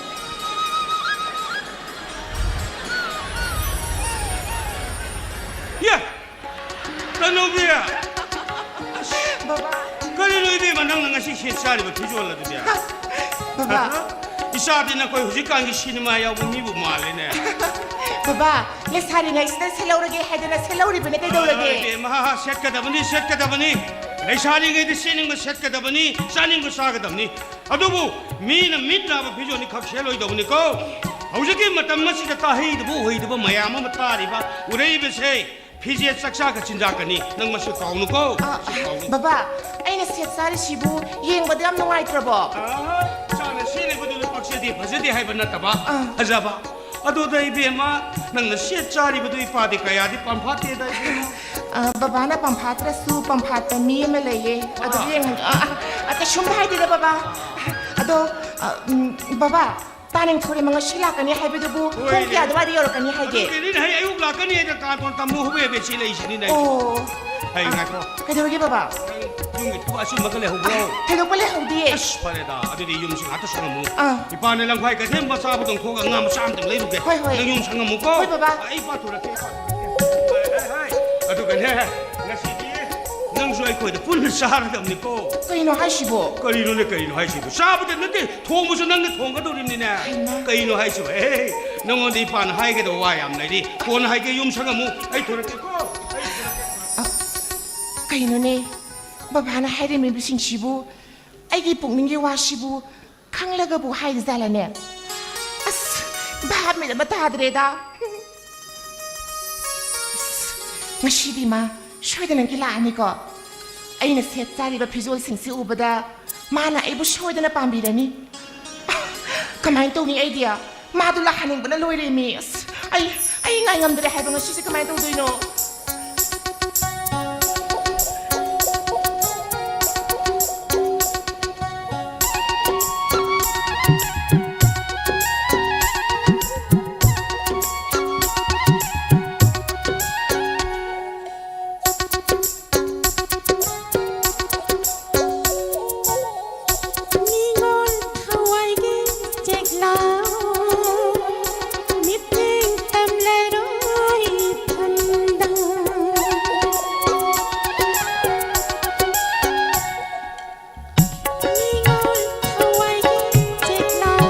ꯌꯦ! ꯇꯅꯧꯕꯤ! ꯕꯕꯥ꯫ ꯀꯔꯤꯅꯣ ꯏꯕꯦꯝꯃ, ꯅꯪꯅ ꯉꯁꯤ ꯁꯦꯠ ꯆꯥꯔꯤꯕ ꯐꯤꯖꯣꯜ ꯑꯗꯨꯗꯤ? ꯕꯕꯥ꯫ ꯏꯆꯥꯗꯤ ꯅꯈꯣꯏ ꯍꯧꯖꯤꯛꯀꯥꯟꯒꯤ ꯁꯤꯅꯦꯃꯥ ꯌꯥꯎꯕ ꯃꯤꯕꯨ ꯃꯥꯜꯂꯦꯅꯦ꯫ ꯕꯕꯥ, ꯂꯩꯁꯥꯔꯤꯉꯩꯁꯤꯗ ꯁꯦꯠꯍꯧꯔꯒꯦ ꯍꯥꯏꯗꯅ ꯁꯦꯠꯍꯧꯔꯤꯕꯅꯤ, ꯀꯩꯗꯧꯔꯒꯦ? ꯑ, ꯏꯕꯦꯝꯃ, ꯁꯦꯠꯀꯗꯕꯅꯤ, ꯁꯦꯠꯀꯗꯕꯅꯤ꯫ ꯂꯩꯁꯥꯔꯤꯉꯩꯗ ꯁꯦꯠꯅꯤꯡꯕ ꯁꯦꯠꯀꯗꯕꯅꯤ, ꯆꯥꯅꯤꯡꯕ ꯆꯥꯒꯗꯕꯅꯤ꯫ ꯑꯗꯨꯕꯨ ꯃꯤꯅ ꯃꯤꯠ ꯅꯥꯕ ꯐꯤꯖꯣꯜꯗꯤ ꯈꯛ ꯁꯦꯠꯂꯣꯏꯗꯧꯕꯅꯤꯀꯣ꯫ ꯍꯧꯖꯤꯛꯀꯤ ꯃꯇꯝ ꯑꯁꯤꯗ ꯇꯥꯍꯩꯗꯕ ꯎꯍꯩꯗꯕ ꯃꯌꯥꯝ ꯑꯃ ꯇꯥꯔꯤꯕ, ꯎꯔꯛꯏꯕꯁꯦ ꯐꯤꯖꯦꯠ ꯆꯥꯛꯆꯥꯒ ꯆꯤꯟꯖꯥꯛꯀꯅꯤ꯫ ꯅꯪ ꯃꯁꯤ ꯀꯥꯎꯅꯨꯀꯣ꯫ ꯑ, ꯁꯤ ꯀꯥꯎꯅꯨ꯫ ꯕꯕꯥ, ꯑꯩꯅ ꯁꯦꯠ ꯆꯥꯔꯤꯁꯤꯕꯨ ꯌꯦꯡꯕꯗ ꯌꯥꯝ ꯅꯨꯡꯉꯥꯏꯇ꯭ꯔꯕꯣ? ꯑ, ꯏꯆꯥꯅ ꯁꯦꯠꯂꯤꯕꯗꯨꯗ ꯄꯛꯆꯗꯦ, ꯐꯖꯗꯦ ꯍꯥꯏꯕ ꯅꯠꯇꯕ, ꯑ꯫ ꯐꯖꯕ꯫ ꯑꯗꯨꯗ ꯏꯕꯦꯝꯃ, ꯅꯪꯅ ꯁꯦꯠ ꯆꯥꯔꯤꯕꯗꯨ ꯏꯄꯥꯗꯤ ꯀꯌꯥꯗꯤ ꯄꯥꯝꯐꯥꯠꯇꯦꯗ ꯏꯕꯦꯝꯃ꯫ ꯑ, ꯕꯕꯥꯅ ꯄꯥꯝꯐꯥꯠꯇ꯭ꯔꯁꯨ ꯄꯝꯐꯥꯠꯄ ꯃꯤ ꯑꯃ ꯂꯩꯌꯦ꯫ ꯑꯗꯨ ꯑ꯫ ꯌꯦꯡꯍꯟ-, ꯑ, ꯑ, ꯑ, ꯀꯩꯁꯨꯝ ꯍꯥꯏꯗꯦꯗ ꯕꯕꯥ꯫ ꯑꯗꯣ, ꯑ, ꯎꯝ, ꯕꯕꯥ, ꯇꯥꯅꯤꯡꯊꯧꯔꯦ ꯉꯁꯤ ꯂꯥꯛꯀꯅꯤ ꯍꯥꯏꯕꯗꯨꯕꯨ ꯄꯨꯡ ꯍꯣꯏꯅꯦ꯫ ꯀꯌꯥ ꯑꯗꯨꯋꯥꯏꯗ ꯌꯧꯔꯛꯀꯅꯤ ꯍꯥꯏꯒꯦ? ꯑꯗꯨ ꯀꯩꯅꯣꯅꯦ, ꯍꯌꯦꯡ ꯑꯌꯨꯛ ꯂꯥꯛꯀꯅꯤ ꯍꯥꯏꯗ ꯀꯥꯟꯇꯣꯟ ꯇꯝꯃꯨ ꯍꯨꯕꯦ ꯍꯨꯕꯦ ꯁꯤ ꯂꯩꯁꯤꯅꯤꯅꯦ꯫ ꯑꯣ꯫ ꯍꯌꯦꯡ ꯑ, ꯉꯥꯏꯈꯣ꯫ ꯀꯩꯗꯧꯔꯒꯦ ꯕꯕꯥ? ꯅꯪ ꯌꯨꯝꯒꯤ ꯊꯕꯛ ꯑꯆꯤꯟꯕꯒ ꯂꯩꯍꯧꯕ꯭ꯔꯣ? ꯊꯣꯏꯗꯣꯛꯄ ꯂꯩꯍꯧꯗꯤꯌꯦ꯫ ꯑꯁ, ꯐꯔꯦꯗ, ꯑꯗꯨꯗꯤ ꯌꯨꯝ ꯁꯪꯒꯥꯗ ꯁꯪꯉꯝꯃꯨ꯫ ꯑꯥ꯫ ꯏꯄꯥꯅ ꯂꯝꯈꯥꯏ ꯀꯩꯊꯦꯜ ꯃꯆꯥ ꯑꯃꯗꯪ ꯊꯣꯛꯑꯒ ꯉꯥ ꯃꯆꯥ ꯑꯃꯇꯪ ꯂꯩꯔꯨꯒꯦ꯫ ꯍꯣꯏ, ꯍꯣꯏ꯫ ꯅꯪ ꯌꯨꯝ ꯁꯪꯉꯝꯃꯨꯀꯣ꯫ ꯍꯣꯏ, ꯕꯕꯥ꯫ ꯑꯩ ꯏꯄꯥ ꯊꯣꯔꯛꯀꯦ, ꯏꯄꯥ ꯊꯣꯔꯛꯀꯦ꯫ ꯍꯥꯏ, ꯍꯥꯏ, ꯍꯥꯏ꯫ ꯑꯗꯨꯒꯅꯦ, ꯉꯁꯤꯗꯤ ꯅꯪꯁꯨ ꯑꯩꯈꯣꯏꯗ ꯄꯨꯟꯅ ꯆꯥꯔꯗꯕꯅꯤꯀꯣ꯫ ꯀꯩꯅꯣ ꯍꯥꯏꯁꯤꯕꯣ? ꯀꯔꯤꯅꯣꯅꯦ, ꯀꯔꯤꯅꯣ ꯍꯥꯏꯁꯤꯕꯣ? ꯆꯥꯕꯗ ꯅꯠꯇꯦ, ꯊꯣꯡꯕꯁꯨ ꯅꯪꯅ ꯊꯣꯡꯒꯗꯧꯔꯤꯕꯅꯤꯅꯦ꯫ ꯍꯩꯃꯥ꯫ ꯀꯩꯅꯣ ꯍꯥꯏꯁꯤꯕꯣ? ꯑꯦ, ꯅꯉꯣꯟꯗ ꯏꯄꯥꯅ ꯍꯥꯏꯒꯗꯕ ꯋꯥ ꯌꯥꯝ ꯂꯩꯔꯤ꯫ ꯀꯣꯟꯅ ꯍꯥꯏꯒꯦ, ꯌꯨꯝ ꯁꯪꯉꯝꯃꯨ꯫ ꯑꯩ ꯊꯣꯔꯛꯀꯦꯀꯣ꯫ ꯑꯩ ꯊꯣꯔꯛꯀꯦ꯫ ꯑ, ꯀꯩꯅꯣꯅꯦ? ꯕꯕꯥꯅ ꯍꯥꯏꯔꯝꯃꯤꯕꯁꯤꯡꯁꯤꯕꯨ, ꯑꯩꯒꯤ ꯄꯨꯛꯅꯤꯡꯒꯤ ꯋꯥꯁꯤꯕꯨ ꯈꯪꯂꯒꯕꯨ ꯍꯥꯏꯔꯤꯖꯥꯠꯂꯅꯦ? ꯑꯁ, ꯚꯥꯞ ꯃꯦꯟ ꯑꯃ ꯇꯥꯗ꯭ꯔꯦꯗ꯫ ꯑꯁ, ꯉꯁꯤꯗꯤ ꯃꯥ ꯁꯣꯏꯗꯅꯒꯤ ꯂꯥꯛꯑꯅꯤꯀꯣ꯫ ꯑꯩꯅ ꯁꯦꯠ ꯆꯥꯔꯤꯕ ꯐꯤꯖꯣꯜꯁꯤꯡꯁꯤ ꯎꯕꯗ ꯃꯥꯅ ꯑꯩꯕꯨ ꯁꯣꯏꯗꯅ ꯄꯥꯝꯕꯤꯔꯅꯤ꯫ ꯀꯃꯥꯏꯅ ꯇꯧꯅꯤ ꯑꯩꯗꯤ? ꯃꯥꯗꯣ ꯂꯥꯛꯍꯟꯅꯤꯡꯕꯅ ꯂꯣꯏꯔꯦꯃꯤ꯫ ꯑꯁ, ꯑꯩ, ꯑꯩ ꯉꯥꯏ ꯉꯝꯗ꯭ꯔꯦ ꯍꯥꯏꯕ, ꯉꯁꯤꯁꯦ ꯀꯃꯥꯏꯅ ꯇꯧꯗꯣꯏꯅꯣ? ꯅꯤꯡꯉꯣꯜ ꯊꯋꯥꯏꯒꯤ ꯆꯦꯛꯂꯥꯎ, ꯃꯤꯠꯌꯦꯡ ꯇꯝꯂꯔꯣꯏ ꯏꯊꯟꯗ꯫ ꯅꯤꯡꯉꯣꯜ ꯊꯋꯥꯏꯒꯤ ꯆꯦꯛꯂꯥꯎ,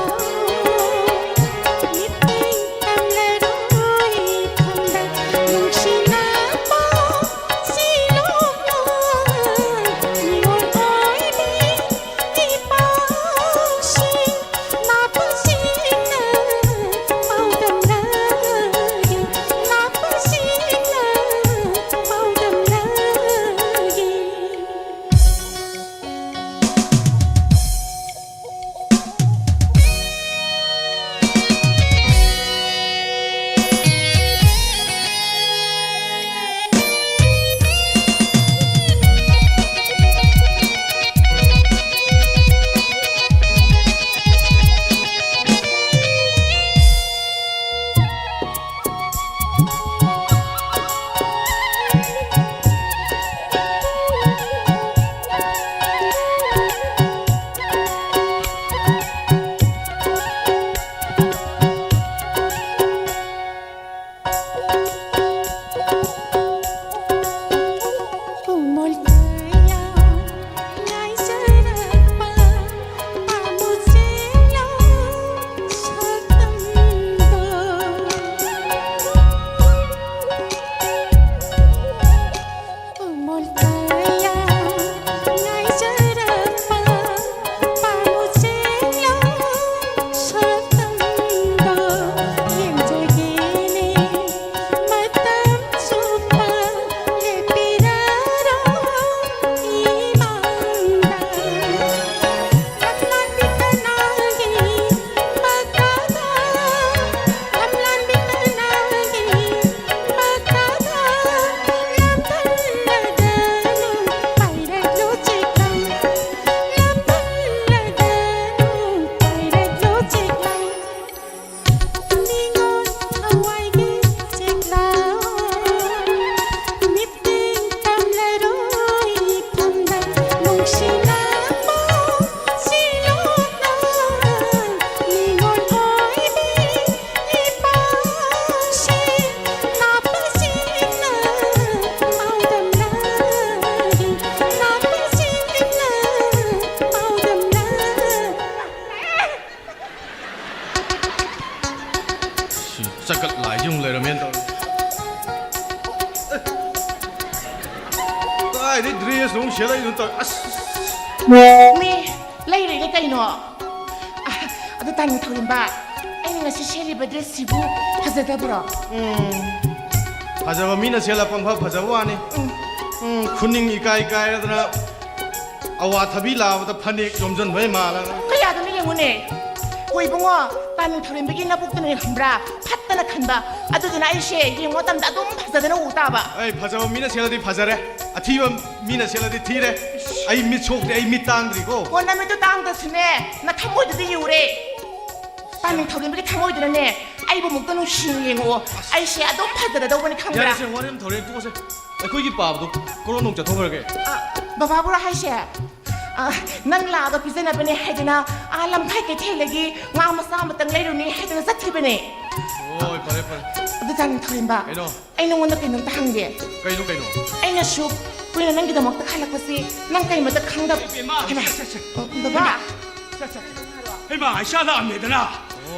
ꯃꯤꯠꯌꯦꯡ ꯇꯝꯂꯔꯣꯏ ꯏꯊꯟꯗ꯫ ꯅꯨꯡꯁꯤꯅꯕ ꯁꯤꯂꯣꯡ ꯅꯤꯡꯉꯣꯜ ꯑꯣꯏꯕꯤ ꯏꯄꯥꯁꯤꯡ ꯅꯥꯄꯨꯁꯤꯡ ꯆꯀꯠ ꯂꯥꯏꯁꯤ ꯑꯃꯨꯛ ꯂꯩꯔꯝꯃꯦꯅ ꯇꯧꯔꯤ꯫ ꯀꯥꯏꯗꯩ ꯗ꯭ꯔꯦꯁ ꯑꯃꯨꯛ ꯁꯦꯠꯂꯛꯏꯅꯣ ꯇꯧꯔꯤ꯫ ꯑꯁ꯫ ꯃꯤ ꯂꯩꯔꯣꯏꯗ ꯀꯩꯅꯣ? ꯑ, ꯑꯗꯨ ꯇꯥꯅꯤꯡ ꯊꯧꯔꯤꯕ, ꯑꯩꯅ ꯉꯁꯤ ꯁꯦꯠꯂꯤꯕ ꯗ꯭ꯔꯦꯁꯁꯤꯕꯨ ꯐꯖꯗꯕ꯭ꯔꯣ? ꯐꯖꯕ ꯃꯤꯅ ꯁꯦꯠꯂ ꯄꯪꯐ ꯐꯖꯕ ꯋꯥꯅꯤ꯫ ꯎꯝ, ꯈꯨꯅꯤꯡ ꯏꯀꯥꯏ ꯀꯥꯏꯔꯗꯅ ꯑꯋꯥꯊꯕꯤ ꯂꯥꯕꯗ ꯐꯅꯦꯛ ꯌꯣꯝꯁꯤꯟꯕꯩ ꯃꯥꯜꯂꯒ꯫ ꯀꯌꯥꯗꯅꯣ ꯌꯦꯡꯉꯨꯅꯦ꯫ ꯍꯣꯏ ꯏꯕꯨꯡꯉꯣ, ꯇꯥꯅꯤꯡ ꯊꯧꯔꯤꯕꯒꯤ ꯅꯕꯨꯛꯇꯨꯅꯅꯦ ꯈꯪꯕ꯭ꯔꯥ, ꯐꯠꯇꯅ ꯈꯟꯕ꯫ ꯑꯗꯨꯗꯨꯅ ꯑꯩꯁꯦ ꯌꯦꯡꯕ ꯃꯇꯝꯗ ꯑꯗꯨꯝ ꯐꯖꯗꯅ ꯎ ꯇꯥꯕ꯫ ꯑꯩ ꯐꯖꯕ ꯃꯤꯅ ꯁꯦꯠꯂꯗꯤ ꯐꯖꯔꯦ, ꯑꯊꯤꯕ ꯃꯤꯅ ꯁꯦꯠꯂꯗꯤ ꯊꯤꯔꯦ꯫ ꯑꯩ ꯃꯤꯠ ꯁꯣꯛꯇ꯭ꯔꯤ, ꯑꯩ ꯃꯤꯠ ꯇꯥꯡꯗ꯭ꯔꯤꯀꯣ꯫ ꯑꯣ, ꯅꯃꯤꯠꯇꯨ ꯇꯥꯡꯗ꯭ꯔꯁꯨꯅꯦ, ꯅꯊꯃꯣꯏꯗꯨꯗꯤ ꯌꯨꯔꯦ꯫ ꯇꯥꯅꯤꯡ ꯊꯧꯔꯤꯕꯒꯤ ꯊꯃꯣꯏꯗꯨꯅꯅꯦ, ꯑꯩꯕꯨ ꯑꯃꯨꯛꯇ ꯅꯨꯡꯁꯤꯅ ꯌꯦꯡꯉꯛꯑꯣ꯫ ꯑꯩꯁꯦ ꯑꯗꯨꯝ ꯐꯖꯔꯗꯧꯕꯅꯤ ꯈꯪꯕ꯭ꯔꯥ? ꯌꯥꯔꯦꯁꯦ, ꯋꯥꯔꯤ ꯑꯃ ꯊꯧꯔꯦ ꯇꯣꯛꯑꯁꯦ꯫ ꯑꯩꯈꯣꯏꯒꯤ ꯄꯥꯕꯗꯣ ꯀꯣꯔꯣꯟ ꯅꯣꯡ ꯆꯠꯊꯣꯛꯈ꯭ꯔꯒꯦ꯫ ꯑ, ꯕꯕꯥꯕꯨꯔꯣ ꯍꯥꯏꯁꯦ? ꯑ, ꯅꯪ ꯂꯥꯛꯑꯒ ꯄꯤꯖꯅꯕꯅꯦ ꯍꯥꯏꯗꯅ ꯑꯥ ꯂꯝꯈꯥꯏ ꯀꯩꯊꯦꯜꯗꯒꯤ ꯉꯥ ꯃꯆꯥ ꯑꯃꯇꯪ ꯂꯩꯔꯨꯅꯤ ꯍꯥꯏꯗꯅ ꯆꯠꯈꯤꯕꯅꯦ꯫ ꯍꯣꯏ, ꯐꯔꯦ, ꯐꯔꯦ꯫ ꯑꯗꯨ ꯇꯥꯅꯤꯡ ꯊꯧꯔꯤꯕ, ꯀꯩꯅꯣ? ꯑꯩ ꯅꯉꯣꯟꯗ ꯀꯩꯅꯣꯝꯇ ꯍꯪꯒꯦ꯫ ꯀꯩꯅꯣ, ꯀꯩꯅꯣ? ꯑꯩꯅ ꯁꯨꯛ ꯀꯨꯏꯅ ꯅꯪꯒꯤꯗꯃꯛꯇ ꯈꯜꯂꯛꯄꯁꯤ ꯅꯪ ꯀꯩꯃꯇ ꯈꯪꯗꯕ? ꯏꯕꯦꯝꯃ, ꯍꯩꯃꯥ, ꯁꯦ, ꯁꯦ, ꯁꯦ꯫ ꯑ, ꯕꯕꯥ꯫ ꯍꯩꯃꯥ, ꯏꯆꯥ ꯂꯥꯛꯑꯝꯃꯦꯗꯅ꯫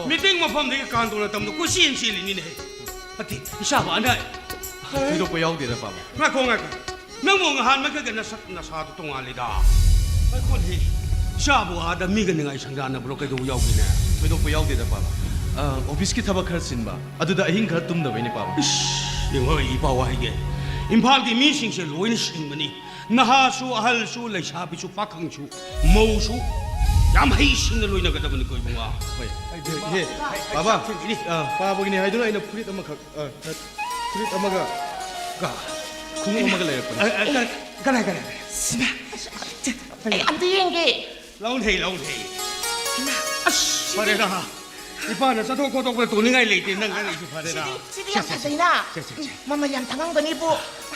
ꯃꯤꯇꯤꯡ ꯃꯐꯝꯗꯒꯤ ꯀꯥꯟꯗꯣꯅ ꯇꯝꯗ ꯀꯣꯏꯆꯦꯟ ꯆꯦꯜꯂꯤꯅꯤꯅꯦ꯫ ꯅꯠꯇꯦ, ꯏꯆꯥꯕꯨ ꯑꯅꯥ ꯊꯣꯏꯗꯣꯛꯄ ꯌꯥꯎꯗꯦꯗ, ꯄꯥꯕ꯫ ꯉꯥꯏꯈꯣ, ꯉꯥꯏꯈꯣ꯫ ꯅꯪꯕꯨ ꯉꯍꯥꯟ ꯃꯈꯩꯒ ꯅꯁꯛ ꯅꯁꯥꯗꯣ ꯇꯣꯉꯥꯜꯂꯤꯗ꯫ ꯉꯥꯏꯈꯣꯅꯦ꯫ ꯏꯆꯥꯕꯨ ꯑꯥꯗ ꯃꯤꯒ ꯅꯤꯡꯉꯥꯏ ꯁꯪꯗꯥꯟꯅꯕ꯭ꯔꯣ? ꯀꯩꯗꯧꯕ ꯌꯥꯎꯒꯦꯅꯦ? ꯊꯣꯏꯗꯣꯛꯄ ꯌꯥꯎꯗꯦꯗ, ꯄꯥꯕ꯫ ꯑ, ꯑꯣꯐꯤꯁꯀꯤ ꯊꯕꯛ ꯈꯔ ꯆꯤꯟꯕ, ꯑꯗꯨꯗ ꯑꯍꯤꯡ ꯈꯔ ꯇꯨꯝꯗꯕꯩꯅꯦ, ꯄꯥꯕ꯫ ꯏꯁ, ꯌꯦꯡꯉꯣ, ꯑꯩ ꯏꯄꯥ ꯋꯥꯍꯩꯒꯦ꯫ ꯏꯝꯐꯥꯜꯒꯤ ꯃꯤꯁꯤꯡꯁꯦ ꯂꯣꯏꯅ ꯁꯤꯡꯕꯅꯤ꯫ ꯅꯍꯥꯁꯨ, ꯑꯍꯜꯁꯨ, ꯂꯩꯁꯥꯕꯤꯁꯨ, ꯄꯥꯈꯪꯁꯨ, ꯃꯧꯁꯨ꯫ ꯌꯥꯝ ꯍꯩꯁꯤꯡꯅ ꯂꯣꯏꯅꯒꯗꯕꯅꯤꯀꯣ, ꯏꯕꯨꯡꯉꯣ꯫ ꯍꯣꯏ꯫ ꯏꯍꯦ, ꯄꯥꯕ, ꯑ, ꯄꯥꯕꯒꯤꯅꯦ ꯍꯥꯏꯗꯨꯅ ꯑꯩꯅ ꯐꯨꯔꯤꯠ ꯑꯃꯈꯛ, ꯑ, ꯐꯨꯔꯤꯠ ꯑꯃꯒ, ꯀ-, ꯈꯣꯡꯎꯞ ꯑꯃꯒ ꯂꯩꯔꯛꯄꯅꯦ꯫ ꯑ, ꯑ, ꯀ-, ꯀꯗꯥꯏ, ꯀꯗꯥꯏ, ꯀꯗꯥꯏ? ꯁꯤꯃ, ꯑꯩ ꯑꯝꯇ ꯌꯦꯡꯒꯦ꯫ ꯂꯧꯅꯩ, ꯂꯧꯅꯩ꯫ ꯏꯃꯥ, ꯑꯁ, ꯁꯤꯗꯤ ꯐꯔꯦꯗ, ꯏꯄꯥꯅ ꯆꯠꯊꯣꯛ ꯈꯣꯠꯇꯣꯛꯄꯗ ꯇꯣꯡꯅꯤꯡꯉꯥꯏ ꯂꯩꯇꯦ, ꯅꯪ ꯉꯥꯡꯉꯤꯁꯦ ꯐꯔꯦꯗ꯫ ꯁꯤꯗꯤ, ꯁꯤꯗꯤ ꯌꯥꯝ ꯐꯖꯩꯅ꯫ ꯁꯦ, ꯁꯦ, ꯁꯦ꯫ ꯃꯃꯜ ꯌꯥꯝ ꯇꯥꯡꯉꯝꯒꯅꯤꯕꯨ꯫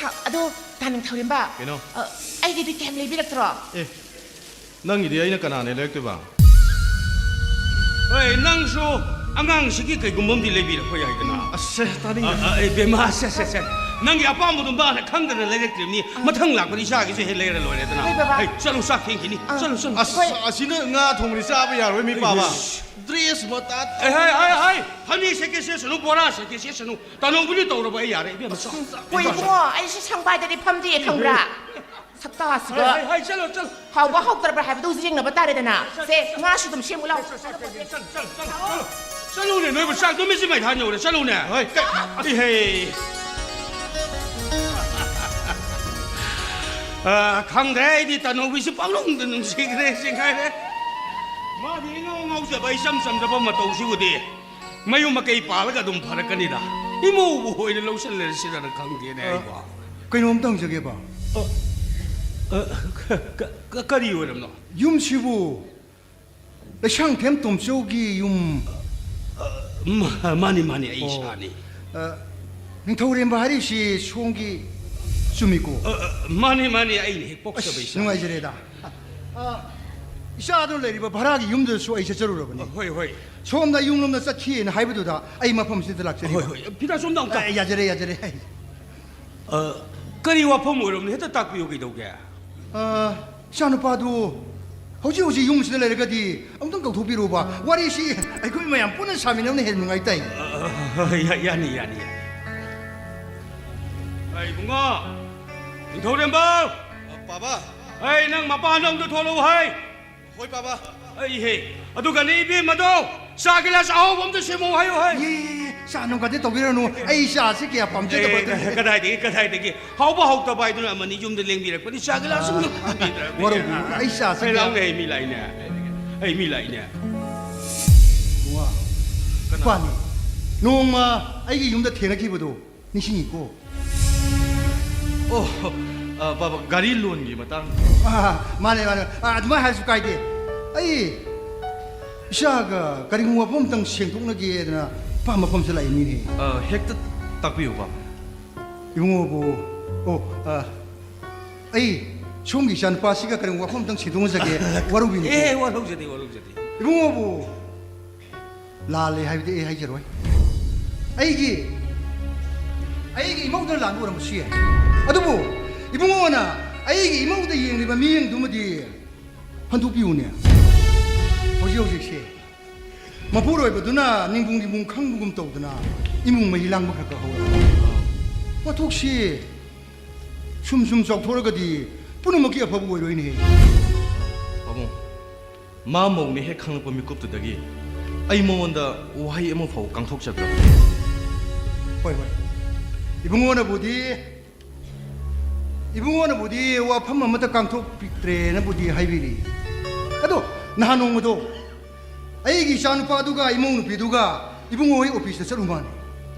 ꯑ, ꯑꯗꯨ ꯇꯥꯅꯤꯡ ꯊꯧꯔꯤꯕ, ꯀꯩꯅꯣ? ꯑ, ꯑꯩꯒꯤꯗꯤ ꯀꯌꯥꯝ ꯂꯩꯕꯤꯔꯛꯇ꯭ꯔꯣ? ꯑꯦ, ꯅꯪꯒꯤꯗꯤ ꯑꯩꯅ ꯀꯅꯥꯅ ꯂꯩꯔꯛꯇꯣꯏꯕ? ꯍꯣꯏ, ꯅꯪꯁꯨ ꯑꯉꯥꯡꯁꯤꯒꯤ ꯀꯩꯒꯨꯝꯕ ꯑꯃꯗꯤ ꯂꯩꯕꯤꯔꯛꯄ ꯌꯥꯏꯗꯅ꯫ ꯑꯁ, ꯁꯦ, ꯇꯥꯅꯤꯡꯗꯦ꯫ ꯑ, ꯑ, ꯑꯦ, ꯕꯦꯝꯃ, ꯁꯦ, ꯁꯦ, ꯁꯦ꯫ ꯅꯪꯒꯤ ꯑꯄꯥꯝꯕꯗꯣ ꯃꯥꯅ ꯈꯪꯗꯅ ꯂꯩꯔꯛꯇ꯭ꯔꯤꯕꯅꯤ꯫ ꯃꯊꯪ ꯂꯥꯛꯄꯗ ꯏꯆꯥꯒꯤꯁꯨ ꯍꯦꯛ ꯂꯩꯔ ꯂꯣꯏꯔꯦꯗꯅ꯫ ꯍꯣꯏ, ꯕꯕꯥ꯫ ꯍꯩ, ꯆꯠꯂꯣ, ꯆꯥꯛ ꯊꯦꯡꯈꯤꯅꯤ꯫ ꯑꯥ꯫ ꯆꯠꯂꯣ, ꯆꯠꯂꯣ꯫ ꯑꯁ, ꯍꯣꯏ꯫ ꯑꯁꯤꯅ ꯉꯥ ꯊꯣꯡꯕꯗꯤ ꯆꯥꯕ ꯌꯥꯔꯣꯏ, ꯃꯤ ꯄꯥꯕ꯫ ꯏꯁ꯫ ꯗ꯭ꯔꯦꯁ ꯃꯇꯥ꯫ ꯑꯦ, ꯍꯥꯏ, ꯍꯥꯏ, ꯍꯥꯏ꯫ ꯐꯅꯦꯛ ꯁꯦꯠꯀꯦ ꯁꯦꯠꯁꯅꯨ, ꯕꯣꯔꯥ ꯁꯦꯠꯀꯦ ꯁꯦꯠꯁꯅꯨ꯫ ꯇꯥꯅꯧꯕꯤꯅ ꯇꯧꯔꯕ ꯑꯩ ꯌꯥꯔꯦ, ꯏꯕꯦꯝꯃ, ꯆꯠꯂꯣ, ꯆꯠꯂꯣ꯫ ꯍꯣꯏ, ꯏꯕꯨꯡꯉꯣ, ꯑꯩꯁꯨ ꯁꯪꯕꯥꯏꯗꯗꯤ ꯐꯝꯗꯦ, ꯈꯪꯕ꯭ꯔꯥ? ꯁꯛꯇꯥꯁꯤꯒ꯫ ꯍꯥꯏ, ꯍꯥꯏ, ꯍꯥꯏ, ꯆꯠꯂꯣ, ꯆꯠꯂꯣ꯫ ꯍꯥꯎꯕ ꯍꯥꯎꯇ꯭ꯔꯕ꯭ꯔꯥ ꯍꯥꯏꯕꯗꯨ ꯍꯧꯖꯤꯛ ꯌꯦꯡꯅꯕ ꯇꯥꯔꯦꯗꯅ꯫ ꯁꯦ, ꯉꯥꯁꯨ ꯑꯗꯨꯝ ꯁꯦꯝꯃꯨ ꯂꯥꯎ꯫ ꯆꯠꯂꯨꯅꯦ, ꯅꯣꯏꯕꯨ ꯆꯥꯛ ꯅꯨꯃꯤꯠꯁꯤ ꯃꯩ ꯊꯥꯟ ꯌꯧꯔꯦ, ꯆꯠꯂꯨꯅꯦ꯫ ꯍꯣꯏ, ꯀꯩ-, ꯑꯩ ꯍꯦ꯫ ꯑ, ꯈꯪꯗ꯭ꯔꯦ, ꯑꯩꯗꯤ ꯇꯅꯧꯕꯤꯁꯤ ꯄꯪꯅꯨꯡꯗ ꯅꯨꯡꯁꯤꯈ꯭ꯔꯦ, ꯁꯤ ꯉꯥꯏꯔꯦ꯫ ꯃꯥꯗꯤ ꯏꯉꯥꯎ ꯉꯥꯎꯖꯕ, ꯏꯆꯝ ꯆꯝꯖꯕ ꯃꯇꯧꯁꯤꯕꯨꯗꯤ꯫ ꯃꯌꯨꯝ ꯃꯀꯩ ꯄꯥꯜꯂꯒ ꯑꯗꯨꯝ ꯐꯔꯛꯀꯅꯤꯗ꯫ ꯏꯃꯧꯕꯨ ꯑꯣꯏꯅ ꯂꯧꯁꯤꯜꯂꯁꯤꯔꯅ ꯈꯪꯗꯦꯅꯦ ꯑ, ꯑꯩꯕꯣ꯫ ꯀꯩꯅꯣꯝꯇ ꯍꯪꯖꯒꯦꯕ꯫ ꯑ, ꯑ, ꯀ-, ꯀ-, ꯀ-, ꯀꯔꯤ ꯑꯣꯏꯔꯕꯅꯣ? ꯌꯨꯝꯁꯤꯕꯨ ꯂꯩꯁꯥꯡꯊꯦꯝ ꯇꯣꯝꯆꯧꯒꯤ ꯌꯨꯝ? ꯑ, ꯃꯥ-, ꯃꯥꯅꯤ, ꯃꯥꯅꯤ, ꯑꯩ ꯑꯣ, ꯏꯁꯥꯅꯤ꯫ ꯑ, ꯅꯤꯡꯊꯧꯔꯦꯝꯕ ꯍꯥꯏꯔꯤꯁꯤ ꯁꯣꯝꯒꯤ ꯆꯨꯝꯃꯤꯀꯣ? ꯑ, ꯑ, ꯃꯥꯅꯤ, ꯃꯥꯅꯤ, ꯑꯩꯅ ꯍꯦꯛ ꯄꯣꯛꯆꯕ ꯑꯁ, ꯏꯆꯥꯅꯤ꯫ ꯅꯨꯡꯉꯥꯏꯖꯔꯦꯗ꯫ ꯑ, ꯏꯆꯥꯗꯨ ꯂꯩꯔꯤꯕ ꯚꯔꯥꯒꯤ ꯌꯨꯝꯗꯨꯗꯁꯨ ꯑꯩ ꯆꯠꯆꯔꯨꯔꯕꯅꯤ꯫ ꯑ, ꯍꯣꯏ, ꯍꯣꯏ꯫ ꯁꯣꯝꯗ ꯌꯨꯝꯂꯣꯝꯗ ꯆꯠꯈꯤꯑꯅ ꯍꯥꯏꯕꯗꯨꯗ ꯑꯩ ꯃꯐꯝꯁꯤꯗ ꯂꯥꯛꯆꯔꯤꯕ꯫ ꯍꯣꯏ, ꯍꯣꯏ꯫ ꯐꯤꯗꯥ ꯁꯣꯝꯗ ꯑꯃꯨꯛꯇ꯫ ꯑ, ꯌꯥꯖꯔꯦ, ꯌꯥꯖꯔꯦ꯫ ꯑ, ꯀꯔꯤ ꯋꯥꯐꯝ ꯑꯣꯏꯔꯕꯅꯣ? ꯍꯦꯛꯇ ꯇꯥꯛꯄꯤꯌꯨ, ꯀꯩꯗꯧꯒꯦ? ꯑ, ꯏꯆꯥꯅꯨꯄꯥꯗꯨ ꯍꯧꯖꯤꯛ ꯍꯧꯖꯤꯛ ꯌꯨꯝꯁꯤꯗ ꯂꯩꯔꯒꯗꯤ ꯑꯃꯨꯛꯇꯪ ꯀꯧꯊꯣꯛꯄꯤꯔꯨꯕ꯫ ꯋꯥꯔꯤꯁꯤ ꯑꯩꯈꯣꯏ ꯃꯌꯥꯝ ꯄꯨꯟꯅ ꯁꯥꯃꯤꯟꯅꯕꯅ ꯍꯦꯟꯅ ꯅꯨꯡꯉꯥꯏ ꯇꯥꯏ꯫ ꯑ, ꯑ, ꯌꯥ-, ꯌꯥꯅꯤ, ꯌꯥꯅꯤ, ꯌꯥꯅꯤ꯫ ꯑꯩ ꯏꯕꯨꯡꯉꯣ, ꯅꯤꯡꯊꯧꯔꯦꯝꯕ! ꯑ, ꯄꯥꯕ! ꯑꯩ ꯅꯪ ꯃꯄꯥꯟꯗ ꯑꯃꯨꯛꯇ ꯊꯣꯛꯂꯛꯎ ꯍꯥꯏ꯫ ꯍꯣꯏ, ꯄꯥꯕ꯫ ꯑꯩ ꯍꯦ, ꯑꯗꯨꯒꯅꯦ ꯏꯕꯦꯝꯃꯗꯣ, ꯆꯥ ꯒꯤꯂꯥꯁ ꯑꯍꯥꯎꯕ ꯑꯝꯇ ꯁꯦꯝꯃꯛꯑꯣ ꯍꯥꯏꯌꯨ ꯍꯥꯏ꯫ ꯌꯦ, ꯌꯦ, ꯌꯦ, ꯆꯥ ꯅꯨꯡꯒꯗꯤ ꯇꯧꯕꯤꯔꯅꯨ, ꯑꯩ ꯆꯥꯁꯤ ꯀꯌꯥ ꯄꯥꯝꯖꯗꯕ ꯑꯦ, ꯑꯗꯨꯅꯤ꯫ ꯀꯗꯥꯏꯗꯒꯤ, ꯀꯗꯥꯏꯗꯒꯤ? ꯍꯥꯎꯕ ꯍꯥꯎꯇꯕ ꯍꯥꯏꯗꯨꯅ ꯑꯃꯅꯤ ꯌꯨꯝꯗ ꯂꯦꯡꯕꯤꯔꯛꯄꯅꯤ, ꯆꯥ ꯒꯤꯂꯥꯁ ꯑꯃ ꯑ, ꯊꯝꯕꯤꯗ꯭ꯔꯕꯅꯤ꯫ ꯋꯥꯔꯧꯕꯤꯔꯅꯨ, ꯑꯩ ꯆꯥꯁꯤ ꯑꯩ ꯀꯌꯥ ꯂꯥꯎꯅꯦ, ꯑꯩ ꯃꯤ ꯂꯥꯛꯏꯅꯦ꯫ ꯑꯩ ꯃꯤ ꯂꯥꯛꯏꯅꯦ꯫ ꯋꯥ, ꯀꯅꯥ? ꯅꯨꯄꯥꯅꯤ, ꯅꯣꯡꯃ ꯑꯩꯒꯤ ꯌꯨꯝꯗ ꯊꯦꯡꯅꯈꯤꯕꯗꯣ ꯅꯤꯡꯁꯤꯡꯉꯤꯀꯣ? ꯑꯣ, ꯑ, ꯕꯥꯕꯥ, ꯒꯥꯔꯤ ꯂꯣꯟꯒꯤ ꯃꯇꯥꯡ꯫ ꯑ, ꯃꯥꯅꯦ, ꯃꯥꯅꯦ꯫ ꯑ, ꯑꯗꯨꯃꯥꯏꯅ ꯍꯥꯏꯔꯁꯨ ꯀꯥꯏꯗꯦ꯫ ꯑꯩ ꯏꯆꯥꯒ ꯀꯔꯤꯒꯨꯝꯕ ꯋꯥꯐꯝ ꯑꯝꯇꯪ ꯁꯦꯡꯗꯣꯛꯅꯒꯦꯗꯅ ꯄꯥꯝꯕ ꯃꯐꯝꯁꯤꯗ ꯂꯥꯛꯏ ꯃꯤꯅꯦ꯫ ꯑ, ꯍꯦꯛꯇ ꯇꯥꯛꯄꯤꯌꯨ, ꯕꯥꯕꯥ꯫ ꯏꯕꯨꯡꯉꯣꯕꯨ, ꯑꯣ, ꯑ, ꯑꯩ ꯁꯣꯝꯒꯤ ꯏꯆꯥꯅꯨꯄꯥꯁꯤꯒ ꯀꯔꯤꯒꯨꯝꯕ ꯋꯥꯐꯝ ꯑꯝꯇꯪ ꯁꯦꯡꯗꯣꯛꯅꯖꯒꯦ, ꯋꯥꯔꯧꯕꯤꯅꯨꯀꯣ꯫ ꯑꯦ, ꯋꯥꯔꯧꯖꯗꯦ, ꯋꯥꯔꯧꯖꯗꯦ꯫ ꯏꯕꯨꯡꯉꯣꯕꯨ ꯂꯥꯜꯂꯦ ꯍꯥꯏꯕꯗꯤ ꯑꯩ ꯍꯥꯏꯖꯔꯣꯏ꯫ ꯑꯩꯒꯤ ꯑꯩꯒꯤ ꯏꯃꯧꯗ ꯂꯥꯟꯕ ꯑꯣꯏꯔꯝꯕꯁꯨ ꯌꯥꯏ꯫ ꯑꯗꯨꯕꯨ ꯏꯕꯨꯡꯉꯣꯅ ꯑꯩꯒꯤ ꯏꯃꯧꯗ ꯌꯦꯡꯂꯤꯕ ꯃꯤꯠꯌꯦꯡꯗꯨꯃꯗꯤ ꯍꯟꯗꯣꯛꯄꯤꯌꯨꯅꯦ꯫ ꯍꯧꯖꯤꯛ ꯍꯧꯖꯤꯛꯁꯦ ꯃꯄꯨꯔꯣꯏꯕꯗꯨꯅ ꯅꯤꯡꯕꯨꯡ ꯅꯤꯡꯕꯨꯡ ꯈꯪꯕꯒꯨꯝ ꯇꯧꯗꯅ ꯏꯃꯨꯡ ꯃꯍꯤ ꯂꯥꯡꯕ ꯈꯔ ꯈꯔ ꯍꯧꯔꯛꯑꯦ꯫ ꯃꯊꯧꯁꯤ ꯁꯨꯝ ꯁꯨꯝ ꯆꯥꯎꯊꯣꯔꯒꯗꯤ ꯄꯨꯝꯅꯃꯛꯀꯤ ꯑꯐꯕ ꯑꯣꯏꯔꯣꯏꯅꯦ꯫ ꯄꯥꯕꯨꯡ, ꯃꯥ ꯃꯧꯅꯦ ꯍꯦꯛ ꯈꯪꯂꯛꯄ ꯃꯤꯀꯨꯞꯇꯨꯗꯒꯤ ꯑꯩ ꯃꯉꯣꯟꯗ ꯋꯥꯍꯩ ꯑꯃ ꯐꯥꯎ ꯀꯥꯡꯊꯣꯛꯆꯗ꯭ꯔꯕꯅꯤ꯫ ꯍꯣꯏ, ꯍꯣꯏ꯫ ꯏꯕꯨꯡꯉꯣꯅꯕꯨꯗꯤ, ꯏꯕꯨꯡꯉꯣꯅꯕꯨꯗꯤ ꯋꯥꯐꯝ ꯑꯃꯠꯇ ꯀꯥꯡꯊꯣꯛꯄꯤꯗ꯭ꯔꯦꯅꯕꯨꯗꯤ ꯍꯥꯏꯕꯤꯔꯤ꯫ ꯑꯗꯣ ꯅꯍꯥꯟ ꯅꯣꯡꯃꯗꯣ ꯑꯩꯒꯤ ꯏꯆꯥꯅꯨꯄꯥꯗꯨꯒ ꯏꯃꯧ ꯅꯨꯄꯤꯗꯨꯒ ꯏꯕꯨꯡꯉꯣ ꯍꯣꯏ ꯑꯣꯐꯤꯁꯇ ꯆꯠꯂꯨ ꯃꯥꯜꯂꯦ꯫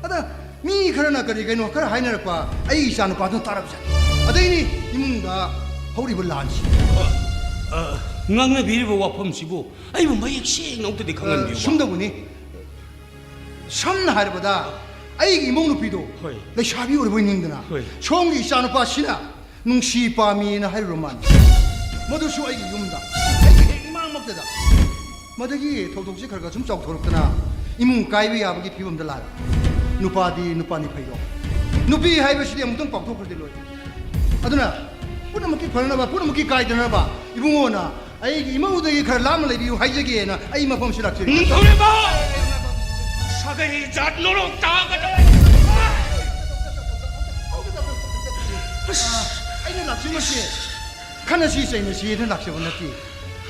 ꯑꯗ ꯃꯤ ꯈꯔꯅ ꯀꯔꯤ ꯀꯩꯅꯣ ꯈꯔ ꯍꯥꯏꯅꯔꯛꯄ ꯑꯩꯒꯤ ꯏꯆꯥꯅꯨꯄꯥꯗꯨꯅ ꯇꯥꯔꯛꯄ ꯖꯥꯠꯅꯤ꯫ ꯑꯗꯩꯅꯤ ꯏꯃꯨꯡꯗ ꯍꯧꯔꯤꯕ ꯂꯥꯟꯁꯤ꯫ ꯑ, ꯉꯥꯡꯅꯕꯤꯔꯤꯕ ꯋꯥꯐꯝꯁꯤꯕꯨ ꯑꯩꯕꯨ ꯃꯌꯦꯛ ꯁꯦꯡꯅ ꯑꯝꯇꯗꯤ ꯈꯪꯍꯟꯕꯤꯌꯨꯕ꯫ ꯁꯨꯝꯗꯧꯕꯅꯤ꯫ ꯁꯝꯅ ꯍꯥꯏꯔꯕꯗ ꯑꯩꯒꯤ ꯏꯃꯧ ꯅꯨꯄꯤꯗꯣ ꯍꯣꯏ꯫ ꯂꯩꯁꯥꯕꯤ ꯑꯣꯏꯔꯕꯣꯏ ꯅꯤꯡꯗꯅ ꯍꯣꯏ꯫ ꯁꯣꯝꯒꯤ ꯏꯆꯥꯅꯨꯄꯥꯁꯤꯅ ꯅꯨꯡꯁꯤ ꯄꯥꯝꯃꯤꯅ ꯍꯥꯏꯔꯨꯔ ꯃꯥꯜꯂꯤ꯫ ꯃꯗꯨꯁꯨ ꯑꯩꯒꯤ ꯌꯨꯝꯗ, ꯑꯩꯒꯤ ꯍꯦꯛ ꯏꯃꯥꯡꯃꯛꯇꯗ꯫ ꯃꯗꯨꯒꯤ ꯊꯧꯗꯣꯛꯁꯤ ꯈꯔ ꯈꯔ ꯁꯨꯝ ꯆꯥꯎꯊꯣꯔꯛꯇꯅ ꯏꯃꯨꯡ ꯀꯥꯏꯕ ꯌꯥꯕꯒꯤ ꯐꯤꯕꯝꯗ ꯂꯥꯛꯑꯦ꯫ ꯅꯨꯄꯥꯗꯤ ꯅꯨꯄꯥꯅꯤ ꯐꯩꯗꯣ꯫ ꯅꯨꯄꯤ ꯍꯥꯏꯕꯁꯤꯗꯤ ꯑꯃꯨꯛꯇꯪ ꯄꯥꯡꯊꯣꯛꯈ꯭ꯔꯗꯤ ꯂꯣꯏ꯫ ꯑꯗꯨꯅ ꯄꯨꯝꯅꯃꯛꯀꯤ ꯐꯅꯅꯕ, ꯄꯨꯝꯅꯃꯛꯀꯤ ꯀꯥꯏꯗꯅꯕ ꯏꯕꯨꯡꯉꯣꯅ ꯑꯩꯒꯤ ꯏꯃꯧꯗꯒꯤ ꯈꯔ ꯂꯥꯞꯅ ꯂꯩꯕꯤꯌꯨ ꯍꯥꯏꯖꯒꯦꯅ ꯑꯩ ꯃꯐꯝꯁꯤ ꯂꯥꯛꯆꯔꯤ꯫ ꯅꯤꯡꯊꯧꯔꯦꯝꯕ! ꯁꯥꯒꯩ ꯖꯥꯠ ꯅꯣꯔꯣꯛ ꯇꯥꯒꯗꯕ! ꯑꯁ! ꯑꯩꯅ ꯂꯥꯛꯆꯔꯤꯁꯦ ꯈꯠꯅꯁꯤ ꯆꯩꯅꯁꯤꯅ ꯂꯥꯛꯆꯕ ꯅꯠꯇꯦ꯫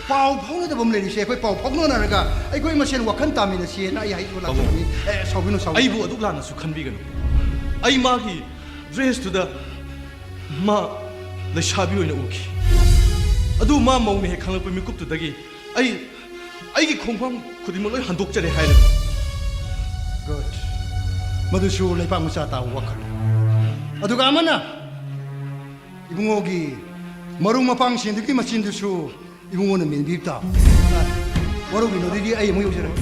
ꯄꯥꯎ ꯐꯥꯎꯅꯗꯕ ꯑꯃ ꯂꯩꯔꯤꯁꯦ ꯑꯩꯈꯣꯏ ꯄꯥꯎ ꯐꯥꯎꯅꯅꯔꯒ ꯑꯩꯈꯣꯏ ꯃꯁꯦꯟ ꯋꯥꯈꯜ ꯇꯥꯃꯤꯟꯅꯁꯤꯅ ꯑꯩ ꯍꯥꯏꯖꯕ ꯂꯥꯛꯆꯕꯅꯤ꯫ ꯑꯦ, ꯁꯥꯎꯕꯤꯅꯨ, ꯁꯥꯎꯕꯤꯅꯨ꯫ ꯑꯩꯕꯨ ꯑꯗꯨꯛ ꯂꯥꯟꯅꯁꯨ ꯈꯟꯕꯤꯒꯅꯨ꯫ ꯑꯩ ꯃꯥꯒꯤ ꯗ꯭ꯔꯦꯁꯇꯨꯗ ꯃꯥ ꯂꯩꯁꯥꯕꯤ ꯑꯣꯏꯅ ꯎꯈꯤ꯫ ꯑꯗꯨ ꯃꯥ ꯃꯧꯅ ꯍꯦꯛ ꯈꯪꯂꯛꯄ ꯃꯤꯀꯨꯞꯇꯨꯗꯒꯤ ꯑꯩ, ꯑꯩꯒꯤ ꯈꯣꯡꯐꯝ ꯈꯨꯗꯤꯡꯃꯛ ꯂꯣꯏ ꯍꯟꯗꯣꯛꯆꯔꯦ ꯍꯥꯏꯔꯦ꯫ Good. ꯃꯗꯨꯁꯨ ꯂꯩꯄꯥꯛ ꯃꯆꯥ ꯇꯥꯕ ꯋꯥꯈꯜ꯫ ꯑꯗꯨꯒ ꯑꯃꯅ ꯏꯕꯨꯡꯉꯣꯒꯤ ꯃꯔꯨꯞ ꯃꯄꯥꯡꯁꯤꯡꯗꯨꯒꯤ ꯃꯆꯤꯟꯗꯨꯁꯨ ꯏꯕꯨꯡꯉꯣꯅ ꯃꯦꯟꯕꯤꯕ ꯇꯥꯕ꯫ ꯋꯥꯔꯧꯕꯤꯅꯨ, ꯑꯗꯨꯗꯤ ꯑꯩ ꯑꯃꯨꯛ ꯌꯧꯖꯔꯛꯀꯦ꯫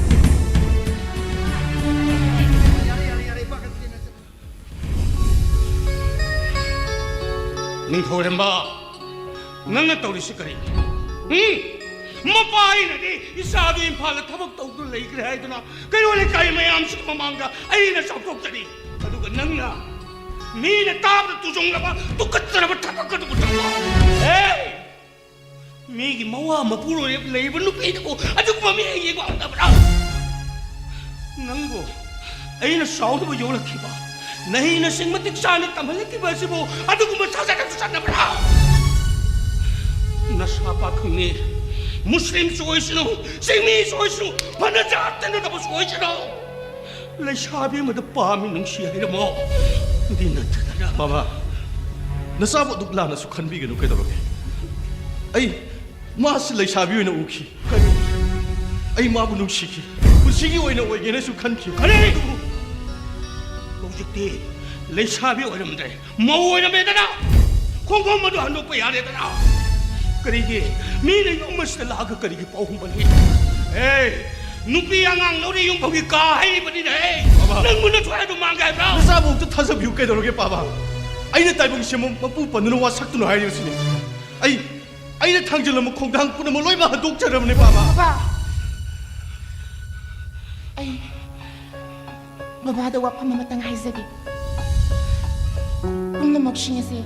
ꯅꯤꯡꯊꯧꯔꯦꯝꯕ, ꯅꯪꯅ ꯇꯧꯔꯤꯁꯤ ꯀꯔꯤ? ꯎꯝ? ꯃꯄꯥ ꯑꯩꯅꯗꯤ ꯏꯆꯥꯗꯨ ꯏꯝꯐꯥꯜꯗ ꯊꯕꯛ ꯇꯧꯗꯨꯅ ꯂꯩꯈ꯭ꯔꯦ ꯍꯥꯏꯗꯨꯅ ꯀꯩꯔꯣꯜ ꯂꯩꯀꯥꯏ ꯃꯌꯥꯝꯁꯤꯒꯤ ꯃꯃꯥꯡꯗ ꯑꯩꯅ ꯆꯥꯎꯊꯣꯛꯆꯔꯤ꯫ ꯑꯗꯨꯒ ꯅꯪꯅ ꯃꯤꯅ ꯇꯥꯕꯗ ꯇꯨꯖꯨꯡꯂꯕ, ꯇꯨꯀꯠꯆꯔꯕ ꯊꯕꯛ ꯑꯗꯨꯕꯨ ꯇꯧꯕ꯫ ꯍꯦ! ꯃꯤꯒꯤ ꯃꯋꯥ ꯃꯄꯨꯔꯣꯏꯕ ꯂꯩꯕ ꯅꯨꯄꯤꯗꯨꯕꯨ ꯑꯗꯨꯒꯨꯝꯕ ꯃꯤꯠꯌꯦꯡ ꯌꯦꯡꯕ ꯍꯧꯅꯕ꯭ꯔꯥ? ꯅꯪꯕꯨ ꯑꯩꯅ ꯆꯥꯎꯅꯕ ꯌꯣꯛꯂꯛꯈꯤꯕ, ꯅꯍꯩ ꯅꯁꯤꯡ ꯃꯇꯤꯛ ꯆꯥꯅ ꯇꯝꯍꯜꯂꯛꯈꯤꯕ ꯑꯁꯤꯕꯨ ꯑꯗꯨꯒꯨꯝꯕ ꯁꯥꯖꯠ ꯑꯗꯨ ꯆꯠꯅꯕ꯭ꯔꯥ? ꯅꯁꯥ ꯄꯥꯈꯪꯅꯤ, ꯃꯨꯁꯂꯤꯝꯁꯨ ꯑꯣꯏꯁꯅꯨ, ꯆꯤꯡꯃꯤꯁꯨ ꯑꯣꯏꯁꯅꯨ, ꯐꯅ ꯖꯥꯠ ꯇꯤꯟꯅꯗꯕꯁꯨ ꯑꯣꯏꯁꯅꯨ, ꯂꯩꯁꯥꯕꯤ ꯑꯃꯗ ꯄꯥꯝꯃꯤ, ꯅꯨꯡꯁꯤ ꯍꯥꯏꯔꯝꯃꯣ꯫ ꯑꯗꯨ ꯅꯠꯇꯗꯅ ꯕꯥꯕꯥ, ꯅꯆꯥꯕꯨ ꯑꯗꯨꯛ ꯂꯥꯟꯅꯁꯨ ꯈꯟꯕꯤꯒꯅꯨ, ꯀꯩꯗꯧꯔꯒꯦ? ꯑꯩ ꯃꯥꯁꯤ ꯂꯩꯁꯥꯕꯤ ꯑꯣꯏꯅ ꯎꯈꯤ꯫ ꯀꯔꯤ? ꯑꯩ ꯃꯥꯕꯨ ꯅꯨꯡꯁꯤꯈꯤ꯫ ꯄꯨꯟꯁꯤꯒꯤ ꯑꯣꯏꯅ ꯑꯣꯏꯒꯦꯅꯁꯨ ꯈꯟꯈꯤ꯫ ꯀꯔꯤ? ꯑꯗꯨꯕꯨ ꯍꯧꯖꯤꯛꯇꯤ ꯂꯩꯁꯥꯕꯤ ꯑꯣꯏꯔꯝꯗ꯭ꯔꯦ, ꯃꯧ ꯑꯣꯏꯔꯝꯃꯦꯗꯅ꯫ ꯈꯣꯡꯐꯝ ꯑꯗꯨ ꯍꯟꯗꯣꯛꯄ ꯌꯥꯔꯦꯗꯅ꯫ ꯀꯔꯤꯒꯤ? ꯃꯤꯅ ꯌꯨꯝ ꯑꯁꯤꯗ ꯂꯥꯛꯑꯒ ꯀꯔꯤꯒꯤ ꯄꯥꯎ ꯍꯨꯝꯕꯜꯂꯤ? ꯑꯦ, ꯅꯨꯄꯤ ꯑꯉꯥꯡ ꯂꯧꯔꯤ ꯌꯨꯝꯐꯝꯒꯤ ꯀꯥ ꯍꯩꯔꯤꯕꯅꯤꯅꯦ꯫ ꯕꯥꯕꯥ꯫ ꯅꯪꯕꯨ ꯅꯊ꯭ꯋꯥꯏ ꯑꯗꯨ ꯃꯥꯡꯒꯦ ꯍꯥꯏꯕ꯭ꯔꯥ? ꯅꯆꯥꯕꯨ ꯑꯝꯇ ꯊꯥꯖꯕꯤꯌꯨ, ꯀꯩꯗꯧꯔꯒꯦ ꯕꯥꯕꯥ? ꯑꯩꯅ ꯇꯥꯏꯕꯪ ꯁꯦꯝꯕ ꯃꯄꯨ ꯄꯟꯗꯨꯅ ꯋꯥ ꯁꯛꯇꯨꯅ ꯍꯥꯏꯔꯤꯕꯁꯤꯅꯤ꯫ ꯑꯩ, ꯑꯩꯅ ꯊꯥꯡꯖꯤꯜꯂꯝꯕ ꯈꯣꯡꯊꯥꯡ ꯄꯨꯝꯅꯃꯛ ꯂꯣꯏꯅꯃꯛ ꯍꯟꯗꯣꯛꯆꯔꯕꯅꯤ ꯕꯥꯕꯥ꯫ ꯕꯥꯕꯥ, ꯑꯩ ꯕꯥꯕꯥꯗ ꯋꯥꯐꯝ ꯑꯃꯇꯪ ꯍꯥꯏꯖꯒꯦ꯫ ꯄꯨꯝꯅꯃꯛꯁꯤꯡ ꯑꯁꯤ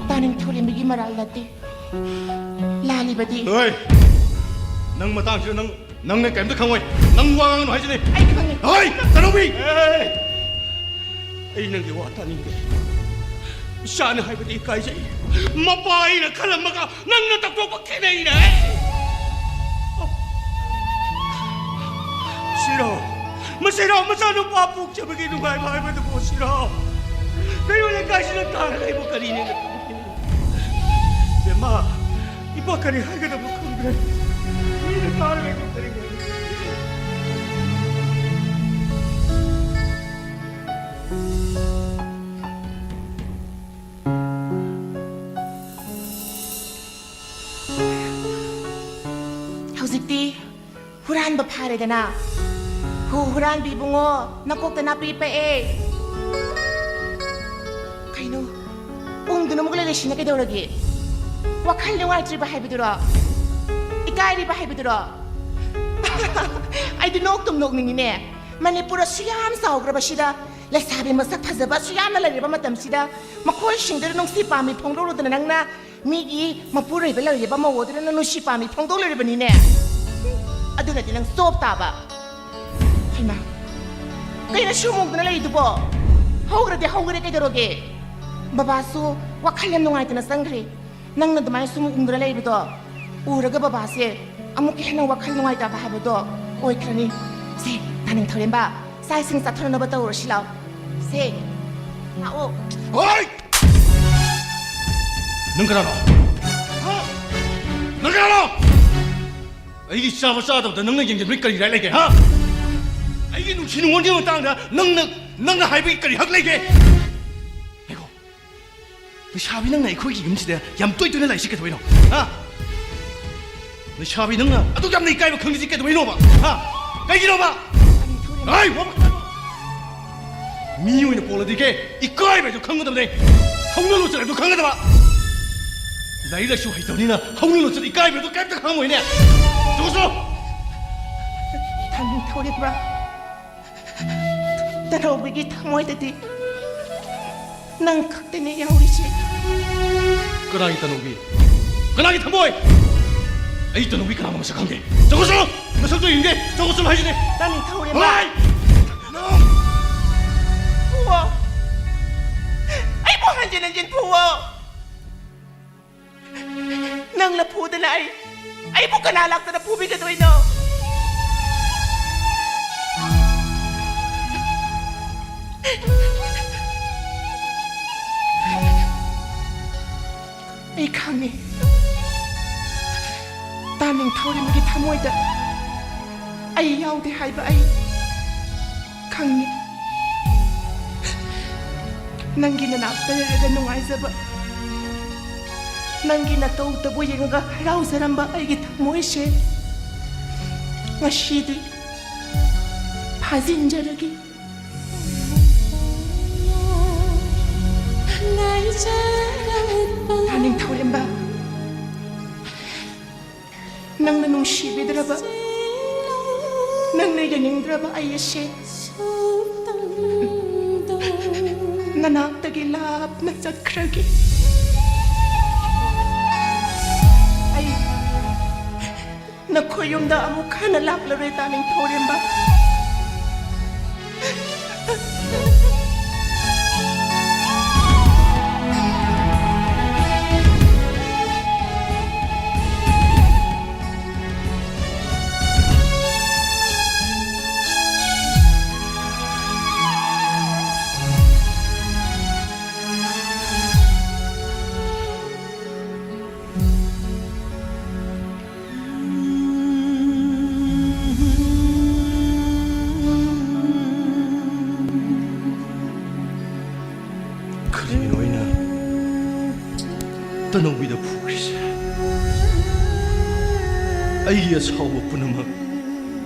ꯇꯥꯅꯤꯡ ꯊꯧꯔꯦꯝꯕꯒꯤ ꯃꯔꯥꯜ ꯅꯠꯇꯦ꯫ ꯂꯥꯜꯂꯤꯕꯗꯤ ꯍꯣꯏ, ꯅꯪ ꯃꯇꯥꯡꯁꯤꯗ ꯅꯪ, ꯅꯪꯅ ꯀꯔꯤꯝꯇ ꯈꯪꯉꯣꯏ꯫ ꯅꯪ ꯋꯥ ꯉꯥꯡꯒꯅꯨ ꯍꯥꯏꯁꯤꯅꯤ꯫ ꯑꯩ ꯈꯪꯉꯤ꯫ ꯍꯣꯏ, ꯆꯠꯍꯧꯕꯤ! ꯑꯦ! ꯑꯩ ꯅꯪꯒꯤ ꯋꯥ ꯇꯥꯅꯤꯡꯗꯦ꯫ ꯏꯆꯥꯅ ꯍꯥꯏꯕꯗꯤ ꯏꯀꯥꯏꯖꯩ꯫ ꯃꯄꯥ ꯑꯩꯅ ꯈꯜꯂꯝꯃꯒ ꯅꯪꯅ ꯇꯧꯊꯣꯛꯄ ꯈꯦꯠꯅꯩꯅꯦ꯫ ꯁꯤꯔꯣ, ꯃꯁꯤꯔꯣ, ꯃꯆꯥꯅꯨꯄꯥ ꯄꯣꯛꯆꯕꯒꯤ ꯅꯨꯡꯉꯥꯏꯕ ꯍꯥꯏꯕꯗꯨꯕꯨ ꯁꯤꯔꯣ? ꯀꯩꯔꯣꯜ ꯂꯩꯀꯥꯏꯁꯤꯅ ꯇꯥꯔꯒ ꯑꯩꯕꯨ ꯀꯔꯤꯅꯦꯅ ꯈꯜꯂꯤꯕꯅꯣ? ꯕꯦꯝꯃ, ꯏꯄꯥ ꯀꯔꯤ ꯍꯥꯏꯒꯗꯕꯅꯣ ꯈꯪꯗ꯭ꯔꯦ꯫ ꯃꯤꯅ ꯇꯥꯔꯒ ꯑꯩꯕꯨ ꯀꯔꯤ ꯍꯥꯏꯒꯗꯕꯅꯣ? ꯍꯧꯖꯤꯛꯇꯤ ꯍꯨꯔꯥꯟꯕ ꯐꯥꯔꯦꯗꯅ꯫ ꯍꯨ ꯍꯨꯔꯥꯟꯕꯤ ꯏꯕꯨꯡꯉꯣ, ꯅꯀꯣꯛꯇ ꯅꯥꯄꯤ ꯄꯛꯑꯦ꯫ ꯀꯩꯅꯣ, ꯎꯪꯗꯨꯅ ꯑꯃꯨꯛ ꯂꯩꯔꯤꯁꯤꯅ ꯀꯩꯗꯧꯔꯒꯦ? ꯋꯥꯈꯜ ꯅꯨꯡꯉꯥꯏꯇ꯭ꯔꯤꯕ ꯍꯥꯏꯕꯗꯨꯔꯣ? ꯏꯀꯥꯏꯔꯤꯕ ꯍꯥꯏꯕꯗꯨꯔꯣ? ꯑꯩꯗꯤ ꯅꯣꯛꯇꯨꯝ ꯅꯣꯛꯅꯤꯡꯉꯤꯅꯦ꯫ ꯃꯅꯤꯄꯨꯔ ꯑꯁꯨꯛ ꯌꯥꯝ ꯆꯥꯎꯈ꯭ꯔꯕꯁꯤꯗ, ꯂꯩꯁꯥꯕꯤ ꯃꯁꯛ ꯐꯖꯕ ꯑꯁꯨꯛ ꯌꯥꯝꯅ ꯂꯩꯔꯕ ꯃꯇꯝꯁꯤꯗ, ꯃꯈꯣꯏꯁꯤꯡꯗꯨꯗ ꯅꯨꯡꯁꯤ ꯄꯥꯝꯃꯤ ꯐꯣꯡꯗꯣꯛꯂꯨꯗꯅ ꯅꯪꯅ ꯃꯤꯒꯤ ꯃꯄꯨꯔꯣꯏꯕ ꯂꯩꯔꯤꯕ ꯃꯧ ꯑꯗꯨꯗ ꯅꯪ ꯅꯨꯡꯁꯤ ꯄꯥꯝꯃꯤ ꯐꯣꯡꯗꯣꯛꯂꯨꯔꯤꯕꯅꯤꯅꯦ꯫ ꯑꯗꯨꯅꯗꯤ ꯅꯪ ꯆꯣꯞ ꯇꯥꯕ꯫ ꯍꯩꯃꯥ, ꯀꯩꯅꯣ ꯁꯨꯝ ꯎꯪꯗꯅ ꯂꯩꯗꯨꯕꯣ? ꯍꯧꯈ꯭ꯔꯗꯤ ꯍꯧꯈ꯭ꯔꯦ, ꯀꯩꯗꯧꯔꯒꯦ? ꯕꯕꯥꯁꯨ ꯋꯥꯈꯜ ꯌꯥꯝ ꯅꯨꯡꯉꯥꯏꯇꯅ ꯆꯪꯈ꯭ꯔꯦ꯫ ꯅꯪꯅ ꯑꯗꯨꯃꯥꯏꯅ ꯁꯨꯝ ꯎꯪꯗꯨꯅ ꯂꯩꯕꯗꯣ ꯎꯔꯒ ꯕꯕꯥꯁꯦ ꯑꯃꯨꯛꯀ ꯍꯦꯟꯅ ꯋꯥꯈꯜ ꯅꯨꯡꯉꯥꯏꯇꯕ ꯍꯥꯏꯕꯗꯣ ꯑꯣꯏꯈ꯭ꯔꯅꯤ꯫ ꯁꯦ, ꯇꯥꯅꯤꯡ ꯊꯧꯔꯦꯝꯕ, ꯆꯥꯛ ꯏꯁꯤꯡ ꯆꯥꯊꯣꯛꯅꯕ ꯇꯧꯔꯁꯤ ꯂꯥꯎ꯫ ꯁꯦ, ꯂꯥꯛꯑꯣ꯫ ꯍꯣꯏ! ꯅꯪ ꯀꯅꯥꯅꯣ? ꯍꯥ? ꯅꯪ ꯀꯅꯥꯅꯣ? ꯑꯩꯒꯤ ꯆꯥꯕ ꯆꯥꯗꯕꯗ ꯅꯪꯅ ꯌꯦꯡꯁꯤꯟꯕꯒꯤ ꯀꯔꯤ ꯔꯥꯏꯠ ꯂꯩꯒꯦ, ꯍꯥ? ꯑꯩꯒꯤ ꯅꯨꯡꯁꯤ ꯅꯨꯡꯉꯣꯟꯒꯤ ꯃꯇꯥꯡꯗ ꯅꯪꯅ, ꯅꯪꯅ ꯍꯥꯏꯕꯒꯤ ꯀꯔꯤ ꯍꯛ ꯂꯩꯒꯦ? ꯉꯥꯏꯈꯣ꯫ ꯂꯩꯁꯥꯕꯤ ꯅꯪꯅ ꯑꯩꯈꯣꯏꯒꯤ ꯌꯨꯝꯁꯤꯗ ꯌꯥꯝ ꯇꯣꯏ ꯇꯣꯏꯅ ꯂꯥꯛꯏꯁꯤ ꯀꯩꯗꯧꯕꯩꯅꯣ? ꯍꯥ? ꯂꯩꯁꯥꯕꯤ ꯅꯪꯅ ꯑꯗꯨꯛ ꯌꯥꯝꯅ ꯏꯀꯥꯏꯕ ꯈꯪꯗ꯭ꯔꯤꯁꯤ ꯀꯩꯗꯧꯕꯩꯅꯣꯕ? ꯍꯥ? ꯀꯩꯒꯤꯅꯣꯕ? ꯍꯥꯏ, ꯋꯥ-, ꯃꯤ ꯑꯣꯏꯅ ꯄꯣꯛꯂꯗꯤ ꯀꯦ, ꯏꯀꯥꯏꯕ ꯍꯥꯏꯗꯣ ꯈꯪꯒꯗꯕꯅꯦ꯫ ꯍꯧꯅ ꯂꯣꯟꯆꯠ ꯍꯥꯏꯗꯣ ꯈꯪꯒꯗꯕ꯫ ꯂꯥꯏꯔꯤꯛ ꯂꯥꯏꯁꯨ ꯍꯩꯇꯕꯅꯤꯅ ꯍꯧꯅ ꯂꯣꯟꯆꯠ ꯏꯀꯥꯏꯕ ꯍꯥꯏꯗꯣ ꯀꯩꯝꯇ ꯈꯪꯉꯝꯃꯣꯏꯅꯦ꯫ ꯇꯣꯛꯑꯁꯤ ꯂꯥꯎ꯫ ꯇꯥꯅꯤꯡ ꯊꯧꯔꯦꯝꯕ, ꯇꯅꯧꯕꯤꯒꯤ ꯊꯃꯣꯏꯗꯗꯤ ꯅꯪ ꯈꯛꯇꯅꯦ ꯌꯥꯎꯔꯤꯁꯦ꯫ ꯀꯅꯥꯒꯤ ꯇꯅꯧꯕꯤ? ꯀꯅꯥꯒꯤ ꯊꯃꯣꯏ? ꯑꯩ ꯇꯅꯧꯕꯤ ꯀꯅꯥꯅꯣ ꯃꯁꯛ ꯈꯪꯗꯦ꯫ ꯆꯪꯉꯨ ꯆꯠꯂꯣ! ꯃꯁꯛꯇꯣ ꯌꯦꯡꯗꯦ! ꯆꯪꯉꯨ ꯆꯠꯂꯣ ꯍꯥꯏꯁꯤꯅꯦ! ꯇꯥꯅꯤꯡ ꯊꯧꯔꯦꯝꯕ! ꯍꯣꯏ! ꯐꯨꯋꯣ! ꯑꯩꯕꯨ ꯍꯟꯖꯤꯟ ꯍꯟꯖꯤꯟ ꯐꯨꯋꯣ! ꯅꯪꯅ ꯐꯨꯗꯅ ꯑꯩ, ꯑꯩꯕꯨ ꯀꯅꯥ ꯂꯥꯛꯇꯅ ꯐꯨꯕꯤꯒꯗꯣꯏꯅꯣ? ꯑꯩ ꯈꯪꯉꯤ꯫ ꯇꯥꯅꯤꯡ ꯊꯧꯔꯦꯝꯕꯒꯤ ꯊꯃꯣꯏꯗ ꯑꯩ ꯌꯥꯎꯗꯦ ꯍꯥꯏꯕ ꯑꯩ ꯈꯪꯉꯤ꯫ ꯅꯪꯒꯤ ꯅꯅꯥꯛꯇ ꯂꯩꯔꯒ ꯅꯨꯡꯉꯥꯏꯖꯕ, ꯅꯪꯒꯤ ꯅꯇꯧꯇꯕꯨ ꯌꯦꯡꯉꯒ ꯍꯔꯥꯎꯖꯔꯝꯕ ꯑꯩꯒꯤ ꯊꯃꯣꯏꯁꯦ ꯉꯁꯤꯗꯤ ꯐꯥꯖꯤꯟꯖꯔꯒꯦ꯫ ꯇꯥꯅꯤꯡ ꯊꯧꯔꯦꯝꯕ, ꯅꯪꯅ ꯅꯨꯡꯁꯤꯕꯤꯗ꯭ꯔꯕ ꯅꯪꯅ ꯌꯦꯡꯅꯤꯡꯗ꯭ꯔꯕ ꯑꯩ ꯑꯁꯦ ꯅꯅꯥꯛꯇꯒꯤ ꯂꯥꯞꯅ ꯆꯠꯈ꯭ꯔꯒꯦ꯫ ꯑꯩ ꯅꯈꯣꯏ ꯌꯨꯝꯗ ꯑꯃꯨꯛ ꯍꯟꯅ ꯂꯥꯛꯂꯔꯣꯏ, ꯇꯥꯅꯤꯡꯊꯧꯔꯦꯝꯕ꯫ ꯀꯔꯤꯅꯣ ꯑꯩꯅ ꯇꯅꯧꯕꯤꯗ ꯐꯨꯈ꯭ꯔꯤꯁꯦ? ꯑꯩꯒꯤ ꯑꯁꯥꯎꯕ ꯄꯨꯝꯅꯃꯛ,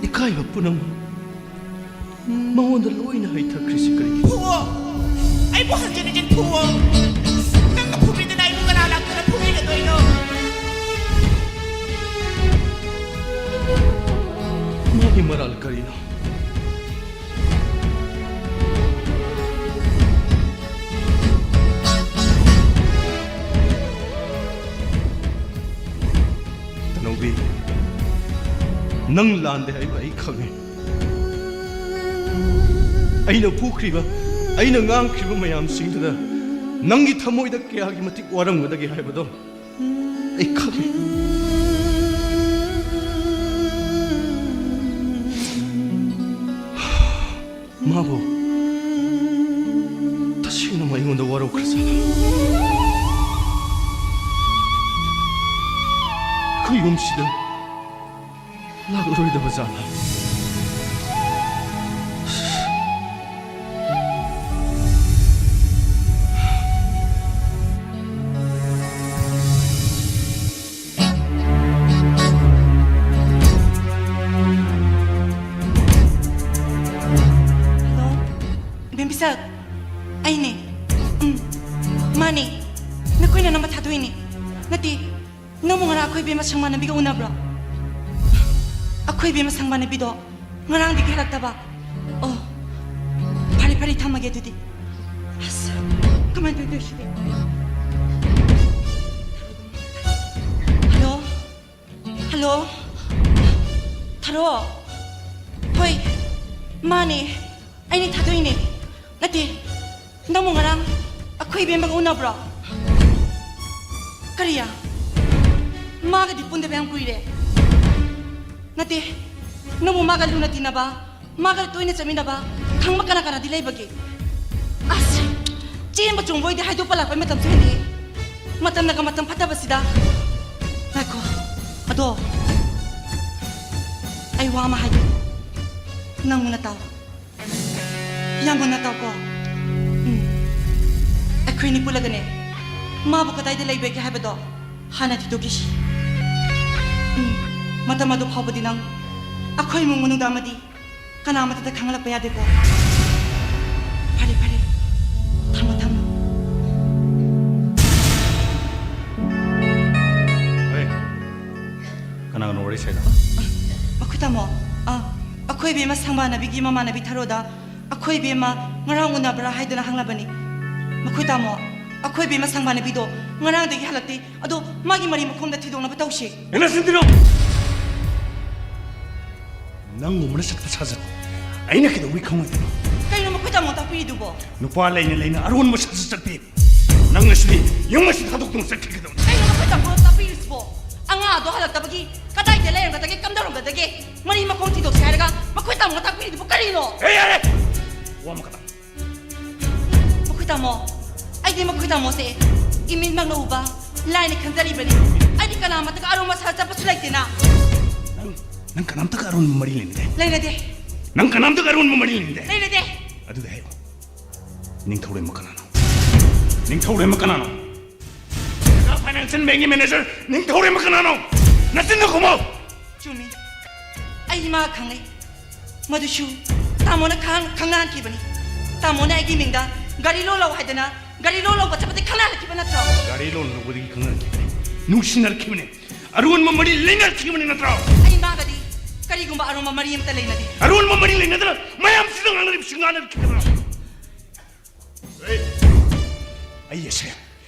ꯏꯀꯥꯏꯕ ꯄꯨꯝꯅꯃꯛ ꯃꯉꯣꯟꯗ ꯂꯣꯏꯅ ꯍꯩꯊꯈ꯭ꯔꯤꯁꯤ ꯀꯔꯤꯒꯤꯅꯣ? ꯐꯨꯋꯣ! ꯑꯩꯕꯨ ꯍꯟꯖꯤꯟ ꯍꯟꯖꯤꯟ ꯐꯨꯋꯣ! ꯅꯪꯅ ꯐꯨꯕꯤꯗꯅ ꯑꯩꯕꯨ ꯀꯅꯥ ꯂꯥꯛꯇꯨꯅ ꯐꯨꯕꯤꯒꯗꯣꯏꯅꯣ? ꯃꯥꯒꯤ ꯃꯔꯥꯜ ꯀꯔꯤꯅꯣ? ꯇꯅꯧꯕꯤ, ꯅꯪ ꯂꯥꯟꯗꯦ ꯍꯥꯏꯕ ꯑꯩ ꯈꯪꯉꯤ꯫ ꯑꯩꯅ ꯐꯨꯈ꯭ꯔꯤꯕ, ꯑꯩꯅ ꯉꯥꯡꯈ꯭ꯔꯤꯕ ꯃꯌꯥꯝꯁꯤꯡꯗꯨꯗ ꯅꯪꯒꯤ ꯊꯃꯣꯏꯗ ꯀꯌꯥꯒꯤ ꯃꯇꯤꯛ ꯋꯥꯔꯝꯒꯗꯒꯦ ꯍꯥꯏꯕꯗꯣ ꯑꯩ ꯈꯪꯉꯤ꯫ ꯃꯥꯕꯨ ꯇꯁꯦꯡꯅ ꯑꯩꯉꯣꯟꯗ ꯋꯥꯔꯧꯈ꯭ꯔꯖꯥꯠꯂꯥ? ꯑꯩꯈꯣꯏ ꯌꯨꯝꯁꯤꯗ ꯂꯥꯛꯂꯔꯣꯏꯗꯕ ꯖꯥꯠꯂꯥ? ꯍꯜꯂꯣ, ꯏꯕꯦꯝ ꯄꯤꯁꯛ, ꯑꯩꯅꯦ꯫ ꯎꯝ, ꯃꯥꯅꯦ꯫ ꯅꯈꯣꯏꯅ ꯅꯝꯕ ꯊꯥꯗꯣꯛꯏꯅꯦ꯫ ꯅꯠꯇꯦ, ꯅꯪꯕꯨ ꯉꯔꯥꯡ ꯑꯩꯈꯣꯏ ꯏꯕꯦꯝꯃ ꯁꯪꯃꯥꯟꯅꯕꯤꯒ ꯎꯅꯕ꯭ꯔꯣ? ꯑꯩꯈꯣꯏ ꯏꯕꯦꯝꯃ ꯁꯪꯃꯥꯟꯅꯕꯤꯗꯣ ꯉꯔꯥꯡꯗꯒꯤ ꯍꯜꯂꯛꯇꯕ꯫ ꯑꯣ, ꯐꯔꯦ, ꯐꯔꯦ, ꯊꯝꯃꯒꯦ ꯑꯗꯨꯗꯤ꯫ ꯑꯁ, ꯀꯃꯥꯏꯅ ꯇꯧꯗꯣꯏ ꯁꯤꯗꯤ? ꯍꯜꯂꯣ? ꯍꯜꯂꯣ? ꯊꯥꯔꯣ? ꯍꯣꯏ, ꯃꯥꯅꯦ꯫ ꯑꯩꯅꯦ, ꯊꯥꯗꯣꯏꯅꯦ꯫ ꯅꯠꯇꯦ, ꯅꯪꯕꯨ ꯉꯔꯥꯡ ꯑꯩꯈꯣꯏ ꯏꯕꯦꯝꯃꯒ ꯎꯅꯕ꯭ꯔꯣ? ꯀꯔꯤ? ꯃꯥꯒꯗꯤ ꯄꯨꯟꯗꯕ ꯌꯥꯝ ꯀꯨꯏꯔꯦ꯫ ꯅꯠꯇꯦ, ꯅꯪꯕꯨ ꯃꯥꯒ ꯂꯨꯅ ꯇꯤꯟꯅꯕ, ꯃꯥꯒ ꯇꯣꯏꯅ ꯆꯠꯃꯤꯟꯅꯕ, ꯈꯪꯕ ꯀꯅꯥ ꯀꯅꯥꯗꯤ ꯂꯩꯕꯒꯦ? ꯑꯁ, ꯆꯦꯟꯕ ꯆꯣꯡꯕ ꯑꯣꯏꯗꯤ ꯍꯥꯏꯗꯣꯛꯄ ꯂꯥꯛꯄꯩ ꯃꯇꯝꯁꯨ ꯍꯦꯜꯂꯛꯑꯦ꯫ ꯃꯇꯝꯅꯒ ꯃꯇꯝ ꯐꯠꯇꯕꯁꯤꯗ꯫ ꯉꯥꯏꯈꯣ, ꯑꯗꯣ ꯑꯩ ꯋꯥ ꯑꯃ ꯍꯥꯏꯒꯦ, ꯅꯪ ꯃꯨꯟꯅ ꯇꯥꯎ꯫ ꯌꯥꯝ ꯃꯨꯟꯅ ꯇꯥꯎꯀꯣ꯫ ꯎꯝ꯫ ꯑꯩꯈꯣꯏꯅꯤ ꯄꯨꯜꯂꯒꯅꯦ, ꯃꯥꯕꯨ ꯀꯗꯥꯏꯗ ꯂꯩꯕꯒꯦ ꯍꯥꯏꯕꯗꯣ ꯍꯥꯟꯅ ꯊꯤꯗꯣꯛꯈꯤꯁꯤ꯫ ꯎꯝ꯫ ꯃꯇꯝ ꯑꯗꯨ ꯐꯥꯎꯕꯗꯤ ꯅꯪ ꯑꯩꯈꯣꯏ ꯏꯃꯨꯡ ꯃꯅꯨꯡꯗ ꯑꯃꯗꯤ ꯀꯅꯥꯃꯠꯇꯗ ꯈꯪꯍꯜꯂꯛꯄ ꯌꯥꯗꯦꯀꯣ꯫ ꯐꯔꯦ, ꯐꯔꯦ꯫ ꯊꯝꯃꯣ, ꯊꯝꯃꯣ꯫ ꯍꯣꯏ꯫ ꯀꯅꯥꯒꯅꯣ ꯋꯥꯔꯤ ꯁꯥꯏꯗꯣ? ꯃꯈꯣꯏ ꯇꯥꯃꯣ, ꯑ, ꯑꯩꯈꯣꯏ ꯏꯕꯦꯝꯃ ꯁꯪꯕꯥꯅꯕꯤꯒꯤ ꯃꯃꯥꯟꯅꯕꯤ ꯊꯔꯣꯗ ꯑꯩꯈꯣꯏ ꯏꯕꯦꯝꯃ ꯉꯔꯥꯡ ꯎꯅꯕ꯭ꯔꯥ ꯍꯥꯏꯗꯨꯅ ꯍꯪꯂꯕꯅꯤ꯫ ꯃꯈꯣꯏ ꯇꯥꯃꯣ, ꯑꯩꯈꯣꯏ ꯏꯕꯦꯝꯃ ꯁꯪꯕꯥꯅꯕꯤꯗꯣ ꯉꯔꯥꯡꯗꯒꯤ ꯍꯜꯂꯛꯇꯦ꯫ ꯑꯗꯣ ꯃꯥꯒꯤ ꯃꯔꯤ ꯃꯈꯣꯡꯗ ꯊꯤꯗꯣꯛꯅꯕ ꯇꯧꯁꯤ꯫ ꯅꯆꯤꯟ ꯊꯤꯅꯨ! ꯅꯪꯒꯨꯝꯕꯅ ꯁꯛꯇ ꯁꯥꯖꯠ ꯑꯩꯅ ꯀꯩꯗꯧꯕꯩ ꯈꯪꯉꯣꯏꯗꯣꯏꯅꯣ? ꯀꯩꯅꯣ ꯃꯈꯣꯏ ꯇꯥꯃꯣ ꯇꯥꯛꯄꯤꯔꯤꯗꯨꯕꯣ? ꯅꯨꯄꯥ ꯂꯩꯅ ꯂꯩꯅ ꯑꯔꯣꯟꯕ ꯁꯥꯖꯠ ꯆꯠꯄꯤ꯫ ꯅꯪ ꯉꯁꯤꯗꯤ ꯌꯨꯝ ꯑꯁꯤ ꯊꯥꯗꯣꯛꯇꯨꯅ ꯆꯠꯈꯤꯒꯗꯕꯅꯤ꯫ ꯀꯩꯅꯣ ꯃꯈꯣꯏ ꯇꯥꯃꯣ ꯇꯥꯛꯄꯤꯔꯤꯁꯤꯕꯣ? ꯑꯉꯥꯡ ꯑꯗꯣ ꯍꯜꯂꯛꯇꯕꯒꯤ ꯀꯗꯥꯏꯗ ꯂꯩꯔꯝꯒꯗꯒꯦ, ꯀꯝꯗꯧꯔꯝꯒꯗꯒꯦ? ꯃꯔꯤ ꯃꯈꯣꯡ ꯊꯤꯗꯣꯛꯁꯤ ꯍꯥꯏꯔꯒ ꯃꯈꯣꯏ ꯇꯥꯃꯣ ꯇꯥꯛꯄꯤꯔꯤꯗꯨꯕꯨ ꯀꯔꯤꯅꯣ? ꯑꯦ, ꯌꯥꯔꯦ! ꯋꯥ ꯑꯃꯈꯛꯇꯪ꯫ ꯃꯈꯣꯏ ꯇꯥꯃꯣ, ꯑꯩꯗꯤ ꯃꯈꯣꯏ ꯇꯥꯃꯣꯁꯦ ꯏꯃꯤꯠꯃꯛꯅ ꯎꯕ ꯂꯥꯏꯅ ꯈꯟꯖꯔꯤꯕꯅꯤ꯫ ꯑꯩꯗꯤ ꯀꯅꯥꯃꯠꯇꯒ ꯑꯔꯣꯟꯕ ꯁꯥ ꯆꯠꯄꯁꯨ ꯂꯩꯇꯦꯅ꯫ ꯅꯪ, ꯅꯪ ꯀꯅꯥꯝꯇꯒ ꯑꯔꯣꯟꯕ ꯃꯔꯤ ꯂꯩꯅꯗꯦ? ꯂꯩꯅꯗꯦ꯫ ꯅꯪ ꯀꯅꯥꯝꯇꯒ ꯑꯔꯣꯟꯕ ꯃꯔꯤ ꯂꯩꯅꯗꯦ? ꯂꯩꯅꯗꯦ꯫ ꯑꯗꯨꯗꯤ ꯍꯥꯏꯌꯨ, ꯅꯤꯡꯊꯧꯔꯦꯝꯕ ꯀꯅꯥꯅꯣ? ꯅꯤꯡꯊꯧꯔꯦꯝꯕ ꯀꯅꯥꯅꯣ? ꯐꯥꯏꯅꯥꯟꯁꯤꯌꯦꯜ ꯕꯦꯡꯒꯤ ꯃꯦꯅꯦꯖꯔ ꯅꯤꯡꯊꯧꯔꯦꯝꯕ ꯀꯅꯥꯅꯣ? ꯅꯆꯤꯟꯗꯣ ꯈꯨꯝꯃꯣ! ꯆꯨꯝꯃꯤ, ꯑꯩ ꯃꯥ ꯈꯪꯅꯩ꯫ ꯃꯗꯨꯁꯨ ꯇꯥꯃꯣꯅ ꯈꯪ-, ꯈꯪꯅꯍꯟꯈꯤꯕꯅꯤ꯫ ꯇꯥꯃꯣꯅ ꯑꯩꯒꯤ ꯃꯤꯡꯗ ꯒꯥꯔꯤ ꯂꯣꯟ ꯂꯧ ꯍꯥꯏꯗꯅ ꯒꯥꯔꯤ ꯂꯣꯟ ꯂꯧꯕ ꯆꯠꯄꯗꯒꯤ ꯈꯪꯅꯍꯜꯂꯛꯈꯤꯕ ꯅꯠꯇ꯭ꯔꯣ? ꯒꯥꯔꯤ ꯂꯣꯟ ꯂꯧꯕꯗꯒꯤ ꯈꯪꯅꯔꯛꯈꯤꯕꯅꯤ, ꯅꯨꯡꯁꯤꯅꯔꯛꯈꯤꯕꯅꯤ, ꯑꯔꯣꯟꯕ ꯃꯔꯤ ꯂꯩꯅꯔꯛꯈꯤꯕꯅꯤ ꯅꯠꯇ꯭ꯔꯣ? ꯑꯩ ꯃꯥꯒꯗꯤ ꯀꯔꯤꯒꯨꯝꯕ ꯑꯔꯨꯝꯕ ꯃꯔꯤ ꯑꯃꯠꯇ ꯂꯩꯅꯗꯦ꯫ ꯑꯔꯨꯝꯕ ꯃꯔꯤ ꯂꯩꯅꯗꯅ ꯃꯌꯥꯝꯁꯤꯗ ꯉꯥꯡꯅꯔꯤꯕꯁꯤ ꯉꯥꯡꯅꯔꯤꯕꯁꯤ ꯀꯩꯗꯧꯔꯕ? ꯑꯩ ꯑꯁꯦ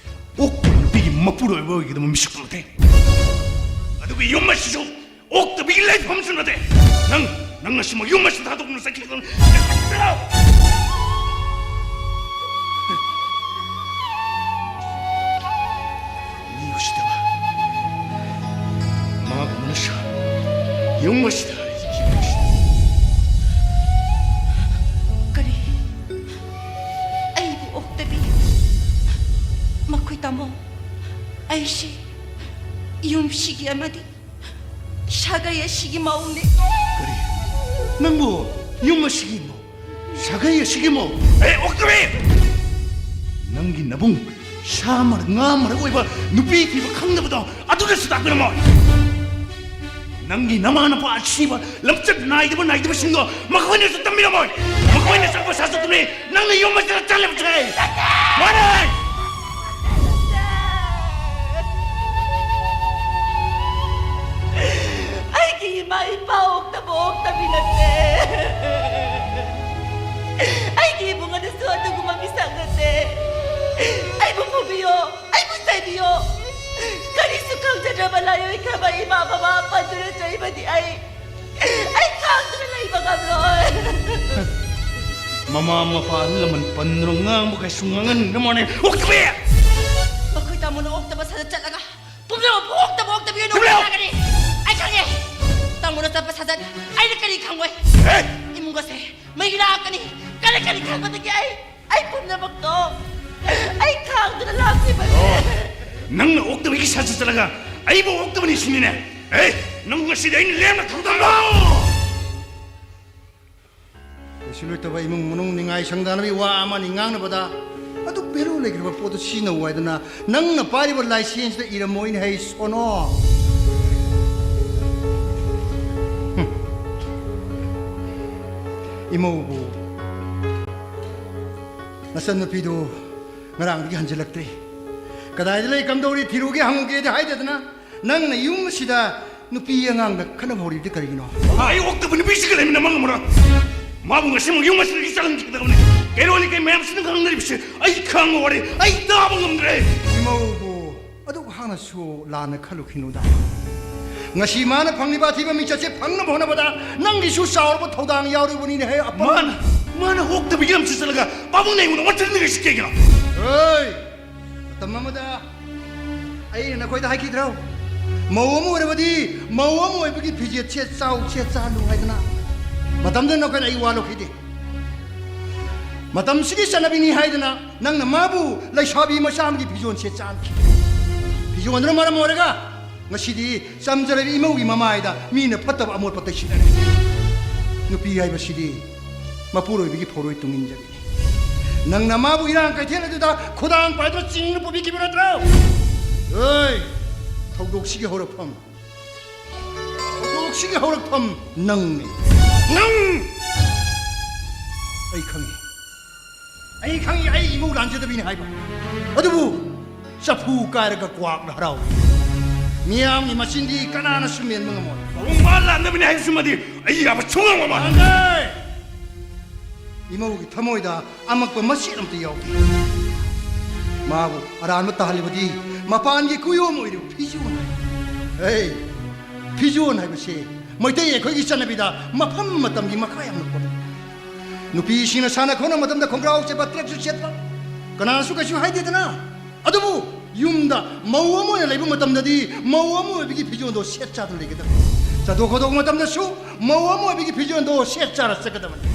ꯑꯣꯛꯄ ꯅꯨꯄꯤꯒꯤ ꯃꯄꯨꯔꯣꯏꯕ ꯑꯣꯏꯒꯗꯕ ꯃꯤꯁꯛ ꯅꯠꯇꯦ꯫ ꯑꯗꯨꯒ ꯌꯨꯝ ꯑꯁꯤꯁꯨ ꯑꯣꯛꯇꯕꯤꯒꯤ ꯂꯩꯐꯝꯁꯨ ꯅꯠꯇꯦ꯫ ꯅꯪ, ꯅꯪ ꯉꯁꯤꯃꯛ ꯌꯨꯝ ꯑꯁꯤ ꯊꯥꯗꯣꯛꯇꯨꯅ ꯆꯠꯈꯤꯒꯗꯕꯅꯤ꯫ ꯆꯠꯂꯣ! ꯃꯤ ꯎꯁꯤꯠꯇꯕ꯫ ꯃꯥꯒꯨꯝꯕꯅ ꯁꯥ-, ꯌꯨꯝ ꯑꯁꯤꯗ ꯑꯩꯒꯤ ꯌꯨꯝ ꯑꯁꯤꯗ꯫ ꯀꯔꯤ? ꯑꯩꯕꯨ ꯑꯣꯛꯇꯕꯤ? ꯃꯈꯣꯏ ꯇꯥꯃꯣ, ꯑꯩꯁꯤ ꯌꯨꯝꯁꯤꯒꯤ ꯑꯃꯗꯤ ꯁꯥꯒꯩ ꯑꯁꯤꯒꯤ ꯃꯧꯅꯤ꯫ ꯀꯔꯤ? ꯅꯪꯕꯨ ꯌꯨꯝ ꯑꯁꯤꯒꯤ ꯃꯧ? ꯁꯥꯒꯩ ꯑꯁꯤꯒꯤ ꯃꯧ? ꯑꯦ, ꯑꯣꯛꯇꯕꯤ! ꯅꯪꯒꯤ ꯅꯕꯨꯡ ꯁꯥ ꯃꯔꯛ, ꯉꯥ ꯃꯔꯛ ꯑꯣꯏꯕ ꯅꯨꯄꯤ ꯊꯤꯕ ꯈꯪꯗꯕꯗꯣ ꯑꯗꯨꯅꯁꯨ ꯇꯥꯛꯄꯤꯔꯝꯃꯣꯏ꯫ ꯅꯪꯒꯤ ꯅꯃꯥ ꯅꯄꯥ ꯑꯁꯤꯕ ꯂꯝꯆꯠ ꯅꯥꯏꯗꯕ ꯅꯥꯏꯗꯕꯁꯤꯡꯗꯣ ꯃꯈꯣꯏꯅꯁꯨ ꯇꯝꯕꯤꯔꯝꯃꯣꯏ꯫ ꯃꯈꯣꯏꯅ ꯆꯠꯄ ꯁꯥꯖꯠꯇꯨꯅꯤ ꯅꯪꯅ ꯌꯨꯝ ꯑꯁꯤꯗ ꯆꯠꯂꯤꯕꯁꯦ꯫ ꯃꯥꯅꯦ! ꯑꯩꯒꯤ ꯏꯃꯥ ꯏꯄꯥ ꯑꯣꯛꯇꯕ ꯑꯣꯛꯇꯕꯤ ꯅꯠꯇꯦ꯫ ꯑꯩꯒꯤ ꯏꯕꯨꯡ ꯑꯗꯨꯁꯨ ꯑꯗꯨꯒꯨꯝꯕ ꯃꯤꯁꯛ ꯅꯠꯇꯦ꯫ ꯑꯩꯕꯨ ꯐꯨꯕꯤꯌꯣ, ꯑꯩꯕꯨ ꯆꯩꯕꯤꯌꯣ꯫ ꯀꯔꯤꯁꯨ ꯈꯪꯖꯗ꯭ꯔꯕ ꯂꯥꯏꯑꯣꯏꯈ꯭ꯔꯕ ꯏꯃꯥ ꯕꯕꯥ ꯄꯟꯗꯨꯅ ꯆꯩꯕꯗꯤ ꯑꯩ, ꯑꯩ ꯈꯥꯡꯗꯨꯅ ꯂꯩꯕ ꯉꯝꯂꯣꯏ꯫ ꯃꯃꯥ ꯃꯄꯥ ꯑꯍꯜ ꯂꯃꯟ ꯄꯟꯗꯨꯅ ꯉꯥꯡꯕ ꯀꯩꯁꯨ ꯉꯥꯡꯍꯟꯅꯤꯡꯗ꯭ꯔ ꯃꯥꯅꯦ꯫ ꯑꯣꯛꯇꯕꯤ! ꯃꯈꯣꯏ ꯇꯥꯃꯣꯅ ꯑꯣꯛꯇꯕ ꯁꯥꯖꯠ ꯆꯠꯂꯒ ꯄꯨꯝꯅꯃꯛ ꯑꯣꯛꯇꯕ ꯑꯣꯛꯇꯕꯤ ꯑꯣꯏꯅ ꯆꯠꯂꯣ! ꯎꯠꯂꯛꯀꯅꯤ꯫ ꯑꯩ ꯈꯪꯉꯦ꯫ ꯇꯥꯃꯣꯅ ꯆꯠꯄ ꯁꯥꯖꯠ ꯑꯩꯅ ꯀꯔꯤ ꯈꯪꯉꯣꯏ? ꯑꯦ! ꯏꯃꯨꯡ ꯑꯁꯦ ꯃꯩ ꯂꯥꯛꯀꯅꯤ꯫ ꯀꯔꯤ ꯀꯔꯤ ꯈꯪꯕꯗꯒꯤ ꯑꯩ, ꯑꯩ ꯄꯨꯝꯅꯃꯛꯇꯣ ꯑꯩ ꯈꯥꯡꯗꯨꯅ ꯂꯥꯛꯈꯤꯕꯅꯦ꯫ ꯑꯣ, ꯅꯪꯅ ꯑꯣꯛꯇꯕꯒꯤ ꯁꯥꯖꯠ ꯆꯠꯂꯒ ꯑꯩꯕꯨ ꯑꯣꯛꯇꯕꯅꯤ ꯁꯤꯅꯤꯅꯦ? ꯑꯦ, ꯅꯪ ꯉꯁꯤꯗꯤ ꯑꯩꯅ ꯂꯦꯝꯅ ꯊꯝꯗꯕ꯭ꯔꯣ? ꯀꯩꯁꯨ ꯂꯩꯇꯕ ꯏꯃꯨꯡ ꯃꯅꯨꯡ ꯅꯤꯡꯉꯥꯏ ꯁꯪꯗꯅꯕꯒꯤ ꯋꯥ ꯑꯃꯅꯤ ꯉꯥꯡꯅꯕꯗ ꯑꯗꯨꯛ ꯚꯦꯂꯨ ꯂꯩꯈ꯭ꯔꯕ ꯄꯣꯠꯇꯨ ꯁꯤꯖꯤꯟꯅꯧ ꯍꯥꯏꯗꯅ ꯅꯪꯅ ꯄꯥꯏꯔꯤꯕ ꯂꯥꯏꯁꯦꯟꯁꯇ ꯏꯔꯝꯃꯣꯏꯅꯦ ꯍꯩ ꯁꯣꯅꯣ꯫ ꯍꯨꯝ꯫ ꯏꯃꯧꯕꯨ ꯅꯆꯟꯅꯨꯄꯤꯗꯨ ꯉꯔꯥꯡꯗꯒꯤ ꯍꯟꯖꯤꯜꯂꯛꯇ꯭ꯔꯤ꯫ ꯀꯗꯥꯏꯗ ꯂꯩ, ꯀꯝꯗꯧꯔꯤ, ꯊꯤꯔꯨꯒꯦ ꯍꯪꯉꯨꯒꯦꯗꯤ ꯍꯥꯏꯗꯗꯅ ꯅꯪꯅ ꯌꯨꯝ ꯑꯁꯤꯗ ꯅꯨꯄꯤ ꯑꯉꯥꯡꯗ ꯈꯠꯅꯕ ꯍꯧꯔꯤꯕꯗꯤ ꯀꯔꯤꯒꯤꯅꯣ? ꯑꯩ ꯑꯣꯛꯇꯕ ꯅꯨꯄꯤꯁꯤꯒ ꯂꯩꯃꯤꯟꯅꯕ ꯉꯝꯃꯔꯣꯏ꯫ ꯃꯥꯕꯨ ꯉꯁꯤꯃꯛ ꯌꯨꯝ ꯑꯁꯤꯗꯒꯤ ꯆꯠꯍꯟꯈꯤꯒꯗꯕꯅꯤ꯫ ꯀꯩꯔꯣꯜ ꯂꯩꯀꯥꯏ ꯃꯌꯥꯝꯁꯤꯅ ꯉꯥꯡꯅꯔꯤꯕꯁꯤ ꯑꯩ ꯈꯥꯡꯕ ꯋꯥꯔꯦ, ꯑꯩ ꯇꯥꯕ ꯉꯝꯗ꯭ꯔꯦ꯫ ꯏꯃꯧꯕꯨ ꯑꯗꯨꯛ ꯍꯥꯛꯅꯁꯨ ꯂꯥꯟꯅ ꯈꯜꯂꯨꯈꯤꯅꯨꯗ꯫ ꯉꯁꯤ ꯃꯥꯅ ꯐꯪꯂꯤꯕ ꯑꯊꯤꯕ ꯃꯤꯡꯆꯠꯁꯦ ꯐꯪꯅꯕ ꯍꯣꯠꯅꯕꯗ ꯅꯪꯒꯤꯁꯨ ꯆꯥꯎꯔꯕ ꯊꯧꯗꯥꯡ ꯌꯥꯎꯔꯤꯕꯅꯤꯅꯦꯍꯦ, ꯑꯄꯪ꯫ ꯃꯥꯅ, ꯃꯥꯅ ꯑꯣꯛꯇꯕꯤꯒꯤ ꯂꯝꯁꯤ ꯆꯠꯂꯒ ꯄꯥꯕꯨꯡꯅ ꯑꯩꯉꯣꯟꯗ ꯋꯥꯊꯤꯔꯤꯁꯤ ꯀꯩꯒꯤꯅꯣ? ꯍꯣꯏ! ꯃꯇꯝ ꯑꯃꯗ ꯑꯩꯅ ꯅꯈꯣꯏꯗ ꯍꯥꯏꯈꯤꯗ꯭ꯔꯣ? ꯃꯧ ꯑꯃ ꯑꯣꯏꯔꯕꯗꯤ ꯃꯧ ꯑꯃ ꯑꯣꯏꯕꯒꯤ ꯐꯤꯖꯦꯠ ꯁꯦꯠ ꯆꯥꯎ, ꯁꯦꯠ ꯆꯥꯍꯜꯂꯨ ꯍꯥꯏꯗꯅ꯫ ꯃꯇꯝꯗꯨꯗ ꯅꯈꯣꯏꯅ ꯑꯩ ꯋꯥ ꯂꯧꯈꯤꯗꯦ꯫ ꯃꯇꯝꯁꯤꯒꯤ ꯆꯠꯅꯕꯤꯅꯤ ꯍꯥꯏꯗꯅ ꯅꯪꯅ ꯃꯥꯕꯨ ꯂꯩꯁꯥꯕꯤ ꯃꯆꯥ ꯑꯃꯒꯤ ꯐꯤꯖꯣꯜ ꯁꯦꯠ ꯆꯥꯍꯟꯈꯤ꯫ ꯐꯤꯖꯣꯜꯗꯨꯅ ꯃꯔꯝ ꯑꯣꯏꯔꯒ ꯉꯁꯤꯗꯤ ꯆꯝꯖꯔꯕ ꯏꯃꯧꯒꯤ ꯃꯃꯥꯏꯗ ꯃꯤꯅ ꯐꯠꯇꯕ ꯑꯃꯣꯠꯄ ꯇꯩꯁꯤꯟꯅꯔꯦ꯫ ꯅꯨꯄꯤ ꯍꯥꯏꯕꯁꯤꯗꯤ ꯃꯄꯨꯔꯣꯏꯕꯒꯤ ꯐꯧꯔꯣꯏ ꯇꯨꯡ ꯏꯟꯖꯕꯤꯅꯤ꯫ ꯅꯪꯅ ꯃꯥꯕꯨ ꯏꯔꯥꯡ ꯀꯩꯊꯦꯜ ꯑꯗꯨꯗ ꯈꯨꯗꯥꯡ ꯄꯥꯏꯗꯨꯅ ꯆꯤꯡꯅ ꯄꯨꯕꯤꯈꯤꯕ ꯅꯠꯇ꯭ꯔꯣ? ꯑꯦ, ꯊꯧꯗꯣꯛꯁꯤꯒꯤ ꯍꯧꯔꯛꯐꯝ, ꯊꯧꯗꯣꯛꯁꯤꯒꯤ ꯍꯧꯔꯛꯐꯝ ꯅꯪꯅꯤ꯫ ꯅꯪ! ꯑꯩ ꯈꯪꯉꯤ꯫ ꯑꯩ ꯈꯪꯉꯤ, ꯑꯩ ꯏꯃꯧ ꯂꯥꯟꯖꯗꯕꯤꯅꯤ ꯍꯥꯏꯕ꯫ ꯑꯗꯨꯕꯨ ꯆꯐꯨ ꯀꯥꯏꯔꯒ ꯀ꯭ꯋꯥꯛꯅ ꯍꯔꯥꯎꯏ꯫ ꯃꯤꯌꯥꯝꯒꯤ ꯃꯆꯤꯟꯗꯤ ꯀꯅꯥꯅꯁꯨ ꯃꯦꯟꯕ ꯉꯝꯃꯣꯏ꯫ ꯃꯕꯨꯡ ꯃꯥ ꯂꯥꯟꯗꯕꯅꯤ ꯍꯥꯏꯕꯁꯤꯃꯗꯤ ꯑꯩ ꯌꯥꯕ ꯁꯨꯡꯉꯝ ꯉꯝꯃꯣꯏ꯫ ꯂꯥꯟꯗꯦ! ꯏꯃꯧꯒꯤ ꯊꯃꯣꯏꯗ ꯑꯃꯛꯄ ꯃꯆꯦꯠ ꯑꯃꯠꯇ ꯌꯥꯎꯗꯦ꯫ ꯃꯥꯕꯨ ꯑꯔꯥꯟꯕ ꯇꯥꯍꯜꯂꯤꯕꯗꯤ ꯃꯄꯥꯟꯒꯤ ꯀꯨꯌꯣꯝ ꯑꯣꯏꯔꯤꯕ ꯐꯤꯖꯣꯜꯅꯤ꯫ ꯍꯦ, ꯐꯤꯖꯣꯜ ꯍꯥꯏꯕꯁꯦ ꯃꯩꯇꯩ ꯑꯩꯈꯣꯏꯒꯤ ꯆꯠꯅꯕꯤꯗ ꯃꯐꯝ ꯃꯇꯝꯒꯤ ꯃꯈꯥ ꯌꯥꯝꯅ ꯄꯣꯜꯂꯤ꯫ ꯅꯨꯄꯤꯁꯤꯡꯅ ꯁꯥꯟꯅ ꯈꯣꯠꯅ ꯃꯇꯝꯗ ꯈꯣꯡꯒ꯭ꯔꯥꯎ ꯁꯦꯠꯄ, ꯇ꯭ꯔꯦꯛꯁꯨ ꯁꯦꯠꯄ, ꯀꯅꯥꯅꯁꯨ ꯀꯩꯁꯨ ꯍꯥꯏꯗꯦꯗꯅ꯫ ꯑꯗꯨꯕꯨ ꯌꯨꯝꯗ ꯃꯧ ꯑꯃ ꯑꯣꯏꯅ ꯂꯩꯕ ꯃꯇꯝꯗꯗꯤ ꯃꯧ ꯑꯃ ꯑꯣꯏꯕꯒꯤ ꯐꯤꯖꯣꯜꯗꯣ ꯁꯦꯠ ꯆꯥꯗꯨꯅ ꯂꯩꯒꯗꯕꯅꯤ꯫ ꯆꯠꯊꯣꯛ ꯈꯣꯠꯇꯣꯛꯄ ꯃꯇꯝꯗꯁꯨ ꯃꯧ ꯑꯃ ꯑꯣꯏꯕꯒꯤ ꯐꯤꯖꯣꯜꯗꯣ ꯁꯦꯠ ꯆꯥꯔ ꯆꯠꯀꯗꯕꯅꯤ꯫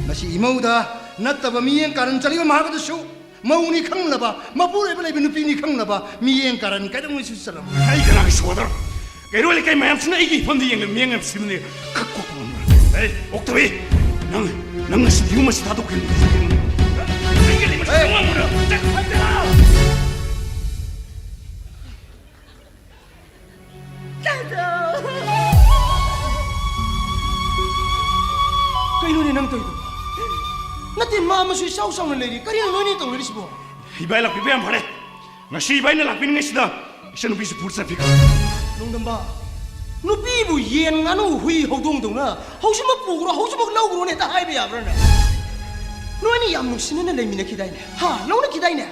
ꯃꯁꯤ ꯏꯃꯧꯗ ꯅꯠꯇꯕ ꯃꯤꯠꯌꯦꯡ ꯀꯥꯔꯟ ꯆꯠꯂꯤꯕ ꯃꯍꯥꯛ ꯑꯗꯨꯁꯨ ꯃꯧꯅꯤ ꯈꯪꯂꯕ, ꯃꯄꯨꯔꯣꯏꯕ ꯂꯩꯕ ꯅꯨꯄꯤꯅꯤ ꯈꯪꯂꯕ, ꯃꯤꯠꯌꯦꯡ ꯀꯥꯔꯟ ꯀꯩꯗꯧꯉꯩꯁꯨ ꯆꯠꯂꯝꯃꯣꯏ꯫ ꯑꯩ ꯀꯅꯥꯒꯤ ꯁꯣꯗꯔ? ꯀꯩꯔꯣꯜ ꯂꯩꯀꯥꯏ ꯃꯌꯥꯝꯁꯤꯅ ꯑꯩꯒꯤ ꯏꯐꯝꯗ ꯌꯦꯡꯂꯒ ꯃꯤꯠꯌꯦꯡ ꯌꯥꯝ ꯁꯤꯕꯅꯦ꯫ ꯈꯛ ꯀꯣꯛꯄ ꯉꯝꯕ꯭ꯔꯥ? ꯑꯦ, ꯑꯣꯛꯇꯕꯤ, ꯅꯪ, ꯅꯪ ꯉꯁꯤꯗꯤ ꯌꯨꯝ ꯑꯁꯤ ꯊꯥꯗꯣꯛꯀꯅꯤ꯫ ꯑꯩꯒ ꯂꯩꯕꯁꯤ ꯉꯝꯃꯣꯏ꯫ ꯀꯩꯅꯣꯅꯦ ꯅꯪ ꯇꯧꯔꯤꯗꯨꯕꯣ? ꯅꯠꯇꯦ, ꯃꯥ ꯑꯃꯁꯨ ꯏꯆꯥꯎ ꯆꯥꯎꯅ ꯂꯩꯔꯤ꯫ ꯀꯔꯤꯅꯣ ꯅꯣꯏꯅꯤ ꯇꯧꯅꯔꯤꯁꯤꯕꯣ? ꯏꯕꯥꯏ ꯂꯥꯛꯄꯤꯕ ꯌꯥꯝ ꯐꯔꯦ꯫ ꯉꯁꯤ ꯏꯕꯥꯏꯅ ꯂꯥꯛꯄꯤꯅꯤꯡꯉꯩꯁꯤꯗ ꯏꯆꯟꯅꯨꯄꯤꯁꯤ ꯄꯨꯔ ꯆꯠꯈꯤꯀꯣ꯫ ꯅꯣꯡꯗꯝꯕ, ꯅꯨꯄꯤꯕꯨ ꯌꯦꯟ, ꯉꯥꯅꯨ, ꯍꯨꯏ, ꯍꯧꯗꯣꯡꯗꯧꯅ ꯍꯧꯖꯤꯛꯃꯛ ꯄꯨꯈ꯭ꯔꯣ, ꯍꯧꯖꯤꯛꯃꯛ ꯂꯧꯈ꯭ꯔꯣꯅ ꯍꯦꯛꯇ ꯍꯥꯏꯕ ꯌꯥꯕ꯭ꯔꯥꯅꯦ? ꯅꯣꯏ ꯑꯅꯤ ꯌꯥꯝ ꯅꯨꯡꯁꯤꯅꯅ ꯂꯩꯃꯤꯟꯅꯈꯤꯗꯥꯏꯅꯦ? ꯍꯥ, ꯂꯧꯅꯈꯤꯗꯥꯏꯅꯦ?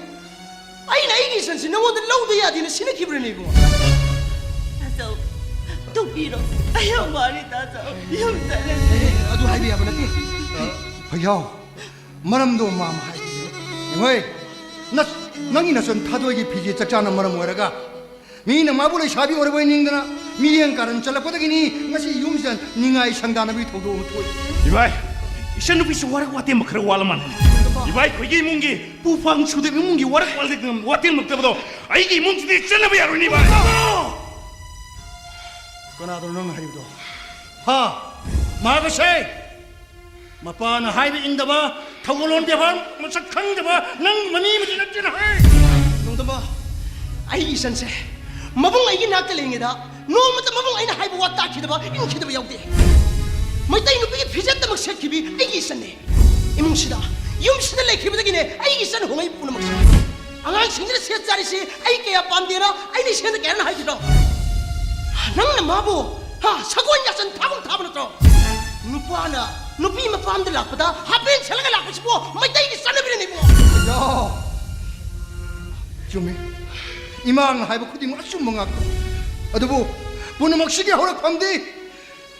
ꯑꯩꯅ ꯑꯩꯒꯤ ꯏꯆꯟꯁꯤ ꯅꯉꯣꯟꯗ ꯂꯧꯗ ꯌꯥꯗꯦꯅ ꯁꯤꯟꯅꯈꯤꯕ꯭ꯔꯥꯅꯦ, ꯏꯕꯨꯡꯉꯣ? ꯇꯥꯆꯧ, ꯇꯣꯛꯄꯤꯔꯣ꯫ ꯑꯩ ꯌꯥꯝ ꯋꯥꯔꯦ, ꯇꯥꯆꯧ꯫ ꯌꯨꯝ ꯆꯠꯂꯁꯦ꯫ ꯑꯦ, ꯑꯗꯨ ꯍꯥꯏꯕ ꯌꯥꯕ ꯅꯠꯇꯦ꯫ ꯐꯩꯍꯥꯎ, ꯃꯔꯝꯗꯣ ꯃꯥꯝꯃ ꯍꯥꯏꯕꯤꯌꯨ꯫ ꯌꯦꯡꯉꯣꯏ, ꯅ-, ꯅꯪꯒꯤ ꯅꯆꯟ ꯊꯥꯗꯣꯏꯒꯤ ꯐꯤꯖꯦ ꯆꯥꯛꯆꯥꯅ ꯃꯔꯝ ꯑꯣꯏꯔꯒ ꯃꯤꯅ ꯃꯥꯕꯨ ꯂꯩꯁꯥꯕꯤ ꯑꯣꯏꯔꯕꯣꯏ ꯅꯤꯡꯗꯅ ꯃꯤꯔꯦꯡ ꯀꯥꯔꯟ ꯆꯠꯂꯛꯄꯗꯒꯤꯅꯤ ꯉꯁꯤ ꯌꯨꯝꯁꯤꯗ ꯅꯤꯡꯉꯥꯏ ꯁꯪꯗꯥꯅꯕꯒꯤ ꯊꯧꯗꯣꯛ ꯑꯃ ꯊꯣꯛꯏ꯫ ꯏꯕꯥꯏ, ꯏꯆꯟꯅꯨꯄꯤꯁꯨ ꯋꯥꯔꯛ ꯋꯥꯇꯦꯝꯕ ꯈꯔ ꯋꯥꯠꯂ ꯃꯥꯜꯂꯦ꯫ ꯏꯕꯥꯏ, ꯑꯩꯈꯣꯏꯒꯤ ꯏꯃꯨꯡꯒꯤ ꯄꯨ ꯄꯥꯡ ꯁꯨꯗꯕ ꯏꯃꯨꯡꯒꯤ ꯋꯥꯔꯛ ꯋꯥꯇꯦꯝ-, ꯋꯥꯇꯦꯝꯂꯛꯇꯕꯗꯣ ꯑꯩꯒꯤ ꯏꯃꯨꯡꯁꯤꯗꯤ ꯆꯠꯅꯕ ꯌꯥꯔꯣꯏꯅꯦ, ꯏꯕꯥꯏ꯫ ꯀꯅꯥꯗꯅꯣ ꯅꯪꯅ ꯍꯥꯏꯔꯤꯕꯗꯣ? ꯍꯥ? ꯃꯍꯥꯛ ꯑꯁꯦ ꯃꯄꯥꯅ ꯍꯥꯏꯕ ꯏꯟꯗꯕ, ꯊꯧꯒꯜꯂꯣꯟ ꯕꯦꯕꯥꯔ ꯃꯁꯛ ꯈꯪꯗꯕ ꯅꯪ ꯃꯅꯤ ꯑꯃꯗꯤ ꯅꯠꯇꯦꯅ ꯍꯥꯏ꯫ ꯅꯣꯡꯗꯝꯕ, ꯑꯩꯒꯤ ꯏꯆꯟꯁꯦ ꯃꯕꯨꯡ ꯑꯩꯒꯤ ꯅꯥꯛꯇ ꯂꯩꯔꯤꯉꯩꯗ ꯅꯣꯡꯃꯇ ꯃꯕꯨꯡ ꯑꯩꯅ ꯍꯥꯏꯕ ꯋꯥ ꯇꯥꯈꯤꯗꯕ, ꯏꯟꯈꯤꯗꯕ ꯌꯥꯎꯗꯦ꯫ ꯃꯩꯇꯩ ꯅꯨꯄꯤꯒꯤ ꯐꯤꯖꯦꯠꯇꯃꯛ ꯁꯦꯠꯈꯤꯕꯤ ꯑꯩꯒꯤ ꯏꯆꯟꯅꯦ꯫ ꯏꯃꯨꯡꯁꯤꯗ, ꯌꯨꯝꯁꯤꯗ ꯂꯩꯈꯤꯕꯗꯒꯤꯅꯦ ꯑꯩꯒꯤ ꯏꯆꯟ ꯍꯣꯡꯉꯛꯏ ꯄꯨꯝꯅꯃꯛꯁꯦ꯫ ꯑꯉꯥꯡꯁꯤꯡꯁꯤꯅ ꯁꯦꯠ ꯆꯥꯔꯤꯁꯤ ꯑꯩ ꯀꯌꯥ ꯄꯥꯝꯗꯦꯅ ꯑꯩꯅ ꯏꯆꯦꯗ ꯀꯌꯥꯅ ꯍꯥꯏꯈꯤꯕ꯭ꯔꯣ? ꯅꯪꯅ ꯃꯥꯕꯨ, ꯍꯥ, ꯁꯒꯣꯜ ꯌꯥꯆꯟ ꯐꯥꯒꯨꯝ ꯊꯥꯕ ꯅꯠꯇ꯭ꯔꯣ? ꯅꯨꯄꯥꯅ ꯅꯨꯄꯤ ꯃꯄꯥꯝꯗ ꯂꯥꯛꯄꯗ ꯍꯥꯄꯦꯟ ꯁꯦꯠꯂꯒ ꯂꯥꯛꯄꯁꯤꯕꯨ ꯃꯩꯇꯩꯒꯤ ꯆꯠꯅꯕꯤꯔꯅꯦ, ꯏꯕꯨꯡꯉꯣ꯫ ꯌꯥ! ꯆꯨꯝꯃꯤ꯫ ꯏꯃꯥꯅ ꯍꯥꯏꯕ ꯈꯨꯗꯤꯡꯃꯛ ꯑꯆꯨꯝꯕ ꯉꯥꯛꯇꯅꯤ꯫ ꯑꯗꯨꯕꯨ ꯄꯨꯝꯅꯃꯛꯁꯤꯒꯤ ꯍꯧꯔꯛꯐꯝꯗꯤ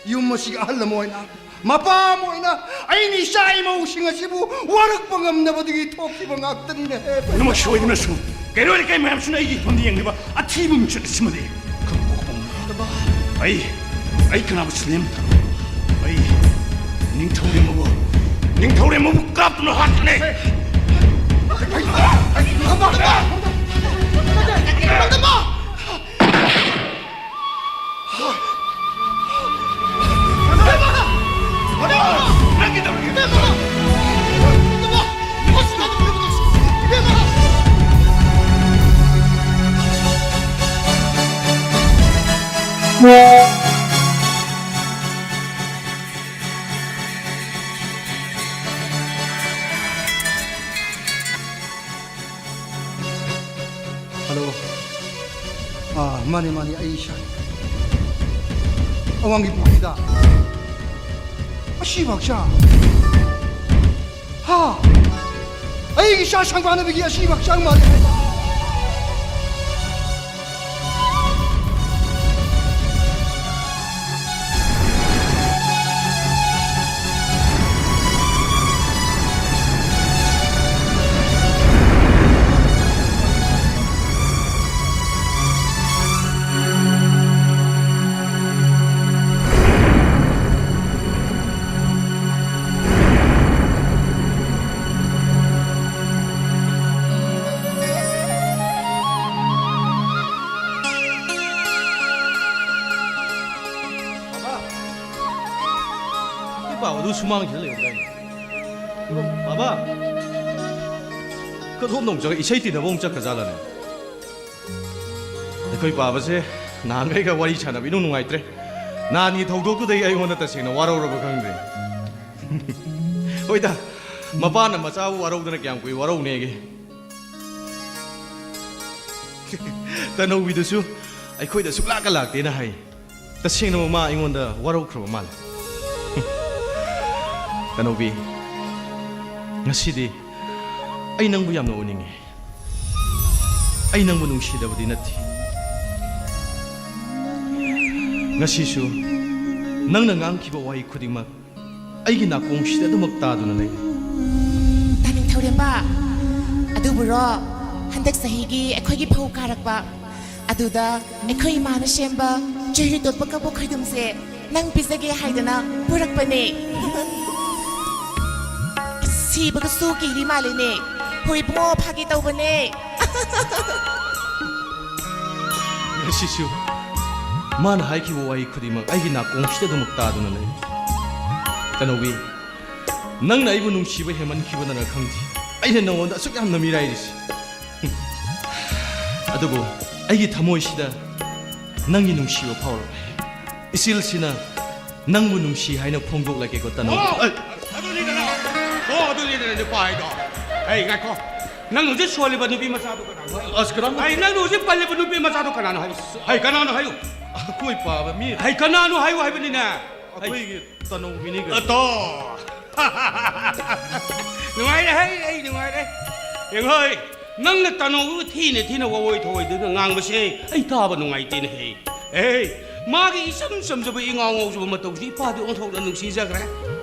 ꯌꯨꯝ ꯑꯁꯤꯒꯤ ꯑꯍꯜ ꯑꯃ ꯑꯣꯏꯅ, ꯃꯄꯥ ꯑꯃ ꯑꯣꯏꯅ ꯑꯩꯅ ꯏꯆꯥ ꯏꯃꯧꯁꯤꯡ ꯑꯁꯤꯕꯨ ꯋꯥꯔꯛꯄ ꯉꯝꯅꯕꯗꯒꯤ ꯊꯣꯛꯈꯤꯕ ꯉꯥꯛꯇꯅꯤꯅꯦ꯫ ꯄꯨꯝꯅꯃꯛ ꯁꯣꯏꯗꯅꯁꯨ ꯀꯩꯔꯣꯏ ꯂꯩꯀꯥꯏ ꯃꯌꯥꯝꯁꯤꯅ ꯑꯩꯒꯤ ꯏꯐꯝꯗ ꯌꯦꯡꯂꯤꯕ ꯑꯊꯤꯕ ꯃꯤꯡꯆꯠ ꯑꯁꯤꯃꯗꯤ ꯈꯪꯗꯣꯛꯄ ꯉꯝꯂꯣꯏ꯫ ꯑꯩ, ꯑꯩ ꯀꯅꯥꯕꯨꯁꯨ ꯂꯦꯝꯊꯔꯣꯏ꯫ ꯑꯩ ꯅꯤꯡꯊꯧꯔꯦꯝꯕꯕꯨ, ꯅꯤꯡꯊꯧꯔꯦꯝꯕꯕꯨ ꯀꯥꯞꯇꯨꯅ ꯍꯥꯠꯀꯅꯤ꯫ ꯍꯜꯂꯣ꯫ ꯑꯥ, ꯃꯥꯅꯦ, ꯃꯥꯅꯦ, ꯑꯩ ꯏꯁꯥꯅꯤ꯫ ꯑꯋꯥꯡꯒꯤ ꯄꯨꯈ꯭ꯔꯤꯗ ꯑꯁꯤꯕ ꯍꯛꯆꯥꯡ꯫ ꯍꯥ? ꯑꯩꯒꯤ ꯏꯆꯥ ꯁꯪꯕꯥꯅꯕꯤꯒꯤ ꯑꯁꯤꯕ ꯍꯛꯆꯥꯡ ꯃꯥꯜꯂꯦ ꯍꯥꯏꯕ꯫ ꯕꯥꯕꯥ, ꯅꯣꯏ ꯄꯥꯎ ꯑꯗꯨ ꯁꯨꯃꯥꯡꯁꯤꯗ ꯂꯩꯍꯧꯗꯥꯏꯅꯦ? ꯕꯥꯕꯥ, ꯀꯗꯣꯝꯗ ꯑꯃꯨꯛ ꯆꯠꯈ꯭ꯔꯦ? ꯏꯁꯩ ꯇꯤꯟꯅꯕ ꯑꯃꯨꯛ ꯆꯠꯈ꯭ꯔꯖꯥꯠꯂꯅꯦ? ꯑꯩꯈꯣꯏ ꯄꯥꯕꯁꯦ ꯅꯍꯥꯟꯈꯩꯒ ꯋꯥꯔꯤ ꯁꯥꯟꯅꯕ ꯏꯅꯨꯡ ꯅꯨꯡꯉꯥꯏꯇ꯭ꯔꯦ꯫ ꯅꯍꯥꯟꯒꯤ ꯊꯧꯗꯣꯛꯇꯨꯗꯒꯤ ꯑꯩꯉꯣꯟꯗ ꯇꯁꯦꯡꯅ ꯋꯥꯔꯧꯔꯕ ꯈꯪꯗ꯭ꯔꯦ꯫ ꯍꯣꯏꯗ, ꯃꯄꯥꯅ ꯃꯆꯥꯕꯨ ꯋꯥꯔꯧꯗꯅ ꯀꯌꯥꯝ ꯀꯨꯏ ꯋꯥꯔꯧꯅꯦꯒꯦ? ꯇꯅꯧꯕꯤꯗꯨꯁꯨ ꯑꯩꯈꯣꯏꯗ ꯁꯨꯛꯂꯥꯛꯀ ꯂꯥꯛꯇꯦꯅ ꯍꯥꯏ꯫ ꯇꯁꯦꯡꯅ ꯃꯃꯥ ꯑꯩꯉꯣꯟꯗ ꯋꯥꯔꯧꯈ꯭ꯔꯕ ꯃꯥꯜꯂꯦ꯫ ꯇꯅꯧꯕꯤ, ꯉꯁꯤꯗꯤ ꯑꯩ ꯅꯪꯕꯨ ꯌꯥꯝꯅ ꯎꯅꯤꯡꯉꯤ꯫ ꯑꯩ ꯅꯪꯕꯨ ꯅꯨꯡꯁꯤꯗꯕꯗꯤ ꯅꯠꯇꯦ꯫ ꯉꯁꯤꯁꯨ ꯅꯪꯅ ꯉꯥꯡꯈꯤꯕ ꯋꯥꯍꯩ ꯈꯨꯗꯤꯡꯃꯛ ꯑꯩꯒꯤ ꯅꯥꯀꯣꯡꯁꯤꯗ ꯑꯗꯨꯃꯛ ꯇꯥꯗꯨꯅ ꯂꯩ꯫ ꯇꯥꯅꯤꯡꯊꯧꯔꯦꯝꯕ, ꯑꯗꯨꯕꯨꯔꯣ, ꯍꯟꯗꯛ ꯆꯍꯤꯒꯤ ꯑꯩꯈꯣꯏꯒꯤ ꯐꯧ ꯀꯥꯔꯛꯄ, ꯑꯗꯨꯗ ꯑꯩꯈꯣꯏ ꯏꯃꯥꯅ ꯁꯦꯝꯕ ꯆꯨꯍꯤ ꯇꯣꯠꯄ ꯀꯕꯣꯛ ꯈꯣꯏꯗꯨꯝꯁꯦ ꯅꯪ ꯄꯤꯖꯒꯦ ꯍꯥꯏꯗꯅ ꯄꯨꯔꯛꯄꯅꯦ꯫ ꯁꯤꯕꯒꯁꯨ ꯀꯤꯔꯤ ꯃꯥꯜꯂꯤꯅꯦ꯫ ꯍꯣꯏ ꯏꯕꯨꯡꯉꯣ, ꯐꯥꯒꯤ ꯇꯧꯕꯅꯦ꯫ ꯉꯁꯤꯁꯨ ꯃꯥꯅ ꯍꯥꯏꯈꯤꯕ ꯋꯥꯍꯩ ꯈꯨꯗꯤꯡꯃꯛ ꯑꯩꯒꯤ ꯅꯥꯀꯣꯡꯁꯤꯗ ꯑꯗꯨꯃꯛ ꯇꯥꯗꯨꯅ ꯂꯩ꯫ ꯇꯅꯧꯕꯤ, ꯅꯪꯅ ꯑꯩꯕꯨ ꯅꯨꯡꯁꯤꯕ ꯍꯦꯟꯃꯟꯈꯤꯕꯅꯔ ꯈꯪꯗꯦ, ꯑꯩꯅ ꯅꯉꯣꯟꯗ ꯑꯁꯨꯛ ꯌꯥꯝꯅ ꯃꯤꯔꯥꯏꯔꯤꯁꯤ꯫ ꯑꯗꯨꯕꯨ ꯑꯩꯒꯤ ꯊꯃꯣꯏꯁꯤꯗ ꯅꯪꯒꯤ ꯅꯨꯡꯁꯤꯕ ꯐꯥꯎꯔꯛꯂꯦ꯫ ꯏꯆꯤꯜꯁꯤꯅ ꯅꯪꯕꯨ ꯅꯨꯡꯁꯤ ꯍꯥꯏꯅ ꯐꯣꯡꯗꯣꯛꯂꯒꯦꯀꯣ, ꯇꯅꯧꯕꯤ꯫ ꯑꯣ! ꯑꯩ ꯑꯗꯨꯅꯤꯗꯅ꯫ ꯑꯣ, ꯑꯗꯨꯅꯤꯗꯅ ꯅꯨꯄꯥ ꯍꯥꯏꯗꯣ꯫ ꯑꯩ ꯉꯥꯏꯈꯣ꯫ ꯅꯪ ꯍꯧꯖꯤꯛ ꯁꯣꯜꯂꯤꯕ ꯅꯨꯄꯤ ꯃꯆꯥꯗꯣ ꯀꯅꯥꯅꯣ? ꯑꯁ, ꯀꯅꯥꯅꯣ? ꯑꯩ ꯅꯪ ꯍꯧꯖꯤꯛ ꯄꯜꯂꯤꯕ ꯅꯨꯄꯤ ꯃꯆꯥꯗꯣ ꯀꯅꯥꯅꯣ ꯍꯥꯏꯌꯨ? ꯑꯩ ꯀꯅꯥꯅꯣ ꯍꯥꯏꯌꯨ? ꯑꯩꯈꯣꯏ ꯄꯥꯕ ꯃꯤ꯫ ꯍꯩ, ꯀꯅꯥꯅꯣ ꯍꯥꯏꯌꯨ ꯍꯥꯏꯕꯅꯤꯅꯦ꯫ ꯑꯩꯈꯣꯏꯒꯤ ꯇꯅꯧꯕꯤꯅꯤ ꯀꯩꯅꯣ꯫ ꯑꯇꯣ꯫ ꯅꯨꯡꯉꯥꯏꯔꯦ, ꯍꯩ, ꯑꯩ ꯅꯨꯡꯉꯥꯏꯔꯦ꯫ ꯌꯦꯡꯉꯣꯏ, ꯅꯪꯅ ꯇꯅꯧꯕꯤꯕꯨ ꯊꯤꯅ ꯊꯤꯅ ꯋꯥꯋꯣꯏ ꯊꯧꯑꯣꯏꯗꯅ ꯉꯥꯡꯕꯁꯦ ꯑꯩ ꯇꯥꯕ ꯅꯨꯡꯉꯥꯏꯇꯦꯅꯦ, ꯍꯩ꯫ ꯑꯦ, ꯃꯥꯒꯤ ꯏꯆꯝ ꯆꯝꯖꯕ ꯏꯉꯥꯎ ꯉꯥꯎꯖꯕ ꯃꯇꯧꯁꯤ ꯏꯄꯥꯗꯤ ꯑꯣꯟꯊꯣꯛꯅ ꯅꯨꯡꯁꯤꯖꯈ꯭ꯔꯦ꯫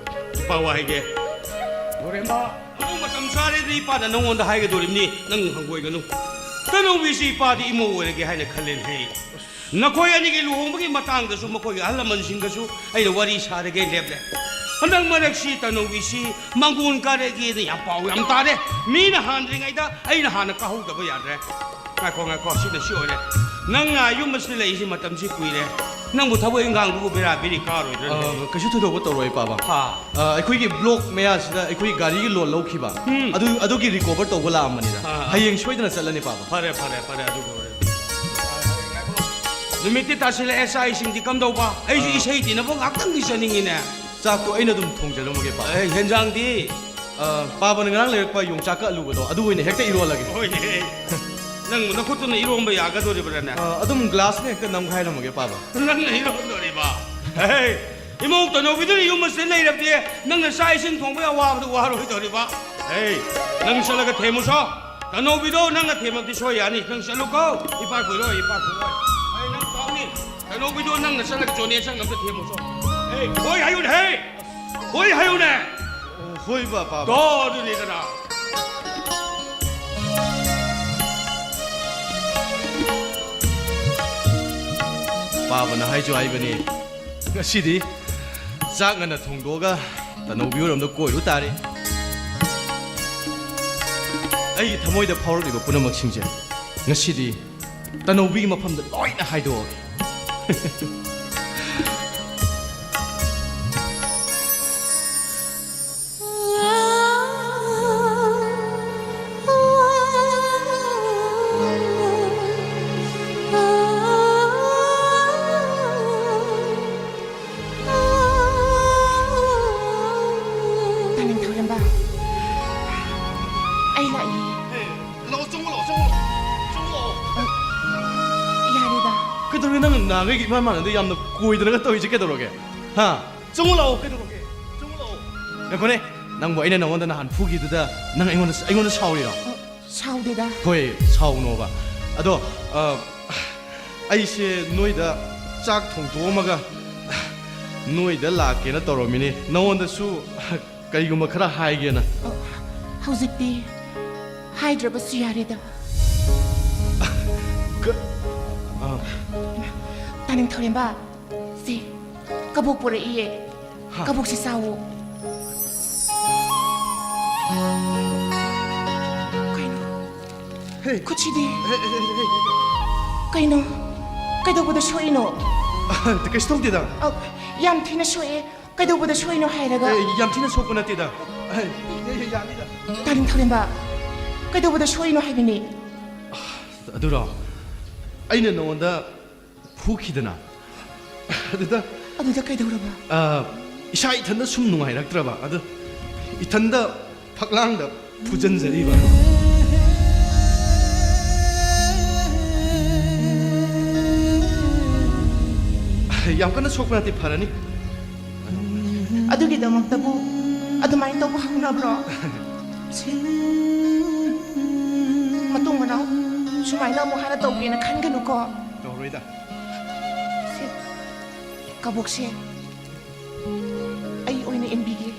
ꯏꯄꯥ ꯋꯥ ꯍꯥꯏꯒꯦ꯫ ꯒꯣꯔꯦꯝꯕ꯫ ꯑꯗꯨ ꯃꯇꯝ ꯆꯥꯔꯦꯗꯤ ꯏꯄꯥꯅ ꯅꯪꯉꯣꯟꯗ ꯍꯥꯏꯒꯗꯧꯔꯤꯕꯅꯤ, ꯅꯪ ꯍꯪꯒꯣꯏꯒꯅꯨ꯫ ꯇꯅꯧꯕꯤꯁꯤ ꯏꯄꯥꯗꯤ ꯏꯃꯧ ꯑꯣꯏꯔꯒꯦ ꯍꯥꯏꯅ ꯈꯜꯂꯦꯅꯦ, ꯍꯩ꯫ ꯅꯈꯣꯏ ꯑꯅꯤꯒꯤ ꯂꯨꯍꯣꯡꯕꯒꯤ ꯃꯇꯥꯡꯗꯁꯨ ꯃꯈꯣꯏꯒꯤ ꯑꯍꯜ ꯂꯃꯟꯁꯤꯡꯒꯁꯨ ꯑꯩꯅ ꯋꯥꯔꯤ ꯁꯥꯔꯒꯦ ꯂꯦꯞꯂꯦ꯫ ꯍꯟꯗꯛ ꯃꯔꯛꯁꯤ ꯇꯅꯧꯕꯤꯁꯤ ꯃꯪꯒꯣꯟ ꯀꯥꯔꯛꯑꯦꯅ ꯌꯥꯝ ꯄꯥꯎ ꯌꯥꯝ ꯇꯥꯔꯦ꯫ ꯃꯤꯅ ꯍꯥꯟꯗ꯭ꯔꯤꯉꯩꯗ ꯑꯩꯅ ꯍꯥꯟꯅ ꯀꯥꯍꯧꯗꯕ ꯌꯥꯗ꯭ꯔꯦ꯫ ꯉꯥꯏꯈꯣ, ꯉꯥꯏꯈꯣ, ꯁꯤꯅ ꯁꯤ ꯑꯣꯏꯔꯦ꯫ ꯅꯪꯅ ꯌꯨꯝ ꯑꯁꯤꯗ ꯂꯩꯔꯤꯁꯤ ꯃꯇꯝꯁꯤ ꯀꯨꯏꯔꯦ꯫ ꯅꯪꯕꯨ ꯊꯕꯛ ꯏꯪꯈꯥꯡꯗꯨꯕꯨ ꯕꯦꯔꯥ ꯕꯦꯔꯤ ꯀꯥꯔꯣꯏꯗ꯭ꯔꯅꯦ? ꯑ, ꯀꯩꯁꯨ ꯊꯣꯏꯗꯣꯛꯄ ꯇꯧꯔꯣꯏ, ꯄꯥꯕ꯫ ꯑꯥ꯫ ꯑ, ꯑꯩꯈꯣꯏꯒꯤ ꯕ꯭ꯂꯣꯛ ꯃꯌꯥꯁꯤꯗ ꯑꯩꯈꯣꯏ ꯒꯥꯔꯤꯒꯤ ꯂꯣꯟ ꯂꯧꯈꯤꯕ, ꯎꯝ꯫ ꯑꯗꯨ, ꯑꯗꯨꯒꯤ ꯔꯤꯀꯣꯚꯔ ꯇꯧꯕ ꯂꯥꯛꯑꯝꯕꯅꯤꯗ꯫ ꯑꯥ, ꯑꯥ꯫ ꯍꯌꯦꯡ ꯁꯣꯏꯗꯅ ꯆꯠꯂꯅꯤ, ꯄꯥꯕ꯫ ꯐꯔꯦ, ꯐꯔꯦ, ꯐꯔꯦ, ꯑꯗꯨꯒꯤ ꯑꯣꯏꯔꯗꯤ꯫ ꯅꯨꯃꯤꯠꯇꯤ ꯇꯥꯁꯤꯜꯂꯛꯑꯦ, ꯆꯥꯛ ꯏꯁꯤꯡꯗꯤ ꯀꯝꯗꯧꯕ? ꯑꯩꯁꯨ ꯑꯥ꯫ ꯏꯁꯩ ꯇꯤꯟꯅꯕ ꯉꯥꯛꯇꯪꯗꯤ ꯆꯠꯅꯤꯡꯉꯤꯅꯦ꯫ ꯆꯥꯛꯇꯣ ꯑꯩꯅ ꯑꯗꯨꯝ ꯊꯣꯡꯖꯔꯝꯃꯒꯦ, ꯄꯥꯕ꯫ ꯑꯦ, ꯍꯦꯟꯖꯥꯡꯗꯤ? ꯑ, ꯄꯥꯕꯅ ꯉꯔꯥꯡ ꯂꯩꯔꯛꯄ ꯌꯣꯡꯆꯥꯛꯀ ꯑꯂꯨꯒꯗꯣ, ꯑꯗꯨ ꯑꯣꯏꯅ ꯍꯦꯛꯇ ꯏꯔꯣꯜꯂꯒꯦ꯫ ꯍꯣꯏꯅꯦ꯫ ꯅꯪ ꯅꯈꯨꯠꯇꯨꯅ ꯏꯔꯣꯝꯕ ꯌꯥꯒꯗꯣꯔꯤꯕ꯭ꯔꯥꯅꯦ? ꯑ, ꯑꯗꯨꯝ ꯒ꯭ꯂꯥꯁꯅ ꯍꯦꯛꯇ ꯅꯝꯈꯥꯏꯔꯝꯃꯒꯦ, ꯄꯥꯕ꯫ ꯅꯪꯅ ꯏꯔꯣꯟꯗꯣꯔꯤꯕ? ꯍꯦ! ꯏꯃꯧ ꯇꯅꯧꯕꯤꯗꯨꯅ ꯌꯨꯝ ꯑꯁꯤꯗ ꯂꯩꯔꯕꯗꯤ ꯅꯪꯅ ꯆꯥꯛ ꯏꯁꯤꯡ ꯊꯣꯡꯕꯒꯤ ꯑꯋꯥꯕꯗꯨ ꯋꯥꯔꯣꯏꯗꯧꯔꯤꯕ? ꯍꯦ! ꯅꯪ ꯆꯠꯂꯒ ꯊꯦꯝꯃꯨꯁꯣ꯫ ꯇꯅꯧꯕꯤꯗꯣ ꯅꯪꯅ ꯊꯦꯝꯃꯕꯗꯤ ꯁꯣꯏ ꯌꯥꯅꯤ꯫ ꯅꯪ ꯆꯠꯂꯨꯀꯣ꯫ ꯏꯄꯥ ꯀꯨꯏꯔꯣꯏ, ꯏꯄꯥ ꯀꯨꯏꯔꯣꯏ꯫ ꯑꯩ ꯅꯪ ꯀꯥꯎꯅꯤ꯫ ꯇꯅꯧꯕꯤꯗꯣ ꯅꯪꯅ ꯆꯠꯂꯒ ꯆꯣꯅꯦ ꯁꯪ ꯑꯝꯇ ꯊꯦꯝꯃꯨꯁꯣ꯫ ꯍꯦ! ꯍꯣꯏ ꯍꯥꯏꯌꯨꯅꯦ, ꯍꯦ! ꯍꯣꯏ ꯍꯥꯏꯌꯨꯅꯦ꯫ ꯍꯣꯏ, ꯕꯥ-, ꯄꯥꯕ꯫ ꯇꯣ, ꯑꯗꯨꯅꯤꯗꯅ꯫ ꯄꯥꯕꯅ ꯍꯥꯏꯁꯨ ꯍꯥꯏꯕꯅꯤ, ꯉꯁꯤꯗꯤ ꯆꯥꯛ ꯉꯟꯅ ꯊꯣꯡꯗꯣꯛꯑꯒ ꯇꯅꯧꯕꯤ ꯍꯣꯏꯔꯣꯝꯗ ꯀꯣꯏꯔꯨ ꯇꯥꯔꯦ꯫ ꯑꯩꯒꯤ ꯊꯃꯣꯏꯗ ꯐꯥꯎꯔꯛꯂꯤꯕ ꯄꯨꯝꯅꯃꯛꯁꯤꯡꯁꯦ ꯉꯁꯤꯗꯤ ꯇꯅꯧꯕꯤꯒꯤ ꯃꯐꯝꯗ ꯂꯣꯏꯅ ꯍꯥꯏꯗꯣꯛꯑꯒꯦ꯫ ꯗꯥꯔꯂꯤꯡ ꯊꯧꯔꯦꯝꯕ, ꯑꯩ ꯂꯥꯛꯏ꯫ ꯍꯦ, ꯂꯥꯛꯑꯣ, ꯆꯪꯉꯣ, ꯂꯥꯛꯑꯣ, ꯆꯪꯉꯣ, ꯆꯪꯉꯣ꯫ ꯌꯥꯔꯦꯗ꯫ ꯀꯩꯗꯧꯔꯦ ꯅꯪ? ꯅꯍꯥꯟꯈꯩꯒ ꯏꯃꯥꯟ ꯃꯥꯟꯅꯗꯦ, ꯌꯥꯝꯅ ꯀꯣꯏꯗꯅꯒ ꯇꯧꯔꯤꯁꯦ ꯀꯩꯗꯧꯔꯒꯦ? ꯍꯥ? ꯆꯪꯉꯨ ꯂꯥꯛꯑꯣ, ꯀꯩꯗꯧꯔꯒꯦ? ꯆꯪꯉꯨ ꯂꯥꯛꯑꯣ꯫ ꯉꯥꯏꯈꯣꯅꯦ, ꯅꯪꯕꯨ ꯑꯩꯅ ꯅꯉꯣꯟꯗ ꯅꯍꯥꯟ ꯐꯨꯈꯤꯗꯨꯗ ꯅꯪ ꯑꯩꯉꯣꯟꯗ, ꯑꯩꯉꯣꯟꯗ ꯁꯥꯎꯔꯤꯔꯣ? ꯁꯥꯎꯗꯦꯗ꯫ ꯍꯣꯏ, ꯁꯥꯎꯅꯣꯕ꯫ ꯑꯗꯣ, ꯑ, ꯑꯩꯁꯦ ꯅꯣꯏꯗ ꯆꯥꯛ ꯊꯣꯡꯗꯣꯛꯑꯝꯃꯒ ꯅꯣꯏꯗ ꯂꯥꯛꯀꯦꯅ ꯇꯧꯔꯝꯃꯤꯅꯦ꯫ ꯅꯉꯣꯟꯗꯁꯨ ꯀꯔꯤꯒꯨꯝꯕ ꯈꯔ ꯍꯥꯏꯒꯦꯅ꯫ ꯑ, ꯍꯧꯖꯤꯛꯇꯤ ꯍꯥꯏꯗ꯭ꯔꯕꯁꯨ ꯌꯥꯔꯦꯗ꯫ ꯀ-, ꯑ꯫ ꯇꯥꯅꯤꯡꯊꯧꯔꯦꯝꯕ, ꯁꯦ, ꯀꯕꯣꯛ ꯄꯨꯔꯛꯏꯌꯦ꯫ ꯍꯥ? ꯀꯕꯣꯛꯁꯦ ꯆꯥꯎꯋꯣ꯫ ꯀꯩꯅꯣ? ꯍꯦ꯫ ꯈꯨꯠꯁꯤꯗꯤ? ꯍꯦ, ꯍꯦ, ꯍꯦ, ꯍꯦ꯫ ꯀꯩꯅꯣ? ꯀꯩꯗꯧꯕꯗ ꯁꯣꯛꯏꯅꯣ? ꯀꯩꯁꯨ ꯇꯧꯗꯦꯗ꯫ ꯑ, ꯌꯥꯝ ꯊꯤꯅ ꯁꯣꯛꯑꯦ꯫ ꯀꯩꯗꯧꯕꯗ ꯁꯣꯛꯏꯅꯣ ꯍꯥꯏꯔꯒ? ꯑꯦ, ꯌꯥꯝ ꯊꯤꯅ ꯁꯣꯛꯄ ꯅꯠꯇꯦꯗ꯫ ꯑꯦ, ꯑꯦ, ꯑꯦ, ꯌꯥꯅꯤꯗ꯫ ꯇꯥꯅꯤꯡꯊꯧꯔꯦꯝꯕ, ꯀꯩꯗꯧꯕꯗ ꯁꯣꯛꯏꯅꯣ ꯍꯥꯏꯕꯅꯤ? ꯑꯗꯨꯔꯣ? ꯑꯩꯅ ꯅꯉꯣꯟꯗ ꯐꯨꯈꯤꯗꯅ꯫ ꯑꯗꯨꯗ ꯑꯗꯨꯗ ꯀꯩꯗꯧꯔꯕ? ꯑ, ꯏꯁꯥ ꯏꯊꯟꯗ ꯁꯨꯝ ꯅꯨꯡꯉꯥꯏꯔꯛꯇ꯭ꯔꯕ꯫ ꯑꯗꯨ ꯏꯊꯟꯗ ꯐꯛꯂꯥꯡꯗ ꯐꯨꯖꯟꯖꯔꯤꯕ꯫ ꯌꯥꯝ ꯀꯟꯅ ꯁꯣꯛꯄ ꯅꯠꯇꯦ, ꯐꯔꯅꯤ꯫ ꯑꯗꯨꯒꯤꯗꯃꯛꯇꯕꯨ ꯑꯗꯨꯃꯥꯏꯅ ꯇꯧꯕ ꯍꯧꯅꯕ꯭ꯔꯣ? ꯃꯇꯨꯡ ꯃꯅꯥꯎ ꯁꯨꯃꯥꯏꯅ ꯑꯃꯨꯛ ꯍꯟꯅ ꯇꯧꯒꯦꯅ ꯈꯟꯒꯅꯨꯀꯣ꯫ ꯇꯧꯔꯣꯏꯗ꯫ ꯁꯦ, ꯀꯕꯣꯛꯁꯦ ꯑꯩ ꯑꯣꯏꯅ ꯏꯟꯕꯤꯒꯦ꯫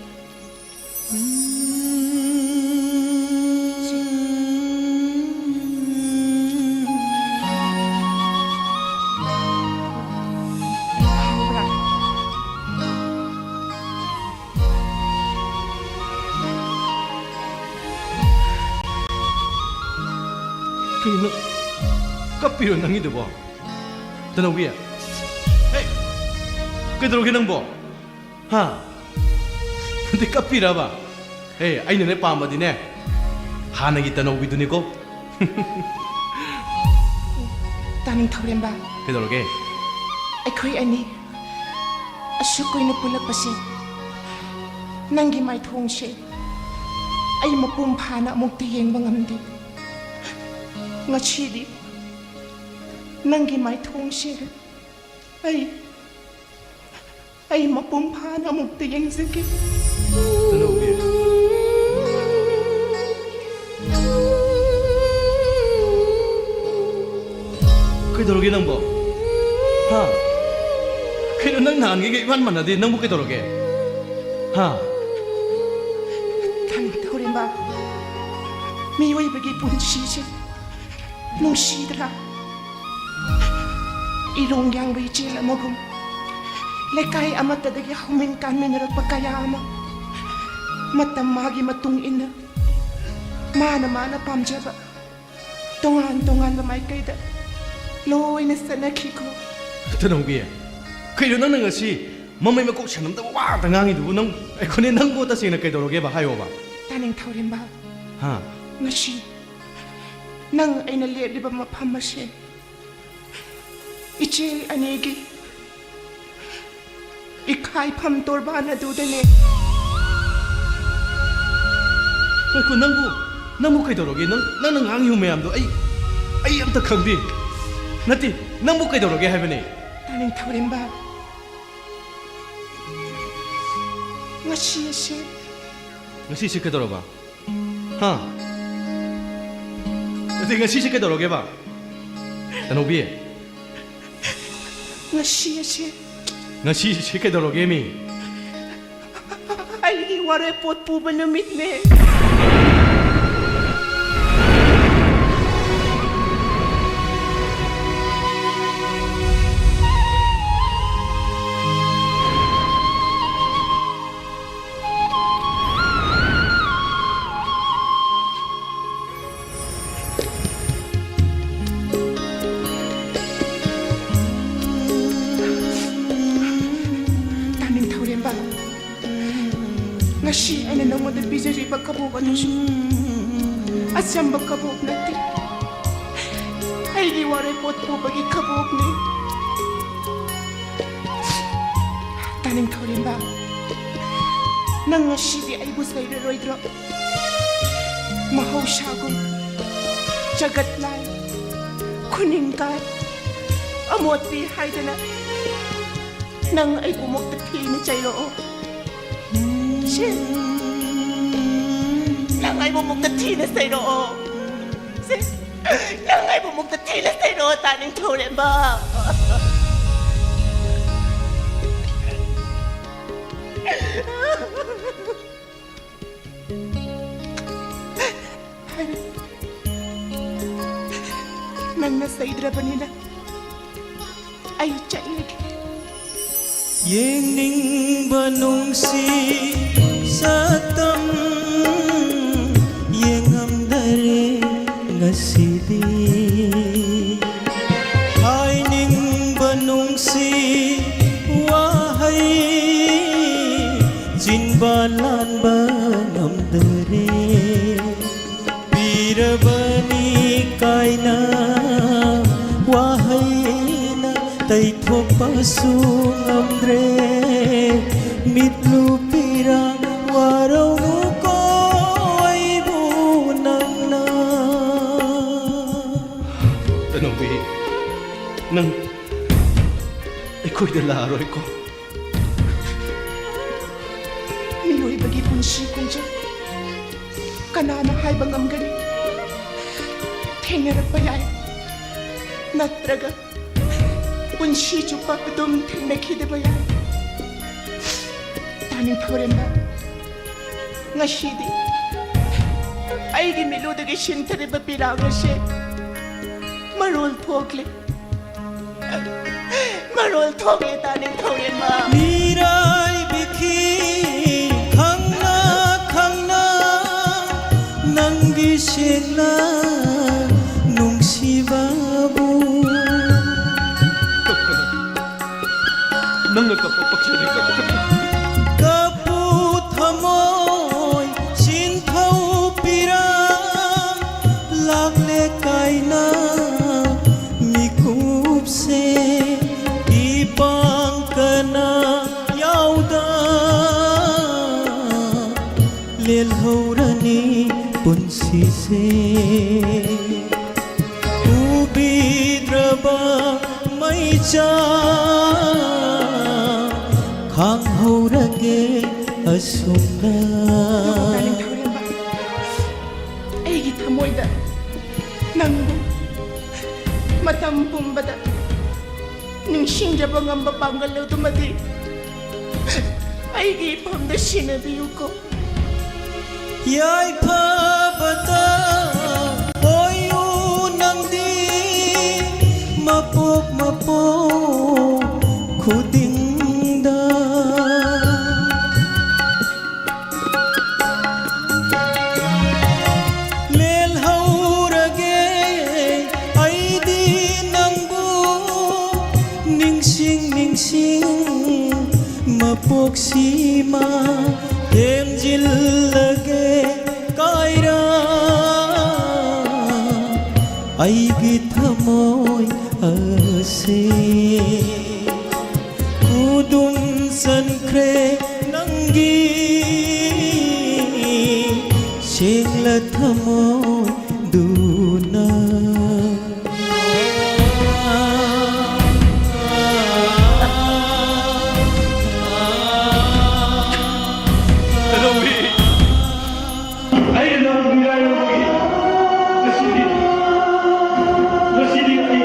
ꯀꯩꯅꯣ? ꯀꯞꯄꯤꯔꯣ ꯅꯪꯒꯤꯗꯨꯕꯣ? ꯇꯅꯧꯕꯤ? ꯍꯦ! ꯀꯩꯗꯧꯔꯒꯦ ꯅꯪꯕꯣ? ꯍꯥ? ꯅꯪꯗꯤ ꯀꯞꯄꯤꯔꯕ? ꯍꯦ, ꯑꯩꯅꯅꯦ ꯄꯥꯝꯕꯗꯤꯅꯦ, ꯍꯥꯟꯅꯒꯤ ꯇꯅꯧꯕꯤꯗꯨꯅꯤꯀꯣ꯫ ꯇꯥꯅꯤꯡꯊꯧꯔꯦꯝꯕ꯫ ꯀꯩꯗꯧꯔꯒꯦ? ꯑꯩꯈꯣꯏ ꯑꯅꯤ ꯑꯁꯨꯛ ꯀꯨꯏꯅ ꯄꯨꯜꯂꯛꯄꯁꯦ, ꯅꯪꯒꯤ ꯃꯥꯏꯊꯣꯡꯁꯦ ꯑꯩ ꯃꯄꯨꯡ ꯐꯥꯅ ꯑꯃꯨꯛꯇ ꯌꯦꯡꯕ ꯉꯝꯗꯦ꯫ ꯉꯁꯤꯗꯤ ꯅꯪꯒꯤ ꯃꯥꯏꯊꯣꯡꯁꯦ ꯑꯩ ꯑꯩ ꯃꯄꯨꯡ ꯐꯥꯅ ꯑꯃꯨꯛꯇ ꯌꯦꯡꯖꯒꯦ꯫ ꯀꯩꯗꯧꯔꯒꯦ ꯅꯪꯕꯣ? ꯍꯥ? ꯀꯩꯅꯣ, ꯅꯪ ꯅꯍꯥꯟꯒꯩꯒ ꯏꯃꯥꯟ ꯃꯥꯟꯅꯗꯦ꯫ ꯅꯪꯕꯨ ꯀꯩꯗꯧꯔꯒꯦ? ꯍꯥ? ꯊꯧꯔꯦꯝꯕ, ꯃꯤꯑꯣꯏꯕꯒꯤ ꯄꯨꯟꯁꯤꯁꯦ ꯅꯨꯡꯁꯤꯗ꯭ꯔꯥ? ꯏꯔꯣꯡ ꯌꯥꯡꯕ ꯏꯆꯦꯜ ꯑꯃꯒꯨꯝ, ꯂꯩꯀꯥꯏ ꯑꯃꯠꯇꯗꯒꯤ ꯍꯧꯃꯤꯟ ꯀꯥꯟꯃꯤꯟꯅꯔꯛꯄ ꯀꯌꯥ ꯑꯃ, ꯃꯇꯝ ꯃꯥꯒꯤ ꯃꯇꯨꯡ ꯏꯟꯅ ꯃꯥꯅ ꯃꯥꯅ ꯄꯥꯝꯖꯕ ꯇꯣꯉꯥꯟ ꯇꯣꯉꯥꯟꯕ ꯃꯥꯏꯀꯩꯗ ꯂꯣꯏꯅ ꯆꯠꯅꯈꯤꯀꯣ꯫ ꯇꯅꯧꯕꯤ, ꯀꯩꯅꯣ ꯅꯪꯅ ꯉꯁꯤ ꯃꯃꯩ ꯃꯀꯣꯛ ꯁꯦꯡꯉꯝꯗꯕ ꯋꯥ ꯉꯥꯛꯇ ꯉꯥꯡꯉꯤꯗꯨꯕꯨ? ꯅꯪ, ꯑꯩꯈꯣꯏꯅꯦ, ꯅꯪꯕꯨ ꯇꯁꯦꯡꯅ ꯀꯩꯗꯧꯔꯒꯦꯕ? ꯍꯥꯏꯌꯣꯕ꯫ ꯇꯥꯅꯤꯡꯊꯧꯔꯦꯝꯕ, ꯍꯥ? ꯉꯁꯤ ꯅꯪ ꯑꯩꯅ ꯂꯦꯞꯂꯤꯕ ꯃꯐꯝ ꯑꯁꯦ ꯏꯆꯦ ꯑꯅꯤꯒꯤ ꯏꯈꯥꯏꯐꯝ ꯇꯣꯔꯕꯥꯟ ꯑꯗꯨꯗꯅꯦ꯫ ꯉꯥꯏꯈꯣ, ꯅꯪꯕꯨ, ꯅꯪꯕꯨ ꯀꯩꯗꯧꯔꯒꯦ? ꯅꯪ, ꯅꯪꯅ ꯉꯥꯡꯉꯤꯕ ꯃꯌꯥꯝꯗꯣ ꯑꯩ, ꯑꯩ ꯑꯝꯇ ꯈꯪꯗꯦ꯫ ꯅꯠꯇꯦ, ꯅꯪꯕꯨ ꯀꯩꯗꯧꯔꯒꯦ ꯍꯥꯏꯕꯅꯦ? ꯇꯥꯅꯤꯡꯊꯧꯔꯦꯝꯕ, ꯉꯁꯤ ꯑꯁꯤ ꯉꯁꯤꯁꯦ ꯀꯩꯗꯧꯔꯕ? ꯍꯥ? ꯅꯠꯇꯦ, ꯉꯁꯤꯁꯦ ꯀꯩꯗꯧꯔꯒꯦꯕ? ꯇꯅꯧꯕꯤ꯫ ꯉꯁꯤ ꯑꯁꯤ ꯉꯁꯤꯁꯦ ꯀꯩꯗꯧꯔꯒꯦ ꯃꯤ? ꯑꯩꯒꯤ ꯋꯥꯔꯣꯏꯄꯣꯠ ꯄꯨꯕ ꯅꯨꯃꯤꯠꯅꯦ꯫ ꯇꯥꯅꯤꯡꯊꯧꯔꯦꯝꯕ, ꯉꯁꯤ ꯑꯩꯅ ꯅꯉꯣꯟꯗ ꯄꯤꯖꯔꯤꯕ ꯀꯕꯣꯛ ꯑꯗꯨꯁꯨ ꯑꯆꯝꯕ ꯀꯕꯣꯛ ꯅꯠꯇꯦ, ꯑꯩꯒꯤ ꯋꯥꯔꯣꯏꯄꯣꯠ ꯄꯨꯕꯒꯤ ꯀꯕꯣꯛꯅꯤ꯫ ꯇꯥꯅꯤꯡꯊꯧꯔꯦꯝꯕ, ꯅꯪ ꯉꯁꯤꯗꯤ ꯑꯩꯕꯨ ꯆꯩꯔꯔꯣꯏꯗ꯭ꯔꯣ? ꯃꯍꯧꯁꯥꯒꯨꯝ ꯖꯒꯠ ꯂꯥꯏ, ꯈꯨꯅꯤꯡ ꯀꯥꯏ, ꯑꯃꯣꯠꯄꯤ ꯍꯥꯏꯗꯅ ꯅꯪ ꯑꯩꯕꯨ ꯃꯨꯛꯇ ꯊꯤꯅ ꯆꯩꯔꯛꯑꯣ꯫ ꯁꯦ, ꯅꯪ ꯑꯩꯕꯨ ꯃꯨꯛꯇ ꯊꯤꯅ ꯆꯩꯔꯛꯑꯣ꯫ ꯁꯦ, ꯅꯪ ꯑꯩꯕꯨ ꯃꯨꯛꯇ ꯊꯤꯅ ꯆꯩꯔꯛꯑꯣ, ꯇꯥꯅꯤꯡꯊꯧꯔꯦꯝꯕ꯫ ꯐꯔꯦ, ꯅꯪꯅ ꯆꯩꯗ꯭ꯔꯕꯅꯤꯅ ꯑꯩ ꯆꯠꯂꯒꯦ꯫ ꯌꯦꯡꯅꯤꯡꯕ ꯅꯨꯡꯁꯤ ꯁꯛꯇꯝ ꯌꯦꯡꯉꯝꯗꯔꯦ ꯉꯁꯤꯗꯤ꯫ ꯍꯥꯏꯅꯤꯡꯕ ꯅꯨꯡꯁꯤ ꯋꯥꯍꯩ ꯆꯤꯟꯕ ꯂꯥꯟꯕ ꯉꯝꯗꯔꯦ꯫ ꯄꯤꯔꯕꯅꯤ ꯀꯥꯏꯅ ꯋꯥꯍꯩꯅ ꯇꯩꯊꯣꯛꯄꯁꯨ ꯉꯝꯗ꯭ꯔꯦ꯫ ꯃꯤꯠꯂꯨ ꯄꯤꯔꯥꯡ ꯋꯥꯔꯧꯅꯨꯀꯣ ꯑꯩꯕꯨ ꯅꯪꯅ꯫ ꯇꯅꯧꯕꯤ, ꯅꯪ ꯑꯩꯈꯣꯏꯗ ꯂꯥꯛꯑꯔꯣꯏꯀꯣ? ꯃꯤꯑꯣꯏꯕꯒꯤ ꯄꯨꯟꯁꯤ ꯈꯣꯡꯆꯠ ꯀꯅꯥꯅ ꯍꯥꯏꯕ ꯉꯝꯒꯅꯤ? ꯊꯦꯡꯅꯔꯛꯄ ꯌꯥꯏ, ꯅꯠꯇ꯭ꯔꯒ ꯄꯨꯟꯁꯤ ꯆꯨꯞꯄ ꯑꯗꯨꯝ ꯊꯦꯡꯅꯈꯤꯗꯕ ꯌꯥꯏ꯫ ꯇꯥꯅꯤꯡꯊꯧꯔꯦꯝꯕ, ꯉꯁꯤꯗꯤ ꯑꯩꯒꯤ ꯃꯤꯠꯂꯨꯗꯒꯤ ꯁꯤꯟꯊꯔꯤꯕ ꯄꯤꯔꯥꯡ ꯑꯁꯦ ꯃꯔꯣꯜ ꯊꯣꯛꯂꯦ꯫ ꯃꯔꯣꯜ ꯊꯣꯛꯂꯦ, ꯇꯥꯅꯤꯡꯊꯧꯔꯦꯝꯕ꯫ ꯃꯤꯔꯥꯏꯕꯤꯈꯤ ꯈꯪꯅ ꯈꯪꯅ ꯅꯪꯒꯤ ꯁꯦꯡꯅ ꯅꯨꯡꯁꯤꯕꯕꯨ꯫ ꯅꯪꯅ ꯀꯞꯄ ꯄꯛꯆꯗꯦ, ꯀꯞꯄ꯫ ꯀꯞꯄꯨ ꯊꯃꯣꯏ ꯁꯤꯟꯊꯧ ꯄꯤꯔꯥꯡ ꯂꯥꯛꯂꯦ ꯀꯥꯏꯅ ꯃꯤꯀꯨꯞꯁꯦ ꯏꯄꯥꯡ ꯀꯅꯥ ꯌꯥꯎꯗ ꯂꯦꯜꯍꯧꯔꯅꯤ ꯄꯨꯟꯁꯤꯁꯦ꯫ ꯎꯕꯤꯗ꯭ꯔꯕ ꯃꯩꯆꯥꯛ ꯈꯥꯡꯍꯧꯔꯒꯦ ꯑꯁꯨꯝꯅ꯫ ꯑꯩꯒꯤ ꯊꯃꯣꯏꯗ ꯅꯪꯕꯨ ꯃꯇꯝ ꯄꯨꯝꯕꯗ ꯅꯤꯡꯁꯤꯡꯖꯕ ꯉꯝꯕ ꯄꯥꯡꯒꯜ ꯑꯗꯨꯃꯗꯤ ꯑꯩꯒꯤ ꯏꯐꯝꯗ ꯁꯤꯟꯅꯕꯤꯌꯨꯀꯣ꯫ ꯌꯥꯏꯐꯕꯗ ꯑꯣꯏꯌꯨ ꯅꯪꯗꯤ ꯃꯄꯣꯛ ꯃꯄꯣꯛ ꯈꯨꯗꯤꯡꯗ꯫ ꯂꯦꯜꯍꯧꯔꯒꯦ ꯑꯩꯗꯤ ꯅꯪꯕꯨ ꯅꯤꯡꯁꯤꯡ ꯅꯤꯡꯁꯤꯡ ꯃꯄꯣꯛꯁꯤꯃ ꯊꯦꯝꯖꯤꯜꯂꯒꯦ ꯀꯥꯏꯔꯥ ꯑꯩꯒꯤ ꯊꯃꯣꯏ ꯑꯁꯤ ꯈꯨꯗꯨꯝ ꯆꯟꯈ꯭ꯔꯦ ꯅꯪꯒꯤ ꯁꯦꯡꯂ ꯊꯃꯣꯏꯗꯨꯅ꯫ ꯀꯩꯗꯧꯏ? ꯑꯩꯅ ꯅꯪꯕꯨ ꯃꯤꯔꯥꯏꯔꯝꯕꯒꯤ ꯉꯁꯤꯗꯤ, ꯉꯁꯤꯗꯤ ꯑꯩ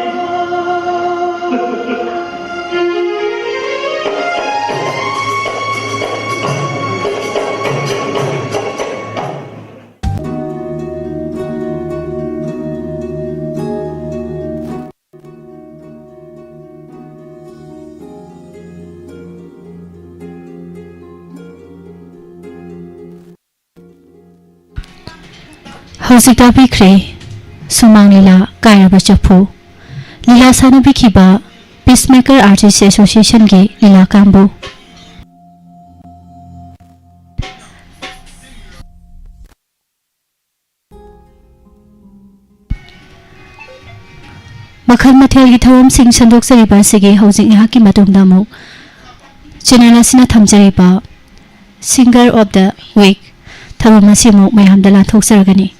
ꯍꯧꯖꯤꯛ ꯇꯥꯕꯤꯈ꯭ꯔꯦ ꯁꯨꯃꯥꯡ ꯂꯤꯂꯥ ꯀꯥꯏꯔꯕ ꯆꯐꯨ꯫ ꯂꯤꯂꯥ ꯁꯥꯟꯅꯕꯤꯈꯤꯕ Peacemaker Artist Associationꯒꯤ ꯂꯤꯂꯥ ꯀꯥꯡꯕꯨ꯫ ꯃꯈꯜ ꯃꯊꯦꯜꯒꯤ ꯊꯧꯔꯝꯁꯤꯡ ꯁꯟꯗꯣꯛꯆꯔꯤꯕ ꯑꯁꯤꯒꯤ ꯍꯧꯖꯤꯛ ꯉꯥꯏꯍꯥꯛꯀꯤ ꯃꯇꯨꯡꯗ ꯑꯃꯨꯛ channel ꯑꯁꯤꯅ ꯊꯝꯖꯔꯤꯕ Singer of the Week ꯊꯧꯔꯝ ꯑꯁꯤ ꯑꯃꯨꯛ ꯃꯌꯥꯝꯗ ꯂꯥꯟꯊꯣꯛꯆꯔꯒꯅꯤ꯫